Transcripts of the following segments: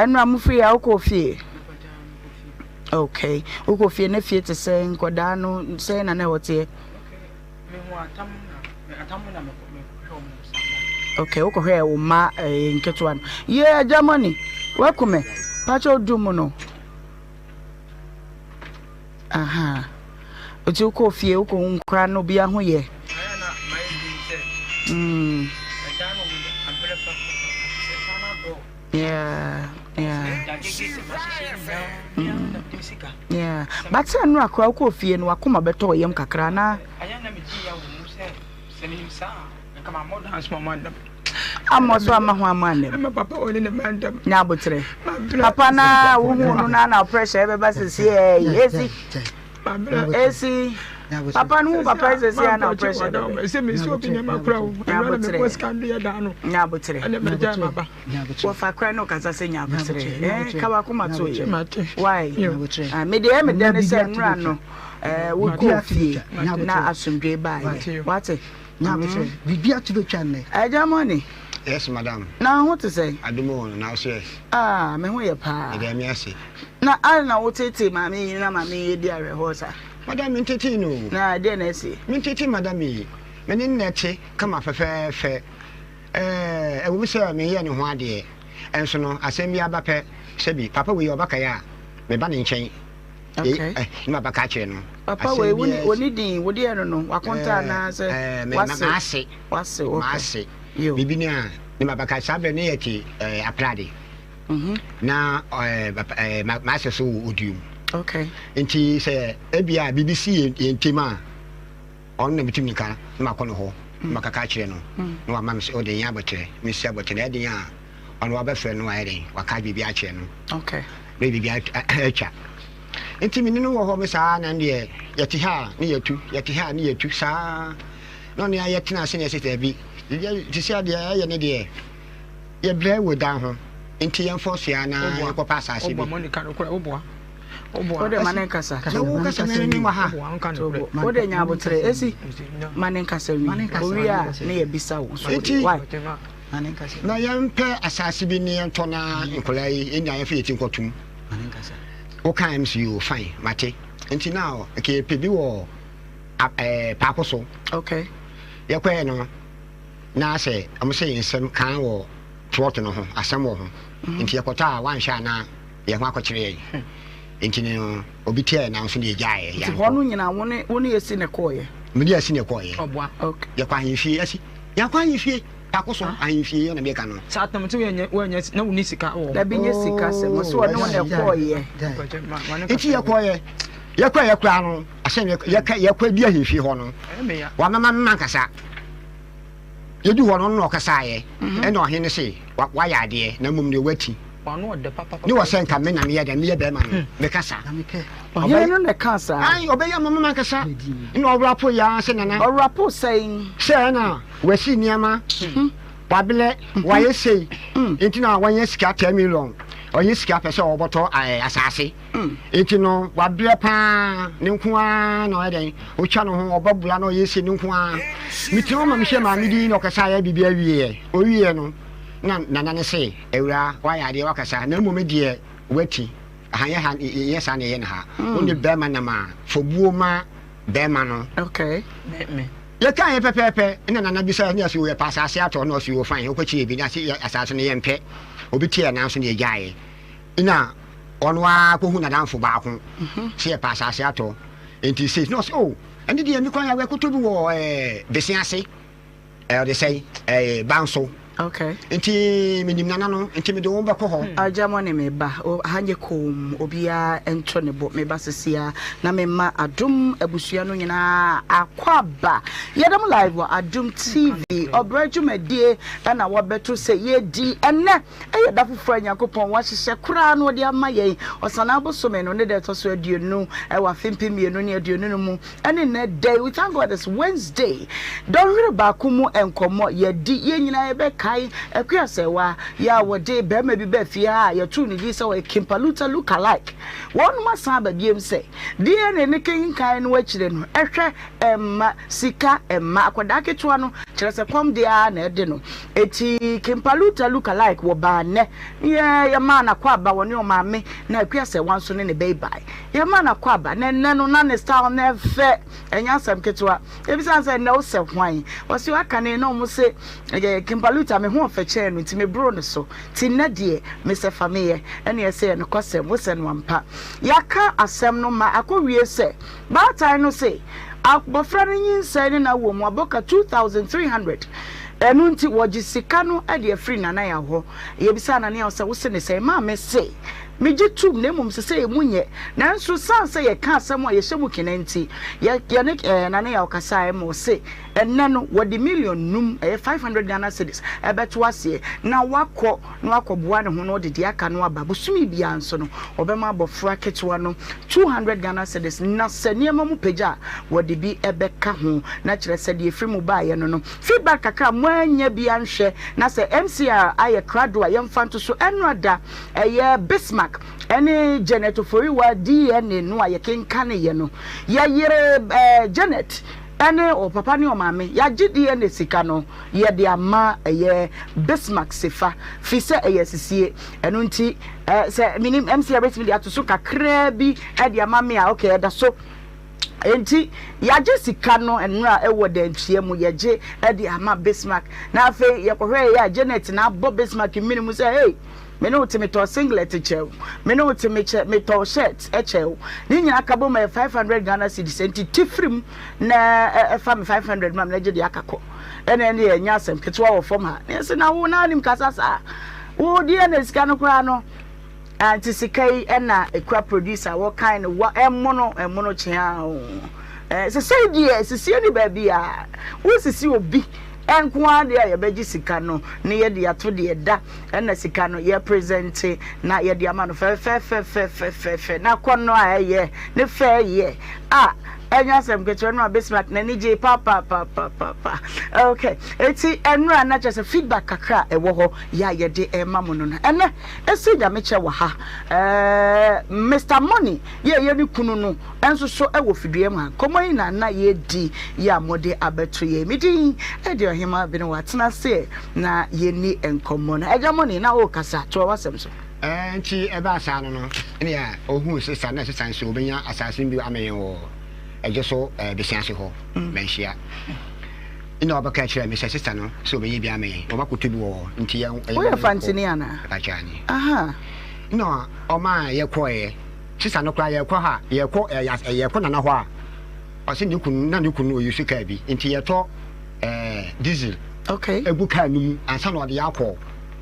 Ɛnora mo firi a wokɔ fie? Okay. Wokɔ fie na fie te sɛ nkɔdaa no sɛn na na ɛwɔ teɛ? Okay, wokɔhwɛ wo mma eh, nketewa no. Yɛ agya mɔni, wakume. Pakyɛ odu mu no. Aha. Nti wokɔ fie wokɔ hu nkora no obi ho yɛ. Mm. Yeah, yeah. Mm. Yeah. But sɛ nnora koraa wokɔ fie no wakoma bɛtɔ ɔyam kakra na. Ammɔ so amma ho amma annam. Nya aboterɛ. Papa na wohu no na na pressure ɛbɛba sisi ɛyi esi. Esi. Papa no hu papa sisi a na pressure bɛba. Nya aboterɛ. Nya aboterɛ. Wɔfa kora no kasa sɛ nya aboterɛ. Eh, ka wakoma to yɛ. Why? Ah, me deɛ me dɛ ne sɛ nnura no eh, wokɔɔ fie na asomdwee baayɛ. Wate? Nyabotrɛ, biribi ato bɛtwa nnɛ. Agya Money. Yes madam. Na ho te sɛn? Adom o, na wo so ɛ? Ah, me ho yɛ paa. Meda Nyame ase. Na adɛn na wotetee maame yi na maame yi di awerɛhoɔ saa? Madam, mentetee no o. Na deɛn na asi? Mentetee madam yi. Me ne no na ɛte kama fɛfɛɛfɛ. Ɛɛ, ɛwom sɛ menyɛɛ ne ho adeɛ, nso no, asɛm bi aba pɛ, sɛbi, papa wei ɔbakae a, meba ne nkyɛn. Okay. Eh, ne maba ka kyerɛ no. Papa wei wo ne oni din wo deɛ no no wakonta anaa sɛ wase. Maase. Wase okay. Maase. Yo. Bibi ne a ne maba ka saa bere ne yɛ te eh, aprade. Mhm. Na eh, eh, maase so wɔ oduom. Okay. Nti sɛ ebia biribi si yɛn ntam a ɔno na metumi ka na makɔ no hɔ na makaka akyerɛ no na wama me sɛ ɔde yɛn abɔkyerɛ mesi abɔkyerɛ na ɛden a ɔno wabɛfrɛ no ayɛ den waka biribi akyerɛ no okay. Na biribi atwa nti me ne no wɔ hɔ me saa na deɛ yɛte ha a ne yɛtu yɛte ha a ne yɛtu saa na ɔne ayɛ tena ase na yɛsɛ daabi te sɛ deɛ ɛyɛ ne deɛ yɛbrɛ wɔ dan ho nti yɛmfɔ soa na yɛnkɔpɛ asase bi Wode ma ne nkasa. Na wo kasa na ne wɔ ha. Wode nya abotere esi ma ne nkasa wi. Owi a ne yɛ bisa wo so. Nti na yɛmpɛ asase bi ne yɛntɔ na nkɔla yi yɛnya yɛmfa yɛ ti nkɔtom. Woka m so yo fine mate. Nti na nka yɛpɛ bi wɔ ɛɛ paako so. Okay. Yɛkɔɛ no na sɛ ɔmo sɛ yɛn nsɛm kan wɔ plot no ho asɛm wɔ ho. Nti yɛkɔtɔ a wanhwɛ a na yɛn ho akɔkyere yɛn nti no obi tiaa yɛn nan so na yɛgyaeɛ. Nti hɔ no nyinaa wo ne wo ne Esi na ɛkɔɔeɛ? Me ne Esi na ɛkɔɔeɛ. Ɔboa. Okay. Yɛkɔ ahemfie Esi yɛakɔ ahemfie paako so ahemfie yɛ na meka no. Saa tam nti woanyɛ woanyɛ na wonni sika wɔ hɔ. Dabi nyɛ sika sɛm ɔsɛ ɔne wo na ɛkɔɔeɛ. Nti yɛkɔɔeɛ yɛkɔɔeɛ koraa no asɛm yɛkɔ yɛkɔ di ahemfie hɔ no wamama me mankasa. Yɛduu hɔ no, ɔno na ɔkasaeɛ, ɛnna ɔhene no se, Woayɛ adeɛ, na mmom deɛ woati ne wɔ sɛ nka me na meyɛ dɛn, meyɛ barima no, mekasa. Ɔhene no na ɛkaa saa? Ae, ɔbɛyɛ ama me mankasa. Ɛnna ɔwurapo yɛ ara sɛ nana. Ɔwurapo sɛn? Sɛ ɛnna wasi nneɛma, wabrɛ, wayɛ sei, nti na wanya sika 10 million, ɔnyɛ sika pɛ sɛ ɔbɔtɔ asase. Enti no, wabrɛ paa, ne nko ara na ɔyɛ dɛn, ɔtwa ne ho, ɔbɔ bra na ɔyɛ sei, ne nko ara. Metena hɔ ma mehwɛ maame din na ɔkasa ayɛ biribi awieɛ. Ɔwieɛ no, na nana no se, Awuraa, woayɛ adeɛ, woakasa, na mmom me deɛ, woati. Ha nyɛ ha, nyɛ saa na yɛyɛ no ha. Wo ne bɛrima nam a, fa buo ma bɛrima no. Okay. Yɛkaeɛ pɛpɛɛpɛ, ɛna nana bisa ne ɔse, yɛpɛ asase atɔ, na ɔse, o fine, wokɔkyerɛ bi, na ase asase no yɛmpɛ. Obi teɛ nanso na yɛgyaeɛ. Nna ɔno ara kohu n'adamfo baako sɛ yɛpɛ asase atɔ nti sei na ɔsɛ oh ɛne deɛ me kwan yɛ kɔtɔ bi wɔ ɛɛ bese ase ɛɛ ɔde sɛn ɛɛ banso okay nti menim nana no nti mede wɔn bɛkɔ hɔ. Agya mo ne me ba ha nyɛ komm obiara ntɔ ne bo me ba sesia na me ma adom abusua no nyinaa akwaaba yɛda mo live wɔ adom TV ɔbrɛ dwumadie ɛna wɔbɛto sɛ yɛdi ɛnɛ Ɛyɛ da foforɔ a Nyankopɔn wahyehyɛ koraa na ɔde ama yɛn. Ɔsanaa bosome no ne da ɛtɔ so aduonu wɔ afe 2025 mu ɛne nnɛ da yi. We thank God it's Wednesday. Dɔnhwere baako mu nkɔmmɔ yɛadi. Yɛn nyinaa yɛbɛkae Akua Asɛewa yɛ a wɔde barima bi baa fie ha a yɛtoo ne din sɛ ɔyɛ Kimpaluta look alike. Wɔnom asan aba biom sɛ DNA no kenkan no akyire no ɛhwɛ ɛmma sika ɛmma akwadaa ketewa no. Kyerɛ sɛ kɔm de ara na ɛde no. Eti Kimpaluta look alike wɔ baa nnɛ. Yɛ yɛmaa no akwaaba wɔne ɔmaame na Akua Sɛwa nso ne ne bɛyi bae. Yɛmaa no akwaaba na ɛnnɛ no na ne style no ɛfɛ. Ɛnyɛ asɛm ketewa. Yɛbisa no sɛ nnɛ wosɛ hwan? Ɔse aka ne na ɔmo se ɛyɛ Kimpaluta me ho ɔfɛ kyɛn no nti meboro ne so. Nti nnɛ deɛ mesɛ fa meyɛ. Ɛne ɛsɛ yɛ nokwasɛm wosɛ no ampa. Yɛaka asɛm no ma akɔwie sɛ Baatan no se abɔfra no nyinsɛn ne n'awoɔ mu abɔ ka 2300 ɛno nti wɔgye sika no de afiri Nana Yaw hɔ. Yɛbisaa Nana Yaw sɛ wose ne sɛn? Maame se megye tom na mmom sesei emu nyɛ nanso sane sɛ yɛka asɛm a yɛhyɛ mu kena nti yɛ yɛne Nana Yaw kasaeɛ ma ɔse ɛnnɛ no wɔde million num ɛyɛ 500 Ghana cedis ɛbɛto aseɛ na wakɔ na wakɔboa ne ho na ɔde deɛ aka no aba. Bosome biara nso no, ɔbɛma abɔfra ketewa no 200 Ghana cedis, na sɛ nneɛma mu pagya a, wɔde bi bɛka ho. Na kyerɛ sɛ deɛ ɛfiri mu baeɛ no no, feedback kakra a moannya bi anhwɛ, na sɛ MCR ayɛ krado a, yɛmfa nto so. Ɛnora da, ɛyɛ Bismarck ne Janet Oforiwa DNA no a yɛkenkaneeɛ no, yɛyere Janet ne ɔpapa ne ɔmaame, yɛagye DNA sika no. Yɛde ama ɛyɛ Bismarck Sefa firi sɛ ɛyɛ asisie ɛno nti eh, sɛ menim MC a bɛtumi de ato so kakraa bi de ama me a ok ɛda so nti yɛagye sika no nnora ɛwɔ dantua mu yɛgye de ama Bismarck na afei yɛkɔhwɛ yɛ a Janet na abɔ Bismarck mmiri mu sɛ hey Me ne wo te metɔɔ singlet kyɛɛ wo, me ne wo te mekyɛ metɔɔ shirt kyɛɛ wo. Ne nyinaa ka bom ɛyɛ 500 Ghana cedis. Enti te firi mu na ɛfa me 500 ma me na gye deɛ aka kɔ. Ɛna ɛne ɛnyɛ asɛm ketewa wɔ fam ha. Na yɛse na wo na anim kasa saa. Wo deɛ na sika no koraa no. Nti sika yi ɛna ekura producer wɔkan no wa ɛmono ɛmono kyea o. Sesei deɛ sisie ni baabi a wosisi obi nko ara deɛ a yɛbɛgye sika no na yɛde ato deɛ ɛda ɛna sika no yɛ presente na yɛde ama no fɛfɛfɛfɛfɛfɛ na kɔnnɔ a ɛyɛ ne fɛ yɛ a ɛnyɛ asɛm ketewa no a Bismarck n'ani gye papaapapapa okay eti ɛnura na kyerɛ sɛ feedback kakra a ɛwɔ hɔ yɛ a yɛde ɛma mo no no ɛnɛ esi nyame kyɛ wɔ ha ɛɛ Mr Money yɛ yɛ ne kunu no nso so wɔ fidua mu ha. Nkɔmmɔ yi na na yɛredi yi a mode abɛto yɛn. Me din de Ɔhemmaa Benewa. Tena ase na yɛnni nkɔmmɔ no. Agya Money, na worekasa. Toa w'asɛm so. Ɛɛ, nti ɛbaa saa no no, ɛnna ɔhuu sesa, na sesa nso ɔbɛnya asase no bi ama yɛn wɔ ɛgye so ɛɛ Besiase hɔ, Manhyia. Ɛnna ɔbɛka kyerɛɛ me sɛ sesa no sɛ ɔbɛnya bi ama yɛn, wɔakɔtɔ bi wɔ hɔ, nti yɛn yɛn Woyɛ Fantini anaa? Ɛka aane. Aha. Ɛnna ɔmaa yɛkɔeɛ. Sista no koraa yɛkɔ ha yɛkɔ ɛɛ yɛkɔ nana hɔ a ɔsɛ ne kunu na ne kunu oyi so kaa bi nti yɛtɔ ɛɛ diesel okay egu kaa no mu ansa na ɔde akɔ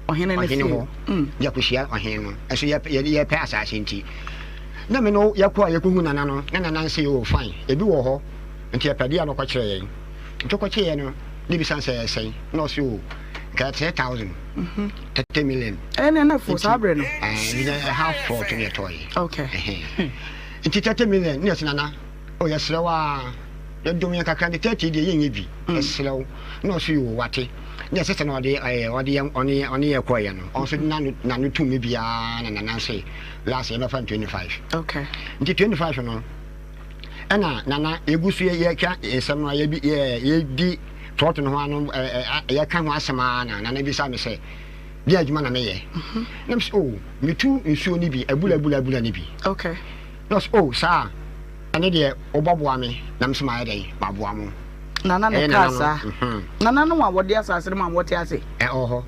ɔhene ne fie hɔ mm. yɛkɔhyia ɔhene no ɛso yɛ yɛpɛ asase nti na me no yɛkɔ a yɛkɔhu nana no na nana nse o fine ebi wɔ hɔ nti yɛpɛ deɛ no ɔkɔkyerɛ yɛn nti ɔkɔkyerɛ yɛn no ne bisa sɛ ɛsɛn na ɔse o nka 3000 30 million. Ɛna na fo saa berɛ no. Ɛɛ half plot ne ɛtɔ yi. Okay. Nti 30 million ne ɛsɛ nana o yɛsrɛ wo a yɛdom yɛn kakra ne 30 deɛ yɛnyɛ bi yɛsrɛ wo na ɔso yi o wate ne ɛsɛ sɛ na ɔde ɛɛ ɔde yɛn ɔne ɔne yɛ kɔɔ yɛ no ɔnso de n'ano n'ano tum biara na nana nso last yɛbɛfa no 25. Okay. Nti 25 no ɛna nana yɛgu so yɛka nsɛm no a yɛbi yɛ yɛdi plot no ho ano ɛɛ yɛka ho asɛm ara na nana bisa me sɛ deɛ adwuma na meyɛ mhm. na mesɛ oh metu nsuo no bi abula abula abula no bi okay na ɔsɛ oh saa ɛne deɛ wobɔboa me na mesɛ mayɛ dɛn maboa mo nana ne kaa saa mhm. nana no a wɔde asase no ma wɔte ase ɛwɔ hɔ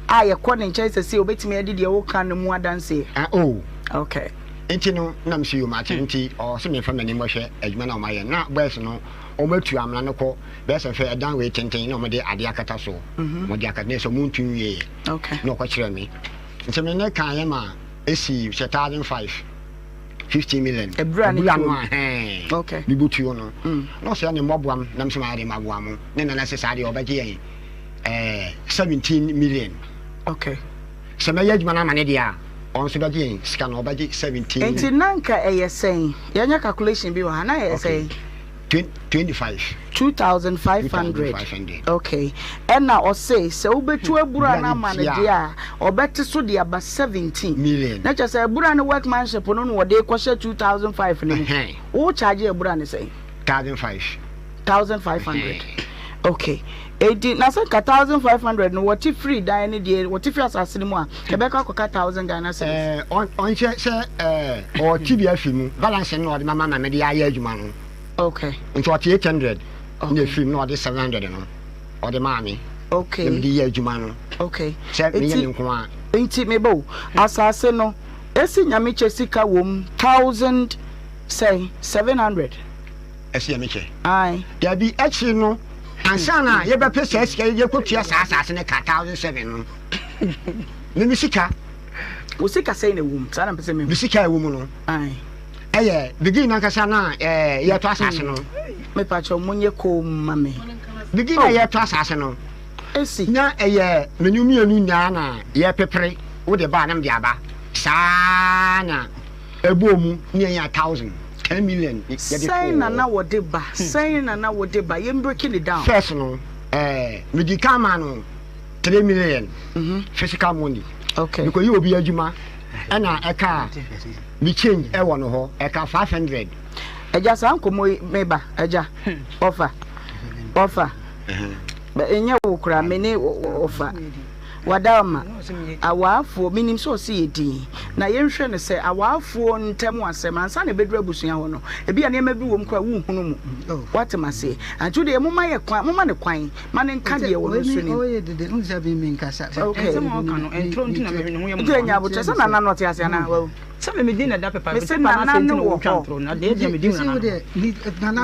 a yɛkɔ ne nkyɛn sɛ sɛ obɛtumi adi deɛ woka no mu adanseɛ oh okay nti no na mesɛ yom ate nti ɔsɛ memfa m'anim bɔhwɛ adwuma no a ɔmayɛ na boys no ɔmatu amena no kɔ Bɛyɛ sɛ hwɛ ɛdan wei tenten na wɔde adeɛ akata so. Mhm. Wɔde akata na sɛ wɔntu nwieɛ. Okay. Na ɔkɔkyerɛ me. Nti me ne kaeɛ ma ɛsi sɛ 1005 15 million. Ebura ne tuo. no a hɛn. Okay. Bibu tuo no. Mm. Na ɔsɛ ne mmɔboa m na mesɛ mayɛ de maboa mo. Ne nana sɛ saa deɛ ɔbɛgye yɛn ɛɛ 17 million. Okay. Sɛ mɛyɛ adwuma no ama ne deɛ a ɔno nso bɛgye yɛn sika no ɔbɛgye 17. Nti na nka ɛyɛ sɛn? Yɛnyɛ calculation bi wɔ ha na ɛyɛ sɛn? 25. 2500 okay ɛna ɔse sɛ wobɛtu abura no ama no deɛ a ɔbɛte so de aba 17 million na kyerɛ sɛ abura no workmanship no na wɔde kɔhyɛ 2005 no mu wo charge abura no sɛn 1005 1500 okay. Enti na sɛ nka 1500 no wɔte firi dan no deɛ wɔte firi asase no mu a ɛbɛkɔ akɔka 1000 Ghana cedis. Ɛɛ ɔnhyɛ sɛ ɛɛ ɔte bi afi mu balance no na ɔde mama na mede ayɛ adwuma no. Okay. Nti ɔte 800 na efiri mu na ɔde 700 no ɔde maa me. Okay. Na mede yɛ adwuma no. Okay. Sɛ meyɛ me nko a. Nti meba o asase no esi nyamekyɛ sika wom thousand sɛn 700. Ɛsi nyamekyɛ. Ae. Dabi akyiri no ansa na yɛbɛpɛ saa sika yi yɛkɔtua saa asase no ka 1007 no me me sika. Wo sika sɛn na ɛwɔ mu? Saa na mpɛ sɛ mehu. Me sika ɛwɔ mu no ɛyɛ begin nankasa na yɛtɔ asase no. Mepakyɛw monyɛ komm ma me. Begin na yɛtɔ asase no. Esi. Na ɛyɛ mene mmienu nyinaa na yɛpepere wode ba na mede aba saa na ɛbɔɔ mu ne yɛnya 1000. 10 million yɛde Sɛn na na wɔde ba? Sɛn na na wode ba? Yɛn breaking it down. First no, eh, medi kan maa no 3 million physical money. Okay. Mekɔyɛ obi adwuma ɛna ɛka me change ɛwɔ no hɔ ɛka 500. Agya saa nkɔmmɔ yi meba agya ɔfa ɔfa ɛnyɛ wo koraa me ne ɔfa. Wadaama, awaafoɔ, menim sɛ ɔse yɛ din, na yɛnhwɛ no sɛ awaafoɔ ntam asɛm, ansa na ɛbɛduru abusua hɔ no, ebia nneɛma bi wɔ mu koraa a wonhunu mu. Woate me aseɛ? Nti wodeɛ momma yɛ kwan, momma no kwan ma no nka deɛ ɔno nso nim. Okay. Nti ɛnyɛ aboterɛ sɛ Nana no ɔte ase anaa? Wawu. Mese Nana no wɔ hɔ.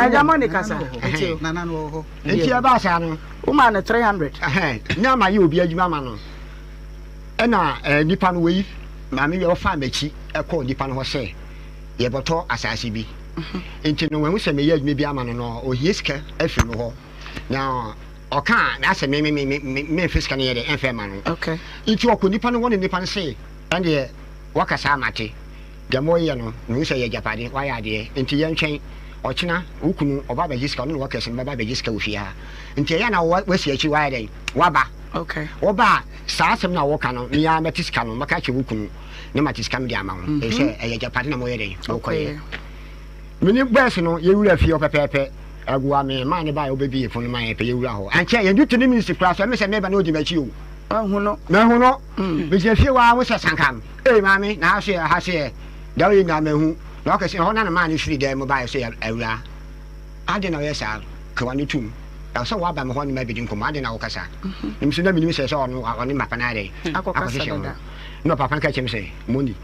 Agya mo ne kasa. Nti o. Nti ɛbaa saa no. Womaa no 300. Ɛhɛn, na mayɛ obi adwuma ama no. Ɛna ɛɛ nipa no wei, maame bi a ɔfaa m'akyi kɔɔ nipa no hɔ sɛ yɛbɔtɔ asaase bi. Nti no wahu sɛ meyɛ adwuma bi ama no no ohia sika afiri me hɔ. Na ɔkaa na asɛ me me me me memfa sika no yɛ dɛ ɛmfa ma no. Okay. Nti ɔkɔ nipa no hɔ ne nipa no se ɛndeɛ wakasa mate. Deɛ moreyɛ no, mehu sɛ ɛyɛ agyapade, woayɛ adeɛ, enti yɛntwɛn. Ɔkyena, wo kunu, ɔba abɛgye sika, ɔne ne workers no bɛba abɛgye sika wɔ fie ha. Nti ɛyɛ a na woasi akyiri, woayɛ dɛn? Woaba. Woba a, saa asɛm no a woreka no, me ara mɛte sika no, mɛka akyerɛ wo kunu na mate sika no de ama wo, ɛfiri sɛ ɛyɛ agyapade na moreyɛ dɛn? Morekɔyɛ. Me ne boys no, yɛwuraa fie hɔ pɛpɛɛpɛ. Agoa, me maa no baeɛ, ɔbɛbuee pono no maa yɛn pɛ, yɛwuraa hɔ. Ankyɛ, yɛn duty ne minutes koraa so, ɛme sɛ meba na ɔdi m'akyi o. Wahu no. Mahu no. Megyina fie hɔ ara, ho sɛ sankam. Ei maame, na ha so yɛ, ha so yɛ, deɛ woyɛ nyinaa mahu. Na ɔka sɛ, ɛhɔ na ne maa no firi dan mu baeɛ sɛ, Awuraa, adɛn na woyɛ saa? Ka w'ano tom. Ɛwɔ sɛ woaba me hɔ ne me abɛdi nkɔmmɔ, adɛn na wokasa? Na me nso na menim sɛ sɛ ɔno, ɔne mapa no ayɛ dɛn? Akɔhyehyɛ ho. Na ɔpapa no ka kyerɛ me sɛ, Moni,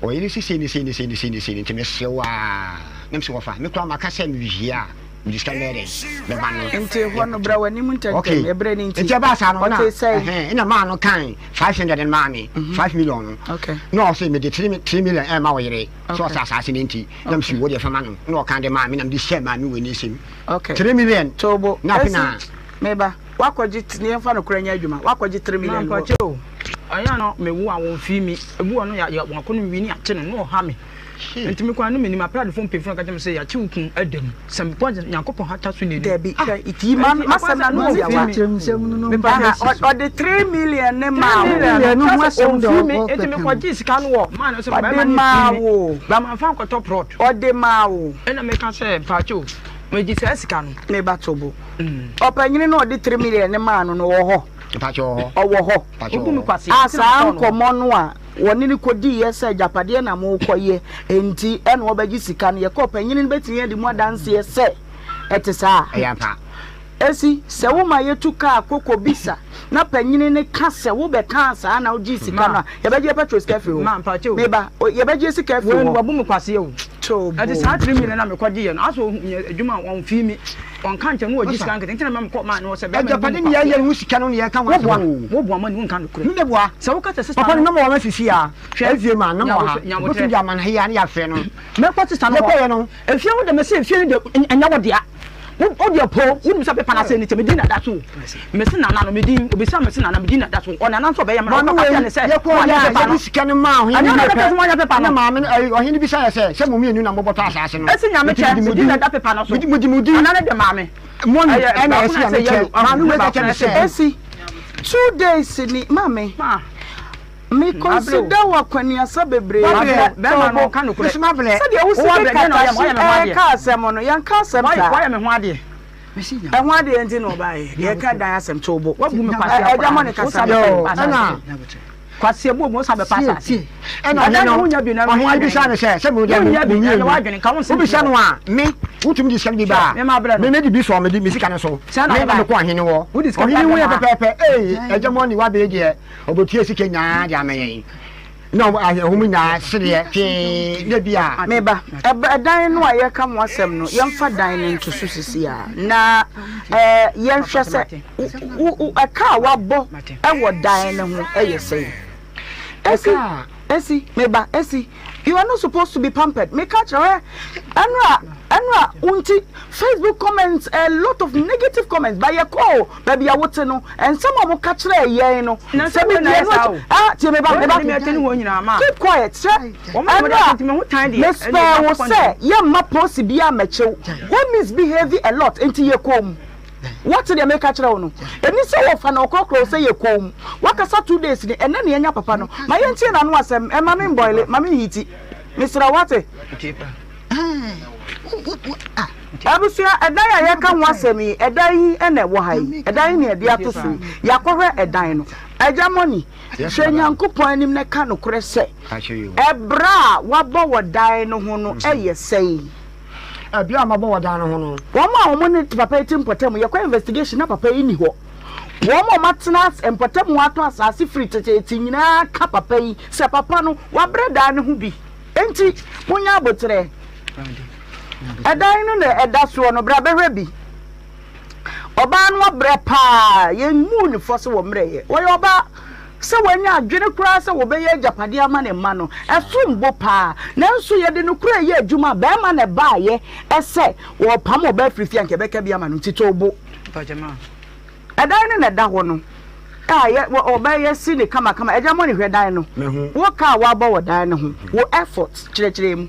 ɔyere se sei ne sei ne sei ne sei ne sei, nti mesrɛ wo ara. Na me sɛ, wɔfa, me koraa maka sɛ mewie a, mede sika no bɛyɛ dɛn? Bɛma no. Nti hɔ no, bra w'anim ntɛmntɛm, Okay. ɛberɛ no nti. Nti ɛbaa saa no, na, Ɔtee sɛn? ɛhɛn, ɛna maa no kan 500 no maa me, 5 million no. Okay. Na ɔse mede 3 million ɛma wo yere, sɛ Okay. ɔsɛ asaase no nti. Na mese Okay. wo deɛ fa ma no. Na ɔka de maa me, na mede hyɛɛ maame wɔ ne nsam. Okay. 3 million. Tobo, Na afe esi, na. meba, wakɔgye, t- yɛmfa nokorɛ nyɛ adwuma, wakɔgye 3 million wɔ. Mampakyɛ o, ɔyɛ a na mewo a wɔmfii me, ebi wɔ no yɛ yɛ wɔn akɔnom wie ne yɛakye no na ɔha me. Nti me koraa no menim apradefo mpanyinfo na ka kyerɛ me sɛ yɛakye wo kun ada mu. Sɛ mekɔ a Nyankopɔn hata so na Dabi, hwɛ, yi ma masɛm na no tiawa. Ɔde 3 million ne maa wo. 3 million no ɔmfii me, nti mekɔgyee sika no wɔ maa no sɛ bɛrima no mfii me. Ba mamfa ankɔtɔ plot. Ɔde maa wo. Ɛna meka sɛ mpakyɛ o, megye saa sika no. Me ba to bo. Ɔpanyini no a ɔde 3 million ne maa no no ɔwɔ hɔ? Mpakyɛ ɔwɔ hɔ. Ɔwɔ hɔ. Mpakyɛ Wobu me ɔwɔ hɔ. kwasea A nti na saa metɔɔ no hɔ. nkɔmmɔ no a wɔne no kɔdiiɛ sɛ agyapadeɛ na morekɔyɛ nti ɛna ɔbɛgye sika no, yɛkɔ ɔpanyini no bɛtumi adi mu adanseɛ sɛ ɛte saa? Ɛyɛ ampa. Esi sɛ woma yɛtu kaa kɔ kɔbisa na panyini no ka sɛ wobɛkaa saa na wogyee sika no a, yɛbɛgye petrol sika afiri hɔ. Ma mpakyɛ o. Meba, yɛbɛgye sika afiri Wei no hɔ. wabu me kwasea o. To Ɛnti bo. saa 3 million na mekɔgyeeɛ no, asɛ ɔhu me adwuma a ɔmfii me. Ɔnka nkyerɛ me wɔgye sika nkete nti na mema mekɔ maa no hɔ sɛ bɛrima no bu Agyapade me ne kwasea. yɛyɛ no ho sika no ne yɛka ho asɛm Woboa, o. woboa ma ni wonka nokorɛ. Me meboa. Sɛ woka sɛ sista Papa no no. nɔma wɔ sisi a. Hwɛ, Efie ma nɔma wɔ ha. nyabotrɛ, nyabotrɛ. Wobɛtumi de ama no ha yi a ne yɛafrɛ no. Mɛkɔ sista no hɔ. Yɛkɔeɛ no. Efie wo de mese efie no deɛ ɛnyɛ wo dea. Wo wo deɛ po wonim sɛ pepa no ase no nti me din na ɛda so o. Mese nana no me din obisa mese nana me din na ɛda so ɔnana nso ɔbɛyɛ mmerɛ Maame ɔkɔ wei kakyɛ ne sɛ yɛkɔɔ wɔanyɛ yɛ a pepa no. yɛde sika no maa ɔhene Ɛnyɛ no ɔna wie bɛka pɛ sɛ wɔanyɛ pepa ɛna no. maame no ɛyi ɔhene bisa yɛ sɛ sɛ mo mmienu na mobɔtɔ asaase no Esi nyame nti kyɛ mede mo me din din na ɛda pepa no so. mede mode mo din Nana no de maame. Money Ɛyɛ ɛna baako ɛsi na nyame ɛsɛ kyɛ yellow maame ɔho wei ka baako kyerɛ na me ɛsɛ sɛ blue. Esi 2 days ni maame. Ma. Me Mabrɛ o. consider wo akwaniasa bebree. Mabrɛ. Bɛrima no Tobo. ɔka nokorɛ. Mese mabrɛ. Sɛdeɛ wosi Wowɔ de abrɛ deɛ na ɔyɛ me katakye ɔyɛ me ho adeɛ. ɛreka asɛm no, yɛnka asɛm Wayɛ saa. wayɛ me ho adeɛ. Ɛho adeɛ nti na ɔbaeɛ. Yɛka dan asɛm to bo. Wabu me kwasea Ɛgya mɔ ne kasa. Ɛna kwasea bu omu sa bɛpa asase. Ɛna ɔhene no ɔhene bisa no sɛ sɛ mo deɛ mo mmienu wobisa no a me wotumi de sika no bi ba a me mede bi sɔ mede me sika no so me na mekɔ ɔhene wɔ ɔhene hu yɛ pɛpɛɛpɛ ee ɛgya mɔ ne wabɛyɛ deɛ ɔbɛtua sika nyinaa de ama yɛn na ɛho mu nyinaa sereɛ tee na bi a. Meba, ɛdan no a yɛka ho asɛm no, yɛmfa dan no nto so sisi a, na yɛnhwɛ sɛ ɛka a wabɔ wɔ dan no ho yɛ sɛn. Esi, esi, meba, esi, you are not supposed to be pampered. Meka kyerɛ ɛnora, ɛnora, wonti Facebook comments, a lot of negative comments, but yɛkɔɔ Baabi a wote no, nsɛm a wɔka kyerɛɛ yɛn no, sɛ medi ɛno akyi, ah, tie me ba, me ba, keep quiet, hwɛ, ɛno a, me spare wo sɛ yɛmma polisi biara mmɛkye wo, wo misbehave a lot, nti yɛ komm. Woate deɛ meka kyerɛ wo no? Ɛni sɛ wɔfa na ɔkorɔkorɔ wo sɛ yɛ komm. Wakasa 2 days ni, ɛnnɛ na yɛanya papa no. Ma yɛntie n'ano asɛm, mma me mboile, ma me nhiti. Mesrɛ wo, woate? Abusua, ɛdan a yɛreka ho asɛm yi, ɛdan yi na ɛwɔ ha yi. Ɛdan yi na yɛde ato so yi. Yɛakɔhwɛ ɛdan no. Agya Moni, hwɛ Nyankopɔn anim na ka nokorɛ sɛ, ɛberɛ a woabɔ wɔ dan no ho no yɛ sɛn? Ɛberɛ a mabɔ wɔ dan no ho no. Wɔn a wɔn ne papa yi te mpɔtam, yɛkɔ investigation na papa yi nni hɔ. Wɔn a wɔatena mpɔtam hɔ atɔ asase firi teteete nyinaa ka papa yi sɛ papa no, wabrɛ dan no ho bi. Enti monyɛ aboterɛ. Ɛdan no na ɛda soɔ no, bra bɛhwɛ bi. Ɔbaa no abrɛ paa, yɛmmuu no fɔ sɛ wɔmmerɛeɛ. Ɔyɛ ɔbaa. Sɛ wanya adwene koraa sɛ wɔbɛyɛ agyapadeɛ ama ne mma no, ɛsom bo paa. Nanso yɛde nokorɛ reyɛ adwuma a, barima na ɛbaeɛ sɛ wɔrepam ɔbaa afiri fie a, anka ɛbɛka bi ama no. Nti to wo bo. Ɛdan no na ɛda hɔ no a yɛ ɔbɛyɛ si ne kamakama. Agya Moni hwɛ dan no. Wo ka a woabɔ wɔ dan no ho, wo effort, kyerɛkyerɛ mu.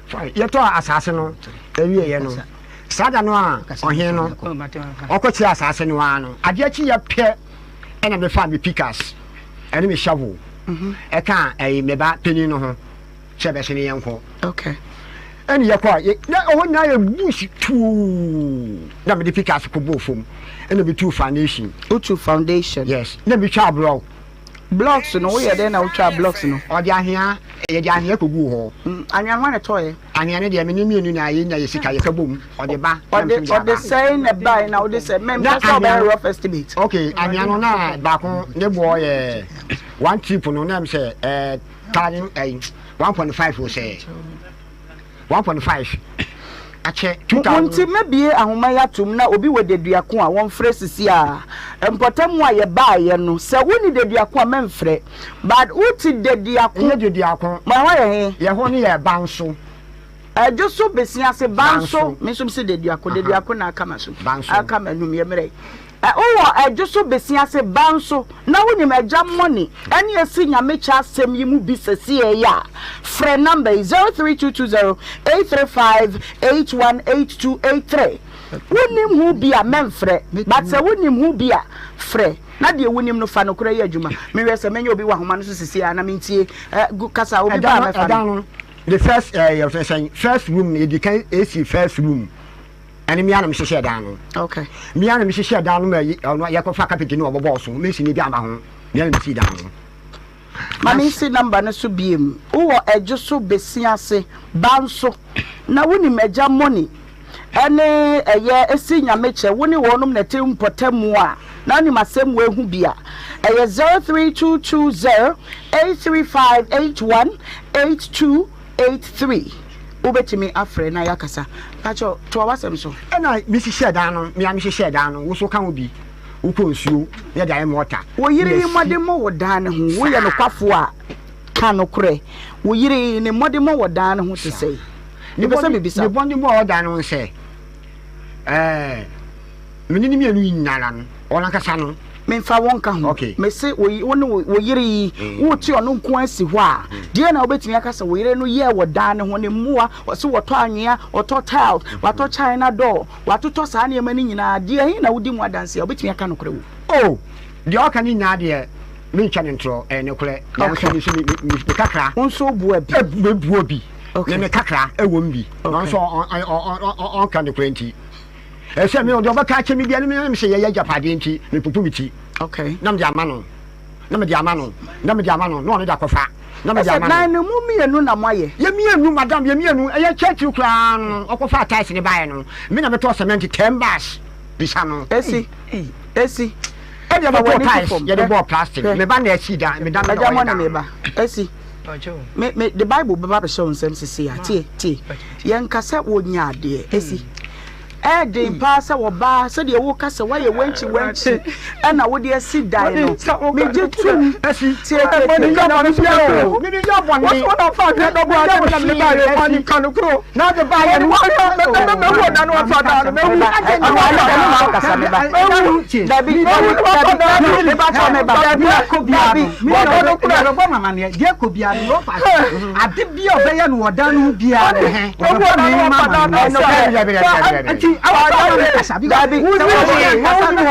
Fine. Yɛtɔɔ asase no awieeɛ no, saa da no a ɔhene no ɔkɔkyerɛɛ asase no ara no, adeɛ kyeeɛ pɛ ɛna mefaa me pickaxe ɛne me shovel ɛkaa ɛyi me ba panin no ho sɛ bɛsene yɛnkɔ. Okay. Ɛne yɛkɔ a yɛ na ɛhɔ nyinaa yɛ bush tuu na mede pickaxe kɔbɔɔ fam ɛna metuu foundation. Wotu foundation? Yes. Na metwaa blɔk. Blocks no, woyɛ dɛn na wotwaa blocks no? Ɔde ahwea, yɛde ahwea kɔguu hɔ. Anwea no hwan na ɛtɔeɛ? Anwea no deɛ, me ne mmienu na yɛnya yɛ sika, yɛka bom, ɔde ba, na me nso mede aba. Ɔde sɛn na ɛbaeɛ na wode sɛ, mempɛ sɛ ɔbɛyɛ rough estimate. Ok, anwea no na baako ne boɔ yɛ one trip no na ɛm sɛ ɛɛ thousand ɛyi 1.5 o sɛ. 1.5 akyɛ 2000. Mo nti mɛbue ahoma yi atom na obi wɔ deduako a wɔmfrɛ sisi a. Mpɔtam a yɛbaeɛ no sɛ wonni deduako a mɛmfrɛ but wote deduako. Ɛnyɛ deduako. Ma ɛhɔ yɛ he? Yɛ hɔ no yɛ Banso. Ɛdwo so Besiase Banso. Me nso mese deduako deduako na aka m'asom aka m'anum yɛ mmerɛ. Wowɔ Ɛdwo so Besiase Banso na wonim Agya Money ɛne Asi Nyamekyɛ asɛm yi mu bi sɛsiɛ yi a, frɛ number yi, 03220 835 818283. Wonnim ho bi a, mɛmfrɛ, but sɛ wonim ho bi a, frɛ, na deɛ wonim no fa nokorɛ yɛ adwuma. Mehwɛ sɛ mɛnya obi wɔ ahoma no so sɛsiɛ a na mentie gu kasa, obi ba a mɛfa no. The first yɛfrɛ sɛn, first room no yɛdi kan esi first room. Ɛne me ara na mehyehyɛɛ dan no. Okay. Me ara na mehyehyɛɛ dan no ma ɔno yɛkɔfa carpet no ɔbɔbɔɔ so. Mesi ne bi ama ho. Me ara na mesii dan no. Ma mensi number no so biem. Wowɔ Ɛdwo so Besia ase, Banso, na wonim Agya Money ɛne ɛyɛ Esi Nyamekyɛ, wo ne wɔnom na ɛte mpɔtamu a, na wonim asɛm wei ho bi a, ɛyɛ 03220 835 8182. 83 wobɛtumi afrɛ na yɛakasa. Pakyɛ toa w'asɛm so. Ɛna me hyehyɛɛ dan no, me ara me hyehyɛɛ dan no, wo nso ka ho bi, wo kɔ nsuo na yɛde ayɛ mɔta. Wo yere yi mmɔdemmɔ wɔ dan no ho, woyɛ nokwafoɔ a, ka nokorɛ. Wo yere yi, ne mmɔdemmɔ wɔ dan no ho te sɛn? Mepɛ sɛ mebisa wo. Ne mmɔdemmɔ a ɔwɔ dan no ho sɛ, ɛɛ. Me ne no mmienu nyinara no, ɔno ankasa no. Memfa wo nka ho. Okay. Mese wo wo ne wo yere yi, wote ɔno nko ara si hɔ a, deɛn na wobɛtumi aka sɛ wo yere no yɛɛ wɔ dan no ho? Ne mmoa, ɔse wɔtɔ anwea, ɔtɔ tiles, watɔ china door, watotɔ saa nneɛma no nyinaa, deɛ he na wodi mu adanseɛ a wobɛtumi aka nokorɛ wom? Oh, deɛ ɔka no nyinaa deɛ, mentwa no ntorɔ, ɛyɛ nokorɛ. Nanso me nso me, me, me kakra. Wo nso wobua bi? Mebua bi. Okay. Me, me kakra ɛwɔ mu bi. Okay. Nanso ɔnka nokorɛ nti. Ɛsɛ me ɔde ɔbɛka akyɛ me bia ne me sɛ yɛyɛ agyapadeɛ nti mepopo me ti. Okay. Na mede ama no. Na mede ama no. Na mede ama no. Na ɔno de akɔfa. Na mede ama no. Ɛsɛ dan no mu mmienu na moayɛ. Yɛ mmienu madam yɛ mmienu ɛyɛ kyɛkyiri koraa no ɔkɔfa tiles ne baeɛ no me na metɔɔ cement 10 bars bisa no. Esi. Esi. Ɛna yɛde bɔɔ tiles yɛde bɔɔ plastic me ba na ɛsi dan me dan na ɔyɛ dan. Me ba esi. Me me the bible bɛba bɛhyɛ wo nsɛm sisi a tie tie yɛn kasa wɔ nya adeɛ esi. Ɛyɛ den paa sɛ ɔbaa sɛdeɛ woka sɛ woayɛ wankyi wankyi ɛna wode asi dan no megye tom Ade bi a ɔbɛyɛ no wɔ dan no ho biara no, ɔbɛbɔ ne mma amanneɛ. Nti awɔ ne kasa bi dabi sɛ wɔn kasa no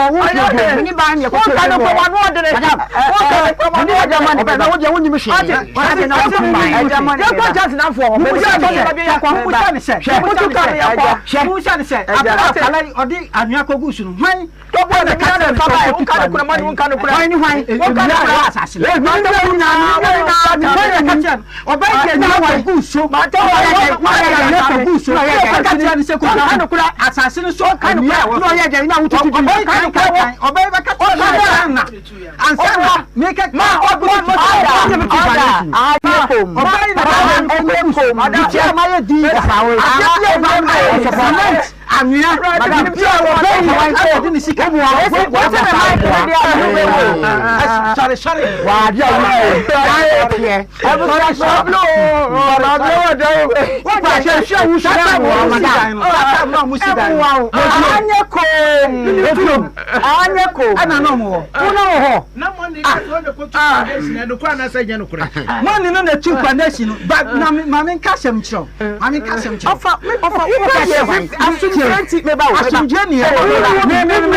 ɔde anwea kɔgu so no hwan Tɔbɔ ne ka ne fa ba wo ka ne kura mani wo ka ne kura. Hwan ne hwan? Wo ka ne kura. Asase no. Mani ne wu na ni na ni na ni ka kyerɛ no. Ɔbɛn deɛ nyɛ wɔ gu so. Ɔbɛn deɛ nyɛ wɔ gu so. Ɔka kyerɛ no sɛ ko ka ne kura asase no so. Ka ne kura. Na ɔyɛ dɛ na wotutu bi. Ɔbɛn kan kan kan. Ɔbɛn bɛka kyerɛ no ansa na ansa na meka ma ɔbɛn ɔda anyɛ kom ɔbɛn na ɛnyɛ kom ɔbɛn ma yɛ di. Adeɛ bi a ɔbɛn ma yɛ cement. Anwea biribi a wɔbɛyi a wɔde ne sika mu a wɔsɛ ne mic no deɛ a no bɛwɔ sɔre sɔre wade a woyɛ anyɛ kom anyɛ kom ɛna na ɔmo wɔ wona wɔ hɔ na mɔni na sɛ ɔna kɔtu foundation ɛno kora anasɛ nyɛ nokorɛ mɔni no na tu foundation no ba na maame nka asɛm kyerɛw maame nka asɛm kyerɛw ɔfa ɔfa wokɔ yɛ asomdwe nti meba wo asomdwe ni ɛ me me me me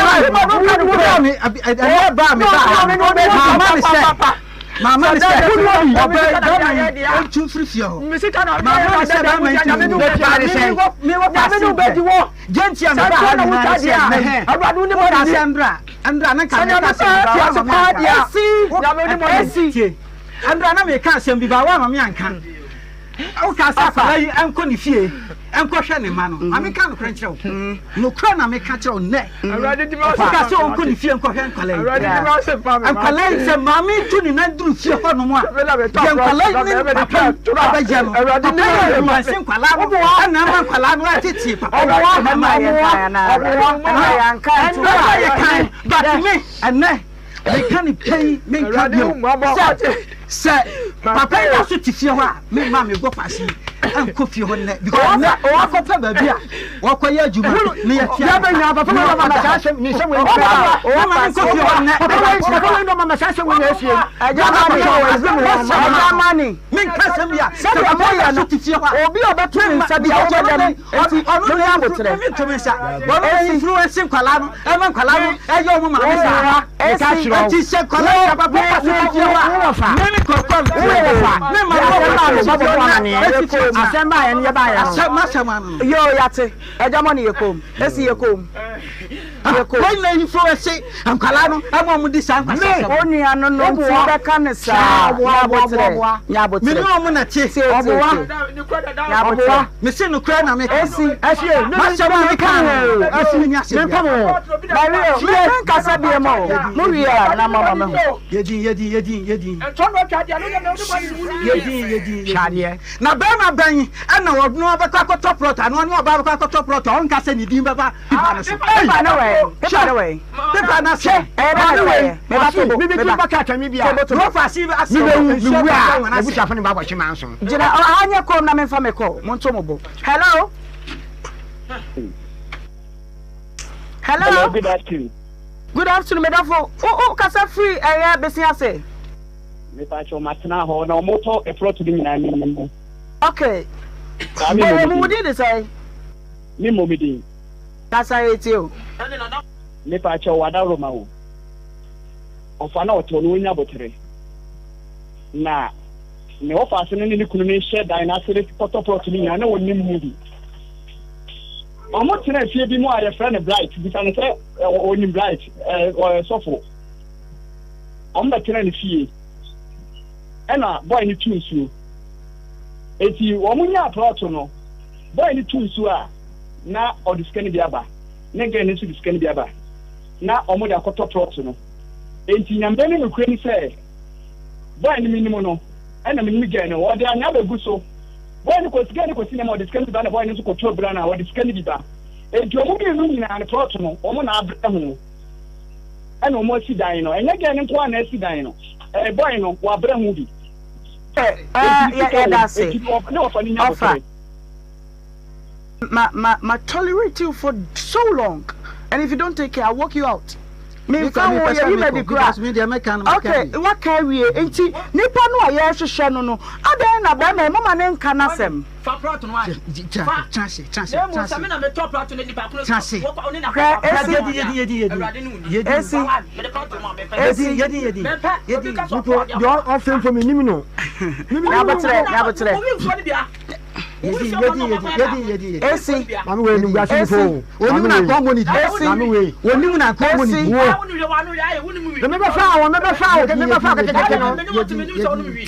me ɛnɛ ba me ba maama ne sɛ maama ne sɛ ɔbɛ bɛma yi ɔntu mfiri fie hɔ maama ne sɛ bɛma yi tu mfiri mi wɔ paase bɛ gye ntia mi ba ha nyinaa sɛ mɛ wọ́n sɛ mbra mbra ne nka mi ka sɛ mbra wà ma mi anka esi mbra na mi ka asɛm bi ba wà ma mi anka woka sɛ akwadaa yi nkɔ ne fie nkɔhwɛ ne mma no ma menka nokorɛ nkyerɛ wo nokorɛ na meka kyerɛ wo nnɛ woka sɛ ɔnkɔ ne fie nkɔhwɛ nkwadaa yi nkwadaa yi sɛ maame tu ne nan duru fie hɔ nom a deɛ nkwadaa yi ne papa yi abɛyɛ no papa yi influence nkwadaa no ɛna ama nkwadaa no atete papa yi ɛma ɛna yɛ kan but me ɛnɛ meka ne pɛn menka bio sɛ sɛ papa yi da so te fie hɔ a memma mebɔ paase yi ankɔ fie hɔ nnɛ because nnɛ wakɔpɛ baabi a wɔkɔyɛ adwuma ne yɛtua ne ka papa wei ɔma saa asɛm ne nsɛm wei mema menkɔ fie hɔ nnɛ papa wei ɔma saa asɛm wei na asie ɛgya mani menka asɛm bi a sɛ sɛdeɛ papa yi moyɛ da no so te fie hɔ a obi a ɔbɛto ne nsa bi a wobɛda mu nti ɔno monyɛ na aboterɛ mentumi nsa ɔno na influence nkwalaa no ɛma nkwalaa no ɛyɛ ɔmo maame saa esi nti sɛ nkwadaa yi papa pa so te fie hɔ a me ne kɔkɔ mfie hɔ me ma no asɛm baa no bɔbɔ bɔ amaneɛ asɛm baa yɛ no yɛ baa yɛ no asɛm asɛm ano no yo yate ɛgya mɔne yɛ kom esi yɛ kom yɛ kom wɔn na influence nkwadaa no ɛma ɔmo di saa nkwasasɛm wo nua no no nti wobɛka ne saa nyabotrɛ me ne nyabotrɛ ɔmo na te tie tie tie nyabotrɛ mesi nokura na meka esi ɛsie masɛm a meka no ɛsi ne asɛm mempam wo Mario menkasa bie ma o mo wie a na mama me ho yɛdin yɛdin yɛdin yɛdin yɛdin yɛdin hwɛ adeɛ na bɛrima bɛn ɛna ɔno abɛkɔ akɔtɔ plot ano ɔne ɔbaa bɛkɔ akɔtɔ plot a ɔnka sɛ ne din bɛba pipa no so pepa ne wɛ pepa ne wɛ pipa no ase ɛyɛ dɛ na sɛ meba tobo mebɛtumi meba bɛka atwame bi a tobo tobo rofa ase ase mebɛwu nsuo mewu bɛtɔ a wɔn ase abusuafo ne babɔkye ma nso gyina anyɛ kom na memfa me kɔ monto mo bo hello Hello, hello good afternoon. Good afternoon medɔfo wo wo kasa firi ɛyɛ besi ase. Mepakyɛw matena hɔ na wɔtɔ plot no nyinaa menim mu. Okay. Saa me Bɔ mmɔ wɔ me mu wo din. din de sɛn? Me mmɔ me din. Kasa yɛ tie o. Mepakyɛw wadaworoma o. Ɔfa na ɔtɔ no onya botere. Na ne wɔfa ase no ne ne kunu no hyɛ dan no ase de kɔtɔ plot no nyinaa na wɔnim mu bi. Ɔmo tena fie bi mu a yɛfrɛ no Bright, bisa no sɛ ɔnim Bright, ɔyɛ sɔfo. Ɔmo bɛtena ne fie ɛna boy no tu nsuo. Eti wɔn nyaa plot no, boy no tu nsuo a na ɔde sika no bi aba, ne girl no nso de sika no bi aba na wɔn de akɔtɔ plot no. Enti Nyame ne nokorɛ ni sɛ boy no menim no ɛna menim girl no, ɔde anwea bɛgu so. Boy no kɔ girl no kɔsi nneɛma ɔde sika no bi ba na boy no nso kɔtu abura no a ɔde sika no bi ba. Enti wɔn mmienu nyinaa no plot no wɔn na abrɛ ho ɛna wɔn asi dan no. Ɛnyɛ girl no nko ara na asi dan no, ɛɛ boy no wabrɛ ho bi. Ɛɛ yɛda ase. Ɔfa. Ma ma ma tolerate you for so long and if you don't take care I walk you out. Memfa ho yɛyi madi kora. Okay, waka awie nti nipa no a yɛrehwehwɛ no no adɛn na bɛrima yi moma ne nka n'asɛm. Hwɛ esi esi esi. Deɛ ɔfɛ mpo menim no. Nyabotrɛ nyabotrɛ. Esi. Maame wei nim guase nipa o. Onim na akɔn mɔ ne di. Esi. Maame wei. Onim na akɔn mɔ ne di. Wo. Me bɛ fa o, me bɛ fa o, me bɛ fa o kɛkɛkɛkɛ no.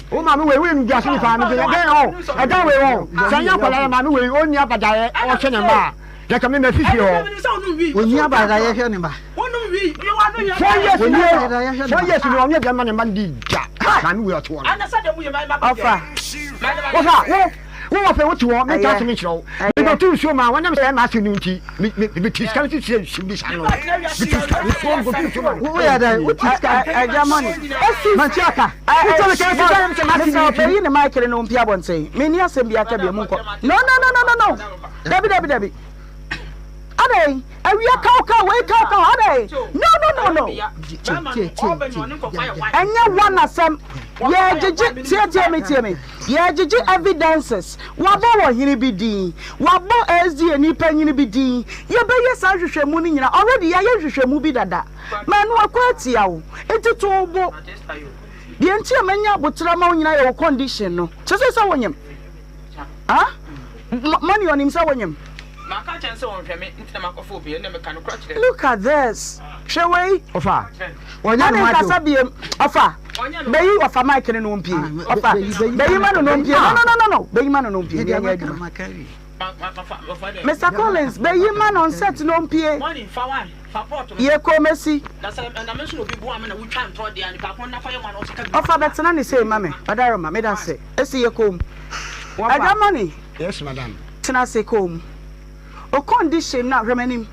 Wo maame wei, wo nim guase nipa, me de ɛdɛn o, ɛdɛn wei o. Sɛ nyɛ akwadaa yɛ maame wei, o ni abadaeɛ ɔhwɛ ne mma a, yɛ ka me ma fifi hɔ. Oni abadaeɛ hwɛ ne mma. 4 years ni o, 4 years ni ɔnyɛ deɛ ma ne mma no di da. Maame wei ɔte hɔ no. Ɔfa. Ɔfa wo. Wo wɔ fɛ wote hɔ menka asɛm nkyerɛ wo. Mekɔto nsuo ma wɔnam sɛ ɛma ase no nti mete sika no sisi nsuo bi sa no. Mete sika nsuo mekɔto nsuo ma no. Woyɛ dɛn? Wote sika. Ɛgya mɔne. Esi. Manti aka. Wote sika sika yɛm sɛ mase no nti. Bɛyi ne mic no mpia abɔnten. Menni asɛm bi aka bi mu nkɔ. No no no no no no. Dabi dabi dabi. Adɛn? Awia kaw kaw wei kaw kaw adɛn? No no no no. Ɛnyɛ one asɛm. Yɛgyegye tie tie me tie me. Yɛgyegye evidences. Wabɔ ɔhene bi din. Wabɔ SDA ni panyin bi din. Yɛbɛyɛ saa nhwehwɛmu no nyinaa. Already yɛayɛ nhwehwɛmu bi dada. Ma ɛno akɔ atia wo. Nti to wo bo. Deɛ nti a manya aboterɛ ama wo nyinaa yɛ wo condition no. Kyerɛ sɛ sɛ wonyem. Ah? Money ɔnim sɛ wonyem. Maka akyerɛ no sɛ ɔnhwɛ me nti na makɔfa obi, ɛnna meka nokorɛ kyerɛ no. Look at this. Hwɛ wei. Ɔfa. Ɔnyɛ ne nkasa biem. Ɔfa. Bɛyi ɔfa mic no no mpie. Ɔfa. Bɛyi ma no no mpie. No no no no no. Bɛyi ma no no mpie. Yɛnyɛ adwuma. Mr Collins, bɛyi ma no nsɛt no mpie. Yɛ kɔ mesi. Ɔfa bɛtena ne sei ma me. Ɔdaroma, meda se. Esi yɛ koom. Ɛda money. Yes madam. Tena ase komm. O condition no a, hwɛ m'anim,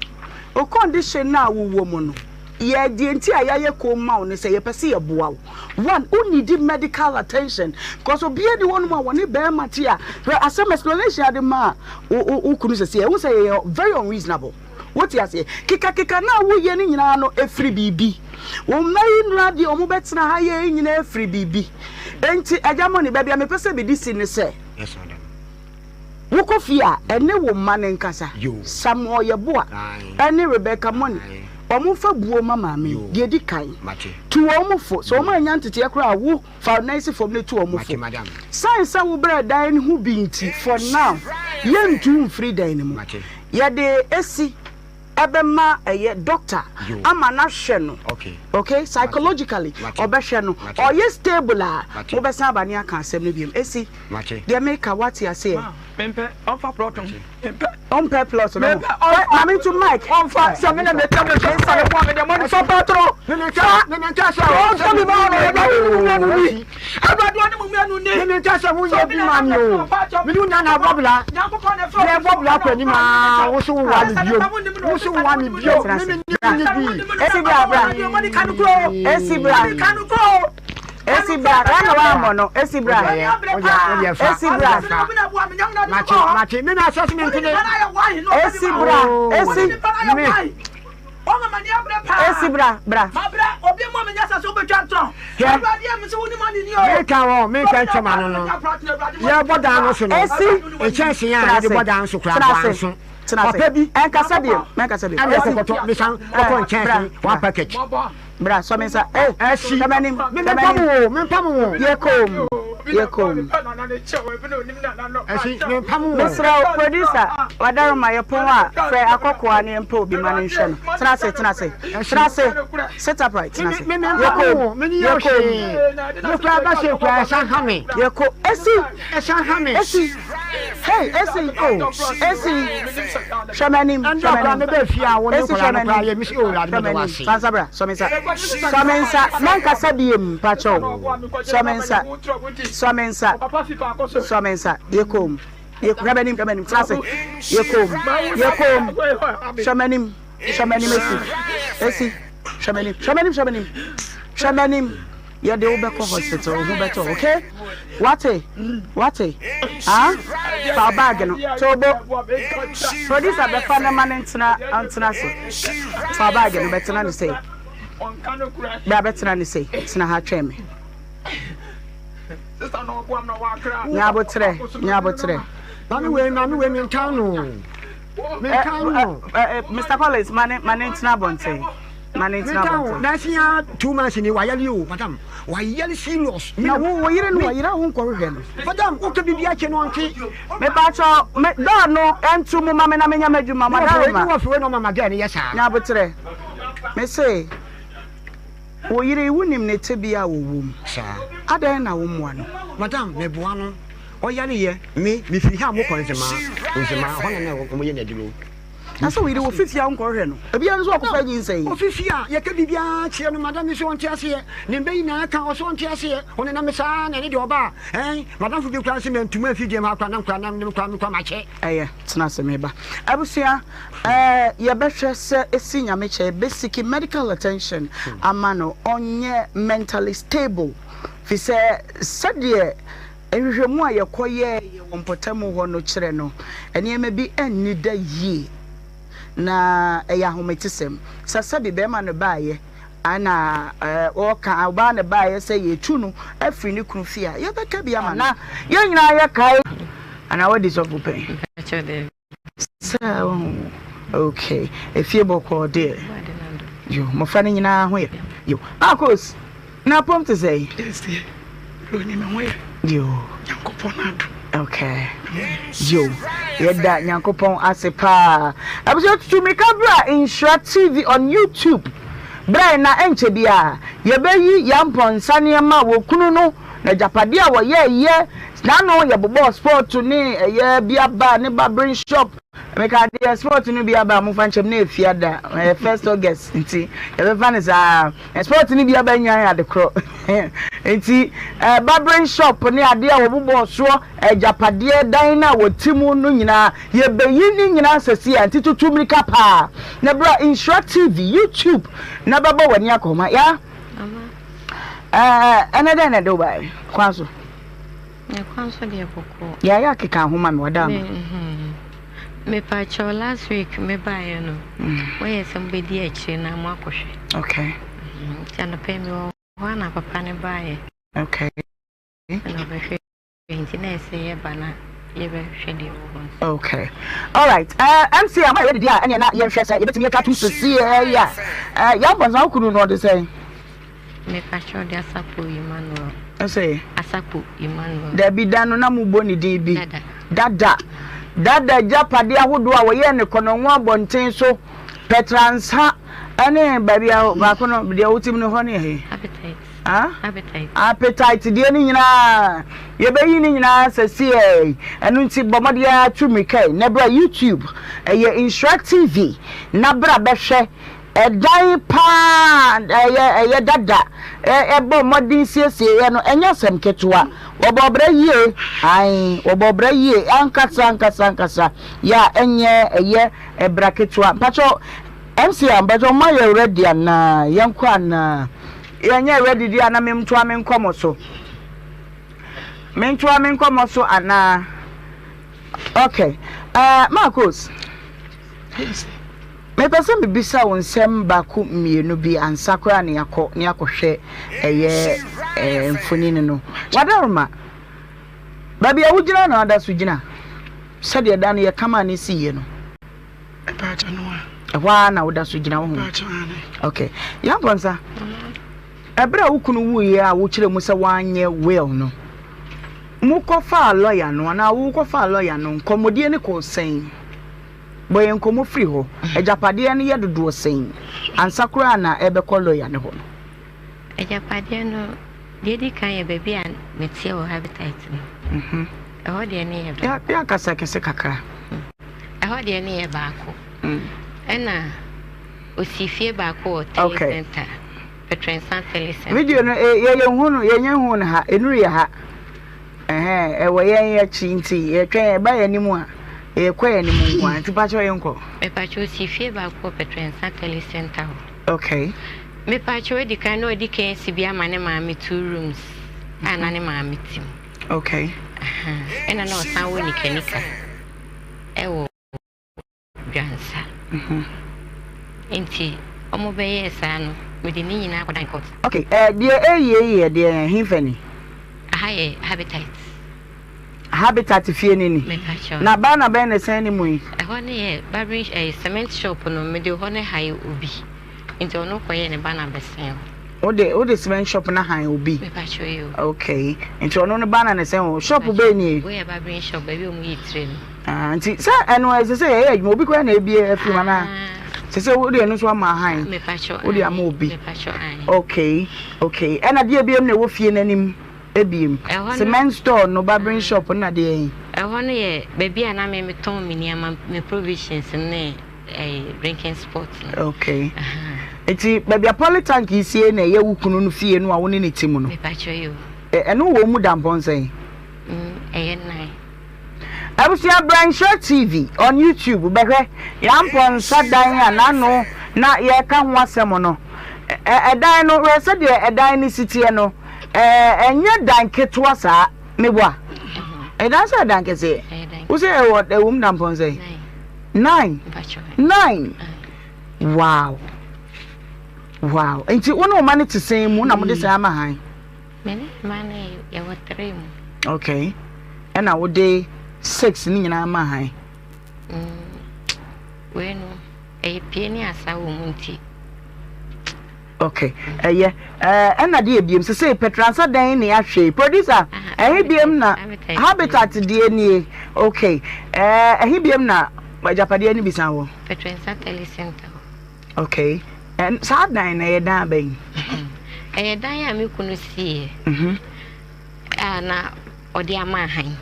o condition no a wowɔ mu no, yɛ deɛ nti a yɛayɛ komm ma wo ne sɛ yɛpɛ sɛ yɛboa wo. One, wo needi medical attention because obiara ni hɔnom a wɔne barima te a, hwɛ asɛm explanation a de maa wo wo wo kunu sɛsi a, ɛhu sɛ yɛyɛ very unreasonable. Wote aseɛ? Kekakeka no a woyɛ no nyinaa no, ɛfiri biribi. Wo mma yi nnora deɛ wɔbɛtena ha yɛ yi nyinaa firi biribi. Enti agya Money, baabi a mepɛ sɛ mede si ne sɛ, Yes madam. Wokɔ fie a, ɛne wo mma no nkasa. Samuel Yeboah ne Rebecca Money, wɔmfa buo mma maame yi. Deɛ ɛdi kan, tu wɔn fo. Sɛ wɔn annya nteteɛ koraa a, wo, fa wo nan si fam na tu wɔn fo. Sane sɛ wobrɛ dan no ho bi nti, for now, yɛntu wo mfiri dan no mu. Yɛde asi. ɛbɛma ɛyɛ doctor ama no ahwɛ no okay psychologically ɔbɛhwɛ no ɔyɛ stable a mobɛsan aba ne aka asɛm no biom esi deɛ meka wate aseɛ. Mempɛ ɔmfa plot no mempɛ. Ɔmpɛ plot no maame nto mic. Ɔmfa sɛ me na mepɛ me sɛ mfa ne boa me deɛ mo fa plot no fa ɔmfa mi ma no ɛwurade ne mu mmienu ni ɛwurade ɔne mu mmienu ni. Mene nka sɛ woyɛ bi ma me o mene wo nana bɔ bla yɛ bɔ bla kɔ anim aa wo so wowa me biom wo so wowa me biom me me ne bi. Esi bra bra esi bra esi bra rana wa mɔ no esi bra esi bra mate mate me na asɛ so me ntene esi bra esi me Esi bra bra. Hwɛ, meka wɔ meka nkyɛm ano no, yɛbɔ dan no so no, Esi nkyɛnse a yɛde bɔ dan no so koraa tena bɔ ase anso. tena ase Papa bi ɛnkasa bio mɛnkasa bio. ɛna Esi ɛkɔkɔtɔ mesan kɔtɔ nkyɛnse one package. bra sɔ me nsa eh Ɛsi, hwɛ m'anim me hwɛ mempa m'anim mo wo, mempa mo wo. yɛ komm. Yɛ komm. Mesrɛ wo, producer, Wadaroma, yɛpɔn a, frɛ akɔkoaa na yɛmpɛ obi ma no nhwɛ no. Tena ase, tena ase. Tena ase. Sit upright, tena ase. Yɛ komm. Yɛ komm. Yɛ ko, esi. Esi. Hey, esi, oh, esi. Hwɛ m'anim, hwɛ m'anim. Esi, hwɛ m'anim. Hwɛ m'anim. Fa nsa bra, sɔ me nsa. Sɔ me nsa. Mɛnkasa biem, mpakyɛw. Sɔ me nsa. Sɔ me nsa. Sɔ me nsa. Yɛ komm. Yɛ hwɛ m'anim, hwɛ m'anim. Tena ase. Yɛ komm. Yɛ komm. Hwɛ m'anim. Hwɛ m'anim esi. Esi. Hwɛ m'anim. Hwɛ m'anim, hwɛ m'anim. Hwɛ m'anim. Yɛde wo bɛkɔ hospital, wo ho bɛtɔ, okay? Wate? Wate? Ah? Fa wo bag no. To bo. Producer bɛfa no ma no ntena ntena ase. Fa wo bag no bɛtena ne sei. Bra bɛtena ne sei. Tena ha twɛn me. Nya abotrɛ, nya abotrɛ. Maame wei, maame wei, mentan no. Mentan no. Mr. Collins, ma ne ma ne ntena abɔnten. Ma ne ntena abɔnten. Na ɛsi ya 2 months ni wayɛle o, madam, wayɛle serious. Na wo wo yere no wayere a wo nkɔhwehwɛ no. Madam, wo ka biribi akyɛ no ɔnte. Mepakyɛ me dɔɔ no nto mu ma me na menya m'adwuma madaroma. Ne wɔfewe na ɔma ma girl no yɛ saa. Nya aboterɛ. Me se wo yere wonim ne tebea a wɔwɔ mu. Saa. Adɛn na wo mmoa no? Madam, meboa no. Ɔyare yɛ me mefiri ha mokɔ Nzemaa, Nzemaa hɔ na na wɔyɛ no aduro. Na sɛ wo yere wɔ fifi a wonkɔhwehwɛ no? Ebia nso ɔkɔfa nyinsɛn. Wɔ fifi a yɛka biribiara kyerɛ no, madam yi sɛ ɔnte aseɛ. Ne mma nyinaa ka ɔsɛ ɔnte aseɛ. Ɔnenam me saa na ɛne deɛ ɔba a ɛn madamfo bi koraa sɛ mantumi amfiri deɛm ha koraa na koraa na me koraa me koraa makyɛ. Ɛyɛ, tena ase meba. Abusua, ɛɛ yɛbɛhwɛ sɛ esi Nyame kyɛ yɛbɛsiki medical attention ama no, ɔnyɛ mentally stable fisɛ sɛdeɛ Nhwehwɛmu a yɛkɔyɛeɛ wɔ mpɔtam hɔ no kyerɛ no, nneɛma bi anni da yie, na ɛyɛ ahometesɛm. Sɛ sɛbe barima no baeɛ na ɔreka, ɔbaa no baeɛ sɛ yɛretu no afiri ne kunu fie a, yɛbɛka bi ama no. Na yɛn nyinaa yɛkae. Anaa woadi sɔfo pɛn? Sɛ wohu. Okay. Efie bɔkɔɔ deɛ. Yo, mmɔfra no nyinaa ho yɛ. Yo. Marcos, na apɔm te sɛn? Yes deɛ. Broni me ho yɛ. Yo. Nyankopɔn adom. Okay. Yo. Yɛda Nyankopɔn ase paa. Abusua tutu mirika bra Nhyira TV on YouTube. Berɛ na ɛnkyɛ biara yɛbɛyi yɛn mpɔnsa nneɛma a wɔkunu no Na agyapadeɛ a wɔyɛɛyɛ n'ano yɛ bobɔɔ sport ne ɛyɛ bi aba ne barbering shop. Meka deɛ sport no bi aba a momfa nkyɛm na ɛfia da ɛyɛ first August nti yɛbɛfa no saa. Sport no bi aba nyan ade korɔ nti barbering shop ne adeɛ a wɔbobɔɔ soɔ agyapadeɛ dan no a wɔte mu no nyinaa yɛbɛyi ne nyinaa sɛsi a nti tutu mmirika paa na bra Nhyira TV YouTube na bɛbɔ w'ani akɔma ya. Ɛɛ ɛnɛ dɛn na ɛde wo baeɛ? Kwan so. Kwan so deɛ bɔkɔɔ. Yɛayɛ akeka ho ma me wada ama. Mepa kyɛw last week me baeɛ no. Wɔyɛ sɛ mobɛdi akyire na mo akɔhwɛ. Okay. Nti anɔpa yi mewɔ hɔ a na papa no baeɛ. Okay. Ɛna ɔbɛhwɛ. Nti na ɛsɛ yɛba na yɛbɛhwɛ deɛ ɛwɔ hɔ nso. Okay. Alright. Uh, eh, MC, ama yɛredi a ɛneɛ na yɛnhwɛ sɛ yɛbɛtumi atwa to sisi ɛyɛ a. Uh, yɛn mpɔnsa wo kunu no ɔde sɛn? Mepakyɛ ɔde Asakpo Emmanuel. Ɛsɛ? Asakpo Emmanuel. Dabi da no na mobɔ ne din bi. Dada. Dada. Dada agyapadeɛ ahodoɔ a wɔyɛɛ ne kɔnɔngo abɔnten so, Pɛtransa ɛne baabi a baako no deɛ wotim no hɔ ne ɛhe? Appetite. Appetite. Appetite deɛ no nyinaa yɛbɛyi ne nyinaa sɛsiɛ. Ɛno nti bɔ mmɔden ara tu mmirika yi na bra YouTube, ɛyɛ Nhyira TV na bra bɛhwɛ ɛdan paa ɛyɛ ɛyɛ dada ɛbɔ mmɔden siesieɛ no ɛnyɛ asɛm ketewa. Wɔbɔ bra yie, ae wɔbɔ bra yie ankasa ankasa ankasa yɛ a ɛnyɛ ɛyɛ ɛbra ketewa. Mpakyɛw MC a mpakyɛw mo ayɛ ready anaa yɛnkɔ anaa? Yɛnyɛ ready deɛ a na mentoa me nkɔmmɔ so. Mentoa me nkɔmmɔ so anaa? Okay. Uh, Marcos. Mepɛ sɛ mebisa wo nsɛm baako mmienu bi ansa koraa ne akɔ ne akɔhwɛ ɛyɛ eh, mfonini no. Wadaroma, baabi a wogyina na ada so gyina sɛdeɛ da no yɛkama ne siiɛ no. Ɛhɔ ara na woda so gyina wo ho. Okay. Yɛnkɔ nsa. Ɛberɛ a wo kunu wuiɛ a wokyerɛ mu sɛ woanyɛ will no, Mokɔfaa lɔya no anaa wokɔfaa lɔya no, nkɔmmɔdie no kɔɔ sɛn? Bɔ yɛn nkɔmmɔ firi hɔ. Agyapadeɛ no yɛ dodoɔ sɛn ansa koraa na ɛrebɛkɔ lɔya no hɔ no? Agyapadeɛ no, deɛ ɛdi kan yɛ baabi a meteɛ wɔ Habitat no. Ɛhɔ deɛ no yɛ baako. Yɛ akasa kɛse kakra. Ɛhɔ deɛ no yɛ baako. Ɛna osi fie baako wɔ Tele Center, Petrɛnsa Tele Center. Video no, yɛ yɛn hu no, yɛn nyɛ hu no ha, enuru yɛ ha. Ɛhɛn, ɛwɔ yɛn akyi nti yɛtwɛn ɛba yɛn anim a, yɛkɔ yɛn anim nko ara. Nti pakyɛ yɛn kɔ. Mepakyɛ osi fie baako wɔ Petrɛnsa Tele Center hɔ. Okay. Mepakyɛ odi kan na ɔdi kan asi bi ama ne maame two rooms a na ne maame te mu. Okay. Ɛna na ɔsan wɔ nikanika ɛwɔ Dwansa. Nti ɔmo bɛyɛɛ saa no mede ne nyinaa kɔdan court. Okay, eh, deɛ ɛyie yi yɛ deɛ henfa ni? Aha yɛ Habitat. Habitat fie no ni? Mepakyɛw. Na banner bɛn na ɛsɛn ne mu yi? Ɛhɔ no yɛ barbering eh, cement shop no mede hɔ no hae obi. Nti ɔno kɔyɛɛ ne banner bɛsɛn hɔ. Wode wode cement shop no han obi? Mepakyɛw yi o. Okay, nti ɔno no banner na ɛsɛn hɔ. Shop bɛn nie? Wei yɛ barbering shop, baabi a wɔyi tire no. Ah, nti sɛ ɛno ɛsɛ sɛ yɛyɛ adwuma obi koraa na ebie afiri mu anaa sɛ sɛ wode ɛno nso ama han wode ama obi okay okay ɛna deɛ ebiem na ɛwɔ fie n'anim ebiem cement store no barbering shop na deɛ yi. Ɛhɔ no yɛ baabi a na me metɔn me nneɛma me provisions ne drinking spot no. Okay nti baabi a polytank yi sie na ɛyɛ wo kunu no fie no a wo ne ne ti mu no. Ɛno wɔ mu da mpɔnsɛn. Ɛyɛ nan. Abusua bra Nhyira TV on YouTube bɛhwɛ yɛn ampɔnsa dan a n'ano na yɛreka ho asɛm no. Ɛdan no hwɛ sɛdeɛ ɛdan no si teɛ no, ɛnyɛ dan ketewa saa, meboa. Ɛdan sɛ ɛdan kɛseɛ. Wo sɛ ɛwɔ ɛwɔ mu da mpɔnsa yi? Nine. Nine. Wow. Wow. Nti wo ne wo ma no te sɛn mu na mode sɛn ama han? Me ne mma no yɛwɔ three mu. Okay. Ɛna wode six ne nyinaa ma han? Mm, wei no, ɛyɛ pie ne asa wɔ mu nti. Okay, ɛyɛ. Ɛna deɛ ebiem sese pɛtransa dɛn ne ahwɛ producer ɛhe biem na habitat deɛ nie okay ɛhe biem na agyapadeɛ no bi san wɔ. Pɛtransa tele center hɔ. Okay. Ɛn, saa dan no, ɛyɛ dan bɛn? Ɛyɛ dan a me kunu siiɛ mhm. a na ɔde ama ahan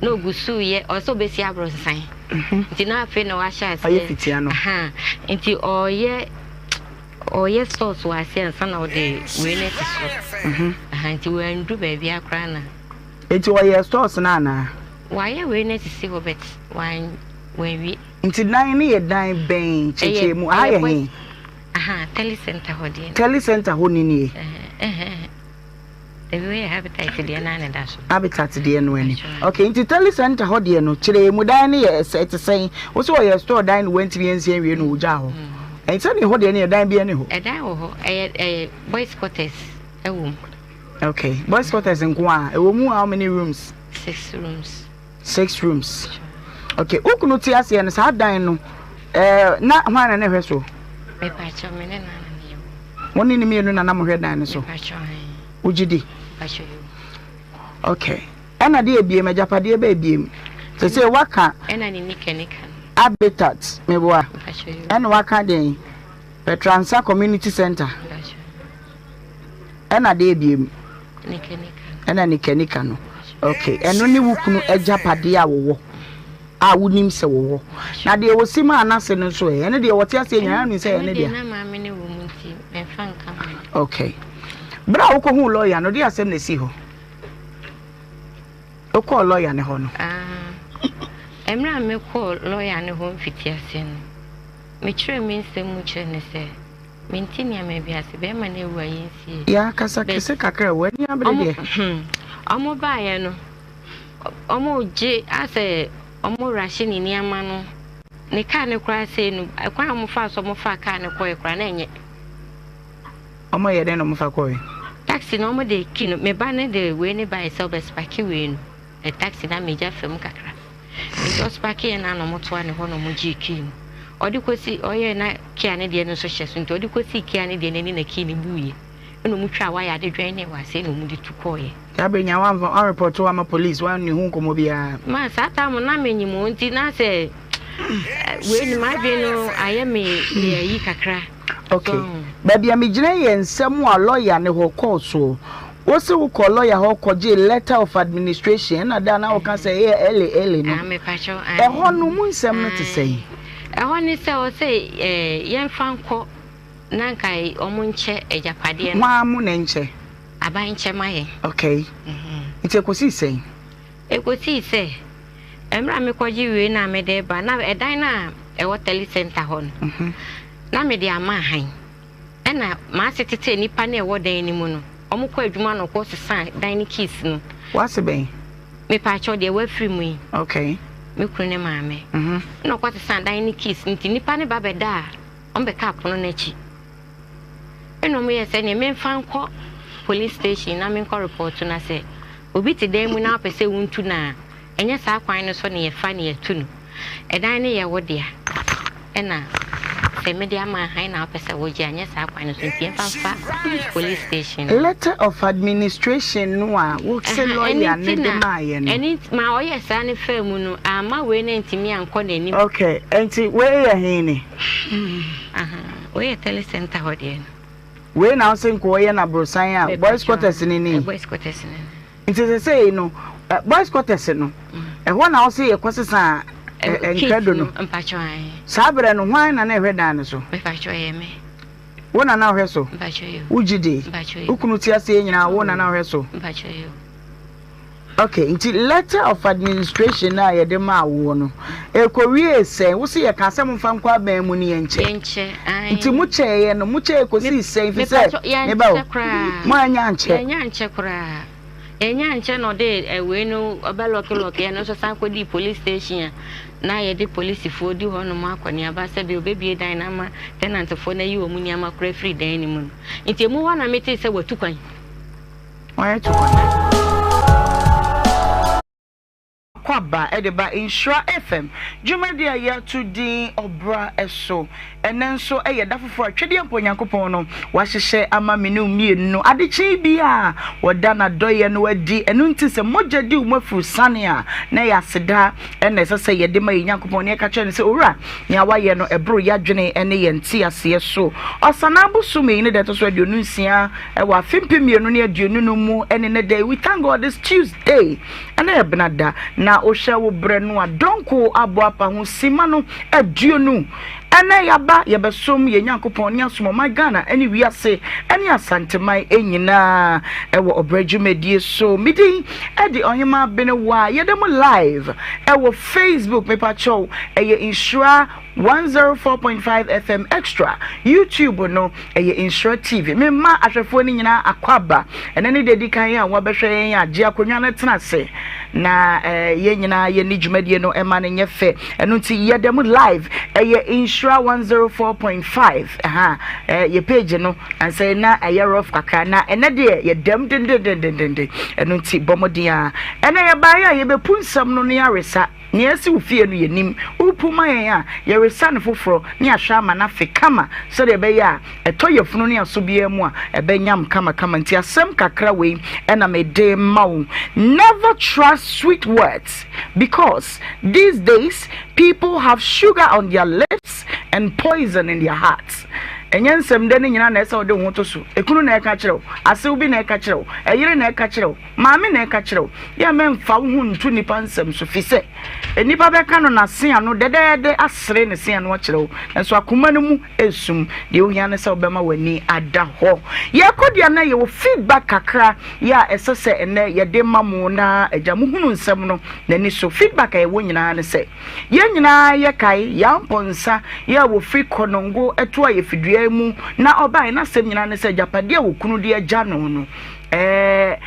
na ogu so yɛ ɔsɛ ɔbɛsi abrɔsan mhm. nti na afei na wahyɛ aseɛ ɔyɛ fitia no nti ɔyɛ ɔyɛ sɔɔs wɔ aseɛ ansa na ɔde wei no asi so mhm. nti wanduru baabi akora na nti ɔyɛ sɔɔs no anaa wayɛ wei no asisi hɔ but wanwie Nti dan no yɛ dan bɛn kyekyɛ mu? Aha yɛ he? Aha, tele center hɔ deɛ. Tele center hɔ ni nie. Ebi wei yɛ habitat deɛ naa na ɛda so. Habitat deɛ no ani. Okay, nti tele center hɔ deɛ no kyerɛ mu dan no yɛ ɛsɛ ɛte sɛn? Wo sɛ ɔyɛ store dan no wantumi ansi anwie no ogyaa hɔ. Ɛnti sɛ ne hɔ deɛ no yɛ dan bi ɛne hɔ. Ɛdan wɔ hɔ, ɛyɛ ɛyɛ boys quarters ɛwɔ mu. Okay, boys quarters nko a, ɛwɔ mu how many rooms? Six rooms. Six rooms. Okay, wo kunu te aseɛ no saa dan no ɛɛ eh, na hwan na na ɛhwɛ so? Mepakyɛ me ne nana ne yɛ. Mo ne ne mmienu na na mohwɛ dan no so. Mepakyɛ Wogye di? Mepakyɛ yo. Okay. Ɛna de ebiem agyapadeɛ bɛ ebiem. Sɛ sɛ waka. Ɛna ne nika nika no. Habitat meboa. Mepakyɛ yo. Ɛna waka deɛn? Petransa Community Center. Mepakyɛ. Ɛna deɛ ebiem. Ɛna nikanika no. Okay, ɛno ne wo kunu agyapadeɛ a wɔwɔ a wonim sɛ wɔwɔ. Na deɛ wɔsi maa n'ase no nso ɛ, ɛno deɛ wɔte aseɛ nyinaa nim sɛ ɛne deɛ. Okay. Berɛ a wokɔhuu lɔya no, deɛ asɛm na ɛsii hɔ? Wokɔɔ lɔya no hɔ no? Ah, mmerɛ a mekɔɔ lɔya no hɔ mfitiaseɛ no, mekyerɛɛ me nsɛm mu kyerɛ no sɛ Mente nneɛma bi ase. Bɛrima no awu a yɛnsie. Yaa kasa But kɛse kakra w'ani abere ɔmo deɛ. hmm ɔmo baeɛ no ɔmo gye asɛ ɔmo rahye ne nneɛma no ne kaa no koraa sei no ɛkwan a ɔmo faa so ɔmo faa kaa no kɔɛ koraa na ɛnyɛ. Ɔmo yɛ dɛn na ɔmo fa kɔɛ? Taxi no ɔmo de key no me ba no de wei no baeɛ sɛ ɔbɛ spake wei no ɛ taxi no ama egya fam kakra. Nti ɔspakeeɛ no a na wɔtoa ne hɔ na wɔgyee key no. Ɔde kɔsi ɔyɛɛ na kia ne deɛ no nso hyɛ so nti ɔde kɔsii kia ne deɛ no ani na key no buiɛ. Ɛna ɔmo twaa wire de dwɛn ne wɔ aseɛ na ɔmo de tu kɔɔeɛ. Saa bere nya wamfa wanrepɔto ama police wanni ho nkɔmmɔ biara. Ma saa time no na menyim o nti na sɛ wei no m'adwene no ayɛ me ayi kakra. Okay. Baabi a megyina yɛ nsɛm a lɔya ne hɔ kɔɔ soɔ. Wo se wokɔ lɔya hɔ kɔgyee letter of administration ɛna da na woka sɛ ɛyɛ early early no. Ɛhɔ no mu nsɛm no te sɛn? Ɛhɔ ne sɛ ɔsɛ yɛmfa nkɔ Na nka ɔmo nkyɛ agyapadeɛ no. Hwan mo na nkyɛ? Aban nkyɛ ma yɛn. Okay. Nti ɛkɔsii sɛn? Ɛkɔsii sɛ, mmerɛ a mekɔgye wei no a mede reba, na ɛdan no a ɛwɔ tele center hɔ no, na mede ama ahan. Ɛna m'ase tetee nnipa no a ɛwɔ dan no mu no, ɔmo kɔ adwuma na ɔkɔ sesa dan no keys no. W'ase bɛn? Mepaakyɛw deɛ wafiri mu yi. Okay. Me kunu ne maame. Ɛna ɔkɔ sesa dan no keys nti nnipa no ba bɛdaa Wɔbɛkaa pono no akyi. Ɛna wɔyɛɛ sɛ neɛ memfa nkɔ police station na menkɔ report na sɛ obi te dan mu na wopɛ sɛ wontu no a, ɛnyɛ saa kwan no so na yɛfa na yɛtu no. Ɛdan no yɛ wo dea. Ɛna sɛ mede ama hann na wopɛ sɛ wogye a, ɛnyɛ saa kwan no so nti yɛmfa mfa police station no. Letter of administration no a wo se lawyer no de maeɛ no. Ɛno nti ma ɔyɛɛ saa no faa mu no, amma wei no antumi ankɔ n'anim. Okay, ɛnti wei yɛ he ni? Wei yɛ tele center hɔ deɛ no. Wei na wose nka ɔyɛ no aborosan a boys quarters no ni? Boys quarters no ni. Nti sesei no boys quarters no ɛhɔ na wose yɛkɔ sesa nkrado no? Mpakyɛ ae. Saa berɛ no hwan na na ɛhwɛ dan no so? Mepakyɛ ɛyɛ me. Wo na na ɔhwɛ so? Mpakyɛ yo. Wogye di? Mpakyɛ yo. Wo kunu te aseɛ nyinaa wo na na ɔhwɛ so? Mpakyɛ yo. Ok, nti letter of administration no a yɛde maa woɔ no, ɛkɔwiee sɛn? Wo se yɛkaa sɛ momfa nkɔ aban mu no yɛnkyɛ. Yɛnkyɛ, ae. Nti mokyɛeɛ no, mokyɛeɛ kɔsii sɛn? Fi sɛ, Mepakyɛ, yɛankyɛ meba o, koraa. moannya ankyɛ. Yɛannya ankyɛ koraa. Yɛannya ankyɛ na ɔde eh, wei no ɔbɛlɔkelɔke ɛno nso san kɔdii police station a na yɛde polisifoɔ di hɔnom akɔneaba sɛ bia ɔbɛbie dan no ama tenantfoɔ no ayi wɔn nneɛma koraa afiri dan no mu no. Nti emu hɔ na metee sɛ watu kwan. Wɔatu kwan. Akwaaba de ba Nhyira FM dwumadi a yɛato din Ɔbra So. Ɛnnɛ nso yɛ da foforɔ a Twedeɛ Mpo Nyankopɔn no wahyehyɛ ama me ne wo mmienu no. Adekyee biara wɔda n'adɔeɛ no adi. Ɛno nti sɛ mogya di wo mu afuru sane a, na ɛyɛ aseda na ɛsɛ sɛ yɛde ma yɛn Nyankopɔn na yɛka kyerɛ no sɛ, Owura, nea wayɛ no ɛboro yɛadwene ne yɛn nteaseɛ so. Ɔsanaa bosome yi ne da ɛtɔ so 26 Ɛwɔ afe 2025 mu ne nɛ da yi, we thank God this Tuesday ɛnɛ yɛ benada na wohwɛ wo berɛ no a dɔnko abɔ apa ho sima no 20. Ɛnɛ yɛaba yɛbɛsom yɛn Nyankopɔn ne asom ɔman Ghana ne wiase ne Asanteman nyinaa ɛwɔ ɔbrɛ dwumadie so. Me din ɛde Ɔhemaa Benewaa yɛda mu live ɛwɔ Facebook mepakyɛw ɛyɛ Nhyira 104.5 FM Extra, YouTube no ɛyɛ Nhyira TV. Me mma ahwɛfoɔ no nyinaa akwaaba. Ɛnɛ ne deɛ di kan a wɔabɛhwɛ yɛn a gye akonnwa no tena ase na eh, yɛn nyinaa yɛni dwumadie no ɛma no nyɛ fɛ. Ɛno nti yɛda mu live ɛyɛ Nhyira 104.5 ɛha eh, yɛ page no ansɛ na ɛyɛ rough kakra na ɛnɛ deɛ yɛdam dendendendenden. Ɛno nti bɔ mmɔden a ɛnɛ yɛbaeɛ a yɛbɛpu nsɛm no ne aresa. Nea asi wo fie no, yennim. Worepu ma yɛn a, yɛresa no foforɔ na yɛahwɛ ama no afe kama sɛdeɛ ɛbɛyɛ a ɛtɔ yafunu ne aso biara mu a, ɛbɛnyam kamakama. Nti asɛm kakra wei na mede rema wo. Never trust sweet words because these days people have sugar on their lips and poison in their hearts. Ɛnyɛ nsɛmdɛ no nyinaa na ɛsɛ sɛ wode wo ho to so. Ekunu na ɛka kyerɛ wo, asew bi na ɛka kyerɛ wo, ɛyere na ɛka kyerɛ wo. Maame na ɛka kyerɛ wo, yɛ mɛmfa wo ho nto nnipa nsɛm so, fi sɛ nnipa bɛka no n'ase ano dɛdɛɛdɛ asere ne se ano akyerɛ wo, nanso akoma no mu esum. Deɛ ohia ne sɛ wobɛma w'ani ada hɔ. Yɛkɔ deɛ na yɛwɔ feedback kakra yɛ a ɛsɛ sɛ ɛnɛ yɛde ma mo na agya mo hunu nsɛm no n'ani so. Feedback a yɛwɔ nyinaa ne sɛ yɛn nyinaa yɛkae Yaa Mpɔnsa yɛ a wɔfiri Kɔnɔngo to ayɛfidua mu na ɔbaeɛ n'asɛm nyinaa ne sɛ agyapadeɛ a wɔkunu de agya no no Ɛɛ,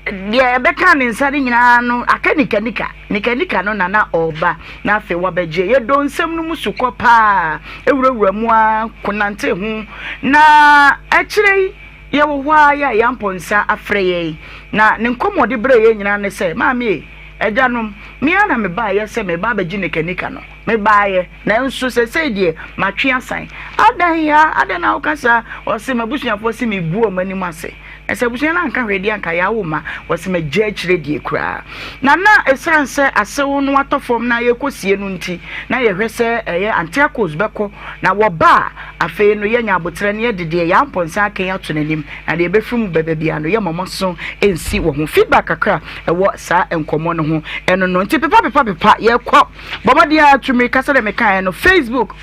deɛ ɛbɛka ne nsa no nyinaa no, aka nikanika. Nikanika no na na ɔreba, na afei wabɛgye. Yɛdɔ nsɛm no mu sukɔ paa, wurawura mu ara, konante ho. Na akyire yi, yɛwɔ hɔ ara yɛ a yɛampɔ nsa afrɛ yɛn. Na ne nkɔmmɔ a ɔde brɛɛ yɛn nyinaa ne sɛ, Maame e, Agyanom, me ara na mebaeɛ sɛ mereba abɛgye nikanika no. Mebaeɛ, nanso seesei deɛ, matwe asan. Adɛn yaa? Adɛn na woka saa? Ɔse, M'abusuafoɔ se megu wɔn anim ase. Na sɛ abusua no anka hwee deɛ anka yɛawo mma. Ɔse, Magya akyire deɛ koraa. Na na ɛsiane sɛ asew no atɔ fam na yɛrekɔsie no nti, na yɛhwɛ sɛ ɛyɛ Antiakos bɛkɔ, na wɔba a, afei no yɛanya aboterɛ na yɛde deɛ yɛn ampɔnsa aka yi ato n'anim, na deɛ ɛbɛfiri mu bɛba biara no, yɛmma mo aso nsi wɔ ho. Feedback kakra a ɛwɔ saa nkɔmmɔ no ho ɛno no. Nti pepa pepa pepa, yɛkɔ. Bɔ mmɔden ara tu mmirika sɛdeɛ mekaeɛ no, Facebook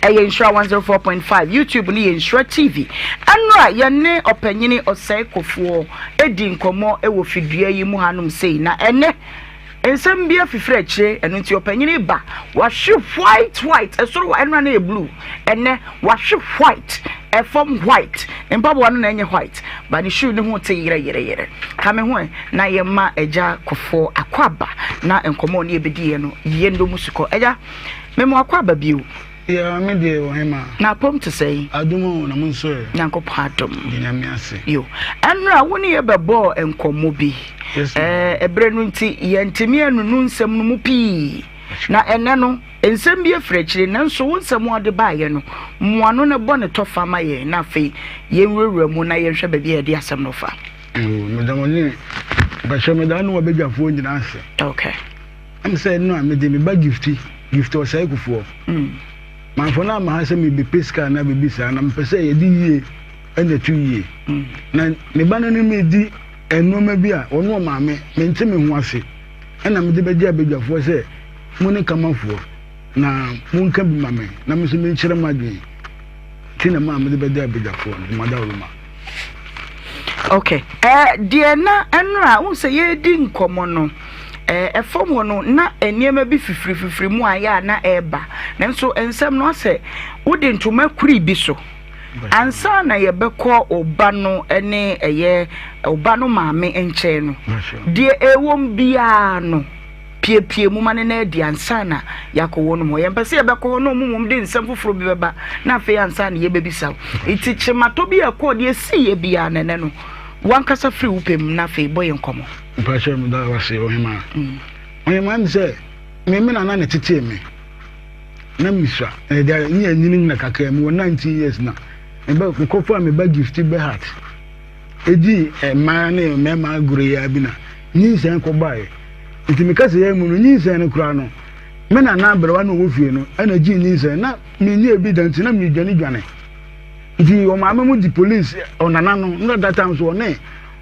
ɛyɛ Nhyira 104.5, YouTube no yɛ Nhyira TV. Ɛnora yɛne ɔpanyini Ɔsɛe Kofoɔ ɛdi nkɔmmɔ ɛwɔ fidua yi mu hanom sei, na ɛnɛ nsɛm bi afifiri akyire, ɛno nti ɔpanyini ba wahwe white white, ɛsoro ɛnora no yɛ blue, ɛnɛ wahwe white, ɛfam white, mpaboa no na ɛnyɛ white, ba ne shoe ne ho te yerɛ yerɛ yerɛ. Ka me ho ɛ na yɛma agya Kofoɔ akɔ aba na nkɔmmɔ ne yɛbɛdiiɛ no yɛndɔ mu sukɔ. Agya, Mema wakɔ aba bio. Yeah, me deɛ ɔhema. Na apɔm te sɛn? Adom o, na mo nso ɛ? Nyankopɔn adom. Yɛ Nyame ase. Yo. Ɛnora wo ne yɛ bɛbɔɔ nkɔmmɔ bi. Yes, ma'am. Ɛɛ, ɛberɛ no nti, yɛntumi anunu nsɛm no mu pii. Na ɛnɛ no, nsɛm bi afiri akyire, nanso wo nsɛm a wode baeɛ no, mmoano no bɔ ne tɔfa ma yɛn, na afei yɛnwurawura mu na yɛnhwɛ baabi a yɛde asɛm no fa. Yo, meda mo ne, mpakyɛw meda wo ne w'abadwafoɔ nyinaa ase. Okay. Ɛne sɛ ɛno a mede me ba Gifty, Gifty Ɔsɛe Kufuor. Manfa no amma ha sɛ merebɛpɛ sika anaa biribi saa, na mepɛ sɛ yɛde yie na ɛto yie. Na me ba no ne me redi nneɛma bi a ɔno ɔmaame, mente me ho ase. Ɛna mede bɛgye abadwafoɔ sɛ mo ne Kamafoɔ na monka bi ma me na me nso menkyerɛ m'adwene. Nti na maa mede bɛgye abadwafoɔ no, Madawuruma. Okay. Eh, deɛ na ɛnora, wohu sɛ yɛredi nkɔmmɔ no, eh, ɛfam hɔ no, na nneɛma bi fifirififiri mu a yɛ a na ɛreba. Nanso nsɛm no asɛ wode ntoma kuri bi so. Ansa na yɛbɛkɔ ɔba no ne ɛyɛ ɔba no maame nkyɛn no, deɛ ɛwom biara no, piepie mu ma no na adi ansa na yɛakɔ wɔn hɔ. Yɛmpɛ sɛ yɛbɛkɔ hɔ na wɔn mmom de nsɛm foforɔ bi bɛba na afei ansa na yɛbɛbisa wo. Nti kyematɔ bi a ɛkɔɔ deɛ ɛsiiɛ biara na ɛnɛ no, wankasa firi wo pɛ mu na afei bɔ yɛn nkɔmmɔ. Mpakyɛ meda wo ase ɔhemaa. Ɔhemaa ne sɛ me me nana na ɛtetee me na mesua ɛda ne anyini nyina kakra mewɔ 19 years na meba mekɔfaa me ba Gifty Berhat ɛdii mmaa ne mmarima agorɔ yi ara bi na nyinsɛn kɔbaeɛ. Nti me kasa mu no, nyinsɛn no koraa no, me nana aberewa na ɔwɔ fie no ɛna gyee nyinsɛn na menyɛɛ bi da nti na medwane dwane. Nti ɔmaame mu di police ɔnana no, na that time so ɔne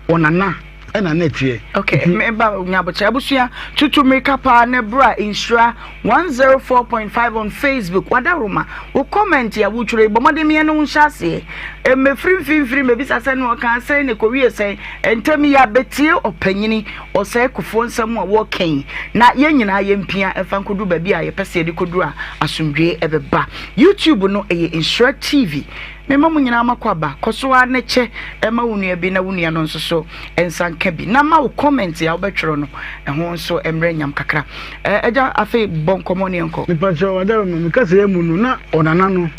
ɔnana ɛna na ɛteɛ. Okay, meba nyabokyɛ abusua tutu mmirika paa ne bra nhyira 104.5 on Facebook. Wadaroma, wo comment a wotwerɛ yi bɔ mmɔden meɛ ne wo nhyɛ aseɛ. Mmɛfiri mfimfini mmɛbisa sɛ ne ɔka sɛn ne kɔwie sɛn. Ntɛm yi abɛtie ɔpanyini ɔsɛe kofoɔ nsɛm a wɔka yi na yɛn nyinaa yɛmpia mfa nkɔduru baabi a yɛpɛ sɛ yɛde kɔduru a asomdwoeɛ ɛbɛba. YouTube no ɛyɛ Nhyira TV. Mema mo nyinaa makɔ aba. Kɔ so ara na kyɛ ma wo nua bi na wo nua no nso so nsa nka bi. Na ma wo comment a wobɛtwerɛ no ɛho nso mmerɛ nyam kakra. Agya afei bɔ nkɔmmɔ ne yɛnkɔ. Mepakyɛw Adaroma, me kasayɛ mu no na ɔnana no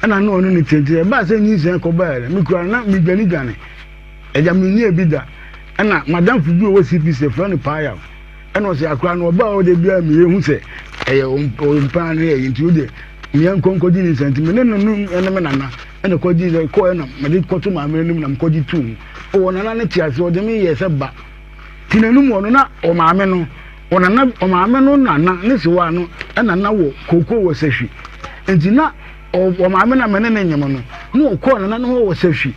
ɛna na ɔne no te nti ɛbaa sɛ nyinsɛn kɔbaeɛ no mekura no na medwane dwane. Agya menyɛɛ bi da. Ɛna madamfo bi ɔwɔ CPC yɛfrɛ no Paayaw. Ɛna ɔsɛ akora no ɔbaa hɔ da biara meyɛ hu sɛ ɛyɛ ɔmpaa no yɛ nti wo deɛ meyɛ nkɔ nkɔgye ne nsa nti me ne no no ɛne me nana ɛna kɔgye sɛ kɔɛ na mede kɔto maame no anim na mekɔgye tuu mu. Ɔwɔ nana no te ase ɔde me yɛ sɛ ba. Nti n'anum wɔ no na ɔmaame no ɔnana ɔmaame no nana ne sewa no ɛna na wɔ kooko wɔ sahwi. Nti na ɔmaame na me ne ne nyem no na ɔkɔɔ nana no hɔ wɔ sahwi.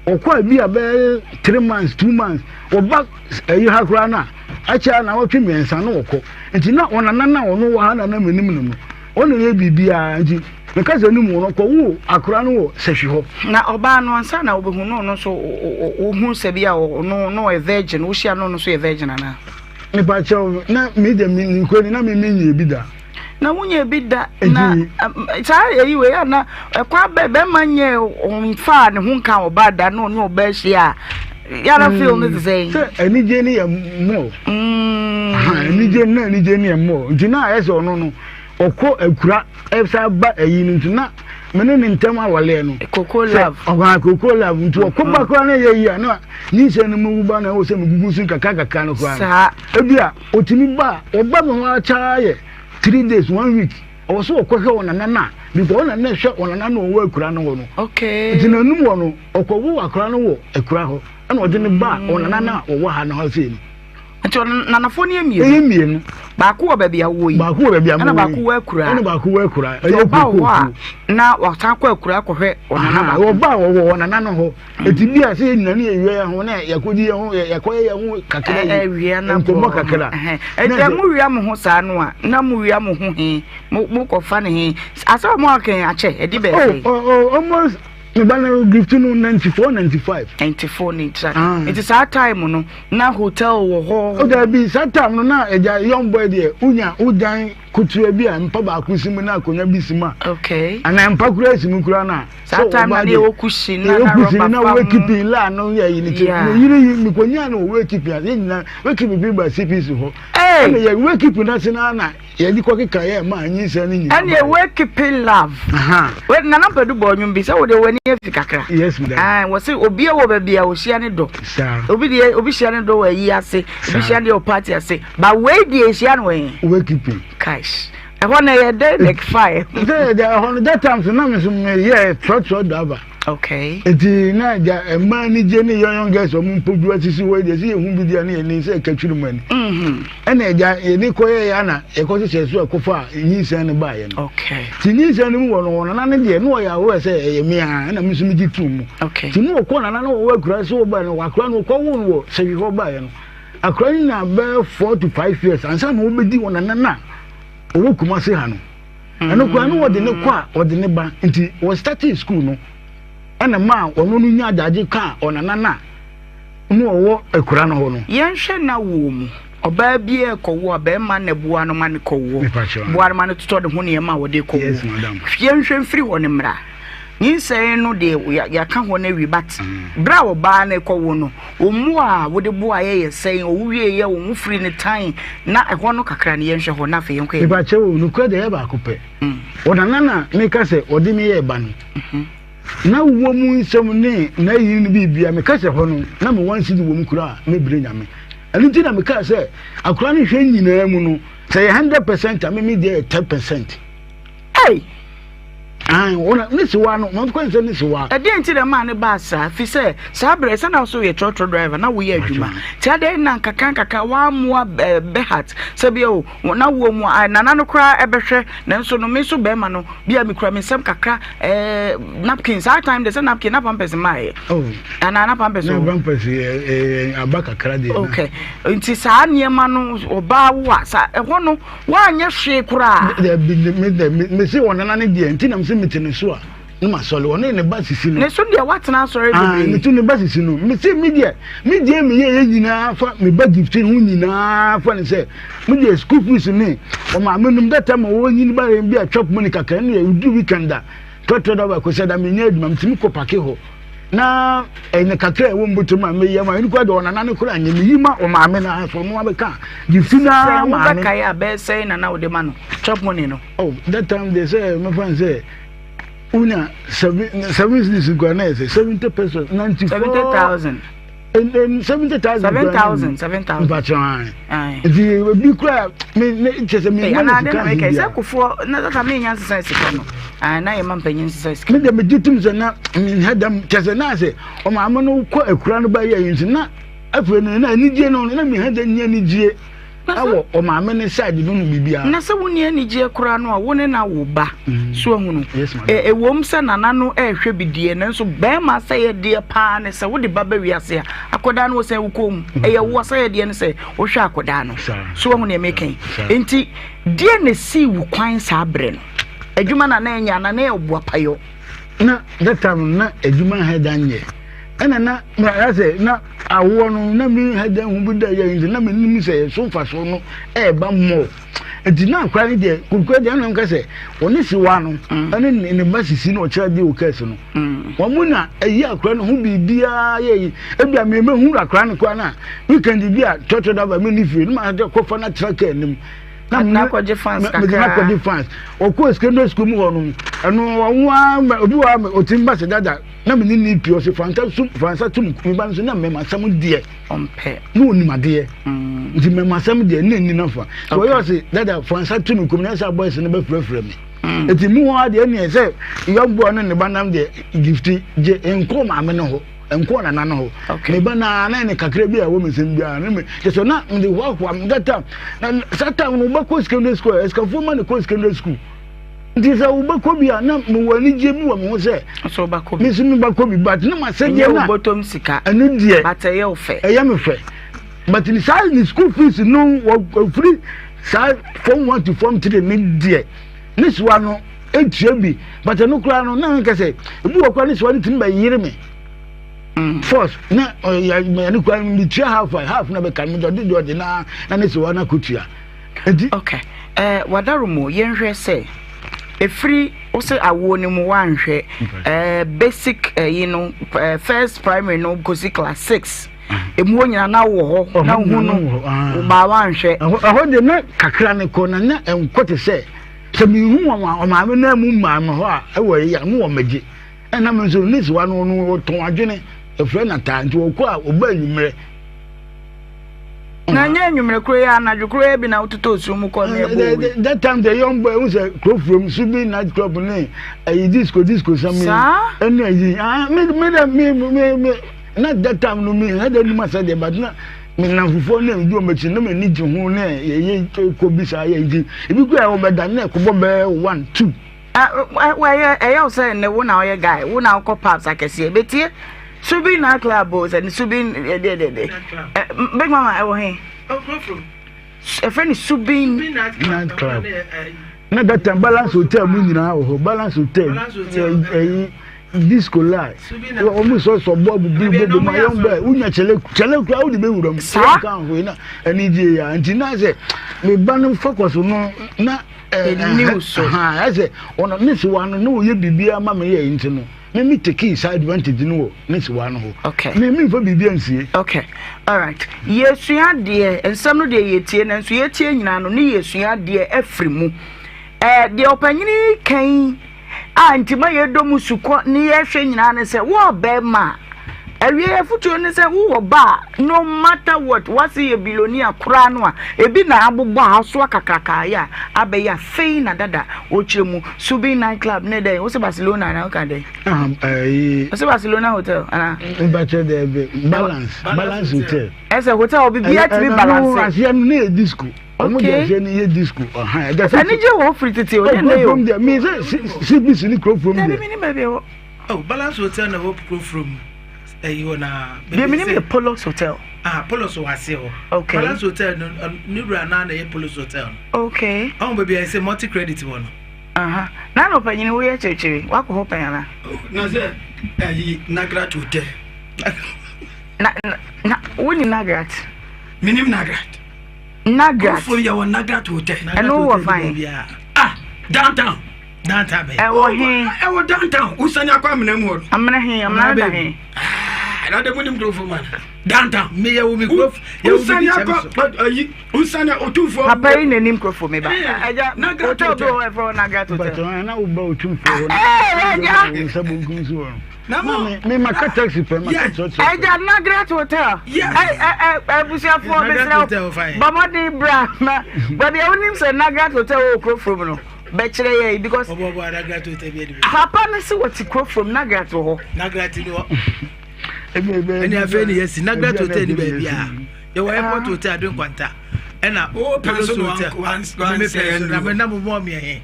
Ɔkɔ a bi a bɛyɛ 3 months, 2 months, ɔba ɛyi ha koraa no a akyɛ a na ɔtwe 3 na ɔkɔ. Nti na ɔnana na ɔno wɔ ha na na menim no no ɔno yɛ biribiara nti meka sɛ no mu ɔno kɔ wo akora no wɔ sahwi hɔ. Na ɔbaa no ansa na wobɛhu no ɔno nso wohu sɛ bi a ɔno no ɔyɛ virgin, wohyia no ɔno nso yɛ virgin anaa? Mepa kyɛw, na me deɛ me nkɔ ni na me menyɛ bi da. Na wonyɛ bi da na saa eyi wei a na ɛkɔ abɛ bɛrima nyɛ ɔnfaa ne ho nka ɔbaa da na ɔne ɔbaa ahyia a yàrá feel ne te sɛ. Sɛ anigye ne yɛ mɔ. Anigye na anigye ne yɛ mɔ nti na ayɛ sɛ ɔno no ɔkɔ akura ɛsa ba ayi no nti na. me ne ne ntam awaleɛ no. Koko love. Ɔkwan koko love nti ɔkɔ ba koraa na ɛyɛ yie a na nyinsɛn no mu wu ba na ɛwɔ sɛ megugu so nkakra kakra no koraa. Saa. Ebi a otumi ba a ɔba me ho akyɛ yɛ 3 days, one week, ɔwɔ so ɔkɔhwɛ wɔn nana na because wɔn nana hwɛ wɔn nana na ɔwɔ akura no hɔ no. Nti n'anum wɔ no, ɔkɔwo akora no wɔ akura hɔ, ɛna ɔde ne ba wɔn nana na ɔwɔ ha no ha sei no. Nti nanafoɔ no yɛ mmienu. Ɛyɛ mmienu. Baako wɔ baabi a wowɔ yi. Baako wɔ baabi a mowɔ yi. Ɛna baako wɔ akura. Ɛna baako wɔ akura. Ɛyɛ ɔba wɔ hɔ a na wasan kɔ akura kɔhwɛ ɔnana baako. Ɔba wɔ wɔ ɔnana no hɔ. Eti bi a sɛ yɛn nyinaa ne yɛwia yɛn ho na yɛkɔdi yɛn ho, yɛkɔyɛ yɛn ho kakra yi. Nkɔmmɔ kakra. Ɛnti mo wia mo ho saa no a, na mo wia mo ho he, mo kɔfa ne he. Asɛ ɔmo akɛn akyɛ ɛdi bɛɛ sɛ. Oh, almost me ba no gift no 94, 95. 94, 95. Nti saa time no na hotel wɔ hɔ. O dabi, saa time no na ɛgya young boy deɛ, wonya wodan kotoa bi a mpa baako si mu na akonnwa bi si mu a. Okay. Anaa mpa koraa si mu koraa na. Saa time na ne yɛ kusi na na rɔba fam. Na wakeeping la no yɛ yi ne ti. Me yiri yi me konya no wakeeping a yɛ nyina wakeeping bi ba CPC hɔ. Ɛna yɛ wakeeping na se na na yɛde kɔ keka yɛ ma nyinsɛn no nyinaa. Ɛna wakeeping love. We nana mpɛdu bɔ ɔnwom bi sɛ wo de w'ani afi kakra. Yes madam. Ah, wɔ se obi wɔ baabi a ohyia ne dɔ. Saa. Obi deɛ obi hyia ne dɔ wɔ ayi ase, obi hyia ne deɛ wɔ party ase. Ba wei deɛ ehyia no wɔ he? Wakeeping. Cash. Ɛhɔ na ɛyɛ dɛ like fire. Sɛ ɛgya ɛhɔ no, that time so na me so meyɛ trɔtrɔ driver. Okay. Nti na ɛgya mmaa anigye ne young young girls ɔmo mpɔdua sisi hɔ deɛ sɛ yɛhu bi deɛ ne yɛni sɛ ɛka twiri mu ani. Ɛna ɛgya yɛde kɔyɛ yɛ ana yɛkɔ hyehyɛ so ɛkɔfa a nyinsɛn no baeɛ no. Okay. Nti nyinsɛn no mu wɔ no wɔ nana no deɛ na ɔyɛ aware sɛ ɛyɛ me a, ɛna me nso megye too mu. Okay. Nti ne ɔkɔ nana no wɔwɔ akura so wɔbaeɛ no, akura no ɔkɔwoo no wɔ sɛhwi hɔ baeɛ no. Akora no nyaa bɛyɛ 4 to 5 years ansa na ɔbɛdi wɔn nana no a ɔwɔ Kumasi ha no. Ɛno koraa no wɔde ne kɔ a ɔde ne ba, nti wɔ starting school no ɛna maa ɔno no nya adagye kaa ɔnana no a na ɔwɔ akura no hɔ no. Yɛnhwɛ n'awoɔ mu. Ɔbaa biara rekɔwo a, barima na ɛboa no ma no kɔwoɔ. Boa no ma no totɔ ne ho nneɛma a ɔde rekɔwoɔ. Yes, madam. Yɛnhwɛ mfiri hɔ no mmra. Nyinsɛn no deɛ yɛaka hɔ no awie, but berɛ a ɔbaa no rekɔwo no, wo mmoa a wode boaeɛ yɛ sɛn? Ɔwo wieeɛ, wo ho firi ne tan na ɛhɔ no kakra no yɛnhwɛ hɔ na afei yɛnkɔ yɛn. Mepakyɛ o, nokorɛ deɛ ɛyɛ baako pɛ. Ɔnana na meka sɛ ɔde me yɛɛ ba no. Na wowɔ mu nsɛm ne n'ayi no biribia, meka sɛ hɔ no na me one cedi wɔ mu koraa a mɛbrɛ Nyame. Ɛno nti na mekaa sɛ akora no hwɛ nyinaa mu no, sɛ yɛ 100% a, me me deɛ yɛ 10%. Ei! Aane, wɔn ne sewa no, wɔn kwan sɛ ne sewa. Ɛdeɛn nti na ɛmaa no baa saa? Ɛfiri sɛ, saa berɛ, sɛ na wo nso woyɛ trɔtrɔ driver, na woyɛ adwuma. Nti adɛn na nkakrankakra woammoa Berhat sɛ bia o, na woɔ mu a, nana no koraa ɛbɛhwɛ, nanso no, me nso barima no, bia mekura me nsam kakra, eh, napkin, saa time deɛ sɛ napkin, na pampers mmaeɛ. Oh. Anaa na pampers wɔ? Na pampers yɛ aba kakra deɛ. Okay. Nti saa nneɛma no, ɔbaa wo a, saa, ɛhɔ no, Woanyɛ hwee koraa. Dabi, me de, me me se ɔnana ne deɛ, nti na me se mete ne so a, ne ma sɔre. Ɔne ne ba sisi no. Ne so deɛ woatena asɔre Ah, bebree. me to ne ba sisi no. Me se me deɛ, me deɛ me yɛ yɛ nyinaa fa me ba gift ho nyinaa fa ne sɛ, me deɛ school fees ne ɔmaame nom that time a wɔnyini ba yɛn bi a chop money kakra ne yɛ du weekend a, trɔtrɔ da baako sɛ da menyɛ adwuma, metumi kɔ pake hɔ. Na ɛnɛ kakra a ɛwɔ mbɔtɔ mu a meyɛ ma ɛno koraa deɛ ɔnana no koraa nyɛ meyi ma ɔmaame no ara so ɔno abɛka de fi no ara maame. Sɛ wobɛkae a bɛyɛ sɛn na na wode ma no chop money no. Oh, that time deɛ sɛ mɛfa no sɛ wonya seven cedis koraa na yɛ sɛ 70 pesos 94 70,000. 70,000. 7,000 7,000. Mpakyɛ an. Nti ebi koraa me ne kyɛ sɛ me ma ne sika nhi bia. Sɛ kofoɔ na tata me nya nsesa sika no. Ah, na yɛ ma mpanyin nsesa sika. Me de me gye tum sɛ na me ha dam kyɛ sɛ na sɛ ɔmaame no kɔ akura no ba yɛ yi nti na afei no na anigye no na me ha dam ni anigye. Ɛwɔ ɔmaame ne side no no biribiara. Na sɛ wonni anigyeɛ koraa no a, wo ne no awo ba. So ahunu? Ɛwom sɛ nana no rehwɛ bi deɛ, nanso barima asɛyɛdeɛ paa ne sɛ wode ba ba wiase a, akwadaa no wɔsɛn wo kɔn mu. Ɛyɛ wo asɛyɛdeɛ ne sɛ wohwɛ akwadaa no. So wahu deɛ meka yi? Enti deɛ na ɛsii wo kwan saa berɛ no? Adwuma na na ɛnyɛ anaa na ɛyɛ ɔboapayɔ? Na that time no na adwuma ha da nyɛ. Ɛna na ayɛ sɛ na awoɔ no na me ha da ho bi da yɛ nti na menim sɛ ɛso mfasoɔ no ɛreba mmɔ. Nti na akora no deɛ kurukura deɛ ɛna nka sɛ ɔne sewa no ɛne ne ba sisi na ɔkyerɛ adeɛ wɔ kɛse no. Wɔn mu na ɛyi akora no ho biribiara yɛ yi. Ebi a mɛmɛ hu akora no koraa na weekend bi a tɔtɔ daba mi ne fie no ma kɔfa no atra kaa anim. Na me akɔgye fans kakra. Mede akɔgye fans. Ɔkɔɔ secondary school mu hɔ no, ɛno ɔno ara obi wɔ ha ɔtumi ba sɛ dada na me ne ne pii ɔsɛ fansa sum fansa tum me ba nso na mmɛma asɛm deɛ. Ɔmpɛ. Na onim adeɛ. Mm. Nti mmɛma asɛm deɛ ne nni nafa. So ɔyɛ ɔsɛ dada fansa tum kum na ɛsɛ boys no bɛfrɛfrɛ me. Mm. Eti mu hɔ adeɛ ne sɛ young boy no ne ba nam deɛ gifti gye nkɔɔ maame no hɔ. Nkɔɔ nana no hɔ. Me ba na na ne kakra bi a ɛwɔ me nsam biara ne me kyɛ sɛ na mede hoahoa me that time na saa time no wobɛkɔ secondary school a asikafoɔ ma ne kɔ secondary school nti sɛ wobɛkɔ bi a na mewɔ anigyeɛ bi wɔ me ho sɛ me nso mebɛkɔ bi but na masɛdeɛ na bɔtɔm sika ɛno deɛ but ɛyɛ wo fɛ ɛyɛ me fɛ but ne saa ne school fees no wɔfiri saa form 1 to form 3 ne deɛ ne soa no etua bi but ɛno koraa no na nka sɛ ebi wɔ koraa ne soa no tumi bɛyere me mm. force na ɔyɛ ɛno koraa no metua half a half na bɛka me dɔde dɔde na na ne soa no akɔtua nti. Okay ɛɛ eh, wadaro mu yɛnhwɛ sɛ efiri wosɛ awoɔ no mu wanhwɛ ɛɛ eh, basic ɛyi eh, no ɛɛ first primary no kɔsi class six. Emu hɔ nyinaa na wowɔ hɔ na wohu no baa wanhwɛ. Ɛhɔ de na kakra ne kɔ na na ɛnkɔ te sɛ sɛ mehu wɔn a ɔmaame na mu maa me hɔ a ɛwɔ ɛyɛ a mo wɔ mɛgye ɛna me nso ne siwa no no ɔtɔn adwene ɛfrɛ na taa nti ɔkɔ a ɔba anwummerɛ. Na nyɛ anwummerɛ koro yi anadwo koro yi bi na wototɔ osuo mu kɔ ne ɛbɔ owi. That time the young boy n sɛ kuro furom subi night club ne ɛyi disco disco sɛm yi ɛne ɛyi ah me me me me me. Na that time no me had anim asɛ deɛ but na me namfofoɔ ne medi wɔn akyi na m'ani gye ho ne yɛyɛ kɔ bi saa yɛ nti ebi kura a wɔbɛda na ɛkɔbɔ bɛyɛ one two. Ɛyɛ ɛyɛ wo sɛ ne wo na ɔyɛ guy wo na wokɔ pubs akɛseɛ betie Subi night club o sɛ ne Subi deɛ deɛ deɛ Big Mama ɛwɔ he ɛfrɛ ne Subi night club na that time Balance Hotel mu nyinaa wɔ hɔ Balance Hotel ɛyi. Disco line wɔn sɔ sɔ bɔ bubu bobo ma yɔn bɛ wunya kyɛlɛ kyɛlɛ kura wodi bɛ wura mu saa kan ho na ɛni die ya nti na sɛ me ba no focus no na ɛɛ ɛni so ɛsɛ ɔno ne si wa no ne oyɛ biribi ama me yɛ nti no me me take saa advantage no wɔ ne si wa no ho okay me me nfa biribi ansie okay alright yɛsua deɛ nsɛm no deɛ yɛtie nanso yɛtie nyinaa no ne yɛsua deɛ afiri mu ɛɛ deɛ ɔpanyini kan a nti ma yɛdɔ mu sukɔ ne yɛhwɛ nyinaa ne sɛ wo ɔbɛrima a awie afotuo ne sɛ wowɔ ba a no matter what wase yɛ bilonia koraa no a ebi na abobɔ a asoa kakraka yɛ a abɛyɛ afei na dada wɔkyerɛ mu Subin night club ne dɛn wosɛ Barcelona anaa woka dɛn wosɛ Barcelona hotel anaa mbakyɛ dɛ balance balance hotel ɛsɛ hotel obi bia tumi balance aseɛ no ne yɛ disco Ɔmo de aseɛ no yɛ disco ɔhan ɛda sɛ anigye wɔ hɔ firi tete o nyɛ nnɛ o. Kurom deɛ mi sɛ CBC ne kurom deɛ. Dabi mi ni baabi ɛwɔ. Oh Balance Hotel na ɛwɔ kurom ɛyi hɔ na. Deɛ mi ni mi yɛ Polos Hotel. Ah Polos wɔ aseɛ hɔ. Okay. Balance Hotel no ne wura naa na ɛyɛ Polos Hotel no. Okay. Ɔmo baabi a yɛsɛ multi credit wɔ no. Aha na na ɔpanyini woyɛ kyerɛkyerɛ wakɔ hɔ pɛn ana. Na sɛ ɛyi Nagrat Hotel. Na na na wonim Nagrat. Minim Nagrat. Nagrat. Kurofo yɛ wɔ Nagrat Hotel. Ɛno wɔ fan. Ah, downtown. Downtown bɛn. Ɛwɔ he. Ɛwɔ downtown. Wosani akɔ amena mu hɔ no. Amena he, amena da he. Ah, na de mu nim kurofo ma. Downtown. Me yɛ wo mi kurofo. Wosani akɔ ayi, wosani otumfo. Papa yi n'anim kurofo mi ba. Ɛgya, hotel bi wɔ hɔ ɛfrɛ Nagrat Hotel. Bàtà na wo ba otumfo hɔ. Ɛɛ, ɛgya. Nsa bonkum so wɔ no. Me ma ka taxi pɛ ma ka trɔtrɔ. Ɛgya Nagrat Hotel. Abusuafoɔ mesrɛ wo bɔ mmɔden bra na baabi a wonim sɛ Nagrat Hotel wɔ kuro from no bɛkyerɛ yɛ because papa no se wɔte kuro from Nagrat wɔ hɔ. Nagrat ni hɔ. Ɛne afei ne yɛsi Nagrat Hotel ni baabi a yɛwɔ airport hotel ado nkwanta ɛna Palace Hotel. Mepɛ na mo mɔ mi ɛhe.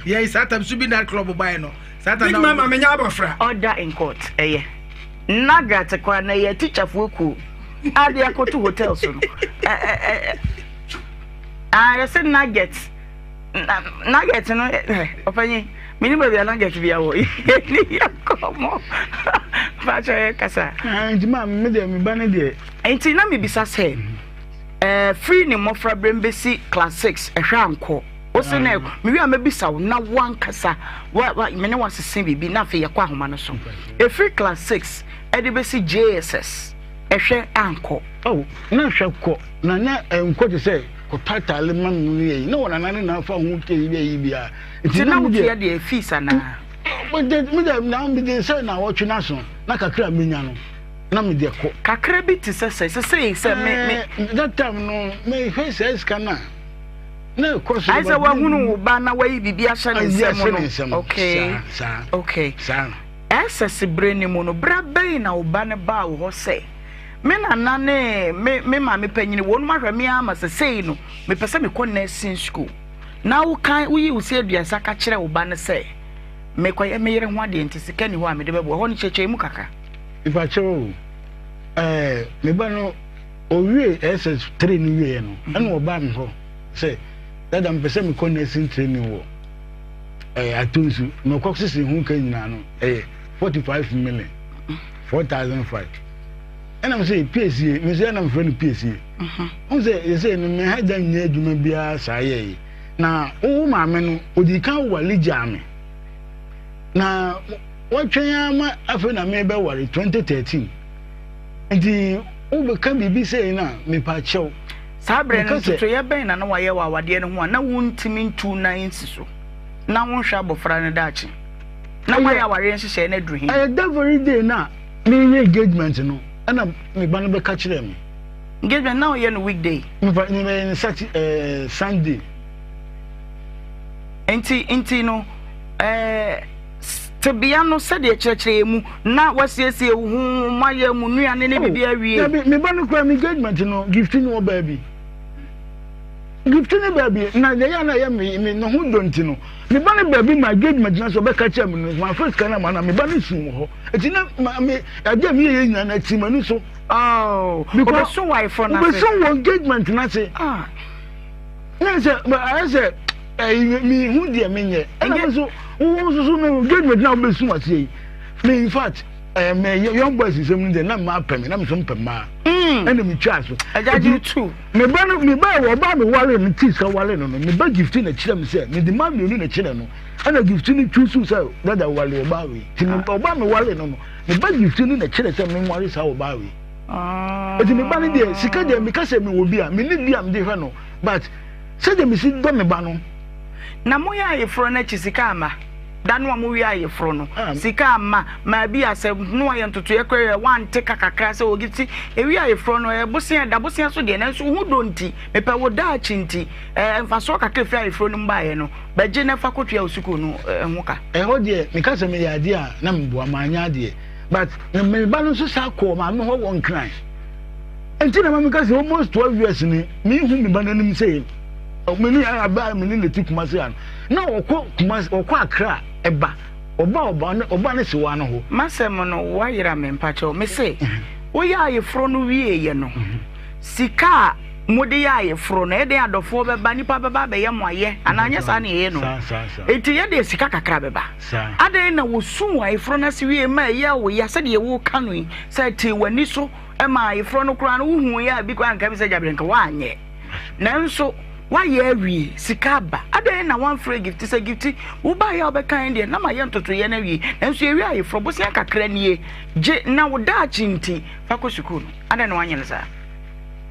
Yɛ saa tam so bi night club baeɛ no. Big man ma menya abɔfra. Order in court ɛyɛ Nagrat koraa na ɛyɛ teacherfoɔ kuo a de akɔto hotel so no ah yɛsɛ nugget nugget no ɔpanyin menim baabi a nugget bi awɔ yɛni yɛkɔmmɔ fakyɛ yɛ kasa. Nti ma me deɛ me ba ne deɛ. Nti na mebisa sɛ firi ne mmɔfra berɛm bɛsi class 6 ɛhwɛ ankɔ. Ose na mewie a mɛbisa wo na wankasa wa wa me ne wasese biribi na afei yɛkɔ ahoma no so. Ɛfiri class 6 ɛde bɛsi JSS ɛhwɛ ankɔ. Oh, na hwɛ kɔ na na ɛnkɔ te sɛ. kɔtɔ ataale ma no no yɛ yi na wɔn nana ne na afa ho kɛ yi yi biara. Nti na wotua deɛ fees anaa? Mede mede na mede sɛ na wɔtwe n'aso na kakra menya no na mede kɔ. Kakra bi te sɛ sɛ sɛ sɛ me me. That time no mehwɛ sɛ sika no a na ɛkɔ so. Ayɛ sɛ wahunu wo ba na wayi biribi ahyɛ ne nsam no. Okay. Saa. Okay. Saa. SS bere no mu no, bere bɛn na wo ba no baa wo hɔ sɛ, Me nana ne me me maame panyin, wɔnom ahwɛ me ara ma sesei no, mepɛ sɛ mekɔ nursing school? Na wokan, woyi wo se aduasa ka kyerɛ wo ba no sɛ, Mekɔyɛ me yere ho adeɛ nti sika nni hɔ a mede bɛboa. Ɛhɔ no kyerɛkyerɛ mu kakra. Mepakyɛw o, ɛɛ, me ba no, owiee SS 3 no wieɛ no, ɛna ɔbaa me hɔ sɛ, Dada, mepɛ sɛ mekɔ nursing training wɔ ɛyɛ atonsu na ɔkɔ sisi ho ka nyinaa no ɛyɛ 45 million 4005 ɛna mo sɛ piesie me nso ɛna mefrɛ no piesie ho sɛ yɛsɛ no me ha gya nyɛ adwuma biara saa yɛ yi na wowo maame no ɔdi kan wale gyaa me na wɔtwɛn ama afei na mebɛware 2013 nti wobɛka biribi sɛ na mepa kyɛw. Saa berɛ no, ntotoeɛ bɛn na na wɔayɛ wɔ awadeɛ no ho a na wontumi ntu wo nan nsi so na wonhwɛ abɔfra no daakye? Na moayɛ awareɛ nhyehyɛeɛ no aduru he? Ɛyɛ that very day no a mereyɛ engagement no ɛna me ba no bɛka kyerɛɛ me. Engagement na woyɛ no weekday? Mepa mebɛyɛ no Sat eh, Sunday. Nti nti no eh, Tebea no sɛdeɛ kyerɛkyerɛ mu na wasiesie wo ho, moayɛ mo nnuane ne biribi awie. Dabi, me ba no koraa me engagement no gift no wɔ baabi. Gift no baabi na deɛ yɛ na ɛyɛ me me ne ho dɔ nti no me ba no baabi ma engagement no so ɔbɛka kyerɛ me no ma afɛ sika no ama na me ba no su wɔ hɔ. Eti na ma me adeɛ a meyɛ yɛ nyinaa na ti m'ani so. Oh, because obesu wɔ ayeforo no ase. Obesu wɔ engagement no ase. Ah. Na sɛ ayɛ sɛ ɛyi mi hu deɛ mi nyɛ ɛna mi nso wo nso so no engagement na wobɛsu aseɛ yi me in fact ɛɛ mɛ young boys nsɛm no deɛ na mmaa pɛ me na mi nso mpɛ mmaa ɛna mi twa so ɛgya tu me ba no me ba wɔ ɔbaa mi wale no ti sika wale no no me ba gift na kyerɛ mi sɛ me de mmaa mmienu na kyerɛ no ɛna gift no twi so sɛ dada wale ɔbaa wei ti me ɔbaa mi wale no no me ba gift no na kyerɛ sɛ me nware saa ɔbaa wei eti me ba no deɛ sika deɛ meka sɛ me wɔ bi a me ne bi a me de hwɛ no but. Sɛdeɛ mesi dɔ me ba no. Na moyɛ ayeforɔ no akyi sika amma. Da no a mowie ayeforɔ no, sika amma. Maa bi a sɛ na wayɛ ntotoeɛ koraa a, wante ka kakra sɛ ogi ti. Ewie ayeforɔ no, ɛyɛ bosea, ɛda bosea so deɛ, nanso wo ho dɔ nti, mepɛ wo daakye nti, ɛɛ mfasoɔ kakra ɛfiri ayeforɔ no mu baeɛ no, bɛgye na fa kɔtua wo sukuu no ho ka. Ɛhɔ deɛ, meka sɛ meyɛ adeɛ a, na meboa, manyɛ adeɛ. But na me ba no nso san kɔɔ maame hɔ wɔ Nkran. Nti na ma meka sɛ almost 12 years ni mehu me ba no anim sɛ me ne abaa me ne ne ti Kumasi ano na ɔkɔ Kumasi ɔkɔ Accra ɛba ɔba ɔba ne ɔba ne sewa no hɔ. Masɛm no wayera me mpakyɛw me se woyɛ ayeforo no wieɛ no sika a mode yɛ ayeforo no ɛdɛn adɔfoɔ bɛba nipa bɛba abɛyɛ mo ayɛ anaa nyɛ saa na ɛyɛ no enti yɛ deɛ sika kakra bɛba adɛn na wɔsuu ayeforo no ase wie ma ɛyɛ wo ya sɛdeɛ woka no yi sɛ tee w'ani so Ɛma ayeforɔ no koraa no wohuiɛ a bi koraa nka bi sɛ gyabere nka woanyɛ nanso woayɛ awie sika aba adɛn na woamfrɛ gifti sɛ gifti wobaeɛ a wobɛkan deɛ na mayɛ ntotoeɛ no awie nanso yɛwie ayeforɔ bosea kakra nie gye na wo daakye nti fa kɔ sukuu no adɛn na woanyɛ no saa.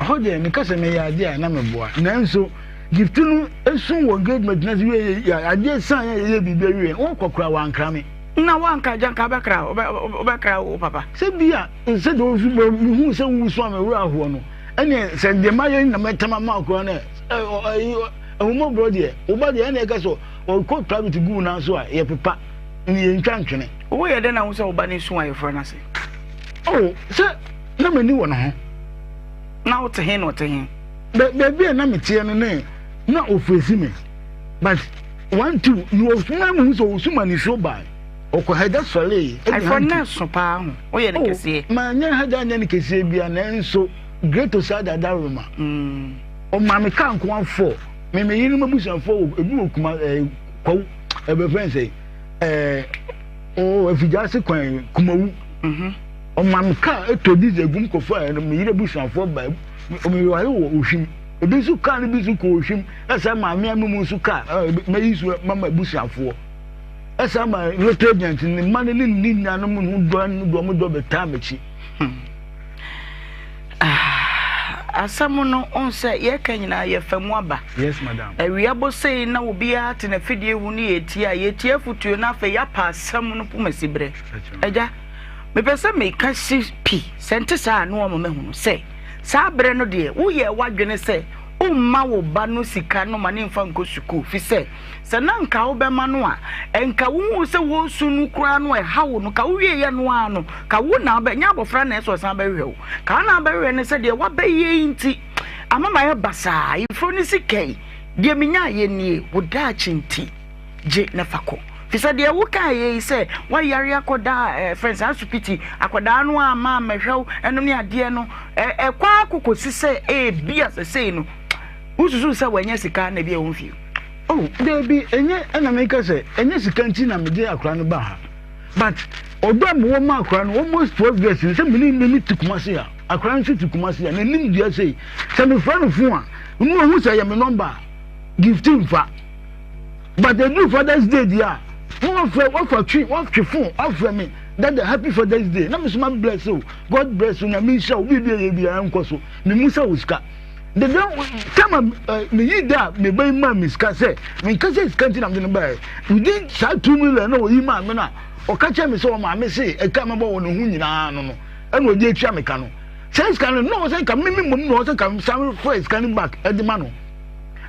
Ɛhɔ deɛ meka sɛ meyɛ adeɛ a na meboa nanso gifti no esu wɔ engagement no ase wie yɛ adeɛ san yɛ yɛ biribi awie no wɔkɔ koraa wankra me. Na wanka gya nka wobɛkra wobɛkra wo papa. Sɛ bi a Sɛdeɛ wosu bɔ mehuu sɛ wosu a me werɛ ahoɔ no, ɛneɛ sɛ deɛ mayɛ na mɛtam ama wo koraa no ɛ, ahummɔborɔ deɛ, wo ba deɛ ɛna ɛka sɛ ɔkɔ private gu wo nan so a, yɛpepa ne yɛntwa ntwene. Woyɛ dɛn na wohu sɛ wo ba no resu ayeforɔ no ase? Oh, sɛ na m'ani wɔ ne ho. Na wote he na ɔte he? Baabi a na meteɛ no ne na ɔfeesi me, but one two, na mehu sɛ ɔsu ma nisuo bae. Ɔkɔ hɛda sɔree. Ayeforɔ no na ɛso paa ho. Woyɛ no oh, kɛseɛ. Manyɛ hɛda nyɛ no kɛseɛ bia nanso Great Osada Daruma. Mm. Ɔmaa me kaa nko afɔ. Me me yerenom abusuafoɔ wɔ ebi wɔ kuma ɛɛ eh, kwawu ɛbɛfɛn sɛ ɛɛ oh afigya ase kwan kumawu. Mhm. Ɔmaa me kaa eto diesel egum kɔfa ɛno me yere abusuafoɔ ba me ware wɔ ohwim. Ebi nso kaa no bi nso kɔ ohwim ɛsɛ maame anum nso kaa ɛɛ mɛyi nso mama abusuafoɔ. Ɛsan ma road agent ne mma no ne ne nuanom no dɔ no dɔ mo dɔ bɛtaa m'akyi. Hmm. Ah, Asɛm no, wohu sɛ yɛka nyinaa yɛfa mu aba. Yes, madam. Awia bɔ sei na obiara te n'afidie ho ne yɛtie a, yɛtie afotuo na afei yɛapa asɛm no poma si berɛ. Agya, mepɛ sɛ meka si pi, sɛ nte saa a ne wɔma mahunu sɛ saa berɛ no deɛ woyɛɛ w'adwene sɛ womma wo ba no sika no ma ne mfa nkɔ sukuu fi sɛ Sɛ na nka wobɛma no a, nka wohuu sɛ wɔresu no koraa no ɛha wo no, ka wowieɛ no ara no, ka wo na wobɛ, nyɛ abɔfra na ɛsɛ ɔsan bɛhwehwɛ wo. Ka wo na wobɛhwehwɛ no sɛ deɛ wabɛyɛ yi nti, ama mayɛ basaa, ayeforo no sika yi, deɛ menyaeɛ nie, wo daakye nti, gye na fa kɔ. Fi sɛ deɛ wokaeɛ yi sɛ woayare akɔda eh, frɛ saa asopiti, akwadaa no amma ammɛhwɛ wo, ɛno ne adeɛ no, ɛkɔ ara kɔkɔsi sɛ ebia sɛsei no, wosusu sɛ wanya sika na ebia wɔmfie. Oh dabi ɛnyɛ ɛna meka sɛ ɛnyɛ sika nti na mede akora no baa ha but ɔdɔ a mewɔ ma akora no almost 12 years ni sɛ mene mene te Kumasi a akora no nso te Kumasi a n'anim dua sei sɛ mefrɛ no fon a ne ɔhu sɛ ɛyɛ me nɔmba a gift mfa but ɛduru Father's Day deɛ a na wafrɛ wafa twi watwe fon wafrɛ me dada happy Father's Day na me so ma bless o God bless o nyame nhyira wo biribi a ɛyɛ biara nkɔ so memu sɛ wo sika Dede time a eh, meyi da a me ba yi maa me sika sɛ menka sɛ sika nti na mede no baeɛ within saa 2 million na ɔyi maa me no a ɔka kyerɛ me sɛ ɔmaa me se ɛka mɛbɔ wɔ ne ho nyinaa no no ɛna ɔde atua me ka no saa sika no na ɔwɔ sɛ nka me me mmom na ɔwɔ sɛ nka san fa sika no back ɛde ma no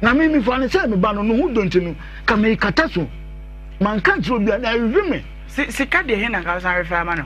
na me mefa no sɛ me ba no ne ho dɔ nti no ka mekata so manka nkyerɛ obiara na ɛwe me sika deɛ he na nka wosan refa ama no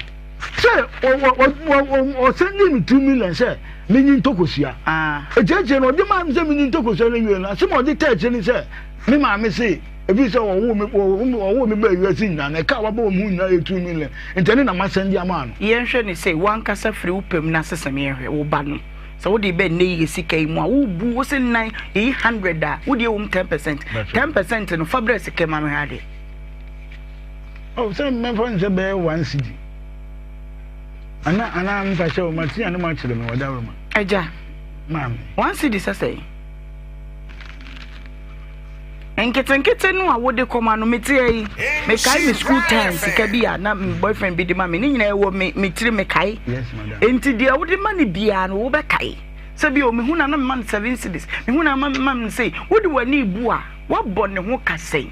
Sɛ ɔsɛndee me 2 million sɛ menyi ntɔ kosua. Akyiriakyiri no, ɔde maa me sɛ menyi ntɔ kosua no wiei no, asɛm a ɔde taa akyire ne sɛ, me maame se, ɛfiri sɛ ɔwoo me ɔwoo me baa wiase nyinaa no, ɛka a wabɔ wɔ me ho nyinaa yɛ 2 million, nti ɛno na masɛnde ama no. Yɛnhwɛ no sei, w'ankasa firi wo pɛ mu na sesam yɛnhwɛ, wo ba no, sɛ wode ba nnɛ yi yɛ sika yi mu a, wobu, wo se nnan, yɛyi 100 a, wo deɛ wɔ mu 10%, 10% no, fa brɛ sika ma mehwɛ adeɛ. Oh, sɛ mɛfa no sɛ bɛyɛ 1 cedi. Ana ana mfa hyɛ wo ma tia no ma kyerɛ me wɔ dawuro ma. Agya. Maame. 1 cedi sɛ sɛn? Nketenkete no a wode kɔma no mete yi mekae me school time sika bi a na me boyfriend bi de ma me ne nyinaa ɛwɔ me me tiri mekae. Yes, madam. Enti deɛ wode ma no biara no wobɛkae. Sɛ bi o mehu na na mema no 7 cedis mehu na ma no sei wode w'ani bu a woabɔ ne ho ka sɛn?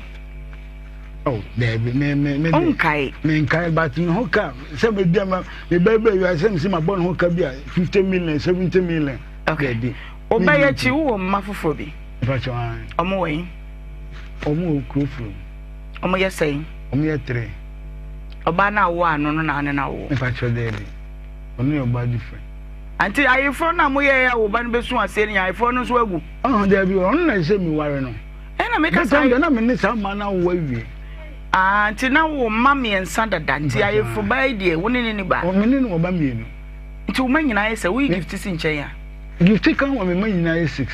Oh, daabi, me me me. Ɔnkae. Me nkae, but me ho ka sɛ me bi ama me bɛɛ bɛɛ wiase sɛ me si ma bɔ ne ho ka bi a 50 million, 70 million. Okay. Daabi. Ɔbɛyɛ akyi wowɔ mma foforɔ bi? Mpakyɛ wɔn. Ɔmo wɔ yi? Ɔmo wɔ kuro furo. Ɔmo yɛ sɛn? Ɔmo yɛ three. Ɔbaa no awo ano no na ane no awo? Mpakyɛ daabi. Ɔno yɛ ɔbaa different. Anti ayeforɔ no a moyɛɛ a wo ba no bɛsu aseɛ no yɛ ayeforɔ no nso agu? Ɔhɔn daabi, ɔno na ɛsɛ mi ware no. Ɛna meka saa. Bɛtɛm na me ne saa mma no awo awie. Ah, nti na wo mma mmiɛnsa dada nti ayeforo ba yi deɛ wo ne ne ni ba. Me ne no wɔ ba mmienu. Nti wo mma nyinaa yɛ sɛ woyi Gift si nkyɛn a? Gift ka ho a me mma nyinaa yɛ six.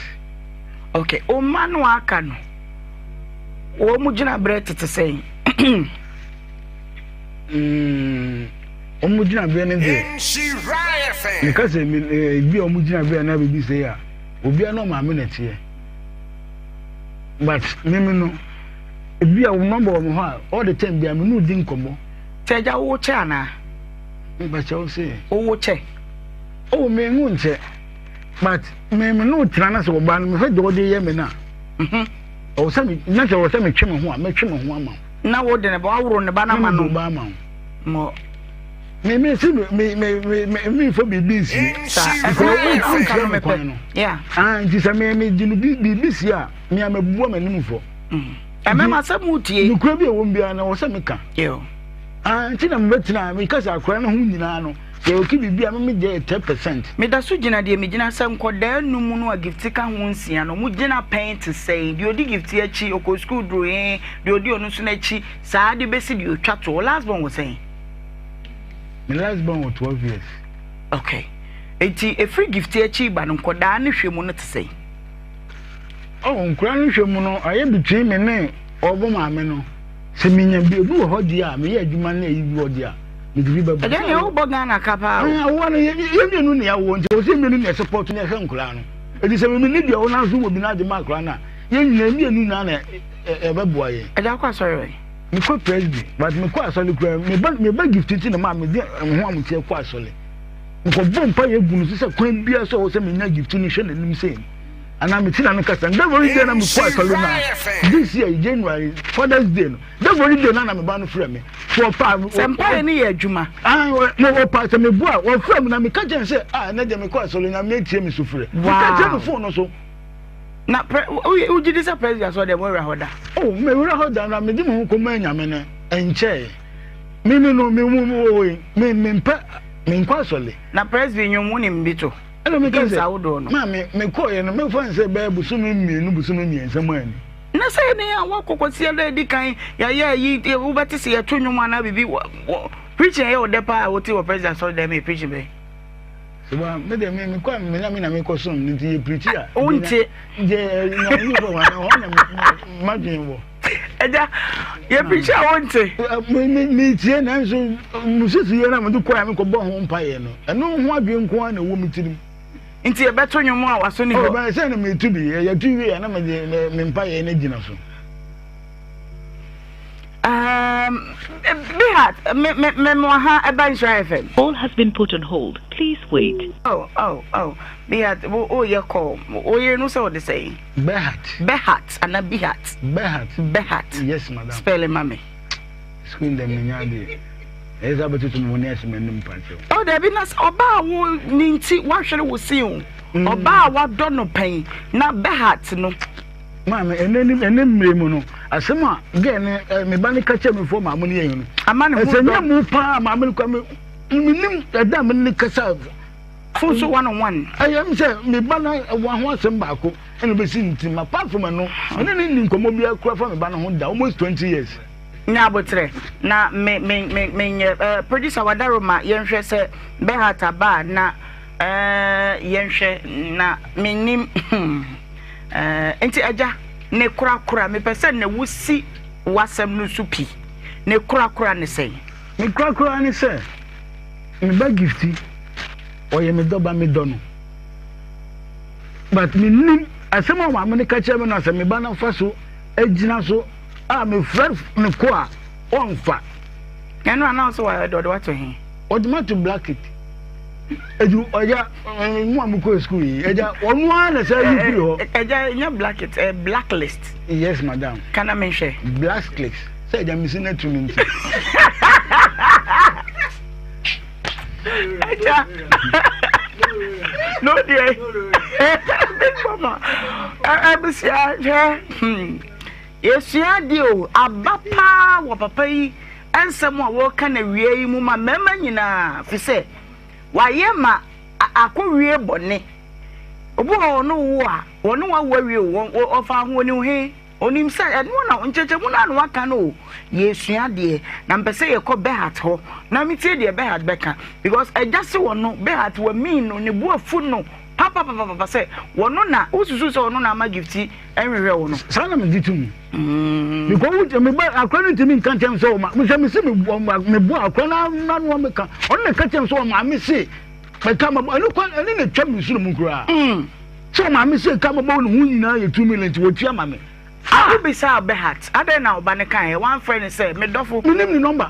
Okay, wo mma no aka no wɔn mu gyina berɛ tete sɛn? Wɔn mu gyina berɛ no deɛ meka sɛ ebi a wɔn gyina berɛ anaa biribi sɛ a obiara na ɔmaame na ɛteɛ. But me me no, ebi a wo number wɔ me hɔ a, all the time bia me ne wo di nkɔmmɔ. Sɛ agya wo kyɛ anaa? Mpakyɛ wo se. Wo kyɛ? Oh, me nwo nkyɛ. But me me ne wo tena na sɛ ɔbaa no mehwɛ deɛ ɔde yɛ me no a. Mhm. Ɔwɔ sɛ me na sɛ ɔwɔ sɛ metwe me ho a, mɛtwe me ho ama wo. Na wo de ne ba waworo ne ba no ama no. Na me de ba ama wo. Mo. Me me si me me me me me nfa biribi nsie. Saa ɛfɛ wo nkyerɛ me kwan no. Yeah. Ah, nti sɛ me me di no biribi sie a, me a mabua m'anim fɔ. Ɛmɛma sɛ mo tie. Nukura bi a ɛwɔ mu biara na wɔ sɛ meka. Yo. Ah, nti na mebɛtena meka sɛ akora no ho nyinaa no sɛ ɔki biribi a meme deɛ yɛ 10%. Meda so gyina deɛ megyina sɛ nkɔdaa num no a Gifty ka ho nsia no ɔmo gyina pɛn te sɛn? Deɛ ɔdi Gifty akyi ɔkɔ sukuu duru he, deɛ ɔdi ɔno nso n'akyi saa de bɛsi deɛ ɔtwa to. Wo last born wɔ sɛn? Me last born wɔ 12 years. Okay. Enti ɛfiri Gifty akyi ba no nkɔdaa no hwɛ mu no te sɛn? Oh, nkɔdaa no hwɛ mu no ayɛ between me ne ɔbɔ maame no. Sɛ menya bi obi wɔ hɔ deɛ a meyɛ adwuma na ɛyi bi wɔ deɛ a mede bi bɛbɔ. Ɛdeɛ nea wobɔ Ghana ka paa o. Awoɔ no yɛ mmienu ne yɛawoɔ nti ɛwɔ sɛ mmienu ne ɛsopɔto ne ɛhwɛ nkɔdaa no. Ɛti sɛ meme ne deɛ wo nan so wɔ bi no agye ma akɔdaa no a yɛn nyinaa mmienu nyinaa na ɛbɛboa yɛn. Ɛde akɔ asɔre wɛn? Mekɔ Presby but mekɔ asɔre koraa meba meba gift nti na maa mede me ho amoteɛ kɔ asɔre. Mekɔbɔ mpaeɛ gu no so sɛ kwan biara so a ɛwɔ sɛ menya gift no hwɛ n'anim sei no anaa mete n'ano kasa no. That very day na mekɔ asɔre no a, this year January Father's Day no, that very day na na me ba no frɛ me. So ɔpa Sɛ mpaeɛ no yɛ adwuma. Ah, ɔpa sɛ mebu a wɔfrɛ me na meka kyerɛ no sɛ ah ɛnɛ deɛ mekɔ asɔre Nyame atie me sufrɛ. Meka kyerɛ no phone no so. Na prɛ wogye di sɛ Presby asɔre deɛ moawura hɔ da? Oh, mewura hɔ da na mede me ho kɔmaa Nyame no ɛnkyɛe. Me me no me mu me me mempɛ menkɔ asɔre. Na Presby nnwom wonim bi to? Ɛna meka Hymns sɛ ahodoɔ no. maame mekɔeɛ no memfa no sɛ bɛyɛ bosome mmienu bosome mmiɛnsa mu ani. Na sɛ ne a woakɔ Kwasiada a edi kan yɛayɛ ayi wobɛte sɛ yɛto nnwom anaa biribi preaching ɛyɛ wo dɛ paa a wote wɔ Presby asɔre dɛm yɛ preaching bɛn? Seba me de me mekɔ a me na me na mekɔ som no nti yɛ preachi a. Wonte. Deɛ na me kɔ hɔ na hɔ na madwen wɔ. Ɛgya yɛ preachi a wonte. Me me me tie nanso mo sisi yɛ na mede kɔ a mekɔ bɔ ho mpaeɛ no ɛno ho adwen nko ara na ɛwɔ me tirim. Nti yɛbɛto nnwom a waso ni hɔ. Ɔbɛn sɛ na metu bi yɛtu wie a na mede me mpaeɛ no gyina so. Um, Bihat, me me me mo ha ɛba Nhyira FM. Call has been put on hold. Please wait. Oh oh oh, Bihat, wo oh yɛ call. Wo yere no sɛ ɔde sɛn? Behat. Behat ana Bihat? Behat. Behat. Yes madam. Spell it ma me. Screen dem me nya adeɛ. Ɛyɛ sɛ abɛtoto me ho ne ahyɛ m'anim pakyɛw. Oh dabi na sɛ ɔbaa a wo ne nti wahwere wo sin o. Ɔbaa a wadɔ no pɛn na Behat no. Maame, ɛnɛ ni ɛnɛ mmere mu no, asɛm a gɛɛ ne ɛ me ba no ka kyerɛ me fo maame no yɛ no. Ama ne ho Ɛsɛ dɔ. nyɛ mu paa maame no kura me menim ɛda a me ne kasa. Fo so one on one. Ɛyɛ m sɛ me ba no wɔ ho asɛm baako ɛna obesi ne tirim apart from ɛno me ne ne nni nkɔmmɔ biara kura fa me ba no ho da almost 20 years. Nya aboterɛ na me me me menyɛ eh, producer Wadaroma yɛnhwɛ sɛ Behat aba a na eh, yɛnhwɛ na mennim hmm. Eh, nti agya, ne korakora, mepɛ sɛ na wosi w'asɛm no so pi. Ne korakora ne sɛn? Ne korakora ne sɛ, me ba Gifti, ɔyɛ me dɔba, medɔ no. But mennim asɛm a maame no ka kyerɛ me no sɛ me ba no afa so agyina so a mefrɛ no ko a ɔmfa. Ɛno a na ɔsɛ wa ɔde wato he? Ɔde ma to blacket. Edu ɔgya mu a mokɔ sukuu yi ɛgya ɔno ara na sɛ ayi firi hɔ. Ɛgya nyɛ blacket ɛ blacklist. Yes madam. Kana mi nhwɛ. Blacklist sɛ ɛgya mi si na tu mi nti. Ɛgya no deɛ big mama ɛbisia hwɛ yɛsua adeɛ o aba paa wɔ papa yi. Nsɛm a wɔreka no awiei yi mu ma mmarima nyinaa, fi sɛ wɔayɛ ma akɔwie bɔne. Obi wɔ hɔ ɔne wo a, wɔne wo awo awie o, ɔfa ho onim he, onim sɛ ɛno na nkyɛkyɛmu no a na waka no o. Yɛresua adeɛ na mpɛ sɛ yɛkɔ Behat hɔ na metie deɛ Behat bɛka because agya se wɔno Behat wamin no, ne bo afu no papapapapa sɛ wɔno na wosusu sɛ ɔno na ama Gifti nhwehwɛ wo no. Saa na megye to mu. Because wo me ba akora no ntumi nka nkyɛn sɛ ɔma mesɛ mese me bo akora no na no meka ɔno na ɛka kyɛn sɛ ɔma me se mɛka ma ɛno kwan ɛne na ɛtwa me soro mu koraa sɛ ɔma me se ka ma bɔ ne ho nyinaa yɛ 2 million nti wɔtua ma me. Ah! Wobisaa Behat, adɛn na ɔba no kaeɛ? Wamfrɛ no sɛ, Me dɔfo. Menim ne nɔmba.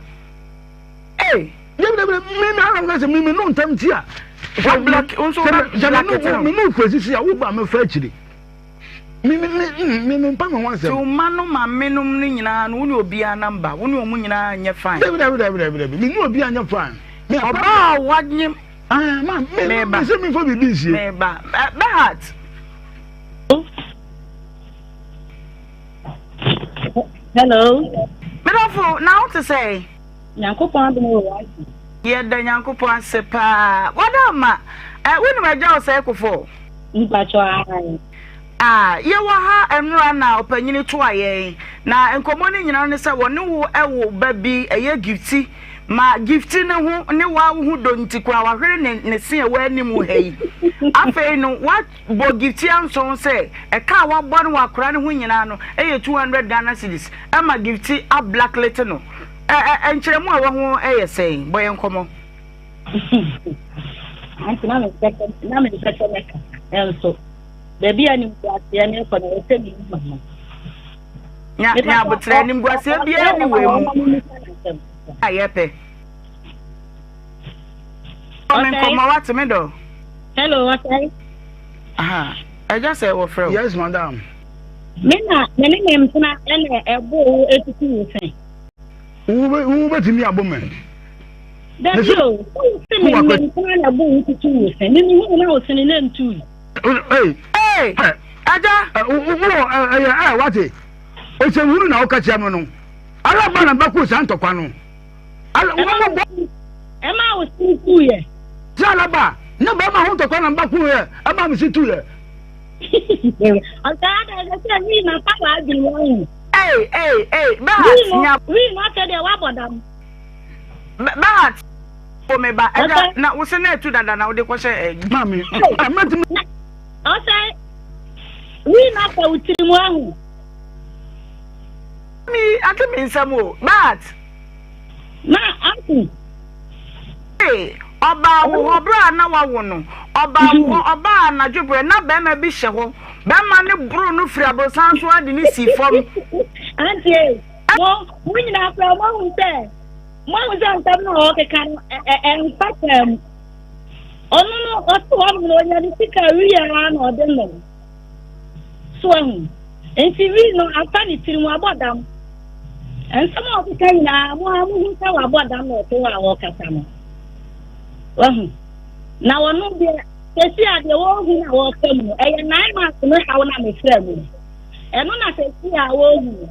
Ei! Dabi dabi me me ara sɛ me me no ntam ti a. Wa block wo nso wa block no. Me no kura sisi a wo ba me fa akyire. Me me me me me mpa me ho asɛm. Ti wo mma no maame nom no nyinaa no wo ne obiara namba wo ne wɔn nyinaa nyɛ fine. Dabi dabi dabi dabi dabi me ne obiara nyɛ fine. Ɔbaa a wanyem. Ah ma me me me sɛ me fa biribi nsie. Meba Behat. Hello. Medɔfo na wo te sɛn? Nyankopɔn adom wɔ w'ase. Yɛda Nyankopɔn ase paa. Wada ma eh, wonim Agya Ɔsɛe Kofo? Mpakyɛ ae. Ah, yɛwɔ ha ɛnora na ɔpanyini toa yɛn. Na nkɔmmɔ no nyinaa ne sɛ wɔne wo ɛwo ba bi, ɛyɛ Gifti. Ma Gifti ne ho ne wo a wo ho dɔ nti koraa wahwere ne ne se a ɛwɔ anim ha yi. Afei no, wa bɔ Gifti anson sɛ ɛka a wabɔ no wɔ akora no ho nyinaa no ɛyɛ 200 Ghana cedis ɛma Gifti ablacklete no. Ɛ ɛ nkyerɛmu a ɛwɔ ho yɛ sɛn? Bɔ yɛn nkɔmmɔ. Aunty, na mempɛ sɛ na mempɛ sɛ mɛka nso baabi a animguaseɛ no rekɔ no ɛwɔ sɛ meyi m'ano. Nya nya abotrɛ animguaseɛ biara ni wɔ mu a yɛpɛ. Me nkɔmmɔ wate me dɔ. Hello, ɔsɛe. Aha, ɛgya sɛ wɔfrɛ wo. Yes, madam. Me na me ne me mpena ɛna ɛbɔ wo etutu wo sɛn. Wo bɛtumi abɔ me. Dabi o, wo se me me mpena na ɛbɔ wo tutu wo sɛn. Me me hu na wo sene na ntu. Ee. Ee, ɛgya. Wo ɛyɛ ɛ wate. Osɛnhunu na woka kyerɛ me no. Alaba na bɛko saa ntɔkwa no. Ɛma wo se tuiɛ. Sɛ alaba ne bɛrima ho ntɔkwa na mbɛko yɛ ɛma me se tuiɛ. Ɔsɛ ada ɛsɛ sɛ wii na fa w'adwene wɔn. Ee ee ee Bahat nya. Wii na afɛ deɛ wabɔ dam. Bahat o me ba ɛda na wo se na etu dada na wode kɔhyɛ ɛ. Maame mɛtumi. Ɔsɛ wii na fa wo tiri mu ahu. Mi ate mi nsɛm o Bahat. Na aunty. Ee, ɔbaa wo hɔ berɛ a na wawo no. Ɔbaa wo hɔ, ɔbaa anadwo berɛ, na barima bi hyɛ hɔ. Barima no boroo no firi aborosan so ara de no sii fam. Aunty ee, mo, mo nyinaa koraa moahu sɛ, moahu sɛ nsɛm no a ɔrekeka no, ɛ, ɛ, ɛmfa kaa mu. Ɔno no, ɔte hɔnom no, ɔnya ne sika wie ara na ɔde nom. So ahu? Enti wii no afa ne tirim, wabɔ dam. Nsɛm a ɔkeka nyinaa, mo ara muhu sɛ wabɔ dam na ɔte hɔ a ɔrekasa no. Wahu? Na ɔno deɛ, sɛsi a deɛ wɔrehu na wɔrefa mu no, ɛyɛ nine months no haw na mefrɛ mu no. Ɛno na sɛsi a wɔrehu no.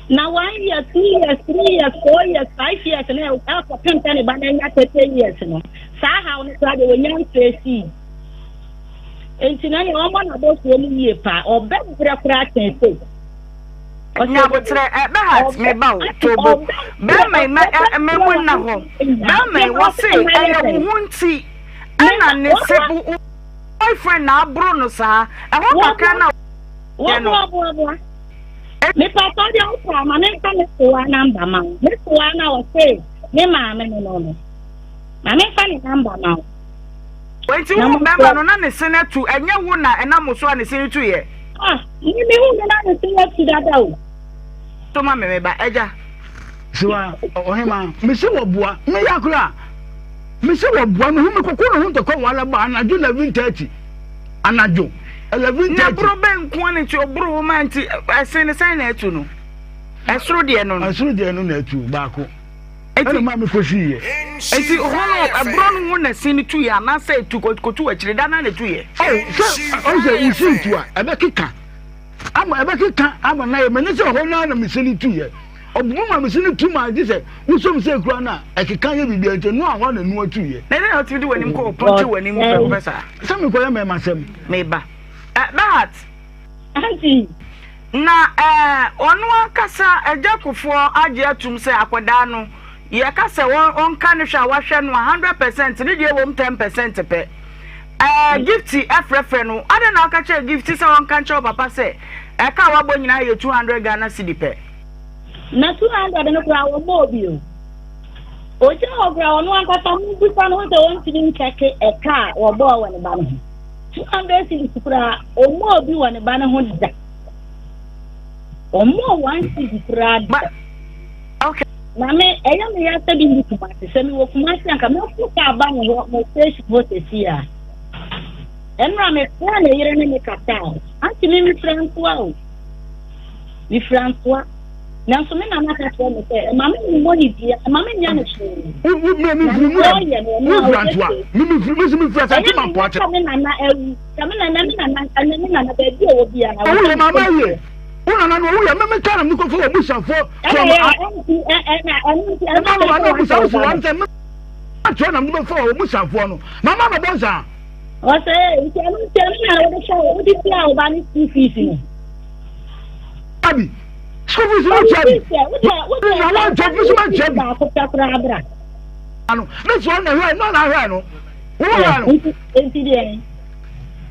Na one year, 2 years, 3 years, 4 years, 5 years na ɛkɔpem sɛ ne ba no anya 30 years no, saa haw no koraa deɛ wɔnya mfɛɛ sii. Enti na nea ɔmmɔ n'abɔsoɔ no yie paa, ɔbɛbrɛ koraa kyɛn sei. Nyabotrɛ, ɛ Bɛhat, me ba o, Tobo, bɛrima yi, mɛ ɛ mɛ mu nna hɔ, bɛrima yi, wɔse ɛyɛ wo ho nti ɛna ne se wo boyfriend na aboro no saa, ɛhɔ kakra na yɛ no. Wɔboaboaboa. Mepatɔ deɛ wopɛ a ma memfa me soa namba ma wo. Me soa na ɔse me maame no no no. Ma memfa ne namba ma wo. Enti wo bɛrima no na ne se no atu, ɛnyɛ wo na ɛnam wo so a ne se no tuiɛ? Ah, me me hu no na ne se no atu dada o. To ma me me ba, agya. Siwa, ɔhema, me se wɔboa, me ya koraa. Me se wɔboa, me hu me kɔkɔ ne ho ntɔkwa wɔ alaba anadwo 11:30. Anadwo 11:30. Na boro bɛ nko ne nti ɔboro wo ma nti ɛsen ne sɛn na atu no? Ɛsoro deɛ no no. Ɛsoro deɛ no na atu baako. Ɛna maa me kɔsii yɛ. Enti hɔ no, ɛborɔ no ho na sin no tuiɛ anaasɛ ɛtu kɔtu akyire da no na ɛtuiɛ? Oh, sɛ ɔn sɛ wosi tu a, ɛbɛkeka ama ɛbɛkeka ama na yɛ mene sɛ hɔ no ara na me sin no tuiɛ. Ɔbubu ma me sin no tu ma gye sɛ wosom sɛ kura no a ɛkeka yɛ biribi nti ɛno a hɔ na ɛno atuiɛ. Na ɛdɛn na wotumi de w'anim kɔ ɔpono kyɛ w'anim prɛko pɛ saa? Sɛ mekɔyɛ mmarima sɛm. Meba. Ɛ, Bahat. Auntie. Na eh, ɔno ankasa Agya Kufuor agye atum sɛ akwadaa no, yɛka sɛ ɔnka ne hwɛ a wahwɛ no a, 100% ne deɛ wom 10% pɛ. Eh, Gifty frɛfrɛ no, adɛn na woka kyerɛɛ Gifty sɛ ɔnka nkyerɛ wo papa sɛ ɛka a wabɔ nyinaa yɛ 200 Ghana cedi pɛ? Na 200 no koraa wɔmmɔɔ bi o. Ɔgyina hɔ koraa ɔno ankasa mommisa no ho sɛ ɔntumi nkyɛke ɛka a wɔbɔɔ wɔ ne ba no ho. 200 cedis koraa ɔmmɔɔ bi wɔ ne ba no ho da. Ɔmmɔɔ 1 cedi koraa da. Okay. Na me ɛyɛ me ya sɛ bi nni Kumasi. Sɛ mewɔ Kumasi anka mɛfo kaa ba ne hɔ mo station hɔ sɛsi a. Ɛnora mefrɛ ne yere ne me kasa a. Ante me mefira ntoa o. Mefira ntoa. Nanso me nana ka kyerɛ me sɛ ɛma me mmɔ ne dua, ɛma me nyɛ no hwee. Wo me me firi mu ɔyɛ no ɔno a ɔyɛ se. Me me firi me me firi asante ma mpo akyɛ. Ɛyɛ me nana awu. Sɛ me nana me nana ɛnɛ me nana baabi a ɔwɔ biara. Owu yɛ maama yie. Wo nana no owu yɛ me me kaa na me kɔfɔ wɔ busuafoɔ. Ɛna yɛ ɛnti ɛna ɛno nti ɛno nti ɛna ɛna busa so wɔn sɛ me atwerɛ na me bɛfɔ wɔ busuafoɔ no mama ma bɔ nsaa. Ɔsɛ nti ɛno nti ɛno na wɔde hyɛ wɔ wɔde tua ɔba ne school fees no. Abi school fees no tua bi. Na wɔn ntwa bi so ma ntwa bi. Baako pɛ koraa bra. Ano ne sɔ na hwɛ no na hwɛ no. Wo hwɛ no. Nti deɛ.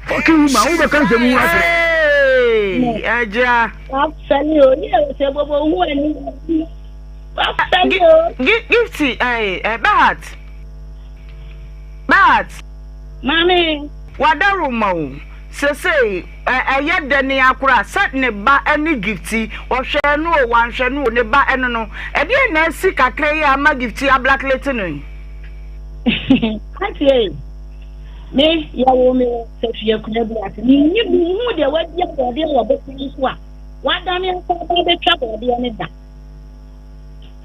Fucking woman wo bɛ ka nsɛm hu akyerɛ. Hey, agya. Wafɛle o, yɛ sɛ bobo hu ani. Wafɛle o. Gifty, eh, eh, Bahat. Bahat. Maame. Wadaroma o. Sesei, ɛyɛ dɛ ne akora sɛ ne ba ne Gifty, ɔhwɛɛ no o, wanhwɛ no o, ne ba ɛno no. Ɛdeɛn na asi kakra yi a ama Gifty ablacklete no yi? Auntie ei, me yɛwoo me wɔ Safie akura bi ase. Menni menhuu deɛ wadua bɔɔdeɛ wɔ bepɔ yi so a wadane akɔ aba abɛtwa bɔɔdeɛ no da.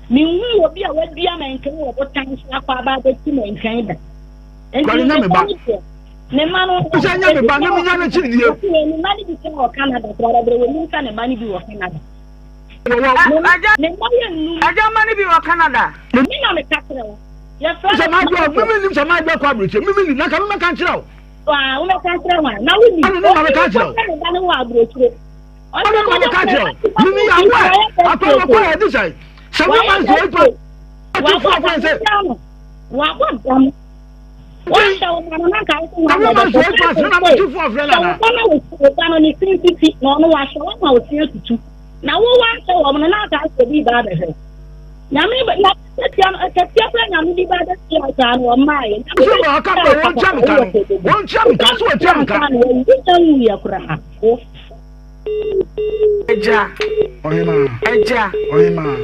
Menhuu obi a wadua mankan wɔ botan so akɔ aba abɛtu mankan da. Nti Kwari nya me ba. ne deɛ ne mma no Sɛ nya me ba na menya no kyiri die. Ne mma no bi sɛ wɔ Canada koraa berɛ wɔnim sɛ ne mma no bi wɔ Canada. Agya Ne mma yɛ nnum. Agya mma no bi wɔ Canada. Me na meka kyerɛ wo. Yɛfrɛ Sɛ no maa dɔ Michael. mímí nim sɛ maa dɔ kɔ aburokyire mímí nim na nka mímɛ ka nkyerɛ o. Waa womɛka nkyerɛ hwan na wonim. Ɛna ne ma mɛka nkyerɛ wo. Ɔne ne ba no wɔ aburokyire. Ɛna ne ma mɛka nkyerɛ wo. Mímí yɛ awɛ akɔ akɔ yɛ di sɛ sɛ mi ma nso epa ɔtí fún afɛn sɛ. Wabɔ dam. Wɔahyɛ wo ma no na nka wo so Sɛ mi ma nso epa sɛ na ma ti fún afɛn Sɛ nana. wo ba na wo ba no ne sin titi na ɔno wahyɛ wo ma wo sin atutu. Na wo wanhyɛ wɔn no na nka asɛ bi ba abɛhwɛ. Nyame bɛ na akatua no akatua kora nyame bi ba bɛtua saa no ɔmaa yɛ. Nyame Sɛ ma ɔka bɛ wɔn tua mi ka no wɔn tua mi ka so wɔn tua mi ka. Wonya nwuyɛ koraa. Wo. Agya. Ɔhemaa. Agya. Ɔhemaa.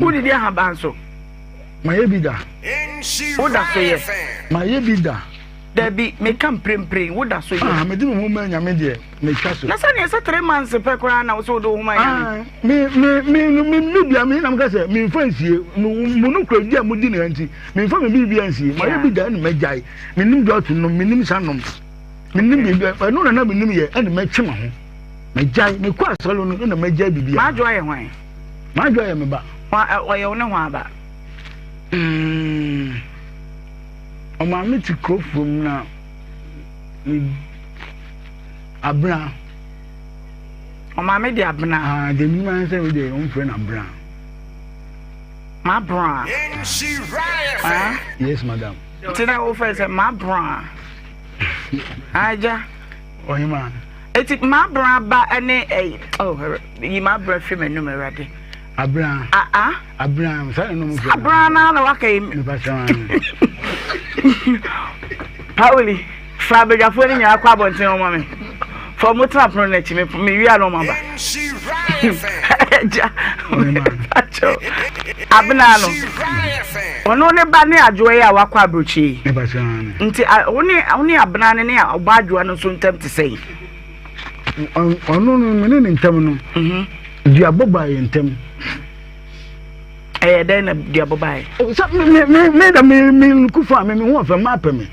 Wodidi ahaban so. Mayɛ bi da. Woda so yɛ. Mayɛ bi da. Dabi, meka mprempren, woda so yɛ. Ah, mede me ho ma Nyame deɛ, metwa so. Na sɛdeɛ sɛ 3 months pɛ koraa na wo sɛ wode wo ho ma Nyame. Ah, me me me me me bia me nam ka sɛ memfa nsie mo no kura di a modi ne nti memfa me biribi ansie. Mayɛ bi da ɛna magyae. Menim dɔɔto nom, menim sa nom. Menim biribi ɛno na na menim yɛ ɛna mɛtwe me ho. Magyae, mekɔ asɔre no ɛna magyae biribi. M'adwoa yɛ hwan? M'adwoa yɛ me ba. Ɔyɛ wo ne hwan ba? Ɔmaame te kuro fuom na ne abena. Ɔmaame de abena. Ah, deɛ menim ara sɛ deɛ ɔmfrɛ no abena. Mabena. Ah? Yes, madam. Nti na wofrɛ sɛ mabena. Agya. Ɔhema. Eti mabena ba ne ɛyi oh yi mabena firi m'anum awurade. Abena. Ah ah. Abena saa na nom fɛ. Abena na na waka yi. Nipa sɛn. Pauli fa abadwafoɔ no nyinaa kɔ abɔnten wɔn mi. Fa wɔn tena pono n'akyi mi mi wia na wɔn aba. Agya akyɛw abena no ɔno ne ba ne adwoa yi a wakɔ aburokyi yi. Nti wo ne wo ne abena no ne ɔba adwoa no nso ntam te sɛn? Ɔno no me ne ne ntam no. Mhm. Duabɔ baa yɛn ntam. Ɛyɛ dɛn na duabɔ baa yɛ? Sɛ me me me da me me kufa me me ho ɔfɛ maa pɛ me.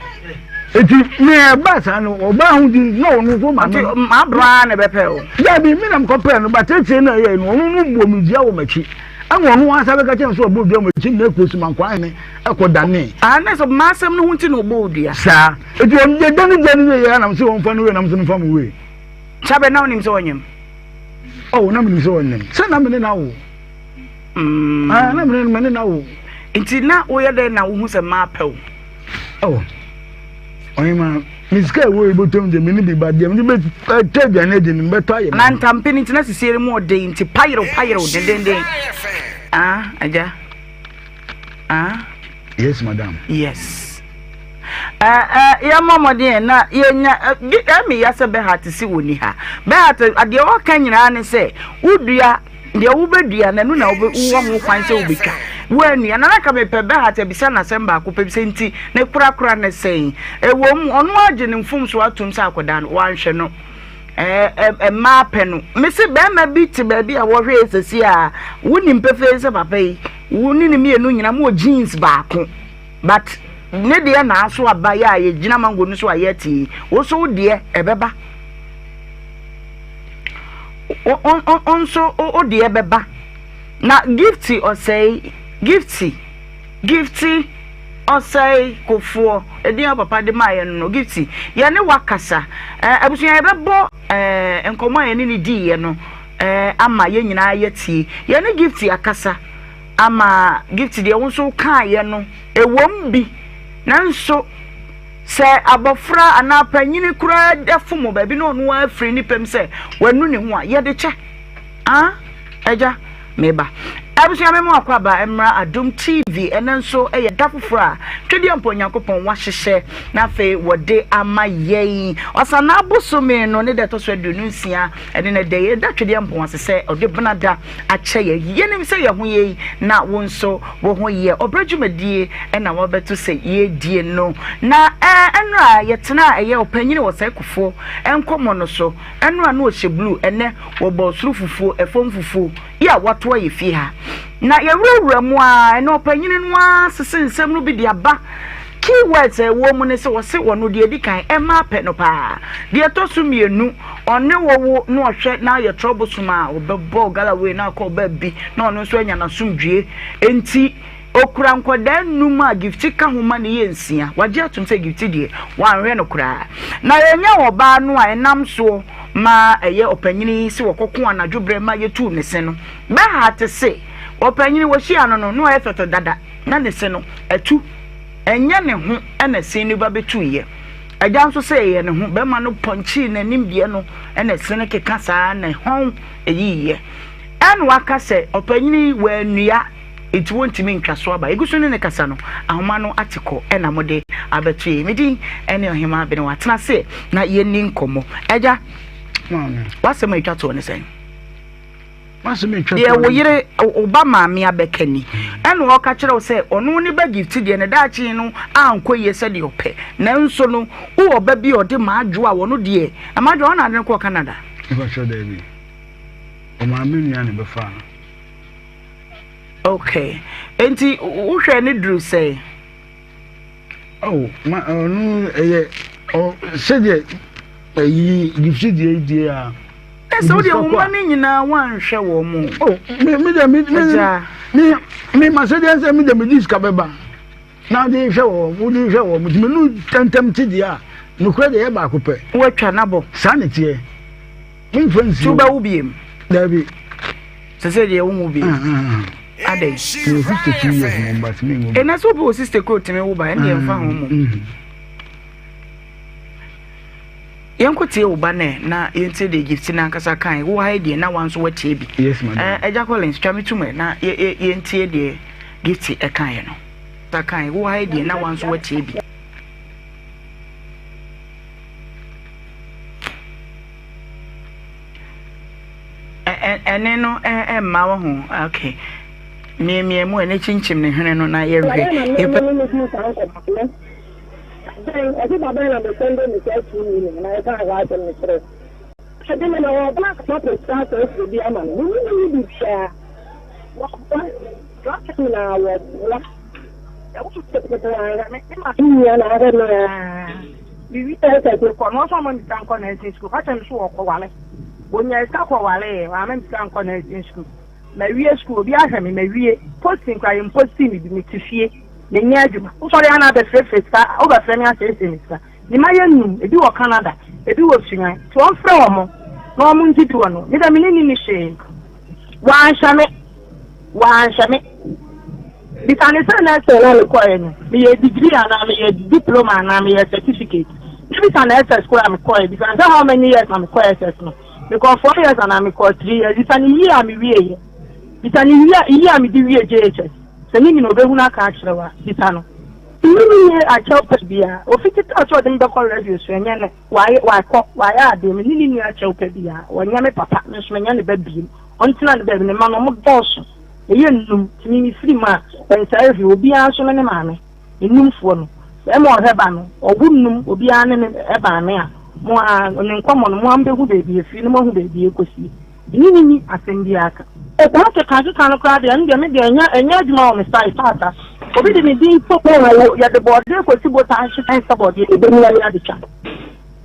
Eti me ɛba saa no ɔbaa ho di na ɔno nso ma me. Nti maa bra na ɛbɛpɛ o. Dabi me na mekɔ pɛɛ no ba tete na ɛyɛ no ɔno no bɔ me dua wɔ m'akyi. Ɛna ɔno ansa bɛka kyɛn so ɔbɔ dua wɔ m'akyi na ɛkɔ si mankwa ahene ɛkɔ dane. Ah ne so m'asɛm no ho nti na ɔbɔ dua. Saa eti ɔno deɛ dane dua no wie yɛ anam sɛ ɔmfa no wei nam sɛ mfa mo wei. Kyabɛ na wonim sɛ ɔnyem. Oh, na menim sɛ ɔnyem. Sɛ na mene na wo. Mm. Ah, na mene mene na wo. Nti na woyɛ dɛn na wohu sɛ mapɛ wo? Oh. Ɔhema, me sika ɛwɔ yi bɔtɔm deɛ mene bi ba deɛ mede bɛtɔ aduane adi no mebɛtɔ ayɛ Na ntampe no nti na sisie no mu ɔden nti payerew payerew dendenden. Ah, agya. Ah. Yes, madam. Yes. Yɛmmɔ mmɔden na yɛnya ɛmi ya sɛ Bernhard si wɔ ni ha. Bernhard deɛ ɔka nyinaa ne sɛ wodua deɛ wobɛdua na ɛno na wowɔ ho kwan sɛ wobɛtwa. Woanua na naka mepɛ Bernhard abisa n'asɛm baako pɛ sɛ nti ne korakora ne sɛn. Ɛwɔ mu ɔno agye ne mfomso atom sɛ akwadaa no wanhwɛ no. Mmaa pɛ no. Mese bɛrima bi te baabi a wɔhwɛ sɛsi a wonim pefee sɛ papa yi wo ne ne mmienu nyina mo wɔ jeans baako. But ne deɛ na aso aba yɛ a yɛgyina mango no so a yɛte yi, wo nso wo deɛ ɛbɛba. Wo nso wo deɛ bɛba. Na Gifty ɔsɛe, Gifty, Gifty ɔsɛe kofoɔ, ɛdin a papa de maa yɛn no, Gifty, yɛne wakasa. Eh, abusua yɛbɛbɔ eh, nkɔmmɔ a yɛne ne diiɛ no eh, ama yɛn nyinaa yɛtie. Yɛne Gifty akasa. Ama Gift deɛ wo nso wokaeɛ no ɛwom bi, nanso sɛ abɔfra anaa panyini koraa da fom wɔ baabi na ɔno ara firi ne pɛm sɛ wanu ne ho a, yɛde kyɛ. Ah, agya, meba. Abusua me mo akwaaba mmra Adom TV ɛnɛ nso ɛyɛ da foforɔ a Twedeɛmpa Onyankopɔn wahyehyɛ na afei wɔde ama yɛn Ɔsanaa bosome no ne da ɛtɔ so 26 ɛne nɛ dɛ yɛda Twedeɛmpɔn ase sɛ ɔde benada akyɛ yɛn yɛnim sɛ yɛn ho yɛ yi na wo nso wo ho yɛ ɔbrɛ dwumadie ɛna wabɛto sɛ yɛdie no na ɛnora yɛtena ɛyɛ ɔpanyini wɔ sɛ kofoɔ nkɔmmɔ no so ɛnora no ɔhyɛ blue ɛnɛ wɔbɔ soro fufuo ɛfam fufuo yi a wɔato ayɛ fie ha. Na yɛwurawura mu ara, ɛnna ɔpanyin no ara sese nsɛm no bi de aba. Key words a ɛwɔ mu ne sɛ wɔse wɔno deɛ ɛdi kan, ɛma apɛ no paa. Deɛ ɛtɔ so mmienu, ɔne wo wo na ɔhwɛ na ayɛ troublesome a, ɔbɛbɔ galloway na akɔ baabi na ɔno nso anya n'asomdwie. Enti Okura nkwadaa nnum a Gifty ka ho ma no yɛ nsia. Wagye atom sɛ Gifty deɛ, wanhwɛ no koraa. Na yɛanya ɔbaa no a ɛnam soɔ ma ɛyɛ ɔpanyini yi sɛ wɔkɔko anadwo berɛ ma yɛtuu ne se no. Bɛha te se ɔpanyini wɔhyia no no, na ɔyɛ fɛfɛ dada na ne se no atu. Ɛnyɛ ne ho na se no ba bɛtuiɛ. Agya nso sɛ ɛyɛ ne ho. Bɛrima no pɔnkyee n'anim deɛ no na se no keka saa na hɔn ɛyiiɛ. Ɛna waka sɛ ɔpanyini yi wannua. Enti wontumi ntwa so aba. Yɛgu so ne no kasa no, ahoma no ate kɔ na mode abɛto yɛn. Me din ne Ɔhemaa Benewa. Tena ase na yɛnni nkɔmmɔ. Agya, w'asɛm a ɛtwa toɔ ne sɛn? Deɛ wo yere wo ba maame abɛka ni ɛna ɔka kyerɛ wo sɛ ɔno ne ba gift deɛ ne daakye no ankɔ yie sɛdeɛ ɔpɛ nanso no wowɔ ba bi a ɔde maadwo a wɔno deɛ na maadwo a ɔna ade no kɔɔ Canada. Ɔmaame nua ne bɛfaa no. Okay. Enti wohwɛ ne duru sɛn? Oh, ma ɔno ɛyɛ ɔ sɛdeɛ ɛyi gifti deɛ deɛ a. Ɛsɛ wo deɛ wo mma no nyinaa woanhwɛ wɔn mu. Oh, me me deɛ me me me me ma sɛdeɛ sɛ me deɛ me di sika bɛba. Na wode hwɛ wɔn, wode hwɛ wɔn, nti menu ntɛmntɛm te deɛ a, nokorɛ deɛ ɛyɛ baako pɛ. Woatwa n'abɔ. Saa na ɛteɛ. Memfa nsie. Nti wobɛwo biem? Daabi. Sɛ sɛ deɛ wonwo biem. Ah, ah, ah. Adɛn? Mewɔ 62 years mom but menwo. Ɛna sɛ obi wɔ 60 kuro tumi wo ba, ɛne deɛ mfa ho mmom. Yɛnkɔtie wo ba nɛ na yɛntie deɛ Gifty no ankasa kae. Wo ha yi deɛ na wa nso woatie bi. Yes, madam. Eh, Agya Collins, twa me tom ɛ na yɛntie deɛ Gifty ɛkaeɛ no. Kae, wo ha yi deɛ na wa nso woatie bi. Ɛne no ɛmma wo ho. Okay. Miamia mu ɛne kyinkyim ne hwene no na yɛhwɛ. Yɛpɛ. Dɛn, ɛde ba bɛn na me sɛnde me saa tumi no na ɛkaa saa asɛm no kyerɛ? Ɛde me na wɔba mapɛ sika asɛesɛe bi ama no. Me ne no nni biribiara. Wɔboa, dɔkta nyinaa wɔboa. Ɛwɔ me pɛpɛpɛ anhwɛ me, me maame nua na ahwɛ me aa. Mewie SS mekɔ no, ɔsɛ ɔma me sika nkɔ nursing school. Ɔka kyerɛ me so wɔkɔwale. Wɔnyaa sika kɔwaleeɛ, wamma me sika nkɔ nursing school. Mawie school, obi ahwɛ me, mawie. Posting koraa yɛmpostii me bi, mete fie. Menyɛ adwuma. Wosɔre a na abɛfrɛfrɛ sika, wobɛfrɛ me asɛesɛe me sika. Me mma yɛ nnum, ebi wɔ Canada, ebi wɔ Sunyani, nti wɔmfrɛ wɔn na wɔn ngye bi wɔ no. Me deɛ me ne no nni hwee. Wanhwɛ me, wanhwɛ me. Bisa no sɛ nursing no a mekɔeɛ no, meyɛ degree anaa meyɛ diploma anaa meyɛ certificate. Ne bisa no SS koraa a mekɔeɛ, bisa no sɛ how many years na mekɔɔ SS no. Mekɔɔ four years anaa mekɔɔ three years. Bisa no year a mewieeɛ. Bisa no year, year a mede wie JHS. Sɛ ne nyina obehunu aka akyerɛ wo a, bisa no. Menye no nni akyɛw pɛ biara. Ofi tete a ɔsɛ ɔde me bɛkɔ radio so, ɛnyɛ nnɛ. Wayɛ, wakɔ, wayɛ adeɛ. Me ne no nni akyɛw pɛ biara. Ɔnyɛ me papa, me nso menyɛ ne ba bio. Ɔntena ne baabi. Ne mma no, wɔdɔɔso. Ɛyɛ nnum. Nti me mefiri mu a, ɛnsɛe hwee. Obiara nso ne ne maame. Nnumfoɔ no, bɛrima a ɔhwɛ ba no, ɔwo nnum, obiara ne ne maame a, mo ara, ne nkɔmmɔ no, mo ara mobɛhu baabi ɛfiri na moahu baabi ɛkɔsie. Me ne no nni asɛm biara ka. Saa kekakeka no koraa deɛ, ɛno deɛ me deɛ ɛnyɛ ɛnyɛ adwuma wɔ me side paata. Obi de ne din to mu a, wo yɛde bɔɔdeɛ kɔsi botan so na ɛnsɛ bɔɔdeɛ ɛbɛnyini ne ade twa.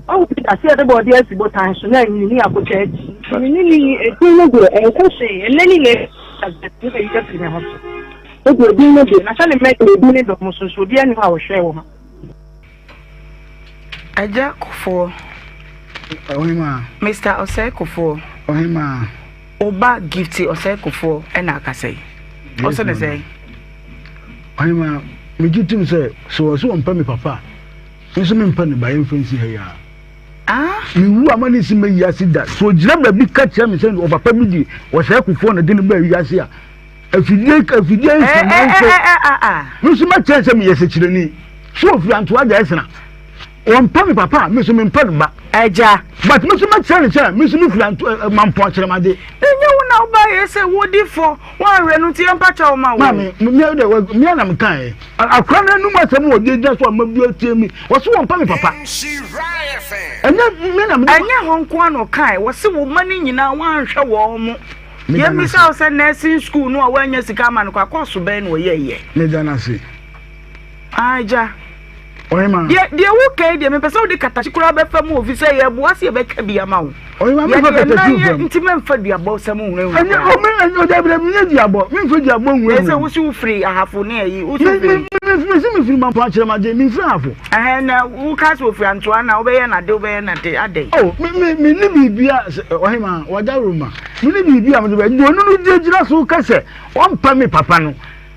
Wahu bi da sɛ yɛde bɔɔdeɛ asi botan so na anyini ne yɛakɔtwa adi. Me ne no nni edin no deɛ ɛnka hwee, ɛnnɛ ne nnɛ yi na ayi afiri me ho so. Me deɛ edin no deɛ, na sɛ ne mma deɛ edin no dɔm so nso obiara nni hɔ a ɔhwɛɛ wɔn. Agya Kufuor. Ɔhemaa. Mister Osei Kufuor. Ɔhemaa. Wo ba Gifty Osei Kufuor na akasa yi. Ɔse ne sɛn? Ɔhemaa, megye tom sɛ sɛ wɔse wɔmpɛ me papa a, me nso mempɛ ne ba, yɛmfa nsi ha yi ara. Ah? Mewu a ma ne nsi mma wiase da. Sɛ ɔgyina baabi ka kyerɛ me sɛ ɔpapa bi de Osei Kufuor na de no baa wiase a, Afidie afidie nso nso. Me nso mɛkyerɛ sɛ meyɛ sɛkyerɛni. So ofiri antoa gya ɛsena. Wɔmpɛ me papa a, me nso mempɛ no ba. Agya. But me nso mɛkyerɛ no sɛ me nso mefiri anto ɛ mampɔn akyerɛmade. Ɛnyɛ wo na wobaeɛ sɛ wodi fɔ, woanhwɛ no nti yɛmpa kyɛw ma wo. Maame, me deɛ me na mekaeɛ. Akora no anum asɛm wɔ gyegya so a ma bi atie mi. Wɔse wɔmpɛ me papa. Ɛnyɛ me na mede. Ɛnyɛ hɔ nko ara na ɔkae, wɔse wo mma no nyinaa woanhwɛ wɔn mo. Yɛmmisa wo sɛ nursing school no a woannya sika ama no kɔ a, kɔɔso bɛn na ɔyɛeɛ? Meda no ase. Agya. Ɔhema. Deɛ deɛ woka yi deɛ mepɛ sɛ wode katakye koraa bɛfa mu ofi sɛ yɛboa sɛ yɛbɛka bi ama wo. Ɔhema mefa katakye mfa mu. Nti mɛmfa duabɔ sɛm nhunahuna. Ɛnyɛ ɔme ɛnyɛ ɔdabi dabi menyɛ duabɔ memfa duabɔ nhunahuna. Ɛsɛ wosi wofiri ahafo ne ayi wosi wofiri. Mesi mefiri mampo akyerɛmagye memfiri ahafo. Ɛhɛn na woka sɛ ofiri antoa na wobɛyɛ nade wobɛyɛ nade adɛn. Oh me me me ne biribi a ɔhema wada roma me ne biribi a mede bɛ deɛ ɔno no gyinagyina so kɛsɛ ɔmpa me papa no.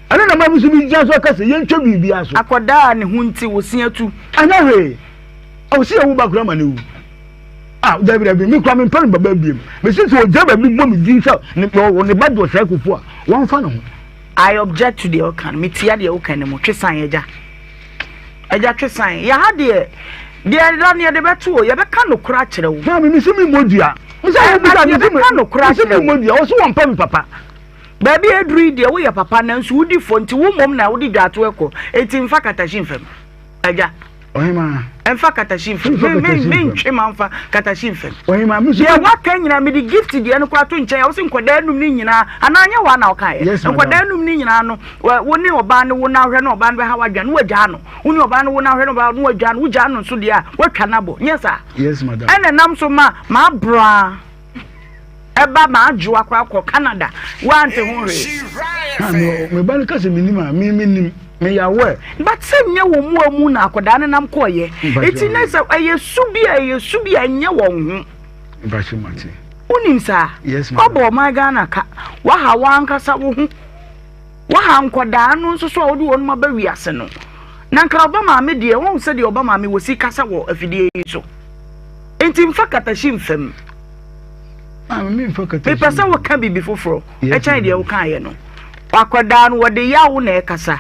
Ɛno na ma me nso megyina so aka sɛ yɛntwa biribiara so. Akwadaa a ne ho nti wo se atu. Ɛnyɛ hwee. Ɔwɔ sɛ yɛwo ba koraa ma no wu. Ah, dabi dabi, me koraa mempɛ no baba biom. Mese sɛ ɔgyina baabi bɔ me din sɛ ne ne ba de ɔsɛe kofo a, wɔmfa ne ho. I object to deɛ ɔka no. Metia deɛ woka no mu. Twe san, agya. Agya twe san. Yɛ ha deɛ, deɛ ɛda no yɛde bɛto o. Yɛbɛka nokorɛ akyerɛ wo. Maame, mese memmɔ dua. Mese wo bisa, mese memmɔ dua. Ɔse wɔmpɛ me papa. Baabi a aduru yi deɛ, woyɛ papa nanso wodi fɔ nti wo mmom na wode dwaato kɔ. Enti mfa katahyi mfa mu. Agya. Ɔhemaa. Mfa katahyi mfa mu. Mfa katahyi mfa mu. Mentwe ma mfa katahyi mfa mu. Ɔhemaa, me nso. Deɛ woaka nyinaa, mede gift deɛ no koraa to nkyɛn a, wose nkwadaa num no nyinaa, anaa nyɛ woa na wokaeɛ? Yes, madam. Nkwadaa num no nyinaa no, wo ne ɔbaa no wo na wohwɛ na ɔbaa no bɛha w'adwene na woagyaa no. Wo ne ɔbaa no wo na wohwɛ na ɔbaa no woagyaa no, wogyaa no nso deɛ a, woatwa no abɔ. Nyɛ saa? Yes, madam. Ɛna ɛnam so ma m'abraa. ɛba ma adwo akɔ akɔ Canada wante ho hwee. Na me me ba no ka sɛ menim a me menim meyɛ aware. But sɛ nyɛ wɔn mu amu na akwadaa no nam kɔɔyɛ eti ne sɛ ɛyɛ su bi a ɛyɛ su bi a ɛnyɛ wɔn ho. Mpakyɛ mate. Wonim saa? Yes madam. Wabɔ ɔman Ghana ka waha wankasa wo ho waha nkwadaa no nso so a wode wɔn aba wiase no na nka ɔba maame deɛ wɔn sɛ deɛ ɔba maame wɔ si kasa wɔ afidie yi so nti nfa katahyi nfam. Mepɛ sɛ woka biribi foforɔ ɛkyɛn deɛ wokaeɛ no. Akwadaa no wɔde yaw na ɛkasa.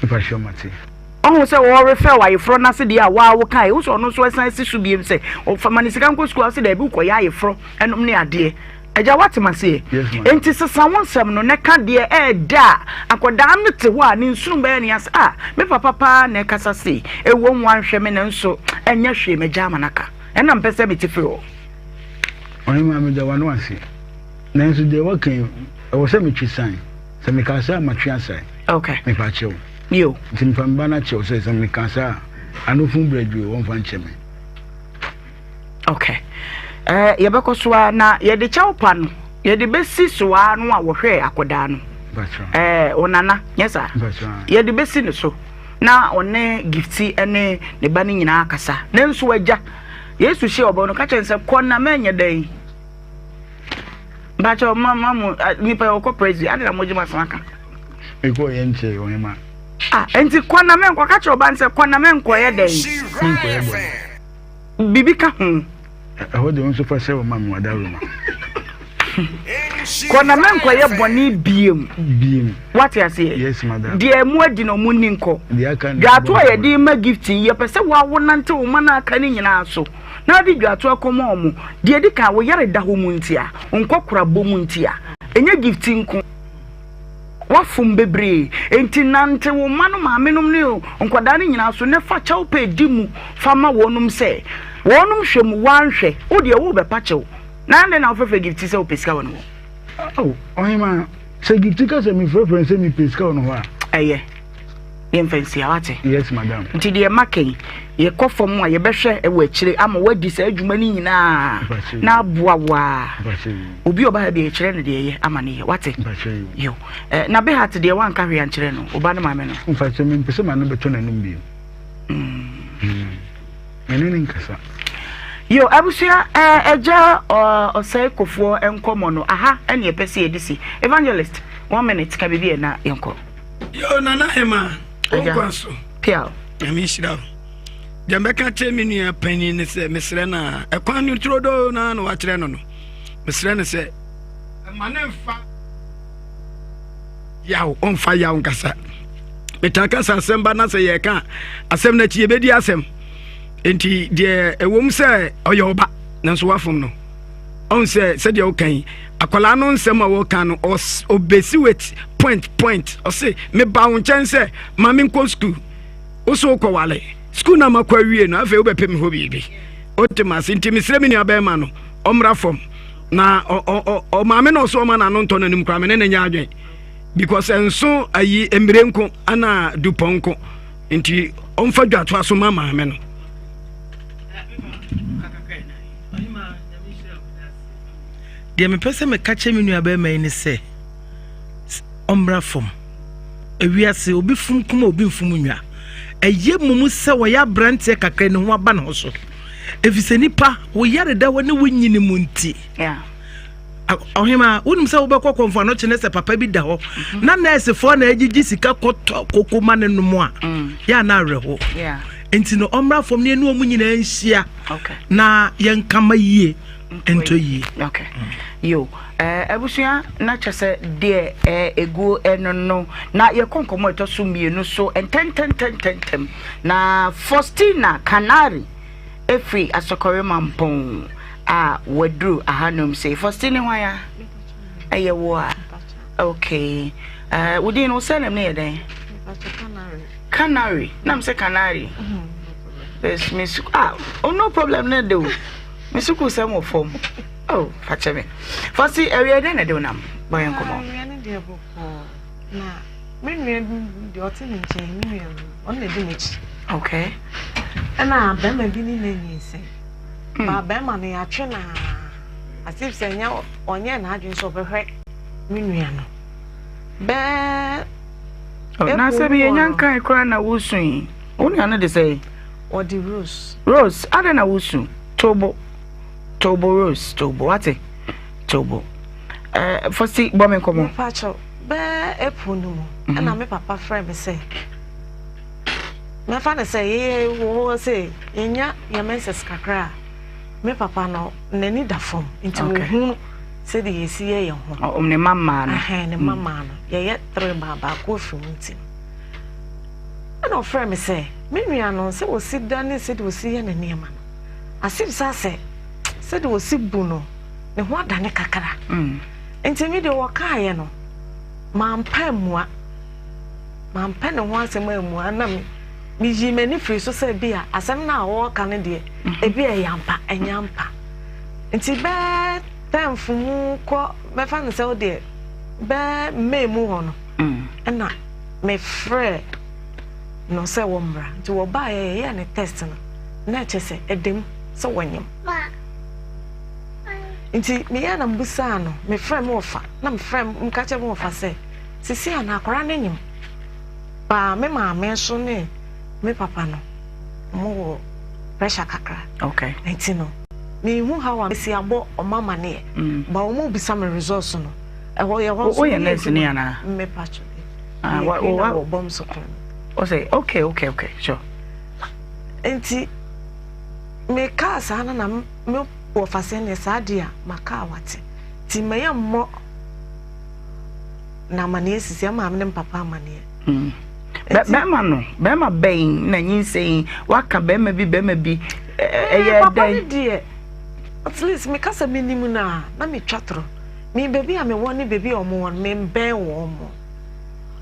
Ɔhu sɛ wɔrefɛ wɔ ayeforɔ no ase deɛ a waa wokaeɛ wo sɛ ɔno nso ɛsan si so biem sɛ ɔfa ma ne sika nkɔ sukuu ase daabi wokɔyɛ ayeforɔ ɛnom ne adeɛ. Agya woate maseɛ? Enti sesa wo nsɛm no na ka deɛ ɛɛdɛ a akwadaa no te hɔ a ne nsono bɛyɛ ne ase a me papa paa na ɛkasa sei ɛwom wanhwɛ me nanso ɛnyɛ hwee magya ama no aka ɛna mpɛ sɛ mete firi hɔ. Ɔhemaa, meda w'ano ase. Nanso deɛ woaka yi, ɛwɔ sɛ metwe san. Sɛ mekaa saa a, matwe asan. Okay. Mepa kyɛw. Yo. Nti mefa me ba no akyɛw sɛ sɛ mekaa saa a, anofo brɛdwoe, wɔmfa nkyɛ me. Okay. Eh, yɛbɛkɔ so ara na yɛde kyɛw pa no, yɛde bɛsi so ara no a wɔhwɛɛ akɔdaa no. Eh, ɔnana, nyɛ saa? Yɛde bɛsi ne so na ɔne Gifti ne ne ba no nyinaa kasa. Nanso agya, Yesu hyia ɔbɔ no ka kyerɛ no sɛ kɔ na mɛnyɛ dɛn mpakyɛ ma ma mo nipa yɛ ɔkɔ presi adi na mo gye ma so aka. Ekɔ yɛ nkyɛn wɔn ma. Ah nti kɔ na mɛnkɔ ka kyerɛ ɔba no sɛ kɔ na mɛnkɔ yɛ dɛn. Mɛnkɔ yɛ bɔ. Bibi ka ho. Ɛhɔ de nso fa sɛ ɔma mi wada roma. Kɔ na mɛnkɔyɛ bɔne biem. Biem. Wate aseɛ? Yes, madam. Deɛ ɛmu adi na ɔmo nni nkɔ. Deɛ aka no. Dwaato a yɛde ma gift yi, yɛpɛ sɛ woawo nante wo mma no aka no nyinaa so na wode dwaato akɔma ɔmo. Deɛ edi kan, wo yare da hɔ mu ntia, wo nkɔkorabɔ mu ntia. Ɛnyɛ gift nko. Woafom bebree. Enti nante wo mma no maamenom ne nkwadaa no nyinaa so na fa kyɛw pa di mu fa ma wɔnom sɛ wɔnom hwɛ mu, woanhwɛ. Wo deɛ worebɛpa kyɛw. Na adɛn na wofrɛfrɛ Gifty sɛ wopɛ sika wɔ ne hɔ? Ao, ɔhemaa, sɛ Gifty ka sɛ mefrɛfrɛ no sɛ mepɛ sika wɔ ne hɔ a. Ɛyɛ. Yɛmfa nsia, wate? Yes, madam. Nti deɛ maka yi, yɛkɔ fam a yɛbɛhwɛ wɔ akyire ama woadi saa adwuma no nyinaa na aboa wo a. Obi a ɔba ha bi yɛkyerɛ no deɛ ɛyɛ ama no yɛ, wate? Yo. Eh, na Behat deɛ woanka hwee ankyerɛ no, wo ba no maame no? Mfakyɛ, mempɛ sɛ m'ano bɛtɔ n'anom bio. Mm. Mm. Me ne no nkasa. Yo abusua eh, agya ɔsɛe kofoɔ nkɔmɔ no aha ɛne ɛpɛ sɛ yɛde si. Evangelist, one minute ka biribi ɛ na yɛnkɔ. Yo nana hema, wo nkwa so. Piao. Nyame nhyira wo. Deɛ mɛka kyerɛ me nua panyin ne sɛ mesrɛ no a ɛkwan no turodoo no na wakyerɛ no no mesrɛ no sɛ ɛma ne mfa. Yaw, ɔmfa yaw nkasa. Metaa ka sɛ asɛm ba na sɛ yɛka a, asɛm no akyi yɛbɛdi asɛm. Nti deɛ ɛwom sɛ ɔyɛ ɔba nanso wafom no. Ɔn sɛ sɛdeɛ woka yi, akwadaa no nsɛm a wɔka no ɔbɛsi with point point. Ɔse meba wo nkyɛn sɛ ma menkɔ sukuu. Wo so wokɔwale. Sukuu no a makɔ awie no afei wobɛpɛ me hɔ biribi. Wote m'ase nti mesrɛ me nua bɛrima no ɔmmra fam na ɔmaame na ɔso ɔma n'ano ntɔ n'anim koraa me ne ne nyɛ adwen because ɛnso ayi mmire nko ana dupɔn nko nti ɔmfa dwatoa so ma maame no. Deɛ mepɛ sɛ meka kyerɛ me nua bɛrima yi ne sɛ ɔmmra fam. Ewiase obi fum kuma obi mfum nwa. Ɛyɛ mmom sɛ wɔyɛ aberanteɛ kakra ne ho aba ne ho so. Efisɛ nipa wo yareda hɔ ne wo nyini mu nti. Ɔhema wonim sɛ wobɛkɔ kɔmfo anɔkye ne sɛ papa bi da hɔ mhm. na nɛɛsefoɔ na agyigye sika kɔtɔ koko ma ne nom a mm. yɛ ana awerɛho nti no ɔmmra fam ne ɛne ɔmu nyinaa nhyia na yɛnkama yie ntɔ yie. Okay. Yo, eh, abusua na kyɛ sɛ deɛ eh, eguo ɛno no na yɛkɔ nkɔmɔ ɛtɔ so mmienu so ntɛntɛntɛntɛntɛm na Faustina Canary efiri Asɔkɔre Mampɔn a waduru ahanom sei. Faustina hwan a? Ɛyɛ wo a? Okay. Eh, wo din no wo surname no yɛ dɛn? Canary. Na m sɛ Canary. Yes, me ah, oh no problem no de o. Me sukuu sɛm wɔ fam. Oh, fa kyɛ me. Fasi, awia dɛn na ɛde wo nam? Bɔ yɛn nkɔmmɔ. Awia no deɛ bɔkɔɔ. Na me nua bi deɛ ɔte me nkyɛn, me nua no, ɔno na ɛdi m'akyi. Okay. Ɛna bɛrima bi ne no anyinsɛn. Hmm. Ba bɛrima no yɛatwe no as if sɛ ɛnyɛ ɔnyɛ n'adwene sɛ ɔbɛhwɛ me nua no. Bɛɛ. Oh, na sɛ bi yɛnya nkan koraa na wosu yi. Wo nua no de sɛ? Ɔde Rose. Rose, adɛn na wosu? Tobo. Tobo Rose, tobo. Wate? Tobo. Eh, Fosi, bɔ me nkɔmmɔ. Mepakyɛw, bɛɛ April no mu, mhm. ɛna me papa frɛ me sɛ, mɛfa no sɛ yɛyɛ wɔ hɔ sɛ yɛnya yɛn menses kakra a, me papa no n'ani da fam nti wɔhunu sɛdeɛ yɛsi yɛ yɛn ho. Ne mma mmaa no. Ne mma mm. mmaa no. Yɛyɛ tere baa baako afiri mu nti no. Ɛnna ɔfrɛɛ me sɛ, Me nua no, sɛ ɔsi da ne sɛdeɛ ɔsi yɛ ne nneɛma no, asebisa sɛ sɛdeɛ ɔsi bu no, ne ho adane kakra. Mm. Nti me deɛ wɔkaeɛ no, mampɛ ammua. Mampɛ ne ho asɛm ammua na me meyii m'ani firi so sɛ bi a asɛm no a wɔreka no deɛ, mhm. ebi a ɛyɛ ampa, ɛnyɛ ampa. Nti bɛɛ tɛnfo mu kɔ bɛfa no sɛ wo deɛ bɛɛ May mu hɔ no, mm. ɛna mefrɛɛ no sɛ wɔmmra nti wɔbaeɛ yɛyɛɛ ne test no na ɛkyɛ sɛ ɛda mu sɛ wɔnyem nti meyɛɛ na mbusaa no mefrɛ me wɔfa na mefrɛ mka kyerɛ me wɔfa sɛ sisi a na akwaraa no nyem baa me maame nso ne me papa no ɔmo wɔ pressure kakra okay nti no mehu how a mesi abɔ ɔmo amaneɛ mm. ba ɔmo bisa me results no ɛhɔ yɛ hɔ nso woyɛ nurse ni anaa mepa kyɛ ah wa wa wɔ bɔm so kwan o sɛ okay okay okay sure nti mekaa saa no na me wɔfa sɛ neɛ saa deɛ a makaa wate nti mɛyɛ mmɔ na amaneɛ sisi ɛma me ne papa amaneɛ mm. bɛrima no bɛrima bɛn na nyinsɛn waka bɛrima bi bɛrima bi ɛyɛ dɛn papa no deɛ at least meka sɛ menim no a na metwa torɔ Me baabi a mewɔ ne baabi a wɔn wɔ no, membɛn wɔn.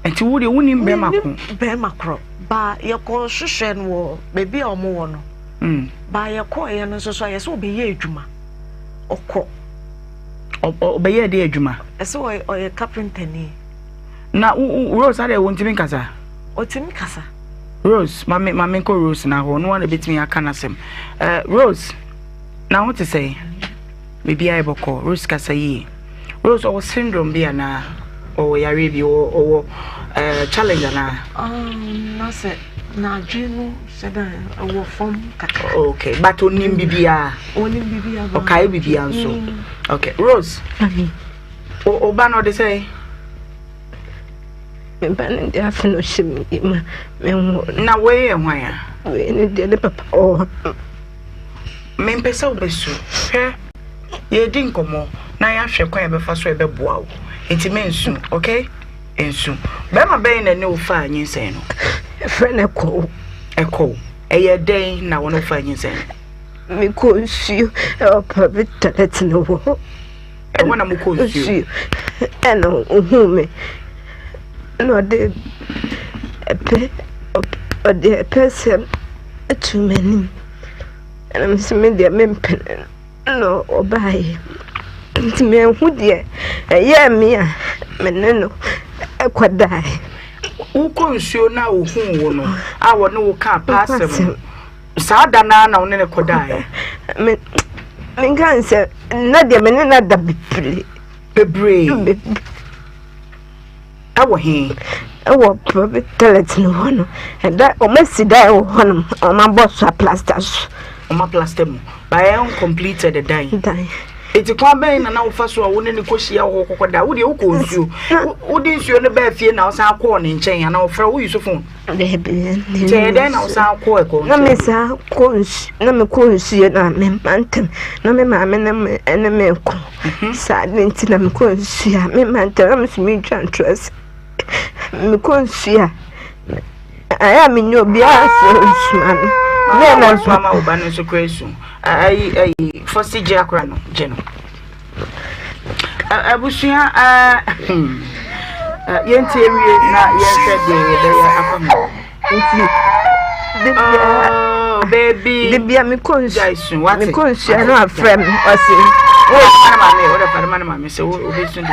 Nti wo deɛ wonim bɛrima ko? Menim bɛrima korɔ. Ba yɛkɔ hwehwɛ no wɔ baabi a wɔn wɔ no. Mm. Ba yɛkɔɔyɛ no nso so a yɛsɛ ɔbɛyɛ adwuma. Ɔkɔ. Ɔbɛyɛ de adwuma? Ɛsɛ ɔyɛ kapentani. Na Rose adeɛ wɔntumi nkasa? Ɔtumi kasa. Rose, maame maame nkɔ Rose na hɔ, ɔno ara na ebetumi aka n'asɛm. Eh, Rose, na ho te sɛ? Biribiara yɛ bɔkɔɔ. Rose kasa yie. Rose ɔwɔ syndrome bi anaa? Ɔwɔ yareɛ bi? Ɔwɔ ɔwɔ ɛɛ challenge anaa? Um, na sɛ n'adwene no hyɛ dɛ ɛwɔ fam kakra. Okay, but onim biribiara. Onim biribiara. Ɔkae biribiara nso. Mm. Okay, Rose. O ba no ɔde sɛ? Me ba no deɛ afe na ɔhyɛ me yam a menwo no. Na wei yɛ hwan a? Wei no deɛ ne papa wɔ hɔ. Mempɛ sɛ wobɛsu. Hwɛ, yɛredi nkɔmmɔ na yɛahwɛ kwan a yɛbɛfa so a ɛbɛboa wo. Enti mensu, okay? Nsu. Bɛrima bɛn na ne wo faa nyinsɛn no? Yɛfrɛ no Ɛkɔw. Ɛkɔw. Ɛyɛ dɛn na wɔne wo faa nyinsɛn no? Mekɔ nsuo ɛwɔ private toilet no wɔ hɔ. Ɛhɔ na mokɔ nsuo? Nsuo. Ɛna ohuu me. Ɛna ɔde ɛpɛ ɔde ɛpɛ sɛm ato m'anim. Ɛna me nso me deɛ mempene no. Ɛna ɔbaeɛ. Nti manhu deɛ ɛyɛɛ me a me ne no kɔdaeɛ. Wokɔ nsuo no a ɔhuu wo no a wɔne wo kaa paa asɛm no, saa da no ara na wo ne no kɔdaeɛ? Me menka sɛ nna deɛ me ne no ada bebree. Bebree? Bebree. Ɛwɔ he? Ɛwɔ private toilet no hɔ no. Ɛda wɔn asi dan wɔ hɔ nom. Wɔn abɔ so aplasta so. Wɔn aplasta mu. But ɛyɛ uncompleted dan. Dan. Eti kwan bɛn na na wofa so a wo ne ne kɔhyia wɔ hɔ kɔkɔ da? Wo deɛ wokɔ nsuo. Wode nsuo no baa fie na wosan kɔɔ ne nkyɛn anaa wɔfrɛ wo use phone? Dabi. Nti ɛyɛ dɛn na wosan kɔɔ ɛkɔ nsuo? Na me san kɔ nsuo na me kɔ nsuo na me mma ntɛm na me maame ne me ne me kɔ. Mhm. Saa de nti na mekɔ nsuo a mema ntɛm na meso metwa ntorɔ sɛ mekɔ nsuo a ayɛ a menyɛ obiara sɛ nsuma no. Na na nso ama wo ba no nso kora su. Ayi ayi fɔsi gye akora no gye no. Abusua yɛntie wie na yɛnhwɛ deɛ yɛbɛyɛ afa ho. Nti oh, baby. Debia mekɔ nsu mekɔ nsu ano afrɛ me ɔse. Wo fa ma me wo de fa ma ma me sɛ wo obi su de.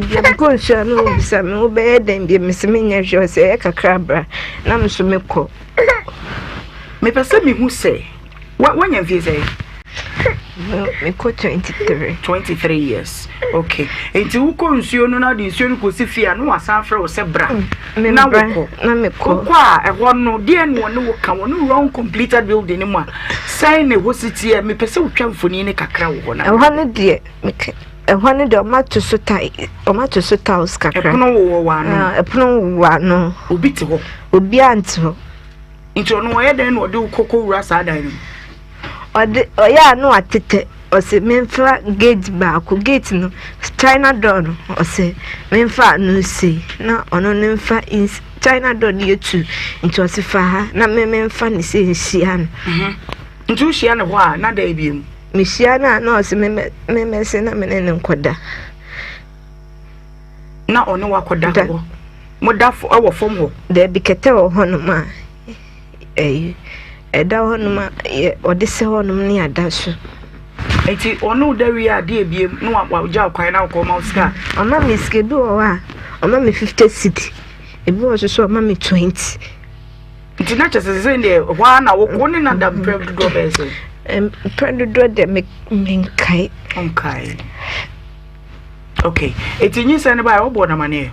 Debia mekɔ nsu ano bisa me wo bɛyɛ dɛn bi me se menyɛ hwɛ ɔse ɛyɛ kakra bra na me so mekɔ. Mepɛ sɛ mehu sɛ Wanya mfie sɛn? Mekɔ 23. 23 years. Okay. Nti wokɔ nsuo no na de nsuo no kɔsi fie a na wasan frɛ wo sɛ bra. Mm, na wokɔ. Na mekɔ. Wokɔ a ɛhɔ no deɛ na wɔne wo ka wɔne wura uncompleted building no mu a sɛn na ɛhɔ si teɛ mepɛ sɛ wotwa mfoni no kakra wɔ hɔ na. Ɛhɔ no deɛ meka ɛhɔ no deɛ ɔma so tae ɔma to so tiles kakra. Ɛpono wowɔ wɔ ano. Ah, ɛpono wowɔ ano. Obi te hɔ. Obi ante hɔ. Nti ɔno ɔyɛ dɛn na ɔde wo kɔ kɔwura saa dan no mu? Ɔde ɔyɛ a na watetɛ ɔse memfa gate baako gate no china door no ɔse memfa ano sei na ɔno no mfa ins china door no yɛ tu nti ɔse fa ha na me memfa ne sei nhyia no. Mhm. Nti wohyia no hɔ a na dɛn biom? Mehyia no a na ɔse memmɛse na me ne no nkɔda. Na ɔne wo akɔda hɔ? Moda wɔ fam hɔ? Daabi, kɛtɛ wɔ hɔnom a ɛyi ɛda hɔnom a ɔde sɛ hɔnom ne ada so. Nti ɔne wo da wie a deɛ ebiem na wagya wo kwan na wokɔ ɔma wo sika? Ɔma me sika ebi wɔ hɔ a ɔma me 50 cedi ebi wɔ so so ɔma me 20. Nti na kyerɛ sɛ sɛ deɛ hɔ ara na wo ne na da mprɛ dodoɔ bɛyɛ sɛ? Mprɛ dodoɔ deɛ menkae. Nkae. Okay. Eti nyinsɛn no baeɛ wobɔɔ no amaneɛ?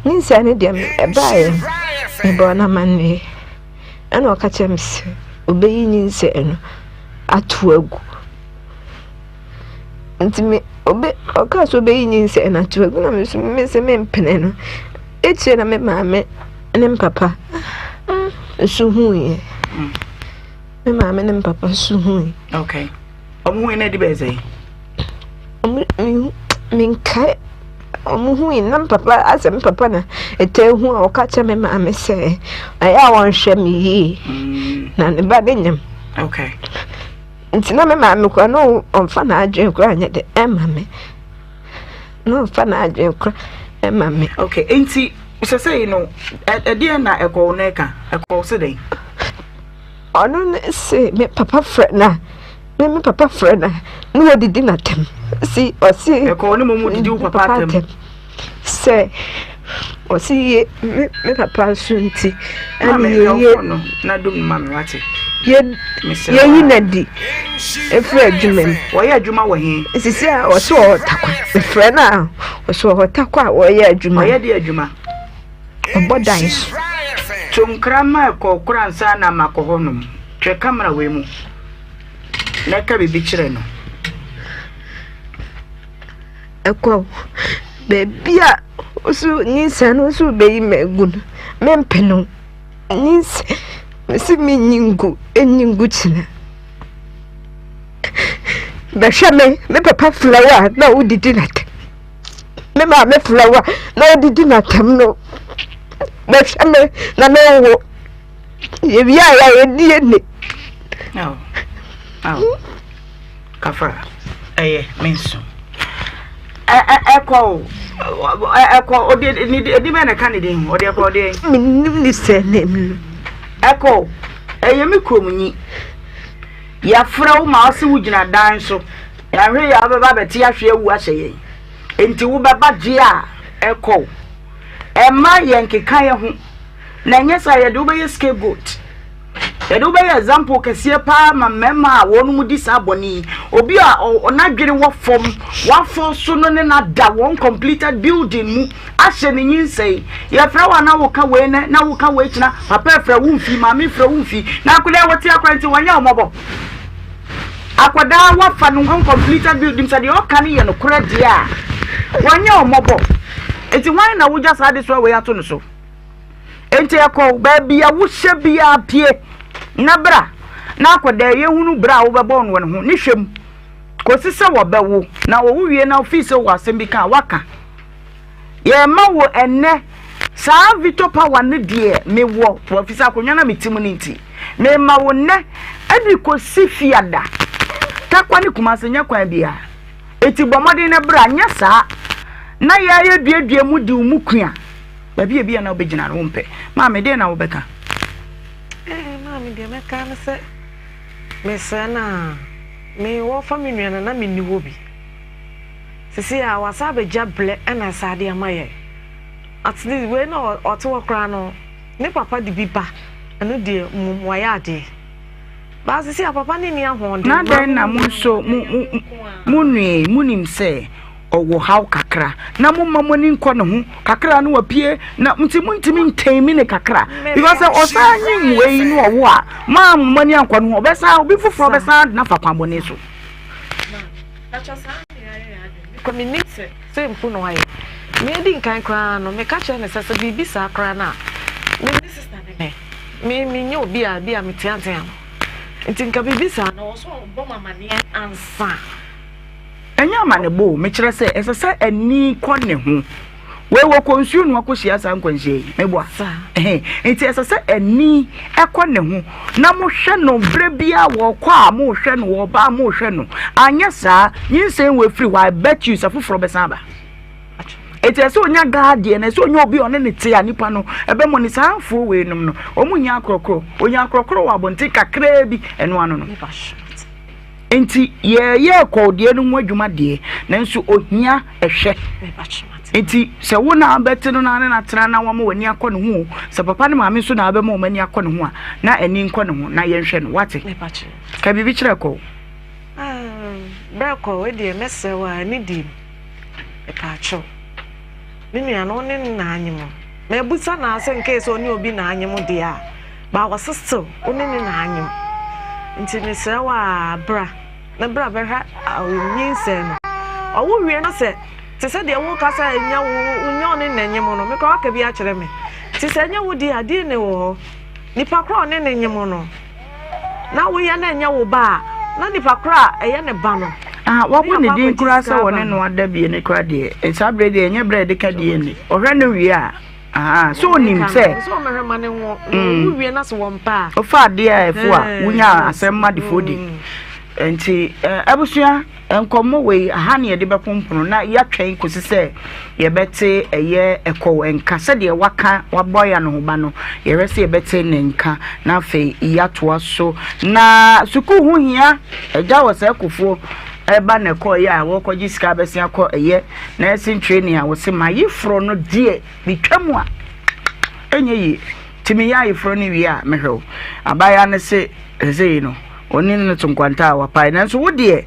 Nyinsɛn no deɛ ɛbaeɛ mebɔɔ no amaneɛ. Ɛna ɔka kyerɛ me sɛ ɔbɛyi nyinsɛn no ato agu. Nti me ɔbɛ ɔkaa sɛ ɔbɛyi nyinsɛn no ato agu na me nso me sɛ mempene no. Akyire na me maame ne me papa nso huiɛ. Me maame ne me papa nso hui. Okay. Ɔmo hui na ɛde bɛyɛ sɛn? Ɔmo mehu menkae ɔmo hui na me papa asɛ me papa na ɛtaa hu a ɔka kyerɛ me maame sɛ ɛyɛ a wɔnhwɛ me yie mm. na ne ba ne nyam. Okay. Nti na me maame koraa na ɔmfa n'adwene koraa nyɛ de ɛma me. Na ɔmfa n'adwene koraa ɛma me. Okay, nti sɛ sɛ yi no ɛdeɛ na ɛkɔw na ɛka ɛkɔw se dɛn? Ɔno ne se me papa frɛ no a, me me papa frɛ no a, na wɔdidi n'atɛm. Si ɔse. Ɛkɔ ne mom didi wo papa atɛm. Sɛ ɔse ye me me papa nso nti. Ɛne yɛ no na dum no ma me wate. Yɛ yɛyi na di efiri adwuma mu. Wɔyɛ adwuma wɔ he? Sisi a ɔse wɔ takwa. Mefrɛ no a ɔse wɔ takwa a wɔyɛ adwuma. Ɔyɛ de adwuma. Ɔbɔ dan so. To nkra ma ɛkɔ koro ansa na makɔ hɔnom. Hwɛ kamera wei mu na ka biribi kyerɛ no. Ɛkɔ baabi a woso nyinsɛn no woso bɛyi me agu no mempene wo. Nyinsɛn mese menyi ngu ɛnyi ngu kyena. Bɛhwɛ me me papa frɛ wo a na wodidi n'atɛm. Me maame frɛ wo a na ɔdidi m'atɛm no bɛhwɛ me na menwo yɛwie a yɛ yɛdi yɛ ni. Kafra ɛyɛ me nso ɛkɔ o ɛkɔ ɔde ne ɛdi bɛn na ɛka ne din ho ɔde ɛkɔ ɔde. Menim ne sɛ ne mu. Ɛkɔ ɛyɛ me kurom nyi yɛafrɛ wo ma ɔse wo gyina dan so. Yɛanhwɛ yie a wobɛba abɛte ahwe awu ahyɛ yɛn. Enti wobɛba gye a ɛkɔ wo. Ɛmma yɛnkeka yɛn ho. Na ɛnyɛ saa yɛde wobɛyɛ scapegoat. Yɛde wobɛyɛ example kɛseɛ paa ma mmarima a wɔn di saa bɔne yi. Obi a n'adwene wɔ fam, wafɔ so no ne no ada wɔn completed building mu ahyɛ ne nyinsɛn. Yɛfrɛ wo a na woka wei nɛ, na woka wei kyena, papa frɛ wo mfi, maame frɛ wo mfi. Na akwadaa wɔte akora nti wɔnyɛ wo mmɔbɔ. Akwadaa wafa no uncompleted building sɛ deɛ ɔka no yɛ nokorɛ deɛ a wanyɛ ɔmɔbɔ nti hwan na wogya saa adesoa wei ato no so nti ɛkɔ baabi a wohyɛ biara pie na bra na akwadaa yɛhunu berɛ a wobɛbɔ no wɔ ne ho ne hwɛ mu kɔsi sɛ wɔbɛwo na wɔwo wie na wofii sɛ wɔ asɛm bi ka a waka Yɛrema wo ɛnnɛ saa veto power no deɛ mewɔ wɔ ɛfiri sɛ akonnwa no a mete mu no nti. Mema wo nnɛ ɛde kɔsi Fiada. Tarkwa ne Kumasi nyɛ kwan biara. Enti bɔ mmɔden na bra, nyɛ saa na yɛayɛ duadua mu di wo mu kua. Baabi a ebia na wobɛgyina no wompɛ. Maame, deɛn na wobɛka? Eh, maame deɛ mɛka ne sɛ mesrɛ no a me wɔfa me nua no na menni hɔ bi. Sesei a wasan abɛgya blɛ ɛna asan de ama yɛn. At least wei na ɔte hɔ koraa no ne papa de bi ba ɛno deɛ mmom wayɛ adeɛ. Baa sesei a papa no nni ahoɔden. Na dɛn na mo nso mo mo mo nua yi monim sɛ ɔwɔ haw kakra na momma mo ani nkɔ ne ho kakra na wapue na nti montumi ntɛmi ne kakra because sɛ ɔsan nye wei no ɔwo a maa mo ani ankɔ ne ho ɔbɛsan obi foforɔ bɛsan de no afa kwanbɔne so. Pakyɛ saa na yɛayɛ yɛn adwene. Mekɔ mennim sɛ sɛ mpo na wayɛ. Nea edi nkan koraa no, meka kyerɛ no sɛ sɛ biribi saa koraa no a, me me sista ne me. Me menyɛ obi a bi a meteatea no. Nti nka biribi saa no, ɔwɔ sɛ ɔbɔ me amaneɛ ansa. Ɛnyɛ amanebɔ o, mekyerɛ sɛ ɛsɛ sɛ ani kɔ ne ho. Wei wɔkɔ nsuo no akɔhyia saa nkwanhyia yi meboa nti ɛsɛ sɛ ani ɛkɔ ne ho na mohwɛ no berɛ biara wɔkɔ a mohwɛ no wɔba a mohwɛ no anyɛ saa nyinsɛn wɔ afiri hɔ I bet you sɛ foforɔ bɛsan aba ɛti ɛsɛ onya guardian ɛsɛ onya obi ɔne ne te a nipa no ɛbɛmɔ ne saa afoɔ wei nom no wɔn nya akorɔkorɔ onya akorɔkorɔ wɔ abɔnten kakraa bi ɛno ano no Enti yɛyɛɛ kɔɔdeɛ no ho adwuma deɛ, nanso ohia ɛhwɛ. Enti sɛ wo na abɛte no na ne no atena na wama w'ani akɔ ne ho o, sɛ papa ne maame nso na abɛma wɔn ani akɔ ne ho a, na ani nkɔ ne ho na yɛnhwɛ no. Wate? Ka biribi kyerɛ kɔɔ. Berɛ kɔɔ, wei deɛ mɛsrɛ wo a, ne die mu. Mepaakyɛw. Me nua no, wo ne no na anyem. Mabusa no ara sɛ in case ɔne obi na anyem deɛ a, But ɔse still wo ne ne na anyem nti mesrɛ wo aa bra na bra bɛhwɛ nyinsɛn no ɔwo wie na sɛ te sɛ deɛ woka sɛ ɛnyɛ wo nyɛ ɔne na nyem no mekora waka bi akyerɛ me te sɛ ɛnyɛ wo deɛ a DNA wɔ hɔ nipa korɔ ɔne ne nyem no na woyɛ na ɛnyɛ wo ba a na nipa korɔ a ɛyɛ ne ba no Ah, wɔbɔ ne din koraa sɛ wɔne no ada bie no koraa deɛ saa berɛ deɛ ɛnyɛ berɛ a yɛde ka DNA ɔhwɛ no wie a Ahaa, sɛ onim sɛ. Sɛ ɔmɛhwɛ ma ne nwo, na ɔwu wie na sɛ wɔmpɛ a. Wofa adeɛ a ɛfo a, wonya asɛm ma defoɔ di. Nti, abusua, nkɔmmɔ wei, aha ne yɛde bɛpompono na yɛatwɛn kɔsi sɛ yɛbɛte ɛyɛ ɛkɔw nka sɛdeɛ waka wabɔ yɛ anohoba no, yɛhwɛ sɛ yɛbɛte ne nka na afei yɛatoa so. Na sukuu ho hia, agya wɔ saa kufuo ɛba na ɛkɔɔyɛ a wɔkɔgye sika abɛsen akɔ ɛyɛ Nursing training a wɔse m'ayeforɔ no deɛ metwa mu a ɛnyɛ yie nti meyɛ ayeforɔ no wie a mehwɛ wo. Abaayewa no se sesei no ɔne no to nkwanta a wapae nanso wo deɛ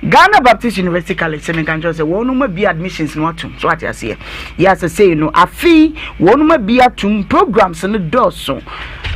Ghana Baptist University College sɛ menka nkyerɛ sɛ wɔn abie admissions no atom so ate aseɛ yɛ a sesei no afei wɔn abie atom programs no dɔɔso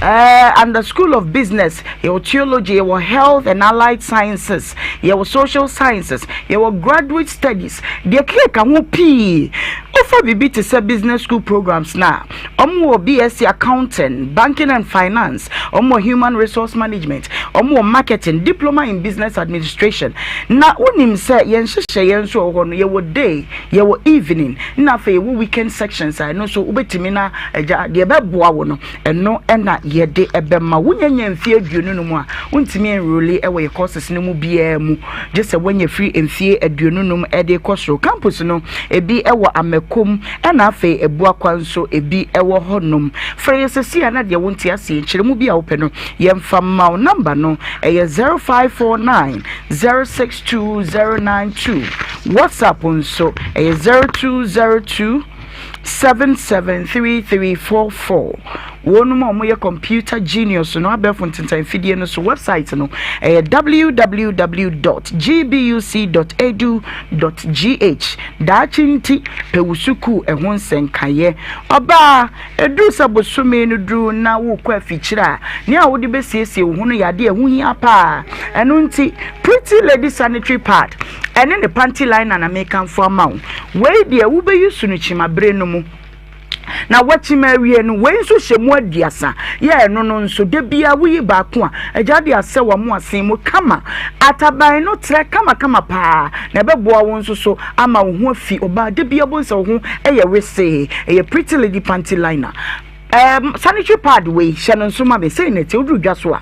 uh, and the School of Business yɛwɔ theology yɛwɔ health and allied sciences yɛwɔ social sciences yɛwɔ graduate studies Deɛ ɛkeka ho pii. Wofa biribi te sɛ business school programs no a, wɔwɔ BSc Accounting, Banking and Finance, wɔwɔ Human Resource Management, wɔwɔ Marketing, Diploma in Business Administration. Na wonim sɛ yɛn nhyehyɛeɛ nso a ɛwɔ hɔ no, yɛwɔ day, yɛwɔ evening, na afei yɛwɔ weekend sections a ɛno nso wobɛtumi na agya deɛ ɛbɛboa wo no, ɛno na yɛde ɛbɛma. Wonya nya mfeɛ 25 a, wontumi enrole wɔ yɛ courses no mu biara mu, gye sɛ woanya firi mfeɛ 25 de rekɔ soro. Campus no, ebi wɔ Amakom, ɛna afei Abuakwa nso ebi wɔ hɔnom. Frɛ yɛn seesei a na deɛ wonte aseɛ, nkyerɛmu bi a wopɛ no, yɛmfa mma wo. Number no, ɛyɛ 0549 062 092. WhatsApp nso, ɛyɛ 0202 773344. Wɔnom a wɔyɛ computer genius no, abɛɛfo ntentan fidie no so website no ɛyɛ www.gbuc.edu.gh. Daakye nti pɛ wo sukuu ɛho nsɛnkaeɛ. Ɔbaa, ɛduru sɛ bosome no duru na wokɔ afikyire a, nea wode bɛsiesie wo ho no yɛ adeɛ ɛho hia paa. Ɛno nti Pretty Lady sanitary pad ɛne ne panty liner na mekamfo ama wo. Wei deɛ wobɛyi su no kyima bere no mu na wakyim awie no, wei nso hyɛ mu 30. Yɛ ɛno no nso da biara woyi baako a, agya de asɛ wɔn asen mu kama. Ataban no trɛ kamakama paa na ɛbɛboa wo nso so ama wo ho afi ɔbaa. Da biara bohu sɛ wo ho yɛ wesee. Ɛyɛ Pretty Lady panty liner. Um, sanitary pad wei, hyɛ no nso ma me. Sei na ɛte, woduru dwa so a,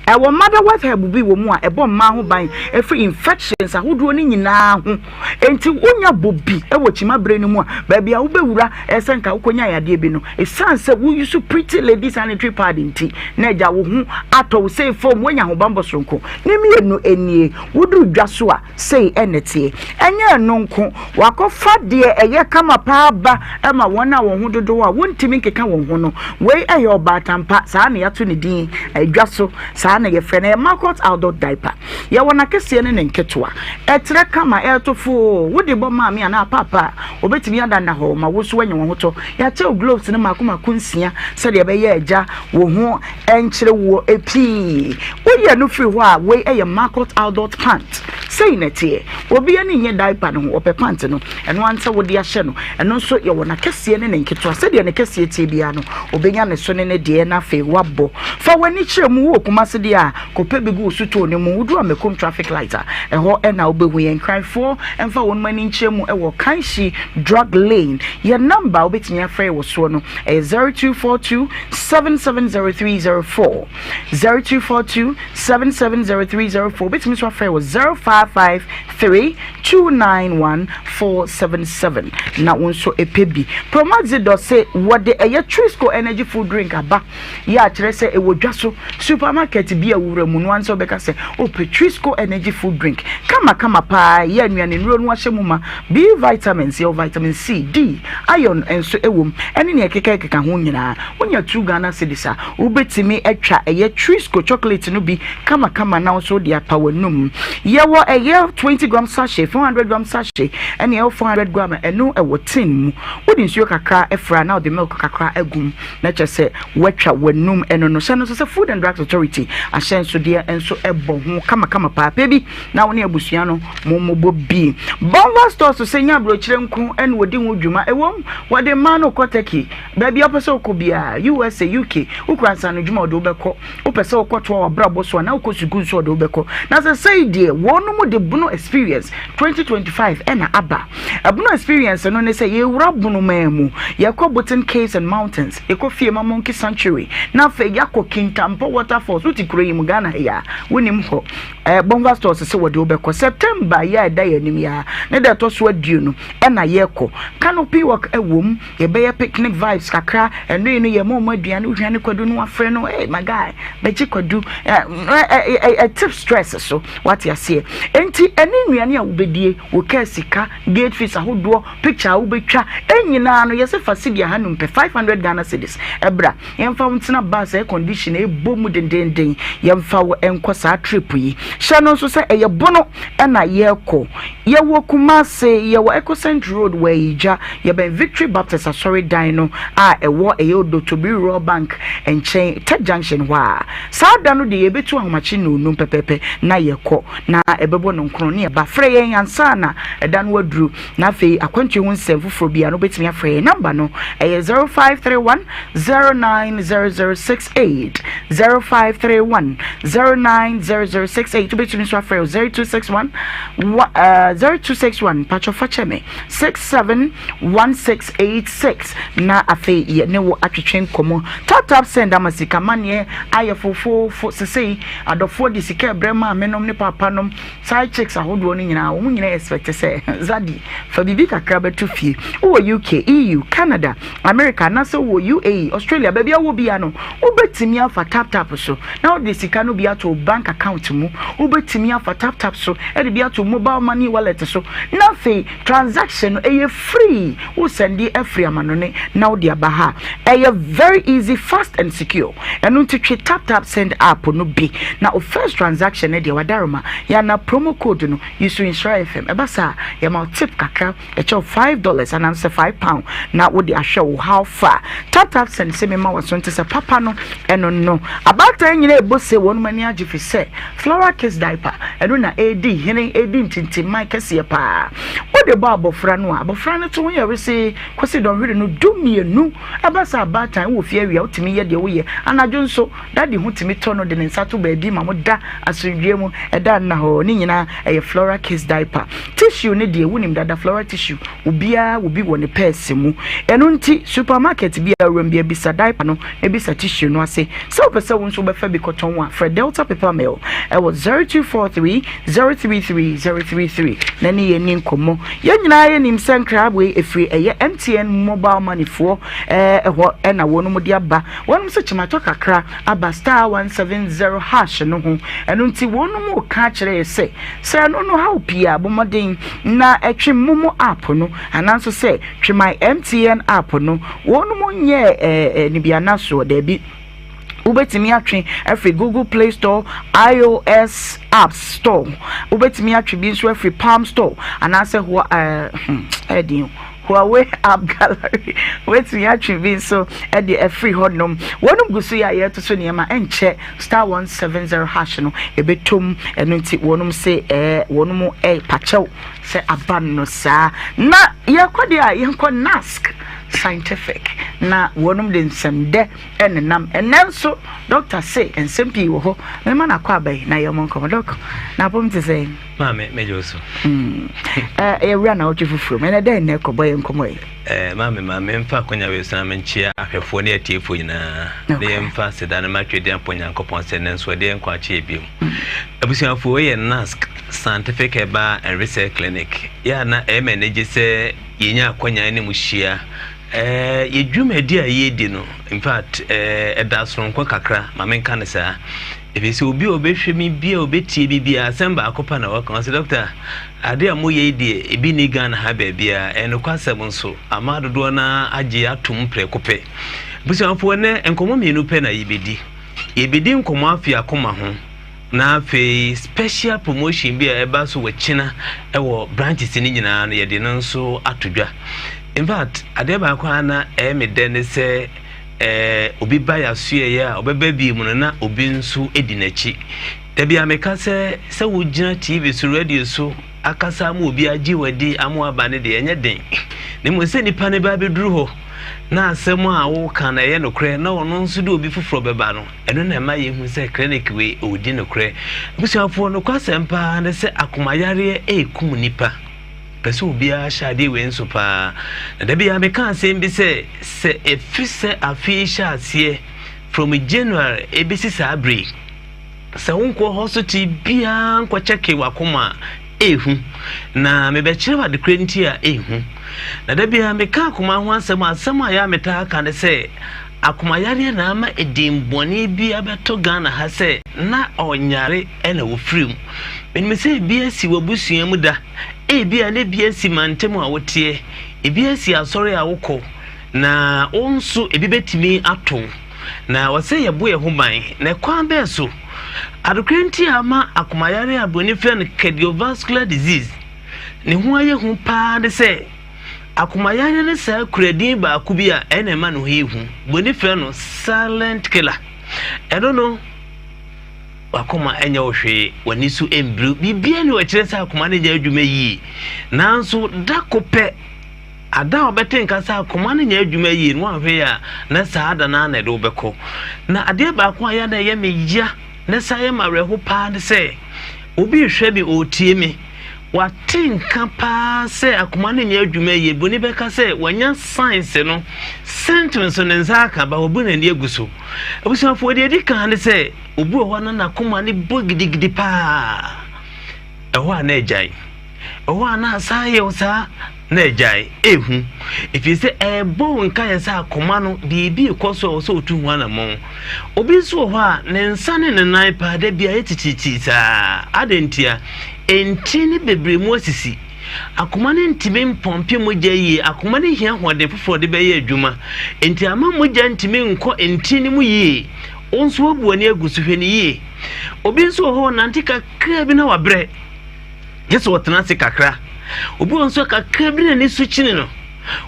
ɛwɔ motherworth herb bi wɔ mu a ɛbɔ mmaa ho ban ɛfiri infections ahodoɔ no nyinaa ho. Enti wonya bɔ bi wɔ kyima berɛ no mu a, baabi a wobɛwura ɛsɛ nka wokɔnya yadeɛ bi no, ɛsiane sɛ woyi so Pretty Lady sanitary pad nti, na agya wo ho atɔ wo sei fam, woanya ahobammɔ soronko. Ne mmienu nie, woduru dwa so a, Sei na ɛteɛ. Ɛnyɛ ɛno nko, wɔakɔfa deɛ ɛyɛ kama paa ba ma wɔn a wɔn ho dodow a wɔntumi nkeka wɔn ho no. Wei yɛ ɔbaatan pa, saa na yɛato ne din dwa so, saa na yɛfrɛ no. Ɛyɛ Marcot Adult Diaper. Yɛwɔ n'akɛseɛ ne ne nketewa. Ɛtrɛ kama, ɛreto foo. Wode bɔ maame anaa paapa a, ɔbɛtumi ada nnahɔɔ ma wo nso woanya w'ahotɔ. Yɛakyɛ wo gloves no mmaako mmaako nsia sɛdeɛ ɛbɛyɛ a agya wo ho nkyere woɔ pii. Woyi ɛno firi hɔ a, wei yɛ Marcot Adult Pant. Sei na ɛteɛ. Obi ani nnye diaper no ho, ɔpɛ pant no. Ɛno ara ne sɛ wode ahyɛ no. Ɛno nso yɛwɔ n'akɛseɛ ne ne nketewa. Sɛdeɛ ne kɛseɛ teɛ biara no, ɔbɛnya ne so ne ne deɛ na afei woabɔ. Fa w'ani kyerɛ mu. Wowɔ Kumasi deɛ a, kɔpɛ bi gu wo sotɔɔ no mu. Woduru Amekom traffic light a, ɛhɔ na wobɛhu yɛn. Nkranfoɔ mfa wɔn ani nkyerɛ mu wɔ Kanshi Drug Lane. Yɛn number a wobɛtumi afrɛ yɛn wɔ soɔ no, ɛyɛ 0242 770304. 0242 770304. Wobɛtumi nso afrɛ wɔ 0553 291 477 na wo nso ɛpɛ bi. Promaxidor se wɔde ɛyɛ Trisco energy food drink aba yɛ akyerɛ sɛ ɛwɔ dwa so supermarket bi a wowura mu no ara sɛ wobɛka sɛ wopɛ Trisco energy food drink kama kama paa yɛ anuane nnuro no ahyɛ mu ma. B vitamins, yɛwɔ vitamin C, D, iron nso ɛwɔ mu ɛne nea ɛkeka ɛkeka ho nyinaa. Wonya 2 Ghana cedis a, wobɛtumi atwa ɛyɛ Trisco chocolate no bi kamakama na wo nso wode apa w'anum. Yɛwɔ ɛyɛ 20 gram sachet, 400 gram sachet, ɛne ɛwɔ 400 gram a ɛno ɛwɔ tin mu. Wode nsuo kakra fra na wode milk kakra agu mu na kyerɛ sɛ woatwa w'anum ɛno no. Hyɛ no nso sɛ Food and Drugs Authority ahyɛnsodeɛ nso ɛbɔ ho kamakama paa. Pɛ bi na wo ne abusua no mommobɔ bi. Bonva Stores sɛ nya aburokyire nko ɛna wɔdi ho dwuma. Ɛwom, wɔde mmaa no kɔ Turkey. Baabi a wopɛ sɛ wokɔ biara, USA, UK, wokura nsaanodwuma a wɔde wo bɛkɔ. Wopɛ sɛ wokɔtoa w'abrabɔ so anaa wokɔ sukuu nso a wɔde wo bɛkɔ. Na sesei deɛ, wɔnom de Bono Experience 2025 na aba. Bono Experience no ne sɛ yɛwura Bono man mu, yɛkɔ Boten Caves and Mountains, yɛkɔ Fiema Monkey Sanctuary, na afei yɛakɔ Kintampo Waterfalls. Wote kuro yi mu, Ghana ha yi a, wonim hɔ. Eh, Bonva Stores sɛ wɔde wo bɛkɔ. September yi a ɛda yɛn anim yi ara, ne da ɛtɔ so 20 na yɛrekɔ. Canopy Walk wom. Yɛbɛyɛ picnic vibes kakra. Ɛno yi no yɛma wɔn aduane, wohia ne kwadu no wafrɛ no, hey my guy, bɛgye kwadu. Ɛte stress so, wate aseɛ. Enti ɛne nnuane a wobɛdie, wo kaa sika, gate fees ahodoɔ, picture a wobɛtwa, ɛnyinaa no yɛsɛ fa cedi 500 pɛ, 500 Ghana cedis, ɛbra. Yɛmfa wo ntena bus air condition ɛbɔ mu dendenden, yɛmfa wo nkɔ saa trip yi. Hyɛ no nso sɛ ɛyɛ bono ɛna yɛkɔ. Yɛwɔ Kumasi, yɛwɔ Ecocent Road wɔ Ayigya, yɛbɛn Victory Baptist Asɔre dan no a ɛwɔ ɛyɛ Odotobiri Rural Bank nkyɛn, Tech Junction hɔ a. Saa da no deɛ yɛbɛtu ahomakye nnɔnnum pɛpɛpɛ na yɛkɔ na ɛbɛbɔ. Ɛbɛbɔ no nkron ne ɛba. Frɛ yɛn ansa na ɛda no aduru. Na afei akwantuo ho nsɛm foforɔ biara no wobɛtumi afrɛ yɛn. Namba no ɛyɛ 0531 090068, 0531 090068. Wobɛtumi nso afrɛ 0261 0261 patwɔ fakyɛ me 671686 na afei yɛne wo atwetwe nkɔmmɔ. Tap tap send ama sika maneɛ ayɛ fofoofo sesei. Adɔfoɔ de sika ɛbrɛ maame nom ne papa nom, side chicks ahodoɔ no nyinaa, wɔn nyinaa expect sɛ zadi fa biribi kakra bɛto fie. Wowɔ UK, EU, Canada, America anaasɛ wowɔ UAE, Australia, baabi a wɔ bia no, wobɛtumi afa tap tap so na wode sika no bi ato bank account mu. Wobɛtumi afa tap tap so ɛde bi ato mobile money wallet so, na afei transaction no ɛyɛ free. Wosɛnde afiri amanone na wode aba ha, ɛyɛ very easy, fast and secure. Ɛno nti twe tap tap send app no bi na o first transaction no deɛ, wadaroma yɛana promo code no yiso Nhyira FM. Ɛba saa, yɛma wo tip kakra, ɛkyɛw $5 anaasɛ £5 na wode ahwɛ wo. How far? Tap tap send sɛ mema wɔ so nti sɛ papa no ɛno no abaatan nyinaa ɛbɔ se wɔn ani agye fi sɛ Floral Kiss diaper ɛno na ɛredi hene, ɛredi ntintimman kɛseɛ paa. Wode bɔ abɔfra no a, abɔfra no to ho yɛ wese kɔsi dɔnhwere no 12. Ɛba sɛ abaatan wɔ fie awia, wotumi yɛ deɛ woyɛ. Anadwo nso daddy ho tumi tɔ no de ne nsa to baabi ma mo da asomdwie mu. Ɛda nna hɔ ne nyinaa ɛyɛ Floral Kiss diaper. Tissue ne deɛ wonim dada, Floral tissue, obiara obi wɔ ne pɛɛse mu. Ɛno nti supermarket bi a awuram bi abisa diaper no, ebisa tissue no ase. Sɛ wopɛ sɛ wo nso wobɛfa bi kɔtɔn a, frɛ Delta Paper Mill ɛwɔ 0243 033 033 na ne yɛn ni nkɔmmɔ. Yɛn nyinaa yɛnim sɛ nkrabwe ɛfiri ɛyɛ MTN mobile money foɔ ɛhɔ ɛna wɔn mu de aba. Wɔn nso kyematɔ kakra aba star 170 hash no ho. Ɛno nti wɔn mu ka kyerɛ yɛ sɛ ɛno no haw pii a, bɔmmɔden na ɛtwe momo app no ananso sɛ twe my MTN app no. Wɔn mu nyɛ nibiana soɔ daabi. Wobɛtumi atwe afiri Google Play Store, iOS App Store, wobɛtumi atwe bi nso afiri Palm Store anaasɛ hɔ ɛɛdin Huawei App Gallery. Wobɛtumi atwe bi nso ɛde afiri hɔnom. Wɔnom gu so yɛ a yɛto so nneɛma ɛnkyɛ star 170 hash no ɛbɛtom. Ɛno nti wɔnom se wɔnom ɛɛpakyɛw sɛ aba no saa na yɛkɔ deɛ a, yɛnkɔ Nask Scientific na wɔnom de nsɛmdɛ ɛnenam. Ɛnɛ nso doctor se nsɛm pii wɔ hɔ. Mema no akɔ aba yi na yɛmmɔ nkɔmmɔ. Doc, na apɔm te sɛ? Maame, mɛgye wo so. Yɛwura na wotwe foforɔ mu ɛnɛ dɛn na ɛkɔbɔ yɛ nkɔmmɔ yi? Maame, ma memfa akwanya wei so na menkyea ahwɛfoɔ ne atiefoɔ nyinaa na yɛmfa seda no matwe de apɔ Nyankopɔn sɛ ne nso ɛde yɛn nkwa akyɛ yɛ biom. Abusuafoɔ, wei yɛ NASC Scientific Herbal and Research Clinic. Yɛ a na ɛyɛ ma anigye sɛ yɛnya akwanya ne mu hyia. Yɛ dwumadi a yɛredi no, in fact, ɛda soronko kakra, ma menka no saa. Ɛfiri sɛ obi a ɔbɛhwɛ me bi a ɔbɛtie me biara, asɛm baako pa na wɔka. Ɔsɛ, "Dɔkta, ade a moyɛ yi deɛ, ebi nni Ghana ha baabiara." Ɛyɛ nokwasɛm nso, ama dodoɔ no ara agye atom prɛko pɛ. Abusuafoɔ, nnɛ nkɔmmɔ mmienu pɛ na yɛbɛdi. Yɛbɛdi nkɔmmɔ afi akoma ho, na afei special promotion bi a ɛba so wɔ kyina ɛwɔ branches no nyinaa no, yɛde no nso ato dwa. In fact, adeɛ baako a na ɛyɛ me dɛ ne sɛ obi ba yɛasoɛeɛ a ɔbɛba bi mu no na obi nso di n'akyi. Dabi a meka sɛ wogyina TV so, radio so akasa ama obi agye wadi ama waba no deɛ, ɛnyɛ den, na mmom sɛ nipa no ba bɛduru hɔ na asɛm a woka no ɛyɛ nokorɛ na ɔno nso de obi foforɔ bɛba no, ɛno na ɛma yɛhu sɛ clinic wei ɔdi nokorɛ. Abusuafoɔ, nokwasɛm paa ne sɛ akomayareɛ ɛrekum nipa. Pɛ sɛ obiara hyɛ adeɛ wei nso paa. Na da biara meka asɛm bi sɛ ɛfiri sɛ afe yi hyɛ aseɛ from January ɛbɛsi saa bere yi, sɛ wonkɔ hospital biara nkɔkyɛke w'akoma a, ɛɛhu. Na mebɛkyerɛ wo adekorɛ nti a ɛɛhu. Na da biara meka akoma ho asɛm a, asɛm a yɛ a metaa ka ne sɛ akomayareɛ na ama edin bɔne bi abɛto Ghana ha sɛ na ɔnyare ɛna wɔfiri mu. Menim sɛ ebi asi w'abusua mu da, ebi a na ebi asi mantam a woteɛ, ebi asi asɔre a wokɔ, na wo nso ebi bɛtumi ato wo. Na wɔsɛ yɛbɔ yɛn ho ban, na ɛkwan bɛɛ so? Adekora nti a ama akomayare a buroni frɛ no cardiovascular disease ne ho ayɛ hu paa ne sɛ akomayare ne saa kura din baako bi a ɛna ɛma ne ho yɛ hu. Buroni frɛ no silent killer. Ɛno no. W'akoma nyɛ wo hwee, w'ani so mbiriw, biribiara nni hɔ a ɛkyerɛ sɛ akoma no nyɛ adwuma yie. Nanso da ko pɛ, ada a wobɛte nka sɛ akoma no nyɛ adwuma yie no, woanhwɛ yie a, na saa da no ara na ɛde wo bɛkɔ. Na adeɛ baako a ɛyɛ a na ɛyɛ me ya na ɛsan yɛ me awerɛho paa ne sɛ, obi rehwɛ me, ɔretie me, wate nka paa sɛ akoma no nyɛ adwuma yie. Buroni bɛka sɛ wanya signs no, symptoms no ne nsa aka, ba wabu n'ani agu so. Abusuafoɔ, deɛ ɛdi kan ne sɛ, obi wɔ hɔ a na n'akoma no bɔ gidigidi paa. Ɛhɔ a na agyae. Ɛhɔ a na asan yɛ wo saa na agyae. Ehu. Ɛfiri sɛ ɛrebɔ wo nkaeɛ sɛ akoma no biribi rekɔ so a ɛwɔ sɛ ɔtu ho anammɔn. Obi nso wɔ hɔ a ne nsa ne ne nan paa da bi ayɛ titiritii saa. Adɛn ntia? Ntini bebree mu asisi. Akoma no ntumi mpɔmpe mogya yie. Akoma no hia ahoɔden foforɔ de bɛyɛ adwuma. Enti ama mogya ntumi nkɔ ntini no mu yie. Wo nso woabu w'ani agu so, hwɛ no yie. Obi nso wɔ hɔ ɔnante kakraa bi na wabrɛ. Gye sɛ ɔtena ase kakra. Obi wɔ nso kakraa bi na n'ani so kyini no.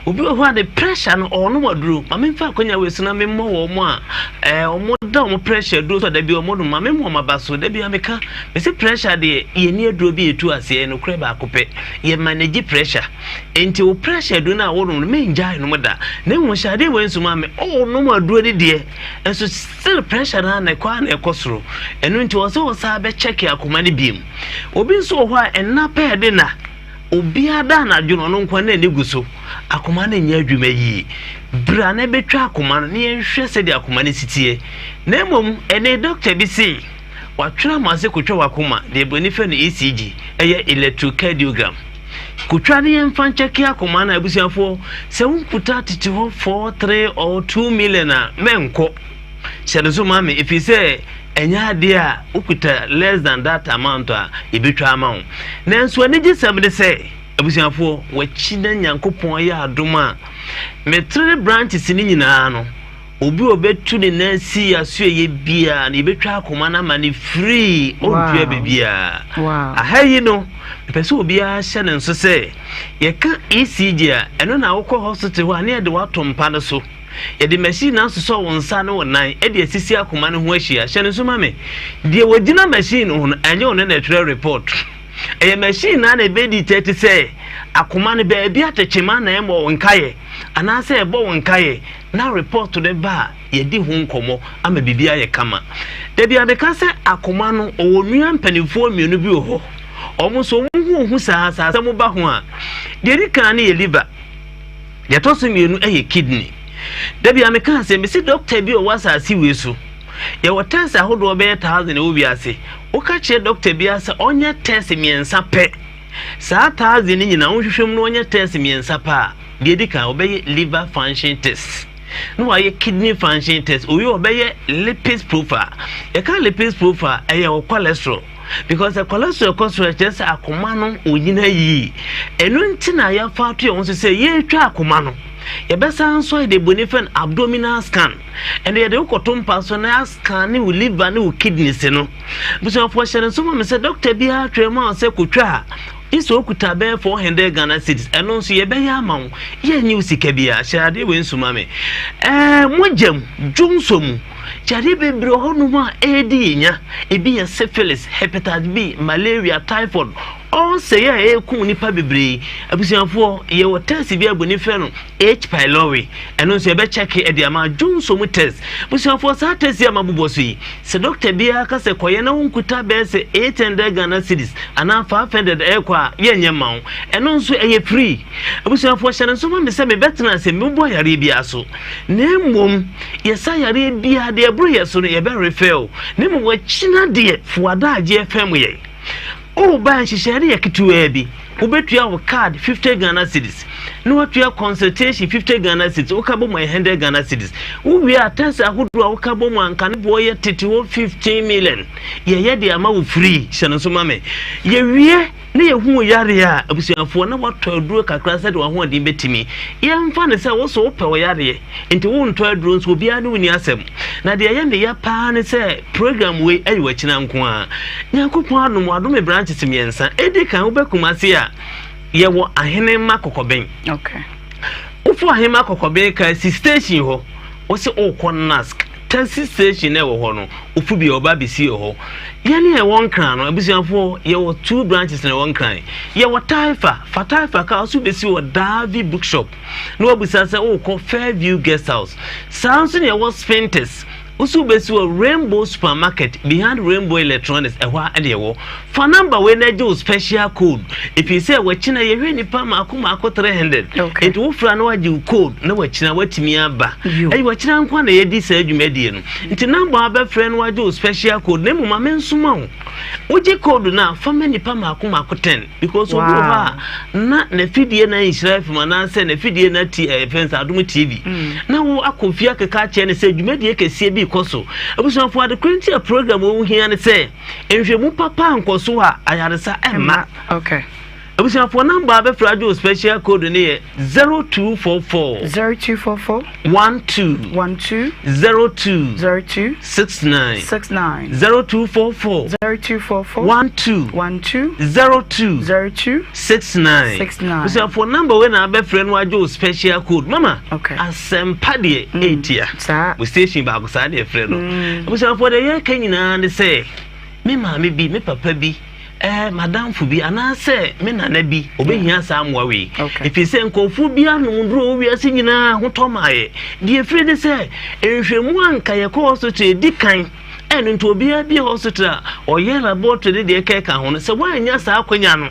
Obi wɔ hɔ a ne pressure no ɔnom aduro. Ma memfa akwannya wei so na memmɔ wɔn a ɛɛ wɔn da wɔn pressure aduro so a da bi wɔn nom. Ma memmɔ wɔn aba so. Da bi a meka mese pressure deɛ yɛnni aduro bi a ɛtu aseɛ nokorɛ baako pɛ. Yɛ manage pressure. Enti wo pressure aduro no a wonom no mengyae nom da. Na mmom hyɛ adeɛ wei nso ma me. Ɔnom aduro no deɛ nso still pressure no ara na ɛkɔ ara na ɛkɔ soro. Ɛno nti wɔ sɛ wɔsan bɛ check akoma no biom. Obi nso wɔ hɔ a ɛnna pɛ ɛde nna. Obiara da anadwo no, ɔno nko ara n'ani gu so. Akoma no nyɛ adwuma yie. Bra na bɛtwa akoma no na yɛnhwɛ sɛdeɛ akoma no si teɛ. Na mmom, ɛnɛ dɔkta bi se watwerɛ ama sɛ kɔtwa w'akoma, deɛ buroni frɛ no ECG, ɛyɛ electrocardiogram. Kotwa ne yɛmfa nkyɛke akoma no a, abusuafoɔ, sɛ wonkuta tete hɔ 4, 3 or 2 million a, mɛnkɔ. Hyɛ no so ma me, ɛfiri sɛ ɛnyɛ adeɛ a wokuta less than that amount a yɛbɛtwa ama wo. Nanso anigyesɛm ne sɛ, abusuafoɔ, wakyi na Nyankopɔn ayɛ adom a, me three branches no nyinaa no, obi a ɔbɛtu ne nan asi asoɛyɛ biara no, yɛbɛtwa akoma no ama no free, ɔntua biribiara. Aha yi no, mepɛ sɛ obiara hyɛ ne nso sɛ, yɛka ECG a, ɛno na wokɔ hospital hɔ a ne yɛde wo ato mpa no so. Yɛde machine no asosɔ wo nsa ne wo nan de asisi akoma no ho ahyia. Hyɛ no nso ma me. Deɛ wɔgyina machine no ho no, ɛnyɛ ɔno na ɛtwerɛ report. Ɛyɛ machine no ara na ɛbɛdetect sɛ akoma no baabi atekyema na ɛmmɔ wo nkaeɛ anaasɛ ɛbɔ wo nkaeɛ na report no ba a yɛdi ho nkɔmmɔ ama biribi ayɛ kama. Da bi a meka sɛ akoma no ɔwɔ nua mpanimfoɔ mmienu bi wɔ hɔ. Wɔn nso wɔn ho hu saa saa asɛm ba ho a, deɛ ɛdi kan no yɛ liver. Deɛ ɛtɔ so mmienu yɛ kidney. Da bi a meka sɛ mesi dɔkta bi a ɔwɔ asase wei so. Yɛwɔ test ahodoɔ bɛyɛ thousand ɛwɔ wiase. Woka kyerɛ dɔkta bi sɛ ɔnyɛ test mmiɛnsa pɛ. Saa thousand no nyinaa wohwehwɛ mu na ɔnyɛ test mmiɛnsa pɛ a, deɛ ɛdi kan ɔbɛyɛ liver function test. Na wayɛ kidney function test. Owie ɔbɛyɛ lipids profile. Yɛka lipids profile ɛyɛ wɔ cholesterol. Because sɛ cholesterol kɔ soro ɛkyerɛ sɛ akoma no onyina yie. Ɛno nti na yɛafa ato yɛn ho so sɛ yɛretwa akoma no, yɛbɛsan nso ayɛ deɛ buroni frɛ no abdominal scan. Ɛno yɛde wo kɔto mpa so na yɛascan ne wo liver ne wo kidneys no. Busuafoɔ hyɛ no nso ma me sɛ dɔkta biara twerɛ ma wo sɛ kɔtwa a, gye sɛ wokuta bɛyɛ 400 Ghana cedis. Ɛno nso yɛbɛyɛ ama wo. Yɛnnye wo sika biara. Hyɛ adeɛ wei nso ma me. Ɛɛ mogya mu, dwonsɔ mu. Yareɛ bebree wɔ hɔnom a ɛredi yɛn nya. Ebi yɛ syphilis, hepatitis B, malaria, typhoid, ɔnsɛe a ɛrekum nnipa bebree. Abusuafoɔ, yɛwɔ test bi a buroni frɛ no H. pylori. Ɛno nso yɛbɛkyɛke de ama dwonsɔ mu test. Abusuafoɔ, saa test yi a mabobɔ so yi, sɛ dɔkta biara ka sɛ kɔyɛ na wonkuta bɛyɛ sɛ 800 Ghana cedis anaa 500 ɛrekɔ a, yɛnyɛ mma wo. Ɛno nso ɛyɛ free. Abusuafoɔ, hyɛ no nso ma me sɛ mebɛtena ase mebɔ yareɛ biara so. Na mmom, Yɛsa yareɛ biara, deɛ ɛboro yɛ so no yɛbɛ refer o. Na mmom akyina deɛ fo adagyeɛ fɛm yɛn. O ba nhyehyɛeɛ no yɛ ketewaa bi. Wobɛtua wo card 50 Ghana cedis na watua consultation 50 Ghana cedis, woka bɔ mu ayɛ 100 Ghana cedis. Wowie a test ahodoɔ a woka bɔ mu a nka ne boɔ yɛ tete hɔ 15 million. Yɛyɛ de ama wo free, hyɛ no nso ma me. Yɛwie na yɛhu wo yareɛ a, abusuafoɔ, na woatɔ aduro kakra sɛdeɛ w'ahoɔden bɛtumi. Yɛmfa no sɛ wo so wopɛ wo yareɛ, nti wontɔ aduro nso obiara ne wo nni asɛm. Na deɛ ɛyɛ me ya paa ne sɛ program wei ɛyɛ w'akyina nko ara. Nyankopɔn adom, wadome branches mmiɛnsa. Ɛdi kan, wobɛ Kumasi a, yɛwɔ Ahenemma Kɔkɔbɛn. Okay. Wofo Ahenemma Kɔkɔbɛn ka si station hɔ, wo se wokɔ NASC. Taxi station na ɛwɔ hɔ no, ofu bi a ɔba abɛsi wɔ hɔ. Yɛne a ɛwɔ Nkran no, abusuafoɔ, yɛwɔ two branches na ɛwɔ Nkran. Yɛwɔ Taifa, fa Taifa kaa so bɛsi wɔ Davi Bookshop na wabisa sɛ wokɔ Fairview Guest House. Saa nso na yɛwɔ Sphintex. Wo so wobɛsi wɔ Rainbow Supermarket behind Rainbow Electronics ɛhɔ a ɛna ɛwɔ. Fa number wei na gye wo special code ɛfiri sɛ wakyina yɛhwɛ nipa maako maako 300 okay. Nti wofra na wagye wo code na wakyina watumi aba. Ɛyɛ wakyina nko na yɛdi saa dwumadie no. Nti number a wobɛfrɛ no wagye wo special code na mmom ma mensoma wo. Wogye code no a fa ma nipa maako maako 10. Because obi wɔ hɔ a na n'afidie na nhyira fm anaasɛ n'afidie na ti ɛyɛ fɛn sɛ adom tv mm. na wo akɔ fie akeka akyerɛ no sɛ dwumadie kɛseɛ bi kɔ so abusuafoɔ ade koro nti a program wɔ hia ne sɛ nhwɛmu papa nkɔ so a ayaresa ɛmma okay. Abusuafoɔ number a bɛfrɛ agye wo special code no yɛ 0244 0244 12 12 02 02 69 69 0244 0244 12 12 02 02 69 69 Abusuafoɔ number wei na abɛfrɛ no agye wo special code mama okay. asɛmpa deɛ mm. ɛtia saa wo station baako saa deɛ frɛ no mm. Abusuafoɔ deɛ yɛka nyinaa ne sɛ me maame bi me papa bi Eh, m'adamfo bi anaasɛ me nana bi, ɔbɛhia saa mmoa wei. Ɛfiri sɛ nkurɔfoɔ bi anom nnuro wɔ wiase nyinaa ho tɔ maayɛ. Deɛ ɛfiri ne sɛ, nhwɛmu a nka yɛkɔ hospital ɛdi kan, ɛno nti obiara bi hospital a ɔyɛ laboratory ne deɛ ɛkɛka ho no, sɛ woannya saa akwanya no,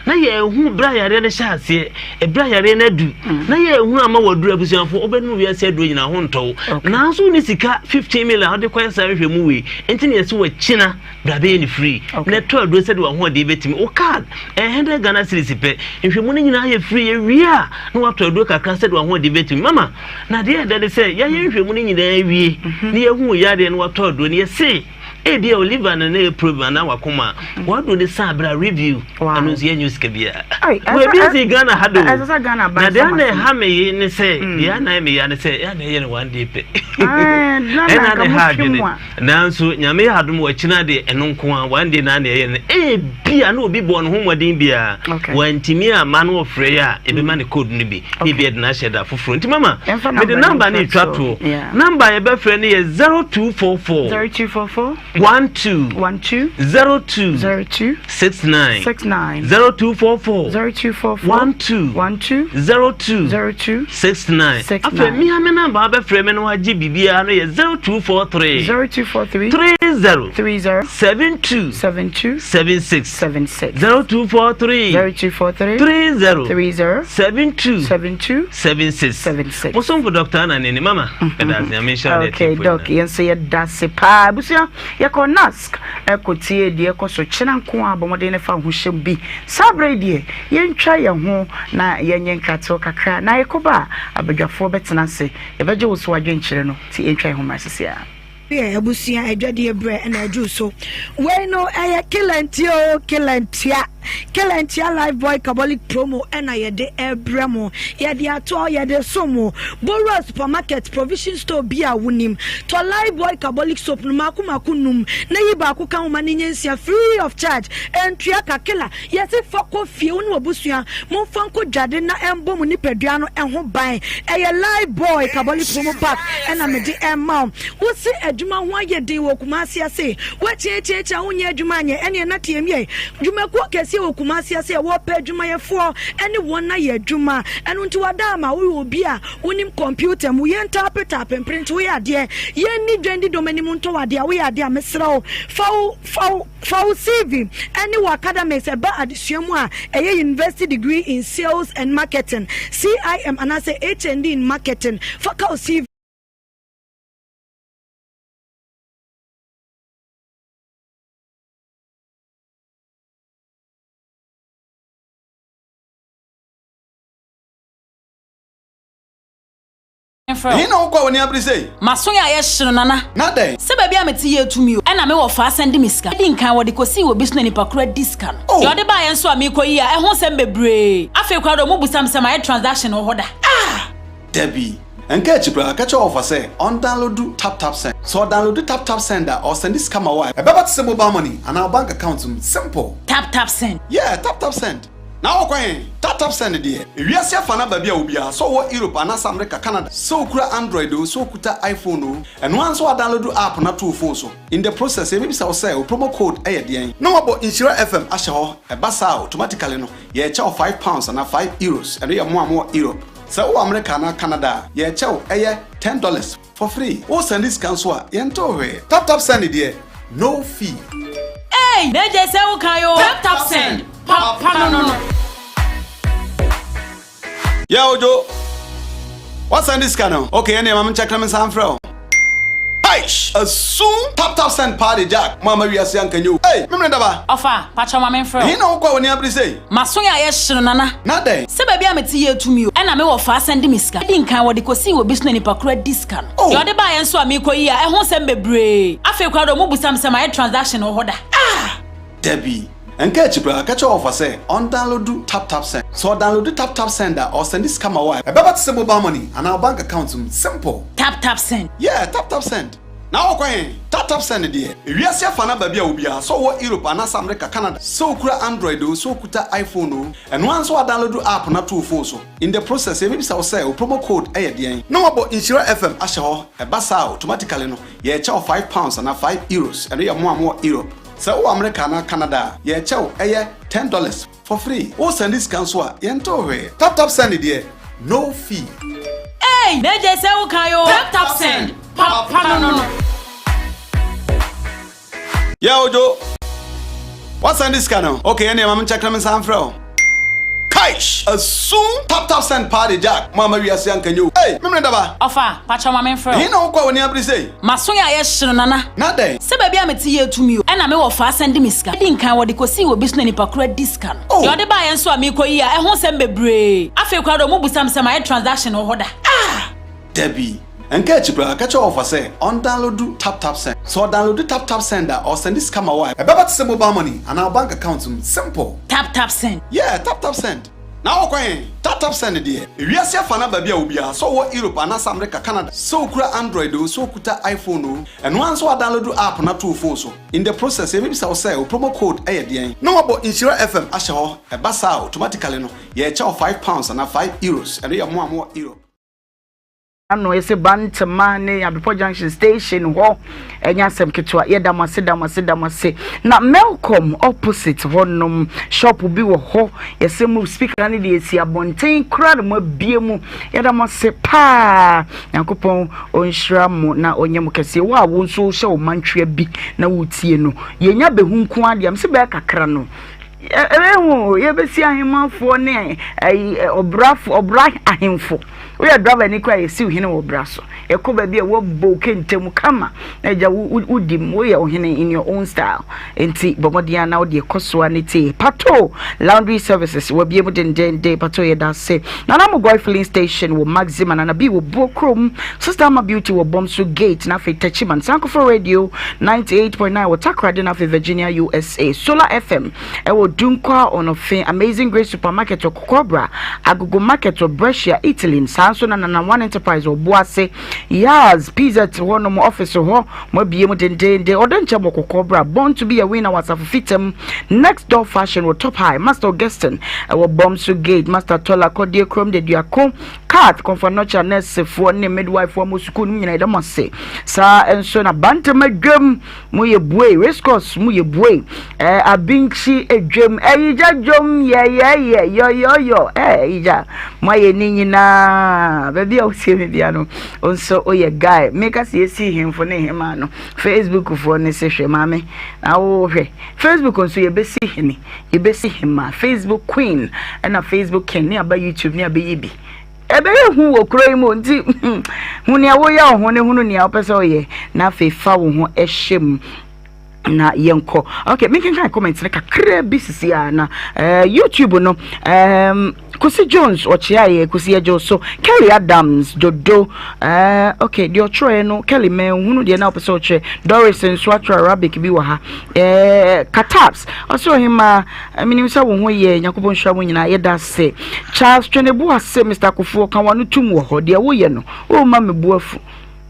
na yɛahu berɛ a yareɛ no hyɛ aseɛ, ɛberɛ a yareɛ no adu, mm. na yɛahu ama waduru abusuafoɔ, wobɛnom wiase aduro nyinaa ho ntɔ wo. Nanso wonni sika 15 million a wode kɔyɛ saa nhwɛmu wei, nti na yɛse wakyina Bra bɛyɛ no free na tɔ aduro sɛdeɛ w'ahoɔden bɛtumi. Wo card ɛyɛ 100 Ghana cedis pɛ. Nhwɛmu no nyinaa yɛ free. Yɛwie a na watɔ aduro kakra sɛdeɛ w'ahoɔden bɛtumi. Mama, na adeɛ ɛdɛ ne sɛ yɛayɛ nhwɛmu no nyinaa awie mhm. na yɛhu wo yadeɛ na watɔ aduro no yɛse ebi a oliver no na yɛ problem anaa wakoma a mhm. waduro no san bra review ɛno nso yɛnyɛ sika biara. Ebi nsi Ghana ha do. Na deɛ na ɛha me yi ne sɛ mm. deɛ na ɛyɛ me ya ne sɛ ɛna ɛyɛ no one day pɛ. Ɛna na ɛha adwene. Nanso Nyame yɛ adom wakyina de ɛno nko a one day na na ɛyɛ no ebia na obi bɔɔ ne ho mmɔden biara wantumi amma no ɔfrɛ yɛ a ebɛma ne code no bi na ebi ɛde no ahyɛ da foforɔ nti mama mede number no retwa toɔ number a yɛbɛfrɛ no yɛ 0244 0244 12 12 02 02 69 69 0244 0244 12 12 02 02 69 Afei me ara me number a wobɛfrɛ me na woagye biribiara no yɛ 0243 0243 30 30 72 72 76 76 0243 0243 30 30 72 72 76 76 Mo somfo Dr. Anna Nene mama ɛda ase nyame nhyira ne Okay atiefo doc nyinaa. yɛn nso yɛda ase paa abusua yɛkɔ NASC Kɔtie deɛ ɛkɔ so kyena nko ara, bɔ mmɔden na fa wo ho hyɛ mu bi. Saa berɛ yi deɛ, yɛntwa yɛn ho na yɛnyɛ nkratoɔ kakra, na yɛkɔba a, abadwafoɔ bɛtena ase, yɛbɛgye wo so adwenkyerɛ no, nti yɛntwa yɛn ho mmra seesei ara. Yɛ abusua adwadie berɛ na aduru so. Wei no ɛyɛ Kelentia o Kelentia. Kelentia Life Boy Carbolic Promo na yɛde ɛbrɛ mo. Yɛde atɔ, yɛde som mo. Bowura supermarket, provision store bi a wonim. Tɔ Life Boy Carbolic Soap no mako mako num na yi baako ka ho ma no nyɛ nsia free of charge. Ɛntua ka. Kela, yɛse fa kɔ fie, wo ne w'abusua momfa nkɔ dwade na ɛmbɔ mo nipadua no ho ban. Ɛyɛ Life Boy Carbolic Promo Pack na mede ɛma wo. Wose adwuma ho ayɛ den wɔ Kumasi ase? Woakyiakyiakyia a wonyɛ adwuma anyɛ? Ɛneɛ na team yɛ dwumakuo kɛseɛ wɔ Kumasi ase a wɔpɛ adwumayɛfoɔ ne wɔn ayɛ adwuma. Ɛno nti wada ama woyɛ obi a wonim kɔmputa mu. Yɛntaape taape mprente woyɛ adeɛ. Yɛnni dwa ndi dɔm anim ntɔ wo adeɛ a woyɛ adeɛ a mesrɛ wo fa wo fa wo fa wo CV ne wo academics ɛba adesua mu a ɛyɛ University degree in Sales and Marketing, CIM anaasɛ HND in Marketing fa ka wo CV. Ɛhe na wokɔ a w'ani abere sei? M'aso yɛ a yɛ hye no nana. Na dɛn? Sɛ baabi a mete yɛ tumi o. Ɛna me wɔfaa sɛnde me sika. Edi nkan wɔde kosii wɔ bi so na nipa koro adi sika no. Oh! Deɛ ɔde baeɛ nso a meekɔ yi a ɛho nsɛm bebree. Afei koraa deɛ ɔmo busa me sɛ mayɛ transaction wɔ hɔ da. Ah! Dabi. Ɛnka akyi koraa, ka kyerɛ wɔfa sɛ ɔndownloadu TapTapSend. Sɛ ɔdownloadu TapTapSend a, ɔresɛnde sika ma wo a, ɛbɛba te sɛ mobile money anaa wo bank account mu. Simple! TapTapSend. Yeah, TapTapSend. Na wokɔ he? Taptapsend deɛ, ewiase afa no aba bi a obiaa, sɛ ɔwɔ Europe anaasɛ America, Canada, sɛ okura Android oo, sɛ okuta iPhone oo, ɛno ara nso woadownload app no ato wo phone so. In the process, yɛbɛbisa wo sɛ wo promo code yɛ deɛn? Na woabɔ Nhyira FM ahyɛ hɔ, ɛba saa a, automatically no, yɛrekyɛ wo £5 anaa €5, ɛno yɛ mo a mowɔ Europe. Sɛ wowɔ America anaa Canada a, yɛrekyɛ wo ɛyɛ $10. For free. Wo sɛnde sika nso a, yɛntew hwee. Tap tap send deɛ, no fee. Eii na gye sɛ wo kan oo. Tap tap send, papa no no. Yeah Ojo, wa sɛnde sika no? Okay ɛneɛ ma me nkyɛke na me nsan mfrɛ wo. Eish! Asum! Tap tap send paa de Jack, mo amma wiase anka nyɛ o. Ei! Memene daba! Ɔfa, pakyɛw ma menfrɛ wo. Ɛhe na wokɔ a w'ani abere sei? M'aso yɛ ayɛ hye no Nana. Na dɛn? Sɛ baabi a mete yɛ tumi o. Ɛna me wɔfaa sɛnde me sika. Edi nkan wɔde kosii wɔ bi so na nipa koro adi sika no. Oh! Deɛ ɔde baeɛ nso a meekɔ yi a ɛho nsɛm bebree. Afei koraa deɛ ɔmo busa me sɛ mayɛ transaction wɔ hɔ da. Ah! Dabi. Ɛnka akyi koraa, ka kyerɛ wɔfa sɛ ɔndownloadu TapTapSend. Sɛ ɔdownloadu TapTapSend a, ɔresɛnde sika ma wo a, ɛbɛba te sɛ mobile money anaa wo bank account mu. Simple! TapTapSend. Yeah, TapTapSend. Na wokɔ he? TapTapSend deɛ, ewiase afa no aba bi a obiaa, sɛ ɔwɔ Europe anaasɛ America, Canada, sɛ okura Android oo, sɛ okuta iPhone oo, ɛno ara nso woadownload app no ato wo phone so. In the process, yɛbɛbisa wo sɛ wo promo code yɛ deɛn? Na woabɔ Nhyira FM ahyɛ hɔ, ɛba saa a, automatically no, yɛrekyɛ wo £5 anaa €5, ɛno yɛ mo a mowɔ Europe. Sɛ wowɔ America anaa Canada a, yɛrekyɛ wo ɛyɛ $10. For free. Wo sɛnde sika nso a, yɛntew hwee. Tap tap send deɛ, no fee. Eii na gye sɛ wo kan oo. Tap tap send, papa no no. Yeah Ojo, wa sɛnde sika no? Okay ɛneɛ ma me nkyɛke na me nsan mfrɛ wo. Kaish! Asum! Tap tap send paa de Jack, mo amma wiase anka nyɛ o. Ei! Memene daba! Ɔfa, pakyɛw ma menfrɛ wo. Ɛhe na wokɔ a w'ani abere sei? M'aso yɛ ayɛ hye no Nana. Na dɛn? Sɛ baabi a mete yɛ tumi o. Ɛna me wɔfaa sɛnde me sika. Edi nkan wɔde kosii wɔ bi so na nipa koro adi sika no. Oh! Deɛ ɔde baeɛ nso a meekɔ yi a ɛho nsɛm bebree. Afei koraa deɛ ɔmo busa me sɛ mayɛ transaction wɔ hɔ da. Ah! Dabi. Ɛnka akyi koraa, ka kyerɛ wɔfa sɛ ɔndownloadu TapTapSend. Sɛ ɔdownloadu TapTapSend a, ɔresɛnde sika ma wo a, ɛbɛba te sɛ mobile money anaa wo bank account mu. Simple! TapTapSend. Yeah, TapTapSend. Na wokɔ he? TapTapSend deɛ, ewiase afa no aba bi a obiaa, sɛ ɔwɔ Europe anaasɛ America, Canada, sɛ okura Android oo, sɛ okuta iPhone oo, ɛno ara nso woadownload app no ato wo phone so. In the process, yɛbɛbisa wo sɛ wo promo code yɛ deɛn? Na woabɔ Nhyira FM ahyɛ hɔ, ɛba saa a, automatically no, yɛrekyɛ wo £5 anaa €5, ɛno yɛ mo a mowɔ Europe. Ano yɛsɛ Bantama ne Abepɔ Junction station hɔ ɛnyɛ asɛm ketewa. Yɛda mo ase, da mo ase, da mo ase. Na Melcom opposite hɔ nom shop bi wɔ hɔ. Yɛsɛ mu speaker ne deɛ esi abɔnten koraa na mo abie mu. Yɛda mo ase paa. Nyankopɔn ɔnhyira mo na ɔnyɛ mo kɛseɛ. Wo a wo nso hyɛ wo mantwea bi na wotie no. Yɛnya bɛhu nko ara deɛ, mese bɛyɛ kakra no. Ɛbɛhu yɛbɛsi ahemmanfoɔ ne ayi ɔbrafo ɔbra ahemfo. Woyɛ driver ni koraa yɛsi wo hene wɔ bra so. Yɛkɔ baabi a wɔbɔ wo kente mu kama na agya wodi mu woyɛ ɔhene in your own style. Nti bɔ mmɔden ara na wode kɔ so ara ne tie. Pato Laundry Services wɔabie mu dendenden. Pato yɛda ase. Nana Mogoi Filling Station wɔ Maxima, Nana B wɔ Buo kurom, Sister Ama Beauty wɔ Bomso Gate, na afei Techiman, Sankofo Radio 98.9 wɔ Takoradi, na afei Virginia USA, Solar FM ɛwɔ Dunkwa Onofe, Amazing Grace Supermarket wɔ Kokɔbra, Agogo Market wɔ Brescia, Italy, saa nso na Nana One Enterprise wɔ Boase, Yaz PZ hɔ nom office hɔ, mo abie mu dendeenden, Ɔdɔ Nkyɛm wɔ Kokɔbra, Born to be a Winner wɔ Asafo Fitam, Next Door Fashion wɔ Top High, Master Augustine ɛwɔ Bomso Gate, Master Tola Kɔdeɛ Kurom Deduako, Cat, Kɔmfɔnɔkya nɛɛsefoɔ ne midwife a mo sukuu no nyinaa yɛda mo ase. Saa nso na Bantam adwam mo yɛ buei, race course mo yɛ buei, eh, Abinkyi adwam, Ayigya dwom yɛyɛyɛ yɔyɔyɔ, eh, Ayigya mo ayɛ ne nyinaa. Baabi a wotie me bia no, nso woyɛ guy. Meka sɛ yɛsi hemfo ne hemaa no, Facebook foɔ ne se hwɛ maame, na wohwɛ. Facebook nso yɛbɛsi hene, yɛbɛsi hemaa, Facebook queen, ɛna Facebook king, ne aba YouTube ne abɛyɛ bi. Ɛbɛyɛ hu wɔ kuro yi mu nti hu nea woyɛ wo ho ne hunu nea wopɛ sɛ woyɛ na afei fa wo ho hyɛ mu na yɛnkɔ. Okay, menkenkan comment no kakra bi sisi a na uh, YouTube no um, Kosi Jones ɔkyea yɛ Kosi yɛgye so Kelly Adams Dodo uh, okay deɛ ɔtwerɛɛ no Kelly manhunu deɛ na wopɛ sɛ ɔkyerɛ Doris nso atwerɛ Arabic bi wɔ ha uh, Katabs ɔsɛ ɔhemaa Menim sɛ wo ho yɛ, Nyankopɔn nhyira mo nyinaa, yɛda ase. Charles Tweneboa se Mister Kufuor ka w'ano tum wɔ hɔ, deɛ woyɛ no, worema me bo afu.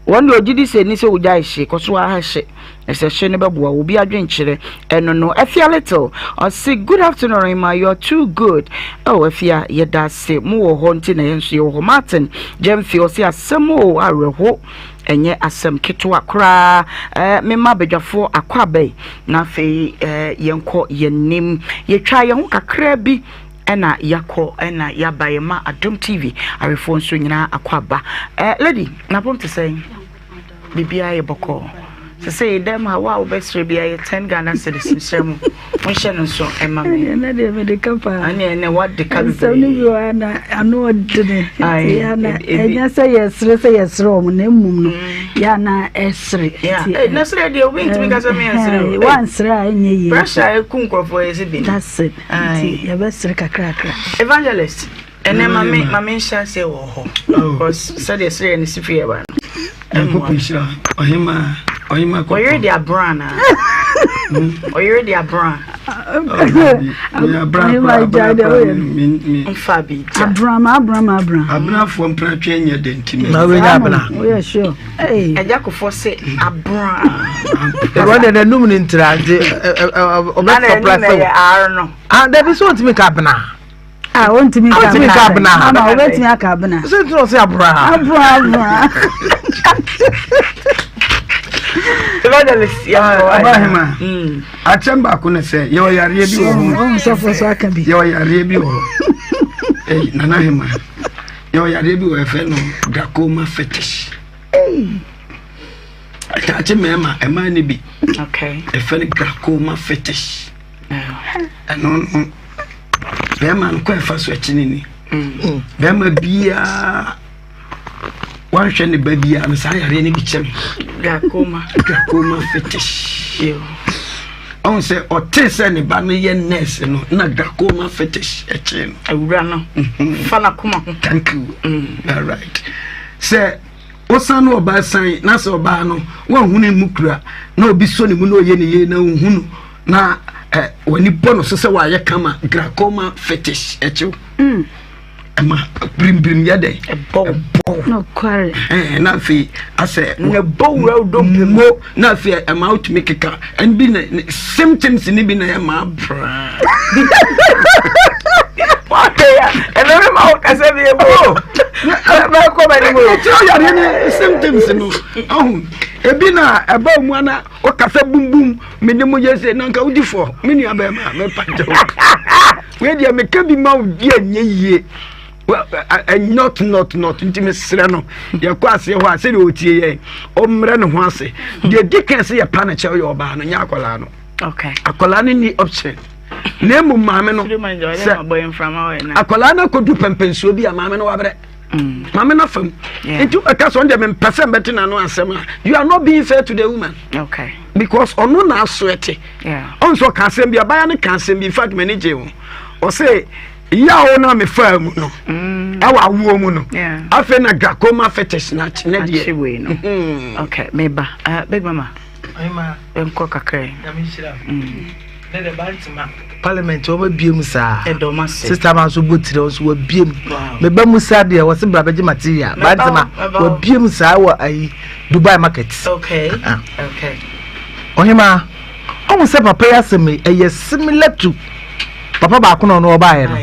Wɔn deɛ ɔgye di sɛ ɛni sɛ wogyae hye, kɔ so ara hye. Ɛsɛ hye no bɛboa wo. Obi adwenkyerɛ ɛno no. Afia Little ɔse good afternoon Rema, you are too good. Oh Afia yɛda ase mo wɔ hɔ nti na yɛn nso yɛwɔ hɔ. Martin Gyamfi ɔse asɛm o awerɛho ɛnyɛ asɛm ketewa koraa. Eh, mema badwafoɔ akɔ aba yi na afei eh, yɛnkɔ yɛn nim. Yɛtwa yɛn ho kakra bi ɛna yakɔ ɛna yaba yɛn ma Adom TV awefoɔ nso nyinaa akɔ aba. Eh, lady, napom te sɛn? Biribiara yɛ bɔkɔɔ. Sesei dɛm ha wo a wobɛsrɛ biara yɛ 10 Ghana cedis mesrɛ mo monhyɛ no nso ɛma me. Ɛnɛ deɛ mede ka paa. Ɛne ɛnɛ wade ka bebree. Nsɛm no bi wɔ ha na ano ɔdene. Nti ɛnyɛ sɛ yɛsrɛ sɛ yɛsrɛ wɔn na mmom no mm. yɛ ana ɛsere. Na srɛ deɛ obi ntumi ka sɛ mensrɛ o. Wansrɛ a ɛnyɛ yie. Pressure a ɛku nkurɔfoɔ yɛ sɛ bi. That's it. Nti yɛbɛsrɛ kakrakra. Evangelist. Ɛnɛ ma me ma me nhyɛ aseɛ wɔ hɔ because sɛdeɛ srɛ no si fi ɛba no. Nyankopɔn nhyira ɔhema ɔhema kɔkɔ. Ɔyere de abran na. Ɔyere de abran. Nfa bi gya. Abran ma abran ma abran. Abrafoɔ mpratwe nyɛ den ti mi. Na wenya abena. Oyɛ sure. Ɛgya kofoɔ se abran. Ɛwɔ de n'anum ne ntira nti ɔbɛfa pra sɛ. Ah, dabi so ntumi ka abena. Ah, ontumi nka Ontumi nka abena. Mama, wobɛtumi aka abena. Sɛ nti na ɔsɛ abra. Abra, abra. Evangelist, yɛ kɔ. Ɔbahema, akyɛm baako ne sɛ yɛwɔ yareɛ bi wɔ hɔ. Ɔhu sɔfo so aka bi. Yɛwɔ yareɛ bi wɔ hɔ. Ei, Nana Hema, yɛwɔ yareɛ bi wɔ yɛfrɛ no glaucoma fetish. Ɛtaakye mmarima, mmaa ne bi. Okay. Yɛfrɛ no glaucoma fetish. Ɛno no bɛrima no kɔ ɛfa so akyi ne ni mm. bɛrima biara wanhwɛ ne ba biara no saa yareɛ no bi kyɛ no glaucoma glaucoma fetish ɔn sɛ ɔte sɛ ne ba no yɛ nurse no na glaucoma fetish ɛkyee no awura no mhm. fa n'akoma ho thank you mm. all right sɛ wosan ne ɔbaa san na sɛ ɔbaa no wanhunu mu kura na obi sɔ ne mu na ɔyɛ ne yie na ohunu na ɛ w'ani bɔ no so sɛ wayɛ kama glaucoma fetish ɛkyew mm. ɛma birimbirim yɛ dɛ ɛbɔw nokware ɛɛ na afei asɛ na ɛbɔ wura dompe mu na afei ɛma wotumi keka ɛn bi na symptoms ni bi na ɛma abraa ɛnɛ mi ma wo kasa bi ebo bɛkɔ bɛ ni mu ɛkyerɛ yadeɛ ne symptoms no ɔho ebi na ɛba mu ana Wokasa bumbum me ne mo yɛ sɛ na nka wodi fɔ me nua bɛrima mepa kyɛw wei deɛ meka bi ma wo di anyɛ yie not not not nti mesrɛ no yɛkɔ aseɛ hɔ a sɛdeɛ ɔtie yɛn ɔmmerɛ ne ho ase deɛ di kan sɛ yɛpa no kyɛw yɛ ɔbaa no nyɛ akwadaa no akwadaa no ni option na mmom maame no sɛ akwadaa no akɔdu pɛmpɛnsuo bi a maame no wabrɛ Mm. Maame na fam. Nti wobɛka sɛ ɔno deɛ mempɛ sɛ mbɛte n'ano asɛm a you are not being fair to the woman. Okay. Because ɔno na aso ɛte. Ɔn sɛ ɔka asɛm bi abaya no ka asɛm bi in fact m'ani gye ho. Ɔsɛ yawo na mefaa mu no mm. ɛwɔ awoɔ mu no afei na glaucoma fetish na akyi ne deɛ. Akyi wei no. Mm-hmm. Okay, meba. Uh, big mama. Nkɔ kakra yi. Ne de bantama parliament wɔn abie mu saa. Sista ma nso bɔ tiri nso wɔabie mu. Meba mu saa deɛ wɔsi bra bɛgye material bantama wɔabie mu saa wɔ ayi Dubai market. Okay. Okay. Ɔhema ɔmo sɛ papa yi asɛm yi ɛyɛ similar to papa baako na ɔno ɔbaayɛ no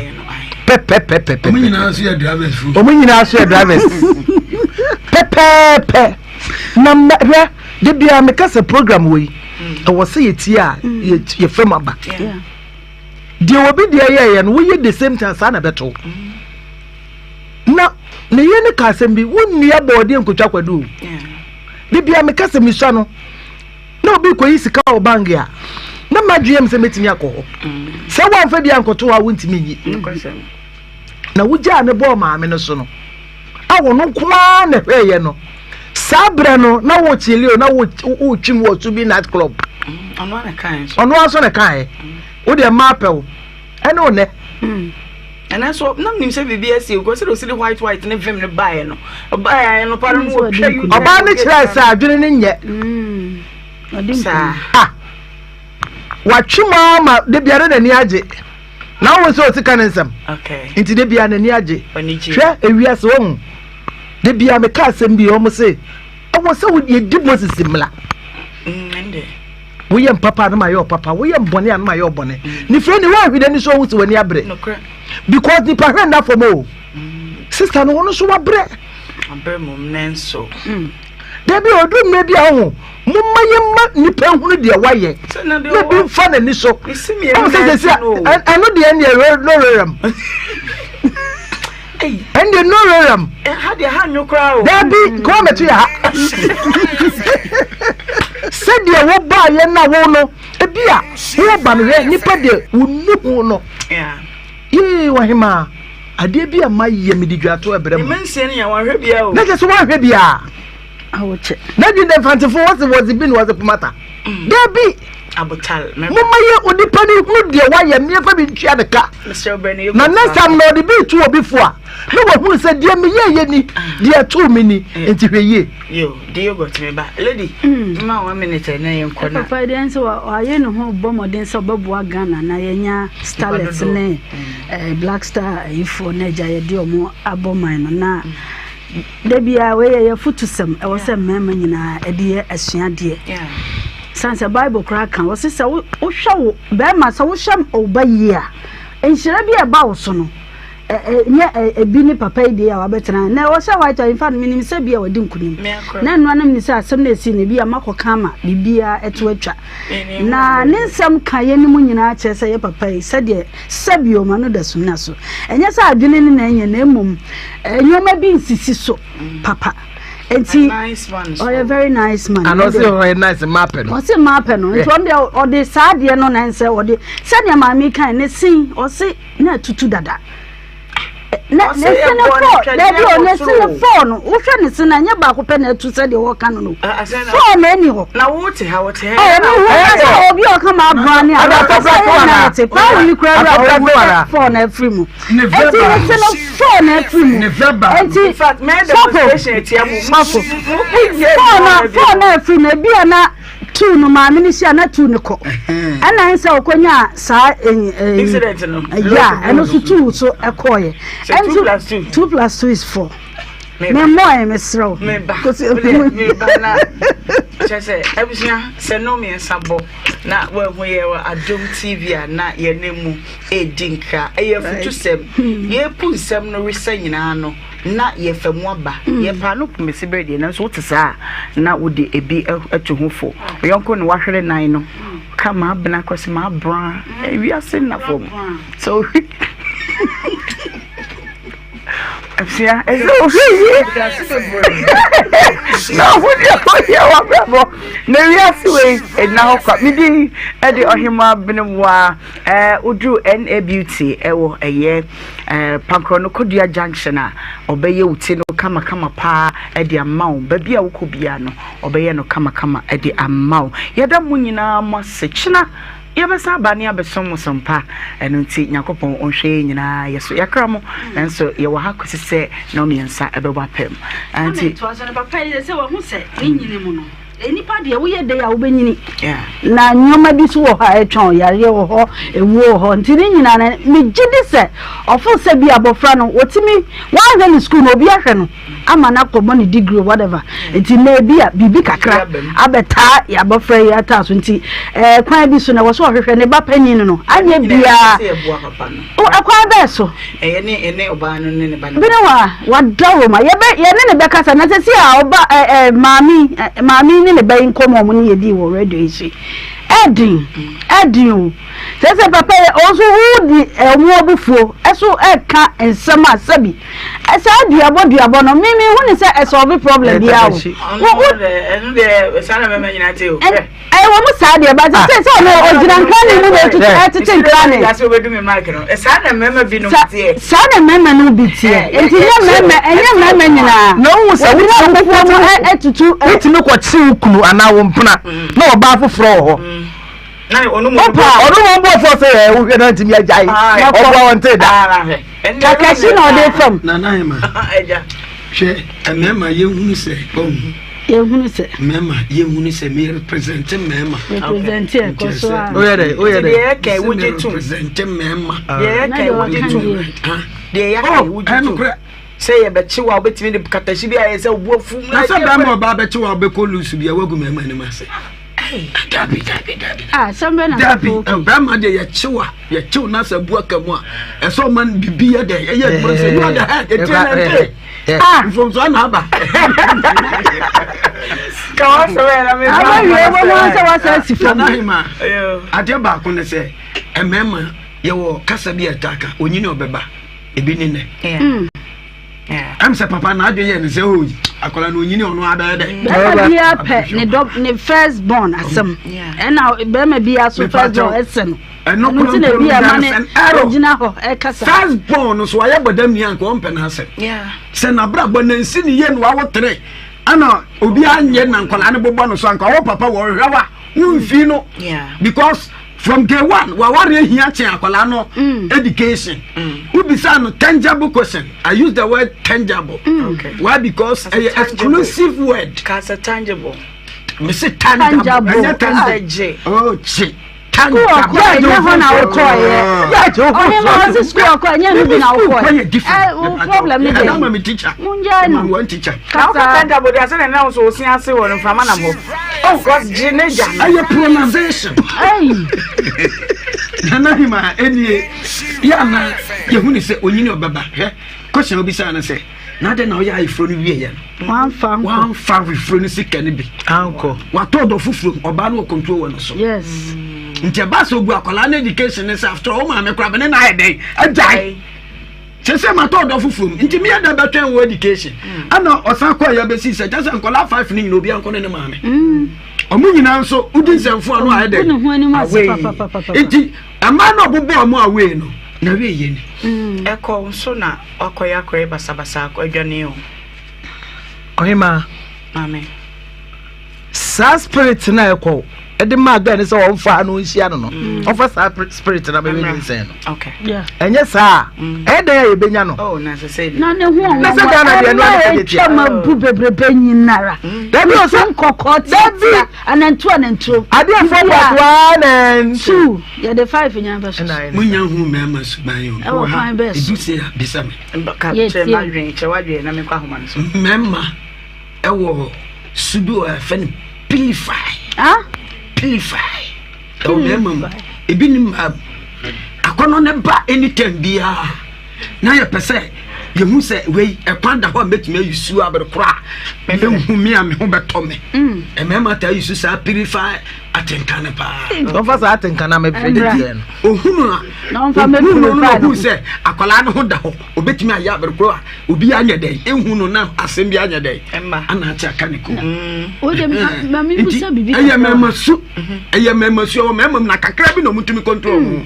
pɛpɛpɛpɛpɛ. Ɔmo nyinaa nso yɛ drivers. Ɔmo nyinaa nso yɛ drivers pɛpɛɛpɛ na hwɛ. Da biara meka sɛ program wɔ yi ɛwɔ sɛ yɛtie a yɛfam aba deɛ obi deɛ yɛyɛ no woyɛ the same thing saa na ɛbɛto na ne yɛ ne ka asɛm bi wonnua bɔɔdeɛ nkotwa kwadu o da biara meka sɛ mesua no na obi kɔyi sika wɔ bank a na madwene m sɛ mɛtumi akɔ hɔ sɛ woamfa bi ankɔto hɔ a wontumi nyi na wogyaa ne bɔɔ maame no so no a ɔno nko ara na ɛhwɛeɛ no saa berɛ no na wokyele o na wotwim wɔ subi night club mm, ɔno ara nso na kaeɛ wo deɛ mmaa pɛ wo ɛne wo nɛ mm. ɛnɛ nso na menim sɛ biribi asi o sɛ ɔsi de white white ne vim no baeɛ no ɔbaeɛ no pa no wɔtwa yi ɔbaa no kyerɛɛ sɛ adwene no nyɛ mm. saa ah watwe mu ara ma da biara n'ani agye na wohu sɛ ɔsi ka ne nsɛm nti da biara n'ani agye hwɛ ewiase wɔhu da biara meka asɛm bi wɔn se Ɛwɔ sɛ yɛdi Moses mmara. Woyɛ mpapa a na mayɛ ɔpapa, woyɛ mbɔne a na mayɛ ɔbɔne. Ne firi ne woahwe n'ani so ɔhu sɛ w'ani abere. Because nipa hwɛ nna fam o. Sista no ɔno nso wabrɛ. Abrɛ mmom nanso. Dabi ɔdu mmerɛ bi a ɔho momma yɛmma nipa nhunu deɛ wayɛ na bi mfa n'ani so. Ɔmo sɛ sɛsi a ɛno deɛ ɛneɛ no rerɛm. Ɛnde no reram. Ha deɛ ha nwo koraa o. Dabi kɔn mɛto yɛ ha. Sɛdeɛ wobaayɛ na wo no ebi a woba no hwɛ nipa deɛ wonu ho no. Yee ɔhemaa adeɛ bi a mayɛ mede dwato ɛbrɛ mu. Na kyɛ sɛ woanhwɛ biara. Na dwen dɛ mfantefo wɔse wɔdze bi na wɔdze pomata. Mm. Dabi. Momma yɛ onipa no hunu deɛ wayɛ mmeɛfa bi ntua ne ka. Na next time na ɔde bi to obi fo a na wahunu sɛ deɛ meyɛɛyɛ ni ah. deɛ ɛtoo me ni eh. nti hwɛ yie. Yo, de yogurt me ba. Lady, mm. ma one minute na yɛn kɔ na. Papa deɛ nso wayɛ ne ho bɔ mmɔden sɛ ɔbɛboa Ghana na yɛnya starlets ne mm. eh, black star ayifoɔ na agya yɛde ɔmo abɔ man no na. Mm. Da biara, wei yɛ yɛn afotusɛm. Ɛwɔ sɛ mmarima nyinaa de yɛ asuadeɛ. Sane sɛ Bible koraa ka, wɔse sɛ wohwɛ wo barima sɛ wohwɛ wo ba yie a, nhyira bi a ɛba wo so no, nyɛ ebi ne papa yi deɛ a wabɛtena. Na ɛwɔ sɛ White in fact menim sɛ bi a wadi nkunim. Na ɛno anam ni sɛ asɛm no ɛsii no bi a makɔka ama biribiara ɛto atwa. Na ne nsɛm ka yɛn mu nyinaa kyerɛ sɛ yɛ papa yi sɛdeɛ sɛbio ma no da sumina so. Ɛnyɛ sɛ adwene ne na ɛnyɛ na mmom nneɛma bi nsisi so papa. Nti ɔyɛ very nice man. Ana ɔsɛ ɔyɛ nice mmaa pɛ no. Ɔsɛ mmaa pɛ no nti ɔno deɛ ɔde saa adeɛ no na ɛnsɛ ɔde sɛdeɛ maame kan ne sin ɔse na atutu dada. Ne ne se ne fɔɔ dabi o ne se ne fɔɔ no wohwɛ ne se na ɛnyɛ baako pɛ na atu sɛdeɛ wɔka no no fɔɔ na ɛni hɔ. Na wo te ha wo te ha. Ɔyɛ mi hu sɛ obi a ɔka ma abura ne a ɔka sɛ ɛyɛ na ɛte paa wo yi kura wura ɔwɔ fɔɔ na afiri mu. Eti ne se no fɔɔ na afiri mu. Eti sɔfo sɔfo fɔɔ na fɔɔ na afiri mu ebi a na tuu no maame no hyia na tuu no kɔ ɛna n sɛ ɔkɔnya saa incident no ya ɛno so tuu so ɛkɔɔyɛ ɛnso 2 plus 2 is 4 memmɔɛ mesrɛ wo meba meba na kyerɛ sɛ abusua sɛ no mmiɛnsa bɔ na woahu yɛ wɔ adom tv a na yɛne mu ɛredi nkra ɛyɛ afutusɛm yɛpu nsɛm no resɛ nyinaa no na yɛfa mu aba. Yɛpaa no kumasi bere deɛ, nanso wote saa a, na wode ebi atu ho fo. Ɔyɔnko no wahwere nan no, ka m'abena kɔsi m'abra, wiase nna fam. Sɛ ohwi abusua ɛsɛ ohwi yie na ɔho deɛ ɔyɛ w'abrabɔ na wiase wei ɛnna hɔ kwa. Me din ɛde ɔhemmaa Benemoa ɛɛ woduru NA Beauty ɛwɔ ɛyɛ. Eh, Pankorɔ no Kodua junction a, ɔbɛyɛ wo ti no kamakama paa de ama wo. Baabi a wokɔ biara no, ɔbɛyɛ no kamakama de ama wo. Yɛda mo nyinaa mo ase. Kyena yɛbɛsan aba ne abɛsom mo so mpa. Ɛno nti, Nyankopɔn ɔnhwɛ yɛn nyinaa yɛ so. Yɛakra mo, nanso yɛwɔ ha kɔsi sɛ nnɔnmiɛnsa ɛbɛbɔ apam. Nti. Toa so no, papa yi sɛ wahu sɛ ne nyini mu no. Nnipa deɛ woyɛ dɛn a wobɛnyini na nneɛma bi so wɔ hɔ a ɛtwɛn yareɛ wɔ hɔ ewuo wɔ hɔ nti ne nyinaa no megye di sɛ ɔfo sɛ bi abɔfra no wɔtumi wɔahwɛ ne sukuu no obi ahwɛ no ama no akɔbɔ ne degree whatever nti na ebi a biribi kakra abɛtaa yɛ abɔfra yi ataa so nti ɛɛ kwan bi so na ɛwɔ so ɔhwehwɛ ne ba panyin no no anyɛ biara Ɛkwan bɛɛ so? Ɛyɛ ne ɛne ɔbaa no ne ne ba no. Bere wa wada Roma yɛbɛ yɛne ne bɛkasa na sɛsi a ɔba ɛ ɛ maame ɛ maame ne ne ba yi nkɔmɔ ɔmo ne yɛdii wɔ radio yi so yi ɛden ɛden o sɛ sɛ papa yɛ ɔnso wodi ɔmo abufuo ɛso ɛka nsɛm a sɛbi saa duabɔ duabɔ no me me hu ne sɛ ɛsɔlve problem biara o. Ɔno ɛno deɛ saa na mɛma nyinaa te o. Ɛyɛ wɔn saa deɛ ba sɛ sɛ ɔno ɔgyina nkrane mu na ɛtutu ɛtete nkrane. Saa na mmarima binom teɛ. Saa na mmarima no bi teɛ. Nti nyɛ mmarima ɛnyɛ mmarima nyinaa. Na ohun sɛ wotumi fufuo mu ɛtutu. Wotumi kɔkye wo kunu anaa wo mpena na ɔbaa foforɔ wɔ hɔ. Ɔno mu bɔ fɔ sɛ ɛ wohwɛ na ntumi agyae. Ɔboa wɔn te da. Kakasi na ɔde fam. Nana Hema. Hwɛ mmarima yɛhunu sɛ ɔhu. Yɛhunu sɛ. Mmarima yɛhunu sɛ me represent mmarima. Represent yɛ kɔ so a. Oyɛ dɛ oyɛ dɛ. Deɛ yɛka wogye tum. Represent mmarima. Deɛ yɛka wogye tum. Deɛ yɛka wogye tum. Sɛ yɛbɛkye wo a wobɛtumi de katahyi bi ayɛ sɛ wo bo afu. Na sɛ bɛrima ɔbaa bɛkye wo a wobɛkɔ lusu bi a woagu mmarima anim ase. Dabi dabi dabi. Ah, sɛm bɛ na dabi bɛrima deɛ yɛkye wo a yɛkye wo na sɛ bu aka mu a ɛsɛ ɔma no bibi yɛ dɛ ɛyɛ adwuma sɛ you are the head ɛtie na nte. Ah, mfomso na aba. Ka wasɛm yɛ na me ba. Aba wie wɔ wɔn sɛ wasɛ asi fam. Nana Hema, adeɛ baako ne sɛ mmarima yɛwɔ kasa bi a ɛtaa ka onyini ɔbɛba. ebi ne nɛ mm. ɛm sɛ papa na adwene yɛ ne sɛ o oh, akwadaa no onyini ɔno abɛyɛ dɛ. bɛrima biara pɛ ne dɔ ne first born asɛm ɛna bɛrima biara so first born ɛsɛ no ɛno ɛno ti na ebi ɛma ne ogyina hɔ ɛkasa. first born no so ayɛ bɔdam ni anka ɔmpɛ n'asɛm sɛ n'abrabɔ nansi ne yie no wawo tere ɛna obi anyɛ na nkwadaa no bobɔ no so anka ɔwɔ papa wɔ ɔhwɛ wa womfi no because. From day one, waware ehia kyɛn akwadaa no mm. education. Mm. Wobisa no tangible question. I use the word tangible. Mm. Okay. Why? Because ɛyɛ exclusive word. Kasa tangible. Me se tangible. Ɛnyɛ tangible. Oh, kye. School ọkọ ẹnyẹ hɔ na wokɔ yɛ. Ɔne ma ɔsi school ọkọ ẹnyẹ no bi na wokɔ yɛ. Ɛ wo problem ni de. Ɛna ma mi teacher. Mo n jẹ no. One teacher. Kasa. Na wokɔ tangible de ase na ɛnam so osi ase wɔ no nframa nam hɔ. Oh, cause gye ne gya no. Ɛyɛ pronunciation. Nana Hima ɛnie yɛ ana yɛhu ne sɛ onyini ɔbɛba hwɛ question obisa no sɛ na adɛn na ɔyɛ ayeforo no wieɛ no wamfa wamfa ayeforo no sika no bi ankɔ watɔ ɔdɔ foforɔ ɔbaa no wɔ control wɔ no so yes nti ɛba sɛ ogu akwadaa no education ne sɛ after all wo maame koraa bɛne na ayɛ dɛn agyae Sese matɔ ɔdɔ foforɔ mu nti meyɛ dɛ bɛtwɛn wɔ education mm. ɛna ɔsan kɔ ɛyɛ bɛsi sɛ kyɛ sɛ nkɔla five ne nyina obiara nkɔ ne ne maame mm. ɔmo nyinaa nso wodi nsɛmfo ano ayɛ dɛ away nti ɛmaa na ɔbobɔ ɔmo away no na away yɛ ni. Mm. Ɛkɔ nso na wakɔyɛ akɔyɛ basabasa akɔ adwane o. Ɔhema. Maame. Saa spirit no a ɛkɔ ɛde maa guy no sɛ ɔmfa no nhyia no no mm. ɔmfa saa spirit no abɛwɛ nyinsɛn no ɛnyɛ saa a mm. ɛyɛ dɛn a yɛbɛnya no oh, na ne ho ɔwɔwɔ ɛtwa ma bu bebrebe nyinara mm. dabi ɔsɛ nkɔkɔɔ tiatia anantu anantuo adeɛ fɔ plus one and two yɛde five nya bɛ so munya hu mmarima suban yi o ɛwɔ kwan bɛɛ so edu se a bisa mi kyerɛ m'adwene kyerɛ w'adwene na mekɔ ahoma no so mmarima ɛwɔ su bi wɔ yɛfrɛ no purify purify ɛwɔ mmarima mu ebi ne mmaa mu akɔnɔ ne ba anytime biara na yɛpɛ sɛ yɛhu sɛ wei ɛkwan da hɔ a mɛtumi ayi su abere koro a mɛhu me a me ho bɛtɔ me mm. mmarima taa yi su saa purify atenka no paa ɔmfa saa atenka no amɛfrɛ no ohunu a ohunu no na ohunu sɛ akwadaa no ho da hɔ obetumi ayɛ abere koro a obi anyɛ dɛn ehu no na asɛm bi anyɛ dɛn ana ate aka ne kɔn mu nti ɛyɛ mmarima su ɛyɛ mmarima su ɛwɔ mmarima mu na kakra bi na wɔn tumi control mu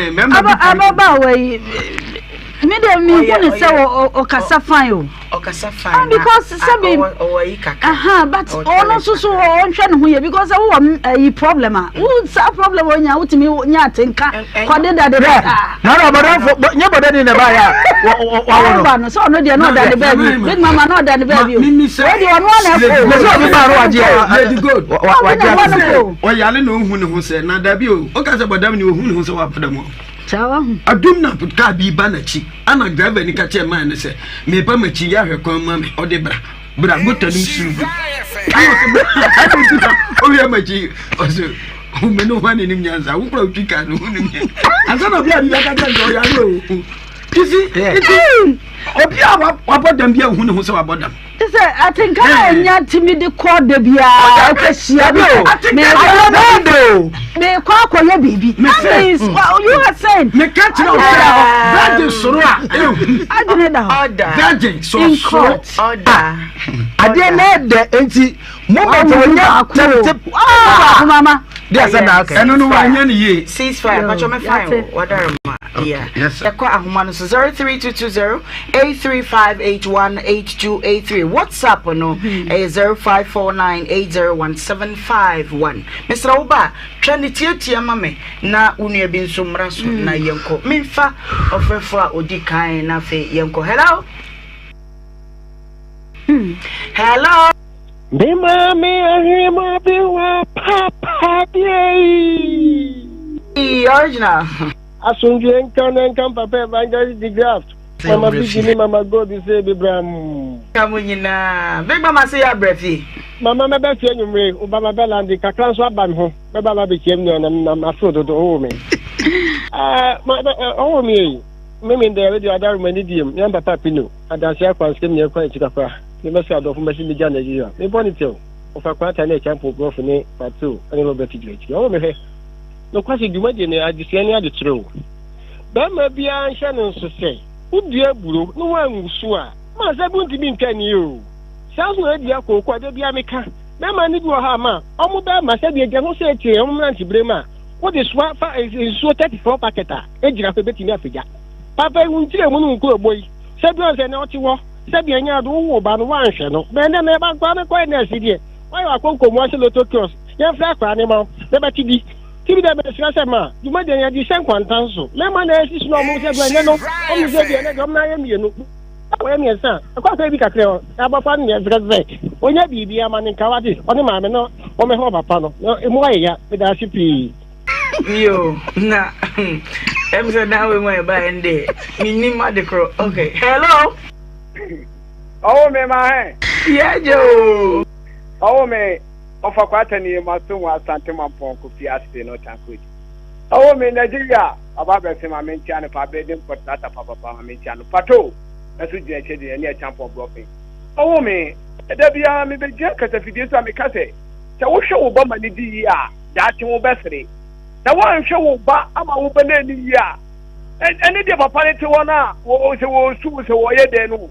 mmarima bi ababaawa yi mi de mi hu ne sɛ ɔkasa fine o ɔkasa fine ah because sɛbi ɔwɔ yi kakra aha but ɔno nso so ɔnhwɛ ne ho yɛ because wowɔ ayi problem a wo saa problem onya wotumi nya atenka kɔde da de da saa. Na na ɔbɔdamfo nye bɔdani na ɛbaeɛ a wawo no. Ɔba no sɛ ɔno deɛ na ɔda ne baabi big mama na ɔda ne baabi o wei deɛ ɔno ana ɛkɔ o. Mɛ sɛ ɔbi baa no wagye a Lady Gold wagye a ɔyale na ohu ne ho sɛ na dabi o ɔka sɛ bɔdam ni ohu ne ho sɛ wabɔdam o. Saa wahu. Adum na kaa bi ba n'akyi ana driver ni ka kyerɛ man no sɛ meba m'akyi yɛ ahwɛ kwan ma me ɔde bra bra gota no suru gu. Ɛna nti na ɔwia m'akyi ɔsɛ ɔmɛ no ho anenim nyansa wokura wotwi kaa no ho nim nyansa ansa na obi a bi bɛka kyerɛ sɛ ɔyare o tisi nti obi a wabɔ dam bi a ohu ne ho sɛ wabɔ dam Te sɛ atenka a ɛnya tumi de kɔ da biara ɛkɔhyia bi o mekɔ akɔyɛ biribi that means you are saying meka kyerɛ wo sɛ virgin soro a ɛhu adwene da hɔ virgin sɛ ɔsoro adeɛ na ɛdɛ nti moment ɔnyɛ tɛntɛ baako mama de asɛ na aka ɛno no wanyɛ no yie six five patwɔ me fine wadaroma yeah ɛkɔ ahoma no so 03220 835818283 WhatsApp no ɛyɛ 0549801751 mesrɛ wo ba twa ne tiatia ma me na wo nua bi nso mmra so na yɛnkɔ memfa ɔfrɛfo a ɔdi kan na afei yɛnkɔ hello hello Me maame ahema bi wa papa bi. Original. Asomdwie nka na nka papa Evangelist de Graft. Mama Biggie ne Mama Gold se bebram. Ka mo nyinaa. Big Mama se yɛ abrɛ fie. Mama mɛbɛ fie anwummere, wo ba mabɛ lande, kakra nso aba me ho, mɛba ma bɛkyia me nua na na maforo dodo, ɔwoo me. Ah, ma, ma, ɔwoo me ei. Me me ndɛ, radio adaro m'ani diem, me papa Pino, adanse akwanske me ɛkwan akyi kakra, me mɛsɛ adɔfo mɛsi megya Nigeria, me bɔ ne tɛw, ɔfa kwata ne ɛkyɛmpo brɔfo ne Pato ne Robert gyina akyi, ɔwoo me hwɛ. Nokwasɛ dwumadie no adesua ne adekyerɛ o. Barima biara nhyɛ no nso sɛ, wodua aburo na woangu so a, ma sɛ bi ntumi ntwa nni o. Saa nso na yɛdua kooko a, da biara meka, mmarima no bi wɔ hɔ a ma wɔn bɛrima sɛdeɛ agya ho sɛ akyire wɔn mmerante berɛ mu a, wode soa fa nsuo 34 bucket a, ɛgyina hɔ ɛbɛtumi apagya. Papa yi wo nkyerɛ mu ne wo nkurobɔ yi, sɛ bi ɔn sɛ na ɔte hɔ, sɛdeɛ ɛnyɛ ade wowo ba no woanhwɛ no, bɛn dɛ na ɛba nkoa no kɔɛ nɛɛse deɛ, woayɛ wakɔnkɔmu ase lotto kiosk, yɛmfrɛ akwadaa no ma wo, na bɛte bi. Ti bi dɛ mesrɛ sɛ ma dwumadie no yɛde hyɛ nkwanta nso mɛma na ɛsi so na ɔmo sɛ ɛnɛ no ɔmo sɛ deɛ ɛnɛ deɛ ɔmo na ayɛ mmienu wɔyɛ mmiɛnsa a ɛkɔ akɔyɛ bi kakra hɔ abɔfra no deɛ srɛ sɛ ɔnya biribi ama ne nka wate ɔne maame no ɔmɛhwɛ ɔpapa no na emu ayɛ ya meda ase pii. Yo, na ɛm sɛ dan wei mu a ɛbaeɛ no deɛ mennim ade korɔ. Okay, hello. Ɔwo me ma hɛn. Yɛ gye o. Ɔwo me. Ɔfa kwata ni maso mu Asante Mampɔn Kofi ase no tankodi. Ɔwɔ me Nigeria aba abɛse ma menkyia no pa bɛ de mpɔ trata papapa ma menkyia no pato ɛso gyina akyire de ɛne ɛkyampɔn brɔfen. Ɔwɔ me da biara me bɛgyina kasafidie so a meka sɛ sɛ wohwɛ wo ba ma no di yie a daakye wo bɛsere na woanhwɛ wo ba ama wo ba no anni yie a ɛne deɛ papa no te hɔ no a sɛ wɔresu sɛ wɔyɛ dɛn no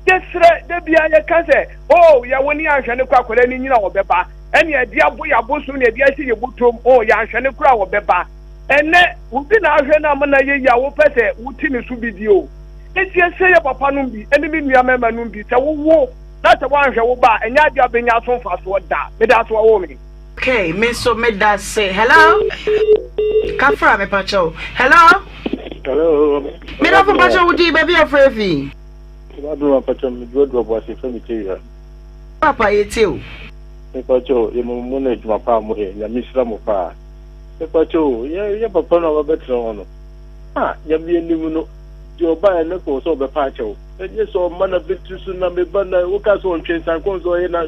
Yɛsrɛ, da biara yɛka sɛ, Oh, yɛwo ne yɛanhwɛ no koraa akwadaa no nyini a ɔbɛba. Ɛne ɛde abo yɛn abosom na ɛde ahyɛ yɛn bɔtɔm, oh, yɛanhwɛ no koraa a ɔbɛba. Ɛnnɛ, obi na ahwɛ no ama no ayɛ yie a wopɛ sɛ wote ne so bi di o. Enti yɛsrɛ yɛn papa nom bi ne me nua mmarima nom bi sɛ wowo na sɛ woanhwɛ wo ba a, ɛnyɛ adeɛ a wobɛnya so mfasoɔ da. Meda ase wɔwoo me. Okay, me nso meda ase. Hello? Kafra, mepakyɛw. Hello? Hello. Medafo mpakyɛw wo din baabi a frɛ fi. Adom apakyɛ me duro duro boase fɛ me kyɛ wia. Papa yɛ tie o. Mepakyɛ o yɛ mo mo na adwuma paa mo yɛ nyame hyira mo paa mepakyɛ o yɛ yɛ papa no a wabɛtena hɔ no ah nyame anim no deɛ ɔbaeɛ no kɔ sɛ ɔbɛpa akyɛw ɛnyɛ sɛ ɔma na bɛtu so na meba na woka sɛ ɔntwe nsankɔn sɛ ɔyɛ na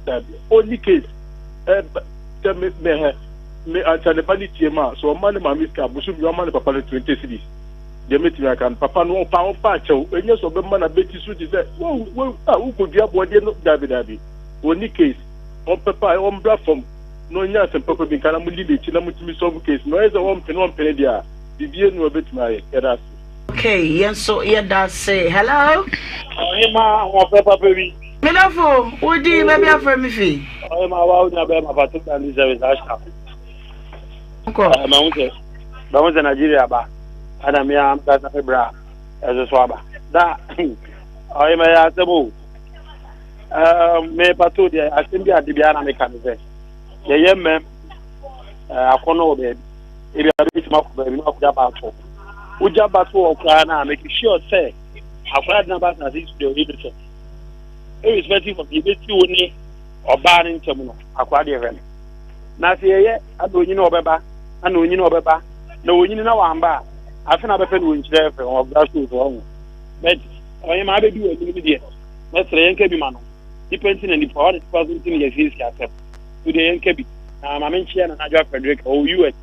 dabi ɔnni case ɛba sɛ me mɛhɛ me ansa ne ba ne tie ma sɛ ɔma ne maame sika bosom bi ɔma ne papa no 20 cedis Deɛ mɛtumi aka no, papa no ɔpa ɔpa akyɛw, ɛnyɛ sɛ ɔbɛma n'abati so te sɛ wo wo a wokɔdua bɔɔdeɛ no, daabi daabi, ɔnni case, ɔmpɛ pa ɔmbra fam na ɔnya asɛm papa bi nka na monni n'akyi na motumi solve case no, ɔyɛ sɛ ɔmpene ɔmpene deɛ a, biribiara nni hɔ a ɔbɛtumi ayɛ, yɛda ase. Okay, yɛn nso yɛda ase. Hello. Ɔhema ahoɔfɛ papa bi. Me dɔfo, wo din baabi afrɛ me fi. Ɔhema wa wo nua bɛrima Pato Gandhi Service Asha. Kɔ. Mahu sɛ mahu sɛ Nigeria ba ɛna me a mpɛ me bra ɛso so aba. Da ɔhema yɛ asɛm o. Me Pato deɛ asɛm bi ade biara na meka ne sɛ yɛyɛ mmɛm akɔnɔ wɔ baabi ebi a bɛtumi akɔ baabi na wakɔgya bato wogya bato wɔ koraa no a make sure sɛ akwadaa de naba asase so deɛ ɔyɛ innocent irrespective of deɛ ɛbɛsi wo ne ɔbaa no ntam no akwadaa deɛ hwɛ no na sɛ yɛyɛ ana onyini ɔbɛba ana onyini ɔbɛba na onyini na wamba a afe na abɛpɛ no wɔnkyerɛ fɛ ɔbra so so ɔho but ɔyɛ ma abɛdi wɔ anim no deɛ mɛsrɛ yɛnka bi ma no nipa nti na nipa ɔne nipa so nti na yɛsiesie asɛm so deɛ yɛnka bi na maame nkyea na n'adwa Frederick ɔwɔ US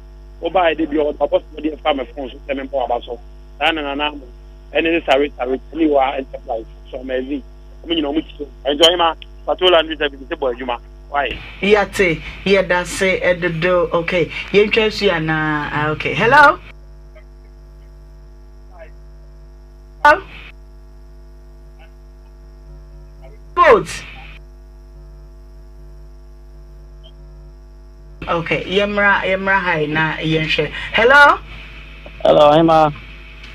wobaeɛ de bi ɔde abɔ so deɛ fa me phone so sɛ memmɔ waba so saa na nana mo ɛne ne sare sare ɛne wɔ enterprise so amazing ɔmo nyina ɔmo tie ɛnti ɔhema patola ne sɛ bi sɛ bɔ adwuma why. Yate yɛdase dodo okay yɛntwa asu anaa ah, okay hello hello boat okay yɛmmra yɛmmra ha yi na yɛnhwɛ hello hello ɔhema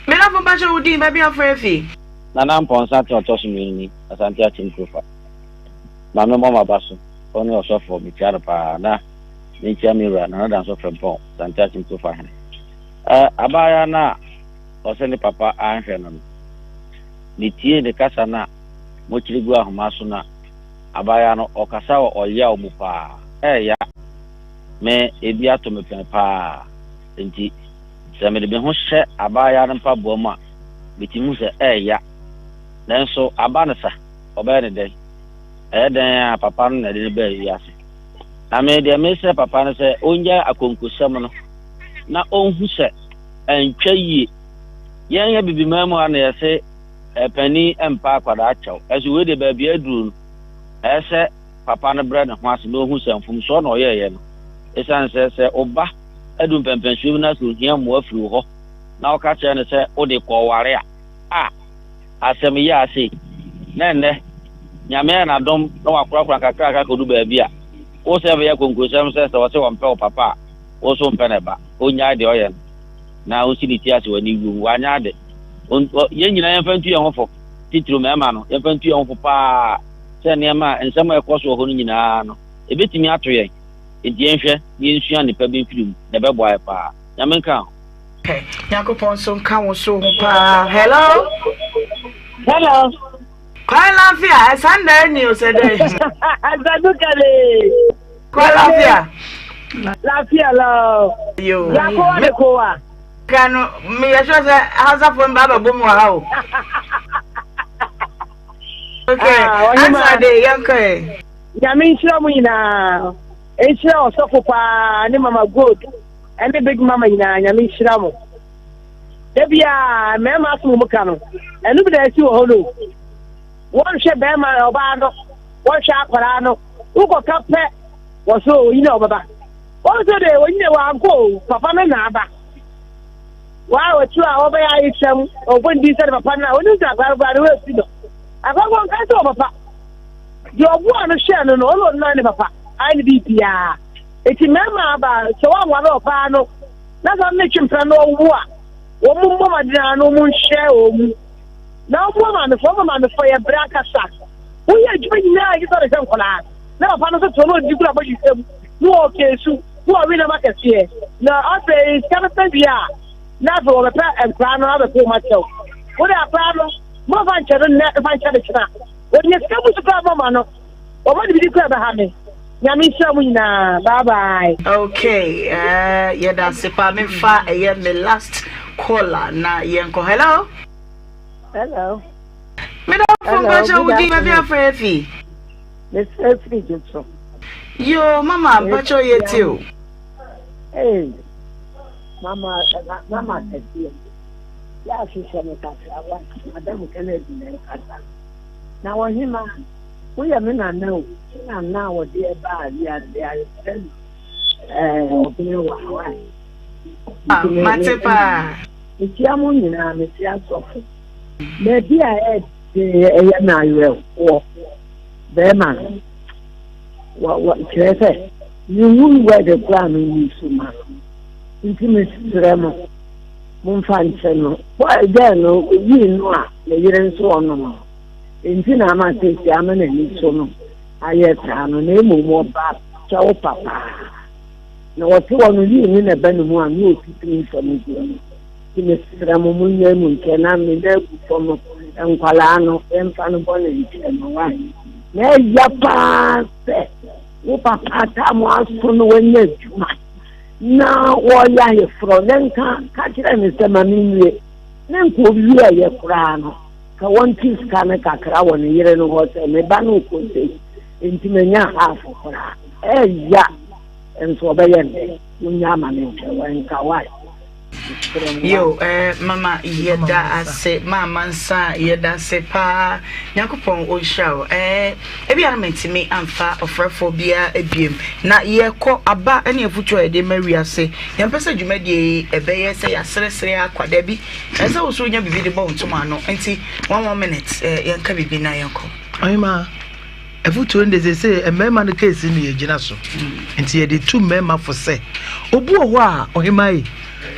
melafo mpakyɛ wo din baabi afrɛ afi Nana Mpɔnsa to ɔtɔ so mmienu ni, Asante Akyem Kurofa. Ma me mmɔ m'aba so, ɔne ɔsɔfoɔ, mekyia no paa, na menkyia me wura, Nana Danso Frempɔn, Asante Akyem Kurofa hene. Ɛ, abaayewa no a ɔsɛ ne papa anhwɛ no no, metiee ne kasa no a mokyere gu ahoma so no a, abaayewa no, ɔkasa wɔ ɔyaw mu paa. Ɛɛya, me, ebi ato me pɛn paa, enti sɛ mede me ho hyɛ abaayewa no mpaboa mu a, Metumi hu sɛ ɛɛya. Nanso aba no sa, ɔbɛyɛ no dɛn? Ɛyɛ dɛn a papa no na ɛde no baa wiase. Na me deɛ mesrɛ papa no sɛ ɔngyae akonkosɛm no na ɔnhu sɛ ɛntwa yie. Yɛn Abibiman mu ha na yɛse panin mpa akwadaa kyɛw. Ɛso wei deɛ baabi aduru no, ɛyɛ sɛ papa no brɛ ne ho ase na ɔhu sɛ mfomsoɔ na ɔyɛeɛ no. Ɛsiane sɛ sɛ ɔba adu mpɛmpɛnsoɔ bi na sɛ ɔhia mmoa firi wo hɔ na woka kyerɛ no sɛ wode kɔware a, a asɛm yi a sei na ɛnnɛ Nyame ayɛ n'adom na wakorakora nkakrankakra kɔdu baabi a, wo sɛ bɛyɛ konkrosɛm sɛ sɛ ɔse ɔmpɛ wo papa a, wo nso wompɛ ne ba. Ɔnnyae deɛ ɔyɛ no na ɔnsi ne ti ase wɔ aniwuo mu. Wanyɛ ade. Yɛn nyinaa yɛmfa ntu yɛn ho fo, titiriw mmarima no, yɛmfa ntu yɛn ho fo paa sɛ nneɛma a nsɛm a ɛkɔ so wɔ hɔ no nyinaa no, ɛbɛtumi ato yɛn. Enti yɛnhwɛ na yɛnsua nnepa bi mfiri mu na ɛbɛboa yɛn paa. Nyame nka ho. Pɛ. Nyankopɔn nso nka wo so ho paa. Hello. Hello. Kwan lafia, ɛsan da ni o sɛ dɛ. Sadu kale. Kwan lafia. Lafia lɔ. Yo. Ya kowa da kowa. Kanu, me yɛ sure sɛ Hausafo no ba abɛbɔ mu wɔ ha o. Okay, ah, ansa de yɛnkɔ ɛ. Nyame nhyira mu nyinaa. Nhyira ɔsɔfo paa ne Mama Gold. Ɛne big mama nyinaa nyame nhyira mo. Da biara mmarima asom mu ka no ɛno bi na ɛsi wɔ hɔ no. Wɔnhwɛ bɛrima ɔbaa no, wɔnhwɛ akwaraa no. Wokɔka pɛ wɔ so oyi na ɔbɛba. Wɔn nso de oyi na wankɔ o, papa no na aba. Waa wɔtu a wɔbɛyɛ ayesɛm, ɔbɔ ne din sɛ ne papa no a onim sɛ akwaraa no koraa ne werɛ fi no. Akwaraa no nka sɛ wɔ papa. Deɛ ɔboa no hwɛɛ no no, ɔno ɔno ne papa ayɛ ne biribiara. Enti mmarima aba sɛ wɔanware ɔbaa no na sɛ ɔne no twe mpena na ɔwo a, wɔn mmɔ mmɔden ara na wɔn nhwɛ wɔn mu. Na wɔmmoa maamefoɔ, wɔma maamefoɔ yɛ brɛ ankasa. Woyɛ adwuma nyinaa gye sɛ ɔde hwɛ nkwadaa. Na papa no nso te hɔ na ɔdidi gu n'abɔdwesɛ mu, na ɔɔka nsu, na ɔwe nam akɛseɛ. Na afei sika no sɛ wie a, na afei wɔbɛpɛ nkwadaa no abɛpɛ wɔn akyɛw. Wode akwadaa no, momfa nkyɛ no nnɛ, mfa nkyɛ no kyena. Wɔnya sika bu so koraa mɔma no. Wɔma no biribi koraa ɛbɛha me. Nyame nhyira mo nyinaa. Bye bye. Okay, eh, yɛda ase paa. Memfa ɛyɛ me last caller na yɛnkɔ. Hello. Hello. Medafo mpakyɛ wo din baabi afrɛ afi. Mesrɛ firi gye so. Yo, mama mpakyɛ yɛ tie o. Hey, mama, mama kɛseɛ. Yɛ ahyehyɛ me kakra wa, madam Kennedy na ɛkasa. Na ɔhema, woyɛ me nana o, me nana a wɔde ɛbaa wiase a yɛfrɛ no ɛɛ ɔbɛn wawa. Ah, mate paa. Mekyia mo nyinaa, mekyia sɔfo. Baabi a ɛde ɛyɛ me awerɛhoɔ, bɛrima no, wɔ wɔ kyerɛ sɛ menhunu word koraa a menyi so ma no. Nti mesrɛ mo, momfa nkyɛ no. Boy girl no, oyii no a, ne yere nso ɔnom no. Enti na ama seesei ama n'ani so no ayɛ saa no, na mmom ɔba kyɛw papaa. Na ɔte hɔ no, yii ne na ba ne mu a, na ɔtutu nsɛm gu no. Nti mesrɛ mo, monyɛ mu nkyɛ na me na agu fam nkwadaa no, yɛmfa no bɔne nkyɛ no. Why? Na ɛya paa sɛ wo papa ataa mo aso no wanya adwuma na wɔyɛ ayeforɔ na nka ka kyerɛ ne sɛ ma menwie ne nka ɔwieɛ koraa no Ka wɔnte sika no kakra wɔ ne yere no hɔ sɛ me ba no rekɔ sei nti manya half koraa. Ɛya nso ɔbɛyɛ no dɛn? Monnya ama no nkyɛ wɛnka why? Mesrɛ mo Yo why? eh, mama yɛda ase maama nsa yɛda ase paa nyankopɔn ɔnhyira wo eh, ebia na mantumi amfa ɔfrɛfoɔ biara ebiem na yɛkɔ aba ne afutuo a yɛde ma wiase yɛmpɛ sɛ dwumadie yi ɛbɛyɛ sɛ yɛaseresere akwa dabi Ɛsɛ sɛ wo nso wonya biribi de bɔ wo ntoma ano nti one one minute eh, yɛnka biribi na yɛnkɔ. Ɔhema, afutuo no de sese mmarima no keesi no yɛgyina so nti yɛde tu mmarima fo sɛ obi wɔ hɔ a ɔhema yi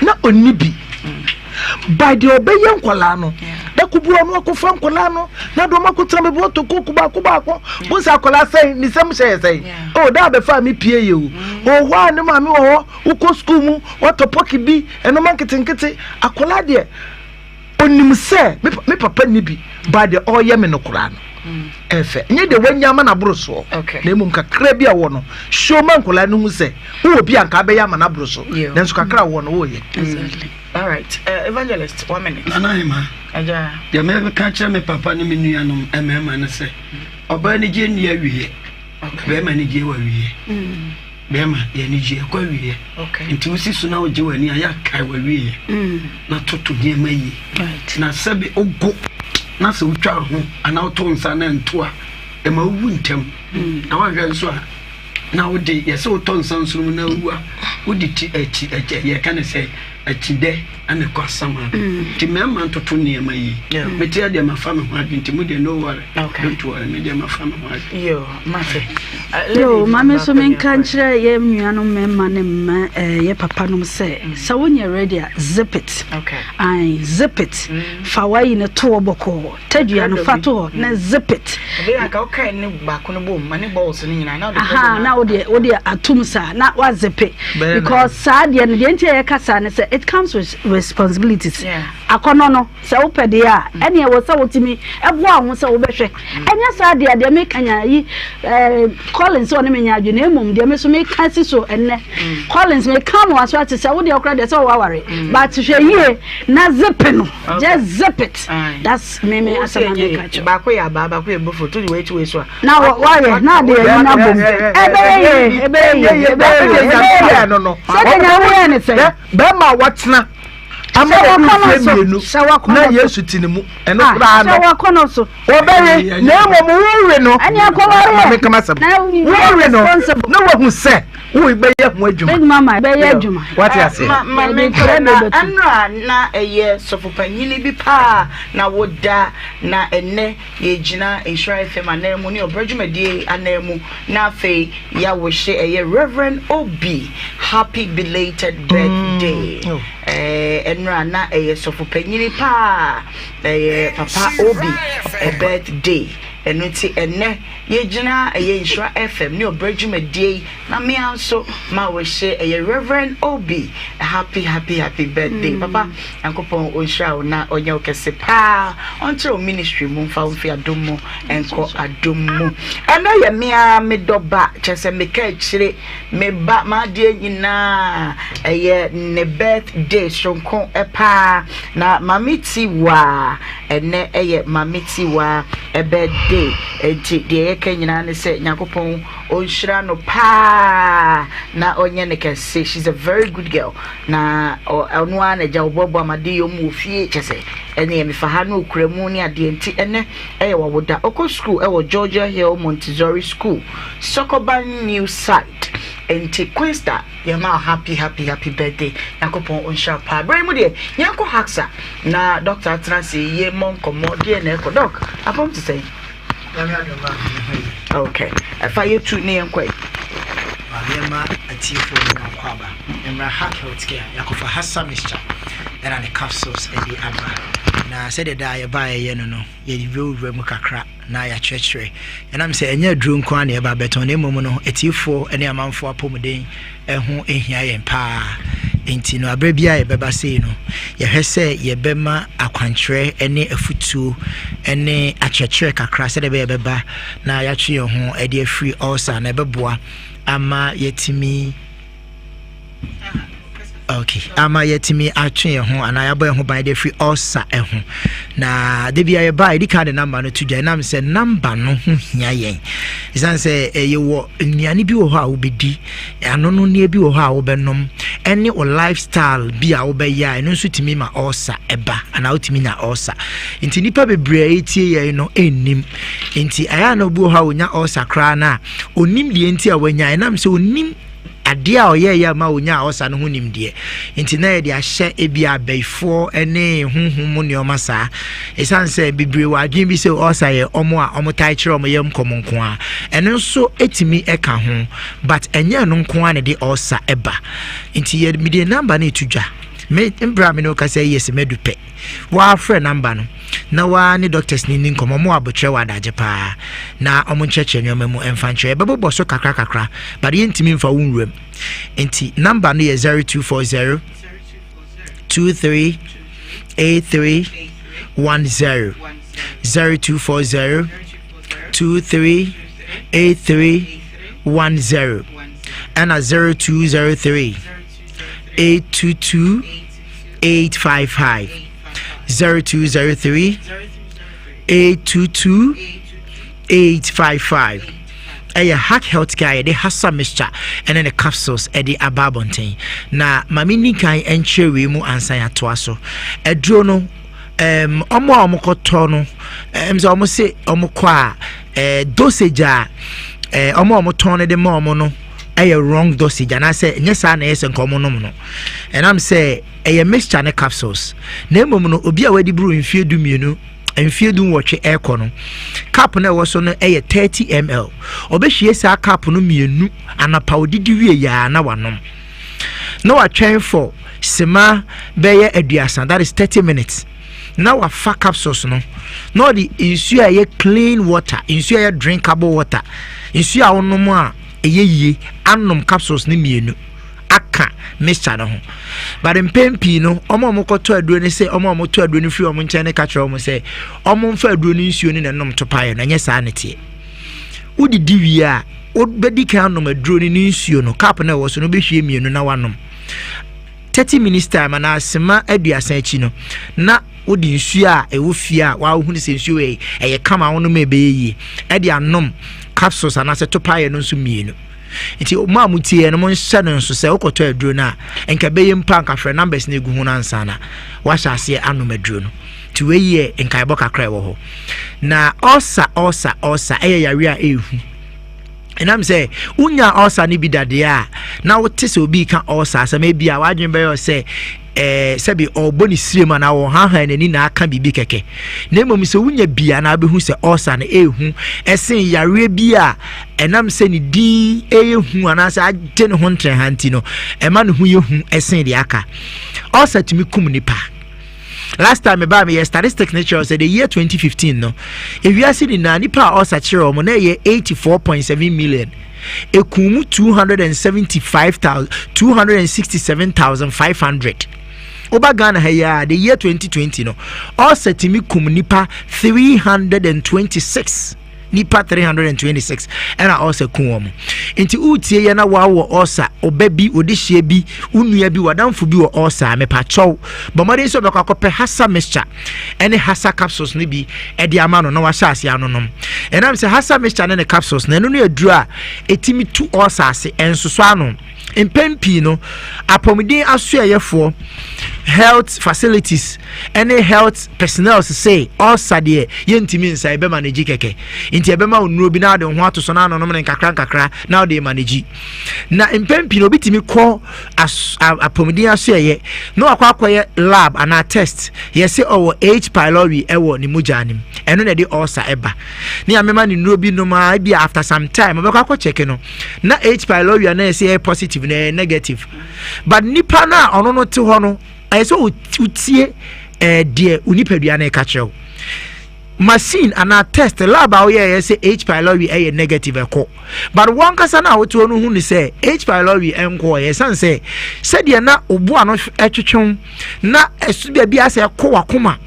na ɔnni bi by deɛ ɔbɛyɛ nkwadaa no dako bi ɔno akɔfa nkwadaa no na de ɔmo akɔtena baabi ɔtɔ kooku baako baako mo sɛ akwadaa sɛn ne sɛm hyɛ yɛ sɛn o daa bɛfa mi pie yɛ o wɔ hɔ a ne maame wɔ hɔ wokɔ sukuu mu watɔ pɔki bi Nnoɔma nketenkete, akwadaa deɛ ɔnim sɛ me papa nni bi ba deɛ ɔreyɛ me no koraa no ɛfɛ nyɛ deɛ wanya ama no aboro soɔ na mmom kakra bi a wɔ no show ma nkwadaa no hu sɛ wowɔ bi a nka abɛyɛ ama no aboro so nanso kakra a wɔ no woyɛ. All right, uh, evangelist, one minute. Nana Ahema, deɛ mɛka kyerɛ me papa ne me nuanom mmarima no sɛ ɔbaa anigyeɛ nni awieɛ, bɛrima anigyeɛ wɔ awieɛ. Mm. Bɛrima yɛ anigyeɛ ɛkɔ awieɛ. Nti wosi so na wogye w'ani a yɛakae w'awieɛ mm. na toto nneɛma yie. Na sɛbe wogo na sɛ wotwa ho anaa woto nsa na nto a ɛma wowu ntɛm. Mm. Na woanhwɛ nso a na wode yɛsɛ wotɔ nsa nsono mu na awu a wode ti akyi akyi yɛka ne sɛ akyidɛ ɛna kɔ asama do mm. nti mmarima ntoto nneɛma yi mete adeɛ mafa me ho adwene nti mo deɛ no worry don't worry me deɛ mafa me ho adwene. Yo mate. Uh, Yo maame nso menka nkyerɛ yɛ nuanom mmarima ne mma eh, yɛ papa nom sɛ mm. sɛ wonyɛ ready a zip it. Okay. Aye, zip it. Mm. Fa wayi ne to hɔ bɔkɔɔ. Tadua no fa to hɔ na zip it. Ɛbɛyɛ anka wokae ne baako no bom ma ne balls no nyinaa na wode Aha, na wode wode atum saa na wazipe because saa deɛ no deɛ nti a yɛka saa ne sɛ it comes with responsibilities. Akɔnɔ no sɛ wopɛ deɛ a mm. ɛne ɛwɔ sɛ wotumi ɛboa ho sɛ wobɛhwɛ mm. ɛnyɛ saa deɛ deɛ meka nya yi ɛɛ eh, Collins ɔne me nya adwene mmom deɛ me so meka si so ɛnnɛ mm. Collins meka mo aso ate sɛ wodeɛ wokora deɛ sɛ wɔwɔ aware but hwɛ yie na zipe no. Just zip it. That's me me asɛm a meka kyerɛ. Baako yɛ abaa baako yɛ bofo to de wei to wei so a. Na wɔyɛ na ade ayi na bom. Ɛbɛyɛ yie ɛbɛyɛ yie ɛbɛyɛ yie ɛbɛyɛ yie. Sɛdeɛ nyame yɛ ne sɛn. Bɛrima a watena ama obi mfie mmienu na Yesu te ne mu ɛno ah, koraa no. Hyɛ wakɔnɔ so. Wɔbɛwe na mmom wowe no. Ɛne akɔware yɛ. Meka masɛm. Wowe no na wahu sɛ wobɛyɛ ho adwuma. Big mama bɛyɛ adwuma. Wate aseɛ. Ma ma me nkyerɛ na ɛnora na ɛyɛ sɔfopanyini bi paa na woda na ɛnɛ yɛgyina Nhyira FM anan mu ne ɔbrɛ dwumadie anan mu na afei yɛawohye ɛyɛ Reverend Obi happy belated birthday. Mm. Oh. Ɛnora na ɛyɛ sɔfopanyini paa ɛyɛ papa Obi birthday ɛno nti ɛnɛ Yɛgyina ɛyɛ Nhyira FM ne ɔbrɛ dwumadie yi na me ara nso ma wehye ɛyɛ Reverend Obi happy happy happy birthday mm. Papa Nyankopɔn ɔnhyira wo na ɔnyɛ wo kɛse paa ɔnkyerɛ wo ministry mu mfa wo mfi adom mu nkɔ adom mu. Ɛnɛ yɛ me ara me dɔba kyerɛ sɛ meka akyire me ba m'adeɛ nyinaa ɛyɛ ne birthday soronko paa na Mame Tiwaa Ɛnnɛ yɛ Mame Tiwaa birthday nti deɛ yɛka nyinaa ne sɛ Nyankopɔn ɔnhyira no paa na ɔnyɛ no kɛse. She's a very good girl na ɔno ara na agya ɔboaboa ma de yɔm wɔ fie kyɛ sɛ ɛneɛ mefa ha na ɔkura mu ne adeɛ nti ɛnɛ ɛyɛ wawoda. Ɔkɔ school ɛwɔ Georgia Hill Montessori School, Sokoban New Site nti Queensta Yɛma wo happy happy happy birthday Nyankopɔn ɔnhyira wo paa. Berɛ yi mu deɛ yɛnkɔ Haxa na doctor atena ase yɛ mmɔ nkɔmmɔ deɛ na ɛkɔ. Doc, apɔm te sɛn? Nyame adom ma me ho yɛ. Okay, ɛfa yɛtu ne yɛnkɔ yi. Maame ma atiefoɔ nyinaa kɔ aba mmra Hack Healthcare yɛakɔfa Hassa mixture ɛna ne capsules ɛde aba na sɛdeɛ daa yɛbaa yɛyɛ no no yɛde wurawura mu kakra na yɛakyerɛkyerɛ. Ɛnam sɛ ɛnyɛ aduro nko ara na yɛba abɛtɔn na mmom no atiefoɔ ne amanfoɔ apɔmuden ho hia yɛn paa. Nti no aberɛ biara yɛbɛba sei no yɛhwɛ sɛ yɛbɛma akwankyerɛ ne afutuo ne akyerɛkyerɛ kakra sɛdeɛ ɛbɛyɛ yɛbɛba na yɛatwe yɛn ho de afiri ulcer na ɛbɛboa ama yɛatumi okay ama yɛatumi atwe yɛn ho anaa yɛabɔ yɛn ho ban de afiri ɔsa ho na da bia yɛba yɛdi kan de namba no to dwa ɛnam sɛ namba no ho hia yɛn ɛsiane sɛ eh, yɛwɔ nnuane bi wɔ hɔ a wobɛdi anononneɛ bi wɔ hɔ a wobɛnom ɛne wo lifestyle bi a wobɛyɛ a ɛno nso tumi ma ɔsa ɛba anaa wotumi nya ɔsa nti nnipa bebree a ɛtie yɛn no ɛnnim nti ɛyɛ a na obi wɔ hɔ a ɔnya ɔsa koraa no a ɔnim deɛ nti a wanya ɛnam sɛ ɔnim Adeɛ a ɔyɛeɛ a ɛma ɔnyaa ɔsa no ho nimdeɛ nti na yɛde ahyɛ ebia abayifoɔ ne honhom mu nneɛma saa. Ɛsiane sɛ bebree wɔ adwene bi sɛ ɔsa yɛ wɔn a wɔtae kyerɛ wɔn yam kɔm nko ara. Ɛno nso tumi ka ho, but ɛnyɛ ɛno nko ara na ɛde ɔsa ba. Nti yɛ mede namba no ɛto dwa. Me mbrɛ a me ne wo kasa yi yɛ sɛ madu pɛ. Woafrɛ namba no na woa ne doctors no nni nkɔmmɔ. Wɔn wɔ abotrɛ wɔ adagye paa na wɔn nkyerɛkyerɛ nneɛma mu mfa nkyerɛ. Yɛbɛbobɔ so kakra kakra but yɛntumi mfa wo nwuram. Nti namba no yɛ 0240 23 83 10 0240 23 83 10 ɛna 0203 822. 855 0203 822 855 ɛyɛ Hack Healthcare a yɛde Hasa mixture ɛne ne capsules ɛde aba abɔnten. Na maame ni kan ɛnkyerɛ wei mu ansa yɛatoa so. Aduro no um, ɔmo a ɔmo kɔtɔ no ɛm sɛ ɔmo se ɔmo kɔ a eh, dosage a eh, ɔmo a ɔmo tɔn no de ma ɔmo no ɛyɛ wrong dosage anaasɛ ɛnyɛ saa na ɛyɛ sɛ nka ɔmo nom no. Ɛnam sɛ ɛyɛ mixture ne capsules, na mmom no obi a wadi buru mfie 12, mfie 18 ɛrekɔ no, cup no ɛwɔ so no ɛyɛ 30 ml. Ɔbɛhwie saa cup no mmienu anapa odidi wie yaa na wanom, na watwɛn for sima bɛyɛ 30, that is 30 minutes, na wafa capsules no na ɔde nsuo a ɛyɛ clean water, nsuo a ɛyɛ drinkable water, nsuo a wonom a ɛyɛ yie, anom capsules no mmienu aka mixture no ho. But mpɛn pii no, ɔmo a ɔmo kɔtɔ aduro no sɛ ɔmo a ɔmo tɔ aduro no firi ɔmo nkyɛn no ka kyerɛ ɔmo sɛ ɔmo nfa aduro no nsuo no na ɛnom to paeɛ no. Ɛnyɛ saa ne teɛ. Wodidi wie a, wobɛdi kan anom aduro no ne nsuo no, cup no ɛwɔ so no, wobɛhwie mmienu na wanom. 30 minutes time anaa sema 30 akyi no, na wode nsuo a ɛwɔ fie a wahunu sɛ nsuo yɛ ɛyɛ kama wonom a ɛbɛyɛ yie ɛde anom capsules anaasɛ topaeɛ no nso mmienu. Nti mo a motie no, monhyɛ no nso sɛ wokɔtɔ aduro no a, nka bɛyɛ mpa nka frɛ numbers no ɛgu ho no ansa na wahyɛ aseɛ anom aduro no. Nti wei yɛ nkaebɔ kakra ɛwɔ hɔ. Na ɔsa ɔsa ɔsa ɛyɛ yare a ɛɛhu. Ɛnam sɛ wonya ɔsa no bi dadeɛ a, na wote sɛ obi ka ɔsa asɛm, ebi a w'adwene bɛyɛ sɛ sɛbi ɔrebɔ ne sire mu anaa ɔhahan n'ani na aka biribi kɛkɛ. Na mmom sɛ wonya bi a, na wobɛhu sɛ ɔsa no ɛɛhu ɛsen yareɛ bi a ɛnam sɛ ne din ɛyɛ hu anaasɛ agye ne ho ntrɛha nti no, ɛma ne ho yɛ hu ɛsen deɛ aka. Ɔsa tumi kum nipa. Last time mebaa meyɛ statistics ne kyerɛ sɛ the year 2015 no, ewiase nyinaa nipa a ɔsa kyerɛ wɔn na ɛyɛ 84.7 million. Ekum mu 275,000, 267,500. Woba Ghana ha yi a, the year 2020 no, ɔsa tumi kum nipa 326, nipa 326 ɛna ɔsa kum wɔn. Nti wotie yɛ na wawɔ ɔsa, ɔba bi, ɔde bi, wo nua bi, wadamfo bi wɔ ɔsa, mepakyɛw bɔ mmɔden sɛ ɔbɛkɔ akɔpɛ Hasa mixture ɛne Hasa capsules no bi ɛde ama no na wahyɛ ase anonom. Ɛnam sɛ Hasa mixture ne ne capsules na ɛno no aduro a ɛtumi tu ɔsa ase ɛnsoso ano. Mpɛn pii no, apɔmuden asoɛyɛfoɔ, health facilities ɛne health personnel sɛ ɔsa deɛ yɛntumi nsa, ɛbɛma no gyi kɛkɛ. Nti ɛbɛma wo nnuro bi na ade ho ato so na anonom ne nkakra nkakra na ɔde ma no gyi. Na mpɛn pii no, obi tumi kɔ apɔmuden asoɛyɛ na wakɔ akɔyɛ lab anaa test, yɛsɛ ɔwɔ H pylori ɛwɔ ne mogya anim, ɛno na ɛde ɔsa ɛba, ne amema ne nnuro bi nom a, ebi after some time ɔbɛkɔ akɔ check no na H pylori a na yɛsɛ ɛyɛ positive na ɛyɛ negative. But nipa no a ɔno no te hɔ no, ɛyɛ sɛ wotie deɛ onipadua no ɛka kyerɛ wo. Machine anaa test lab a woyɛ yɛ sɛ H pylori ɛyɛ negative ɛkɔ, but wɔn kasa no a wote hɔ no hu ne sɛ H pylori ɛnkɔ. Ɛyɛ san sɛ sɛdeɛ na oboa no ɛtwetwew na ɛso baabi asɛ ɛkɔ wakoma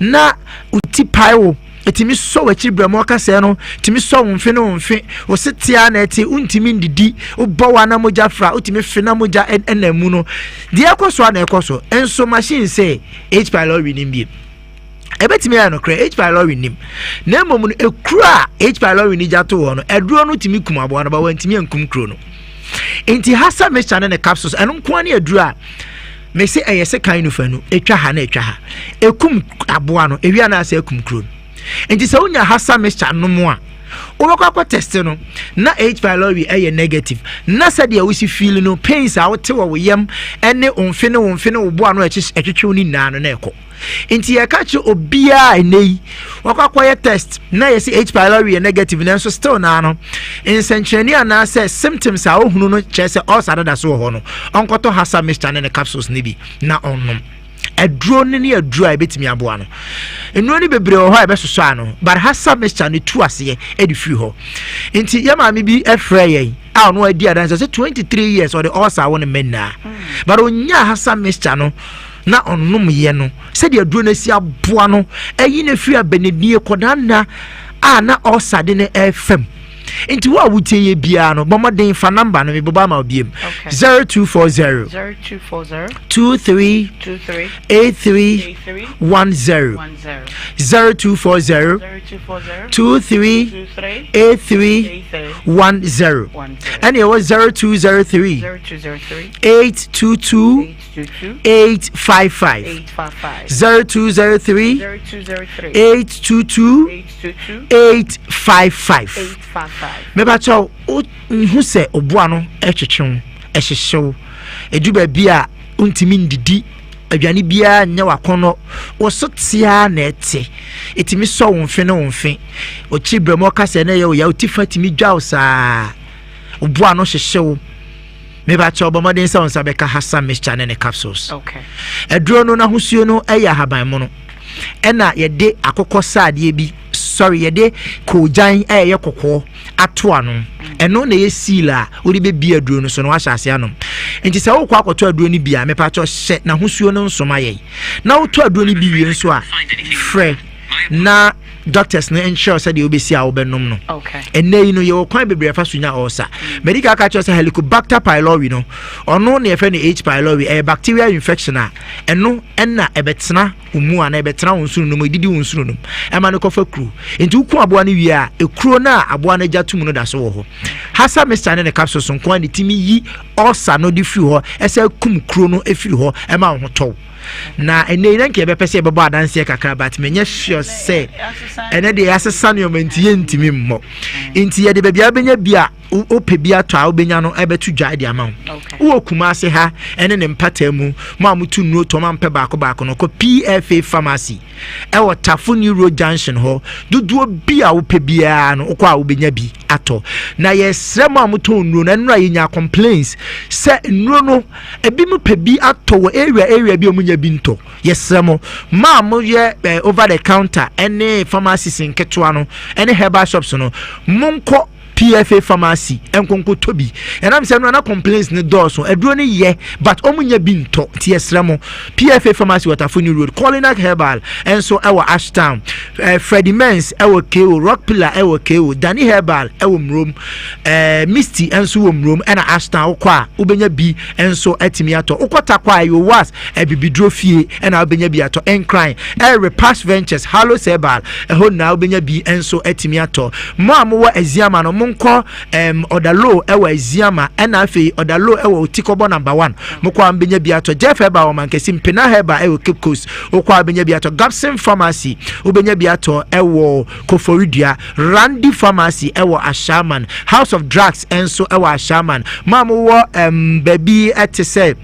na oti pae wo, ɛtumi sɔ w'akyiri brɛ mu, ɔkasɛɛ no tumi sɔ wo mfe ne wo mfe wo se tea na ɛte, wontumi ndidi, wobɔ wa na mogya fra, wotumi fe na mogya ɛna mu no deɛ ɛkɔ so a na ɛkɔ so. Nso machine sɛ H pylori nim biem, ɛbɛtumi ayɛ nokorɛ H pylori nim, na mmom no ekuro a H pylori ni gya to hɔ no, aduro no tumi kum aboa no ba wantumi ankum kuro no. Nti Hasa mixture ne ne capsules ɛno nko ne aduro a mese ɛyɛ sɛ kan nufa no etwa ha na etwa ha, ekum aboa no ewia na asɛ ekum kuro no. Nti sɛ wonya Hasa mixture nom a, wobɛkɔ akɔ test no na H pylori ɛyɛ negative, na sɛdeɛ wosi feel no, pains a wote wɔ wo yam ɛne wo mfe ne wo mfe ne wo boa no ɛtwetwe wo ne nyinaa no na ɛkɔ. Nti yɛka kyerɛ obiara ɛnɛ yi wakɔ akɔyɛ test na yɛsɛ H pylori yɛ negative, nanso still naa no nsɛnkyerɛnne anaasɛ symptoms a ohunu no kyerɛ sɛ ɔsa dada so wɔ hɔ no, ɔnkɔtɔ Hasa mixture ne ne capsules ne bi na ɔnom. Aduro no ne aduro a ɛbɛtumi aboa no, nnuro no bebree wɔ hɔ a ɛbɛsosɔ ano, but Hasa mixture no tu aseɛ ɛde firi hɔ. Nti yɛ maame bi ɛfrɛ yɛn a ɔno adi adanse sɛ 23 years ɔde ɔsa wɔ ne mma nyinaa, but onyaa Hasa mixture no na ɔnom yɛ no, sɛdeɛ aduro no asi aboa no ɛyi no firi abɛnidie kɔdaa nna a na ɔsa de no ɛfam. Nti wo a wotie yɛ biara no, bɔ mmɔden fa namba no mebobɔ ama wo biem. 0240 23 83 10 0240 23 83 10 ɛne ɛwɔ 0203 822 855 0203 822 855 mebakyɛw wohu sɛ ɔboa no ɛtwetwe wo ɛhyehye wo ɛdu baabi a wontumi ndidi aduane biara nyɛ wakɔnnɔ wo so teaa na ɛte ɛtumi sɔ wo mfe ne wo mfe ɔkyiri berɛ mu ɔka sɛ na ɛyɛ wo ya wo ti fa tumi dwa wo saa ɔboa no hyehye wo Mepakyɛw bɔ mmɔden sɛ wo nsa bɛka Hassan mixture ne ne capsules. Okay. Aduro no n'ahosuo no yɛ ahaban mono. Ɛna yɛde akokɔ saadeɛ bi sorry yɛde koogyan a ɛyɛ kɔkɔɔ ato ano. Mm. Ɛno na ɛyɛ seal a wode bɛbi aduro no so na wahyɛ ase anom. Nti sɛ wokɔ akɔtɔ aduro no bi a mepakyɛw hyɛ n'ahosuo no nso ma yɛn. Na wotɔ aduro no bi wie nso a frɛ na doctors no nkyerɛw sɛdeɛ wobɛsi a wobɛnom no ɛnɛ yi no yɛwɔ kwan bebree ɛfa so nya ɔɔsa mm. medical ka kyerɛ sɛ helicobacter pylori no ɔno na yɛfrɛ no h pylori ɛyɛ bacterial infection a ɛno ɛna ɛbɛtena wo mu anaa ɛbɛtena wo nsono no mu ɛdidi wo nsono no mu ɛma no kɔfa kuro nti woko aboa no wie a ekuro no a aboa no agya tom no da so wɔ hɔ hasa mista ne ne capsules nko a ne tumi yi ɔɔsa no de firi hɔ ɛsɛ kum kuro no firi hɔ ɛma wo ho tɔw na ɛnɛ yi na nka yɛbɛpɛ sɛ yɛbɛbɔ adanseɛ kakra but menyɛ sure sɛ ɛnɛ deɛ yɛasesa nneɛma nti yɛntumi mmɔ nti yɛde baabi a wobɛnya bi a wopɛ bi atɔ a wobɛnya no ɛbɛto dwa de ama wo wowɔ Kumase ha ɛne ne mpataa mu mo a motu nnuro tɔm ampɛ baako baako no kɔ PFA pharmacy ɛwɔ Tafo New Road Junction hɔ dodoɔ bi a wopɛ biara no wokɔ a wobɛnya bi atɔ na yɛsrɛ mo a motɔn nnuro no ɛno a yɛnya complaints sɛ nnuro no Ebi mo pɛ bi atɔ wɔ area area bi a wɔn nya bi ntɔ. Yɛsrɛ mo, mo a mo yɛ eh, over the counter ɛne pharmacies nketewa no ɛne herbal shops no, mo nkɔ PFA pharmacy nkonko tɔ bi. Ɛnam sɛ no na complaints ne dɔɔso. Aduro no yɛ but wɔn nya bi ntɔ. Nti yɛsrɛ mo, PFA pharmacy wɔ Tafo New Road, Colinak Herbal nso ɛwɔ Ashtown, eh, Freddie Mens ɛwɔ KO, Rock Pillar ɛwɔ KO, Danny Herbal ɛwɔ Murom. Eh, Misty nso wɔ Murom ɛna Ashtown wokɔ a wobɛnya bi nso atumi atɔ. Wokɔ Tarkwa a Yowas abibiduro fie ɛna wobɛnya bi atɔ. Nkran ɛyɛ Repass Ventures, Hallows Herbal ɛhɔ nyinaa wobɛnya bi nso atumi atɔ. Mo a mowɔ Aziama no monkɔ um, Ɔdalo ɛwɔ Aziama ɛna afei Ɔdalo ɛwɔ Otikɔbɔ number one. Mokɔ a mobɛnya bi atɔ. Jeff Herbal wɔ Mankasi, Mpena Herbal ɛwɔ Cape Coast. Wokɔ a wobɛnya bi atɔ. Gabson Pharmacy wobɛnya bi atɔ ɛwɔ Koforidua, Randy Pharmacy ɛwɔ Ashaiman, House of Drugs nso ɛwɔ Ashaiman. Mo a mowɔ um, baabi ɛte sɛ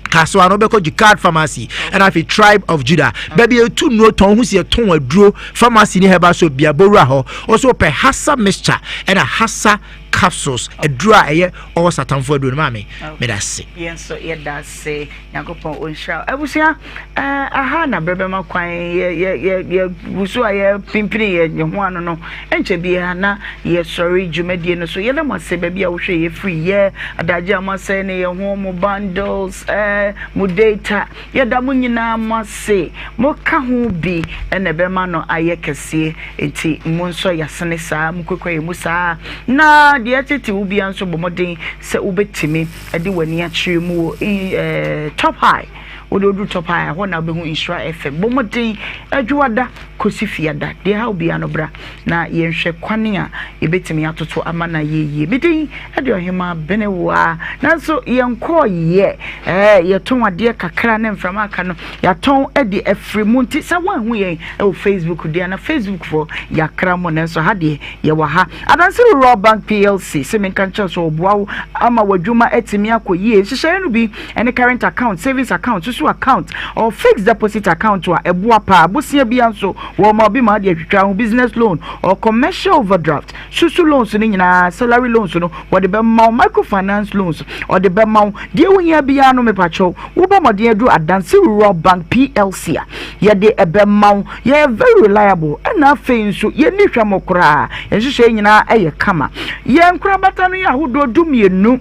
kasoa no wobɛkɔ Jikard Pharmacy ɛna afei Tribe of Judah baabi etu nnuro tɔn ho si ɛtɔn aduro pharmacy ne herbal shop bia bowura hɔ ɔso pɛ Hasa mixture ɛna Hasa capsules aduro a ɛyɛ ɔwɔ satamfo aduro no maame meda ase. Yɛn nso yɛda ase Nyankopɔn ɔnhyira wo. Abusua, eh, aha na berɛ bɛma kwan yɛ yɛ yɛ yɛ gu so a yɛpimpini yɛ yɛn ho ano no, ɛnkyɛ biara na yɛsɔre dwumadie no so. Yɛda mo ase baabi a wohwɛ yɛ firi yɛ adagye a moasɛe ne yɛn ho, mo bundles, eh, mo data. Yɛda mo nyinaa mo ase. Moka ho bi na ɛbɛma no ayɛ kɛseɛ. Enti monsɔ yɛasene saa, mokurakura yɛn mu saa. Na deɛ ɛtete wo biara nso bɔ mmɔden sɛ wobɛtumi de w'ani akyerɛ mu wɔ Top High. Wode woduru Top High a, ɛhɔ na wobɛhu Nhyira FM. Bɔ mmɔden Adwoada kɔsi Fiada. Deɛ ɛha wo biara no bra na yɛnhwɛ kwan a yɛbɛtumi atoto ama no ayɛ yie. Me din de Ɔhemaa Benewaa. Nanso yɛnkɔɔyɛ. Ɛɛ yɛtɔn adeɛ kakra ne mframa aka no, yɛatɔn de afiri mu. Nti sɛ woanhu yɛn wɔ Facebook deɛ na Facebook foɔ yɛakra mo nanso ha deɛ Yɛwɔ ha. Adanse Rural Bank PLC se menka nkyerɛ wo sɛ wɔboa wo ama w'adwuma atumi akɔ yie. Nhyehyɛeɛ no bi ne current account, savings account, susu account, or fixed deposit account a ɛboa paa. Bosea biara nso, wɔma obi ma wode atwitwa ho business loan or commercial overdraft. Susu loans no nyinaa, salary loans no, wɔde bɛma wo, microfinance loans, wɔde bɛma wo. Deɛ wohia biara no, mepakyɛw, wobɔ mmɔden aduru Adanse Rural Bank PLC a, yɛde ɛbɛma wo. Yɛyɛ very reliable ɛna afei nso yɛnni hwɛmmɔ koraa. Yɛn nhyehyɛe nyinaa yɛ kama. Yɛn nkorabata no yɛ ahodoɔ dumienu.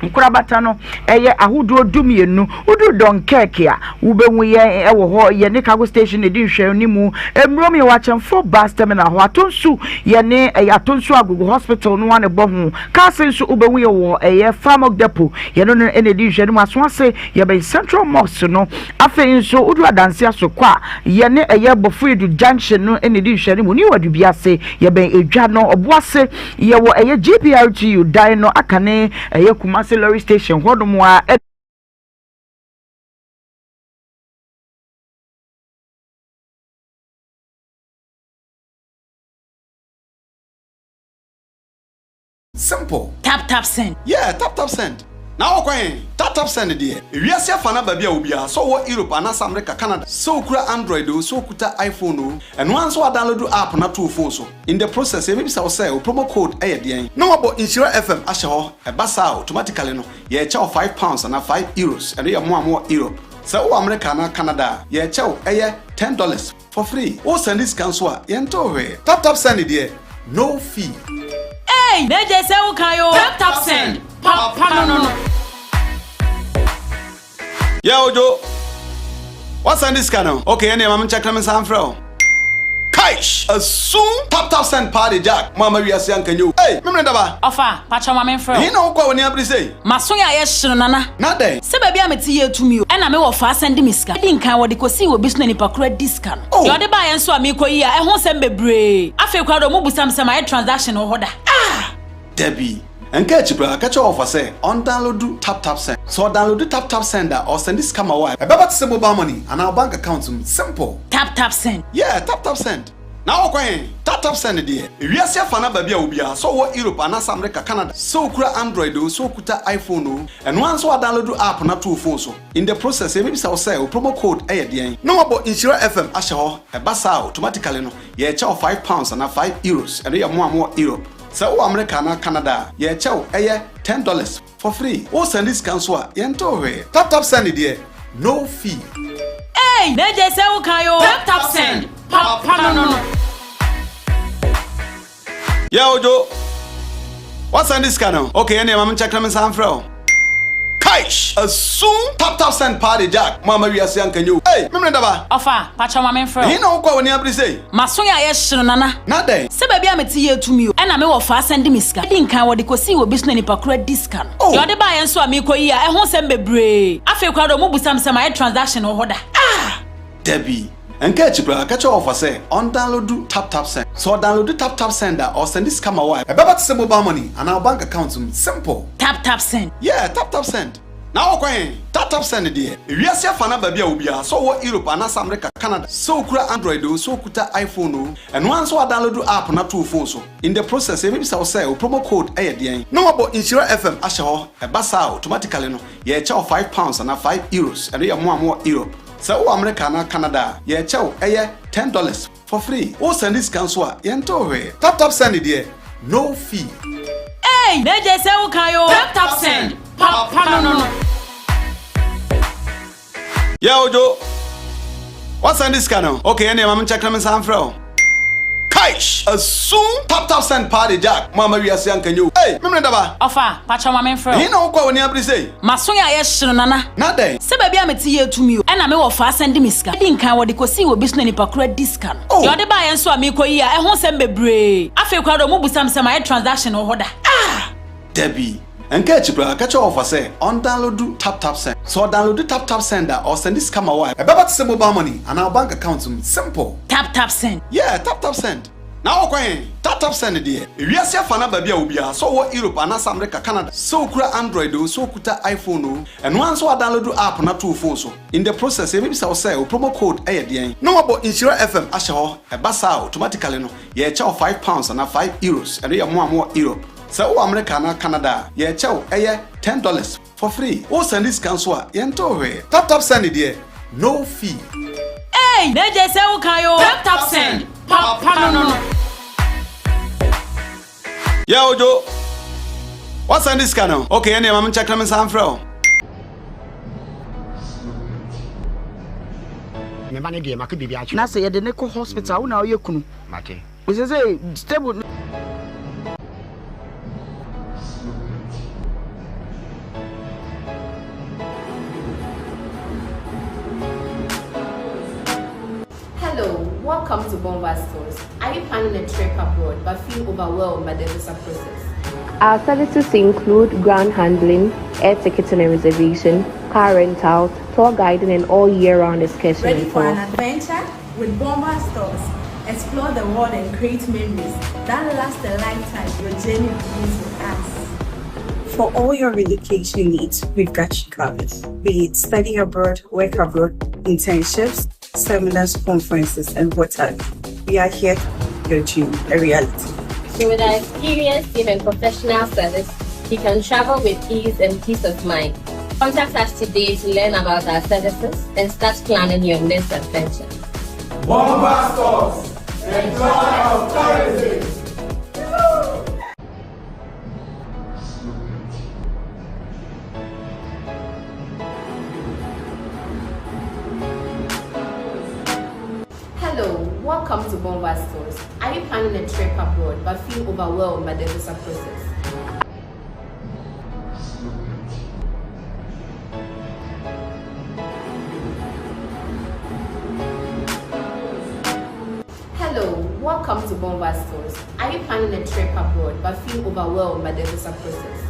Nkorabata no yɛ ahodoɔ dumienu. Woduru Dunkirk a, wobɛhu yɛn wɔ hɔ. Yɛne Cargo Station na ɛdi nhwɛanimu. Mmurom, yɛwɔ Akyɛmfoɔ Bus Terminal hɔ. Atonsu, yɛne ɛyɛ Atonsu Agogo Hospital no ara na ɛbɔ ho. Kaase nso, wobɛhu yɛn wɔ ɛyɛ Famog Depot. Yɛne no na ɛdi nhwɛanimu. Asoase, yɛbɛn Central Mosque no. Afei nso, woduru Adanse Asokwa a, yɛne ɛyɛ Bofoyedu Junction no na ɛdi nhwɛanimu. New Adubiase, yɛbɛn Edwa no. Ɔboase, Yɛwɔ ɛyɛ GPRTU dan no akane ɛyɛ Kumasi lorry station hɔ nom a. Simple. Tap tap send. Yeah, tap tap send. Na wɔ kwan? Tap tap send deɛ, ewiase afa na baabi a wɔ biara, sɛ ɔwɔ Europe anaasɛ America, Canada, sɛ okura Android o, sɛ okuta iPhone o, ɛno ara nso wa download app no ato wo phone so. In the process, yɛbɛbisa wo sɛ wo promo code yɛ deɛn? Na wɔabɔ Nhyira FM ahyɛ hɔ. Ɛba saa a, automatically no, yɛrekyɛ wo £5 anaa €5. Ɛno yɛ mo a mowɔ Europe. Sɛ wowɔ America anaa Canada a, yɛrekyɛ wo, ɛyɛ $10 for free. Wo sɛnde sika nso a, yɛntew hwee. Tap tap send deɛ, no fee. Eii na gye sɛ wo kan oo. Tap tap send, papa no no. Yeah Ojo, wasan de sika no? Okay ɛneɛ ma me nkyɛk na me nsan mfrɛ wo. Kaish! Asum! Tap tap send paa de Jack, mo amma wiase anka nyɛ o. Ei! Memene daba! Ɔfa, pakyɛw ma me mfrɛ wo. Ɛhe na wokɔ a w'ani abere sei? M'aso yɛ ayɛ hye no Nana. Na dɛn? Sɛ baabi a mete yɛ tumi o. Ɛna me wɔfa asan de me sika. Edi nkan wɔde kosii wɔ bi so na nipa koro adi sika no. Oh! Deɛ ɔde baeɛ nso a meekɔ yi a ɛho nsɛm bebree. Afei koraa deɛ ɔmo busa me sɛ mayɛ transaction wɔ hɔ da. Ah! Dabi. Nka akyi koraa, ka kyerɛ ɔfa sɛ ɔndownloadu TapTapSend. Sɛ ɔdownloadu TapTapSend a, ɔsɛnde sika ma wo a, ɛbɛba te sɛ mobile money anaa wo bank account mu. Simple! TapTapSend. Yeah, TapTapSend. Na wokɔ he? TapTapSend deɛ, ewiase afa no aba bi a obiara, sɛ ɔwɔ Europe anaasɛ America, Canada, sɛ okura Android o, sɛ okuta iPhone o, ɛno ara ne sɛ woadownloadu app no ato wo phone so. In the process, yɛbɛbisa wo sɛ wo promo code yɛ deɛn? Na wɔabɔ Nhyira FM ahyɛ hɔ. Ɛba saa a, automatically no, yɛrekyɛ wo £5 anaa €5. Ɛno yɛ mo a mowɔ Europe. Sɛ wowɔ America anaa Canada a, yɛkyɛ wo, ɛyɛ $10 for free. Wo sɛnde sika nso a, yɛntew hwee. Tap tap send deɛ, no fee. Eii na gye sɛ wo kan oo. Tap tap send, papa no no. Yeah Ojo, wa sɛnde sika no? Okay ɛneɛ ma me nkyɛk na me nsan mfrɛ wo. Kaish! Asum! Tap tap send paa de Jack, mo amma wiase anka nyɛ o. Ei! Memene daba! Ɔfa, pakyɛw ma menfrɛ wo. Ɛhe na wokɔ a w'ani abere sei? M'aso yɛ ayɛ hye no Nana. Na dɛn? Sɛ baabi a mete yɛ tumi o. Ɛna me wɔfa asan de me sika. Edi nkan wɔde kosii wɔ bi so na nipa koro adi sika no. Oh! Deɛ ɔde baeɛ nso a meekɔ yi a ɛho nsɛm bebree. Afei koraa deɛ ɔmo busa me sɛ mayɛ transaction wɔ hɔ da. Ah! Dabi. Nka akyi koraa, ka kyerɛ ɔfa sɛ ɔndownloadu TapTapSend. Sɛ ɔdownloadu TapTapSend a, ɔsɛnde sika ma wo a, ɛbɛba te sɛ mobile money anaa wo bank account mu. Simple! TapTapSend. Yeah, TapTapSend. Na wokɔ he? TapTapSend deɛ, ewiase afa no aba bi a obiara, sɛ ɔwɔ Europe anaasɛ America, Canada, sɛ okura Android o, sɛ okuta iPhone o, ɛno ara ne sɛ woadownloadu app no ato wo phone so. In the process, yɛbɛbisa wo sɛ wo promo code yɛ deɛn? Na wɔabɔ Nhyira FM ahyɛ hɔ. Ɛba saa a, automatically no, yɛrekyɛ wo £5 anaa €5. Ɛno yɛ mo a mowɔ Europe. Sɛ wowɔ America anaa Canada a, yɛkyɛ wo, ɛyɛ $10 for free. Wo sɛnde sika nso a, yɛntew hwee. Tap tap send deɛ, no fee. Eii na gye sɛ wo kan oo. Tap tap send, papa no no. Yeah Ojo, wa sɛnde sika no? Okay ɛneɛ ma me nkyɛk na me nsan mfrɛ wo. Kaish! Asum! Tap tap send paa de Jack, mo amma wiase anka nyɛ o. Ei! Memene daba! Ɔfa, pakyɛw ma menfrɛ wo. Ɛhe na wokɔ a w'ani abere sei? M'aso yɛ ayɛ hye no Nana. Na dɛn? Sɛ baabi a mete yɛ tumi o. Ɛna me wɔfa asan de me sika. Edi nkan wɔde kosii wɔ bi so na nipa koro adi sika no. Oh! Deɛ ɔde baeɛ nso a meekɔ yi a ɛho nsɛm bebree. Afei koraa deɛ ɔmo busa me sɛ mayɛ transaction wɔ hɔ da. Ah! Dabi. Nka akyi koraa, ka kyerɛ ɔfa sɛ ɔndownloadu TapTapSend. Sɛ ɔdownloadu TapTapSend a, ɔsɛnde sika ma wo a, ɛbɛba te sɛ mobile money anaa wo bank account mu. Simple! TapTapSend. Yeah, TapTapSend. Na wokɔ he? TapTapSend deɛ, ewiase afa no aba bi a obiara, sɛ ɔwɔ Europe anaasɛ America, Canada, sɛ okura Android o, sɛ okuta iPhone o, ɛno ara ne sɛ woadownloadu app no ato wo phone so. In the process, yɛbɛbisa wo sɛ wo promo code yɛ deɛn? Na wɔabɔ Nhyira FM ahyɛ hɔ. Ɛba saa a, automatically no, yɛrekyɛ wo £5 anaa €5. Ɛno yɛ mo a mowɔ Europe. Sɛ wowɔ America anaa Canada a, yɛkyɛ wo, ɛyɛ $10 for free. Wo sɛnde sika nso a, yɛntew hwee. Tap tap send deɛ, no fee. Eii na gye sɛ wo kan oo. Tap tap send, papa no no. Yeah Ojo, wa sɛnde sika no? Okay ɛneɛ ma me nkyɛk na me nsan mfrɛ wo. Me ba no deɛ maka biribi akyerɛ Na no. sɛ yɛde no kɔ hospital wo na woyɛ kunu. Mate. Sɛ sɛ stable. welcome to Bonva Stores. Are you planning a trip abroad but feel overwhelmed by the visa process? Our services include ground handling, air ticketing and reservation, car rentals, tour guiding, and all year round excursion Ready and for an tours. adventure? With Bomba Stores, explore the world and create memories that last a lifetime. Your journey begins with us. For all your relocation needs, we've got you covered. Be it study abroad, work abroad, internships, seminars, conferences, and what have you. We are here to make your dream a reality. So with our experienced team and professional service, you can travel with ease and peace of mind. Contact us today to learn about our services and start planning your next adventure. Bomba Stores, the joy of tourism. Hello, welcome to Bonva Stores. Are you planning a trip abroad but feel overwhelmed by the visa process? Hello, welcome to Bonva Stores. Are you planning a trip abroad but feel overwhelmed by the visa process?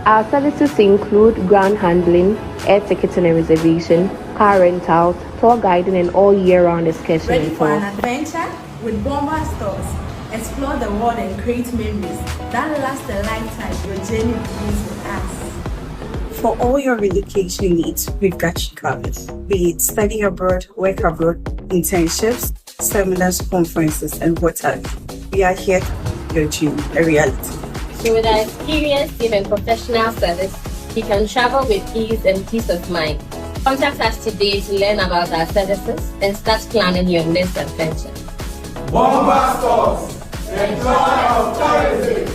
Our services include ground handling, air ticketing and reservation, car rentals, tour guiding, and all year round excursion Ready and for an tours. adventure? With Bomba Stores, explore the world and create memories that last a lifetime. Your journey begins with us. For all your relocation needs, we've got you covered. Be it study abroad, work abroad, internships, seminars, conferences, and what have you. We are here to make your dream a reality. So with our experienced team and professional service, you can travel with ease and peace of mind. Contact us today to learn about our services and start planning your next adventure. Bomba Stores, the joy of tourism.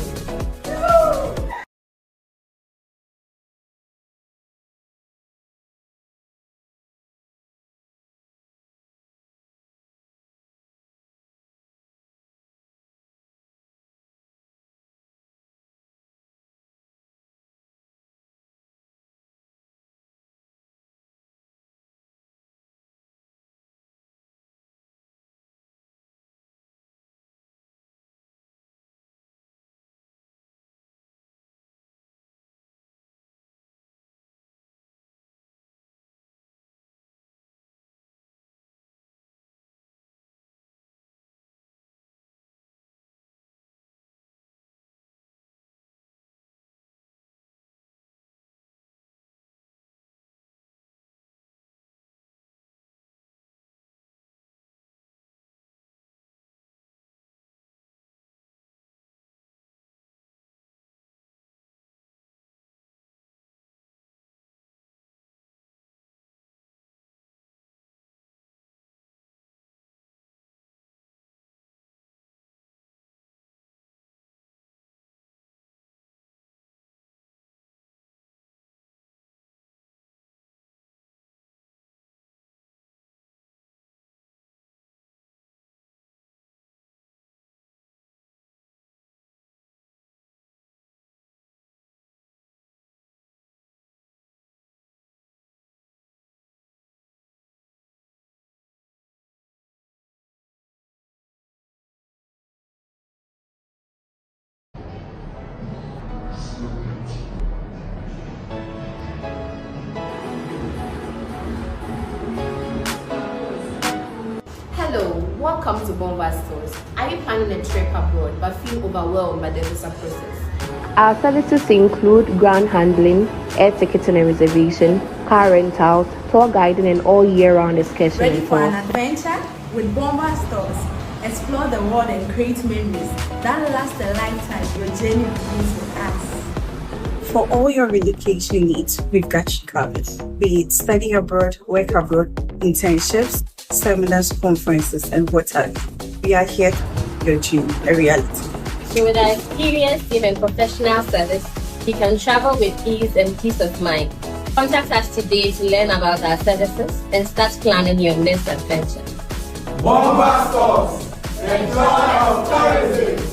Hello, welcome to Bonva Stores. Are you planning a trip abroad but feel overwhelmed by the visa process? Our services include ground handling, air ticketing and reservation, car rentals, tour guiding, and all year round excursion Ready and for an tours. adventure? With Bomba Stores, explore the world and create memories that last a lifetime. Your journey begins with us. For all your relocation needs, we've got you covered. Be it study abroad, work abroad, internships, seminars, conferences, and what have you. We are here to make your dream a reality. So with our experienced team and professional service, you can travel with ease and peace of mind. Contact us today to learn about our services and start planning your next adventure. Bomba Stores, the joy of tourism.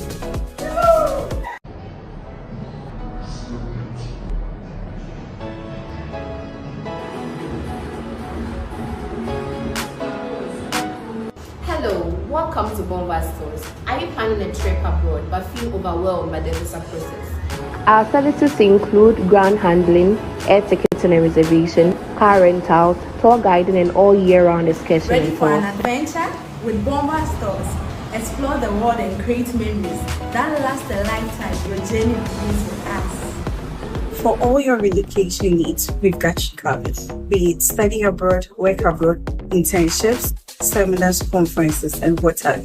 Hello, Welcome to Bomba Stores. Are you planning a trip abroad but feel overwhelmed by the visa process? Our services include ground handling, air ticketing and reservation, car rentals, tour guiding, and all year round excursion Ready and for an tours. adventure? With Bomba Stores, explore the world and create memories that last a lifetime. Your journey begins with us. For all your relocation needs, we've got you covered. Be it study abroad, work abroad, internships, seminars, conferences, and what have you.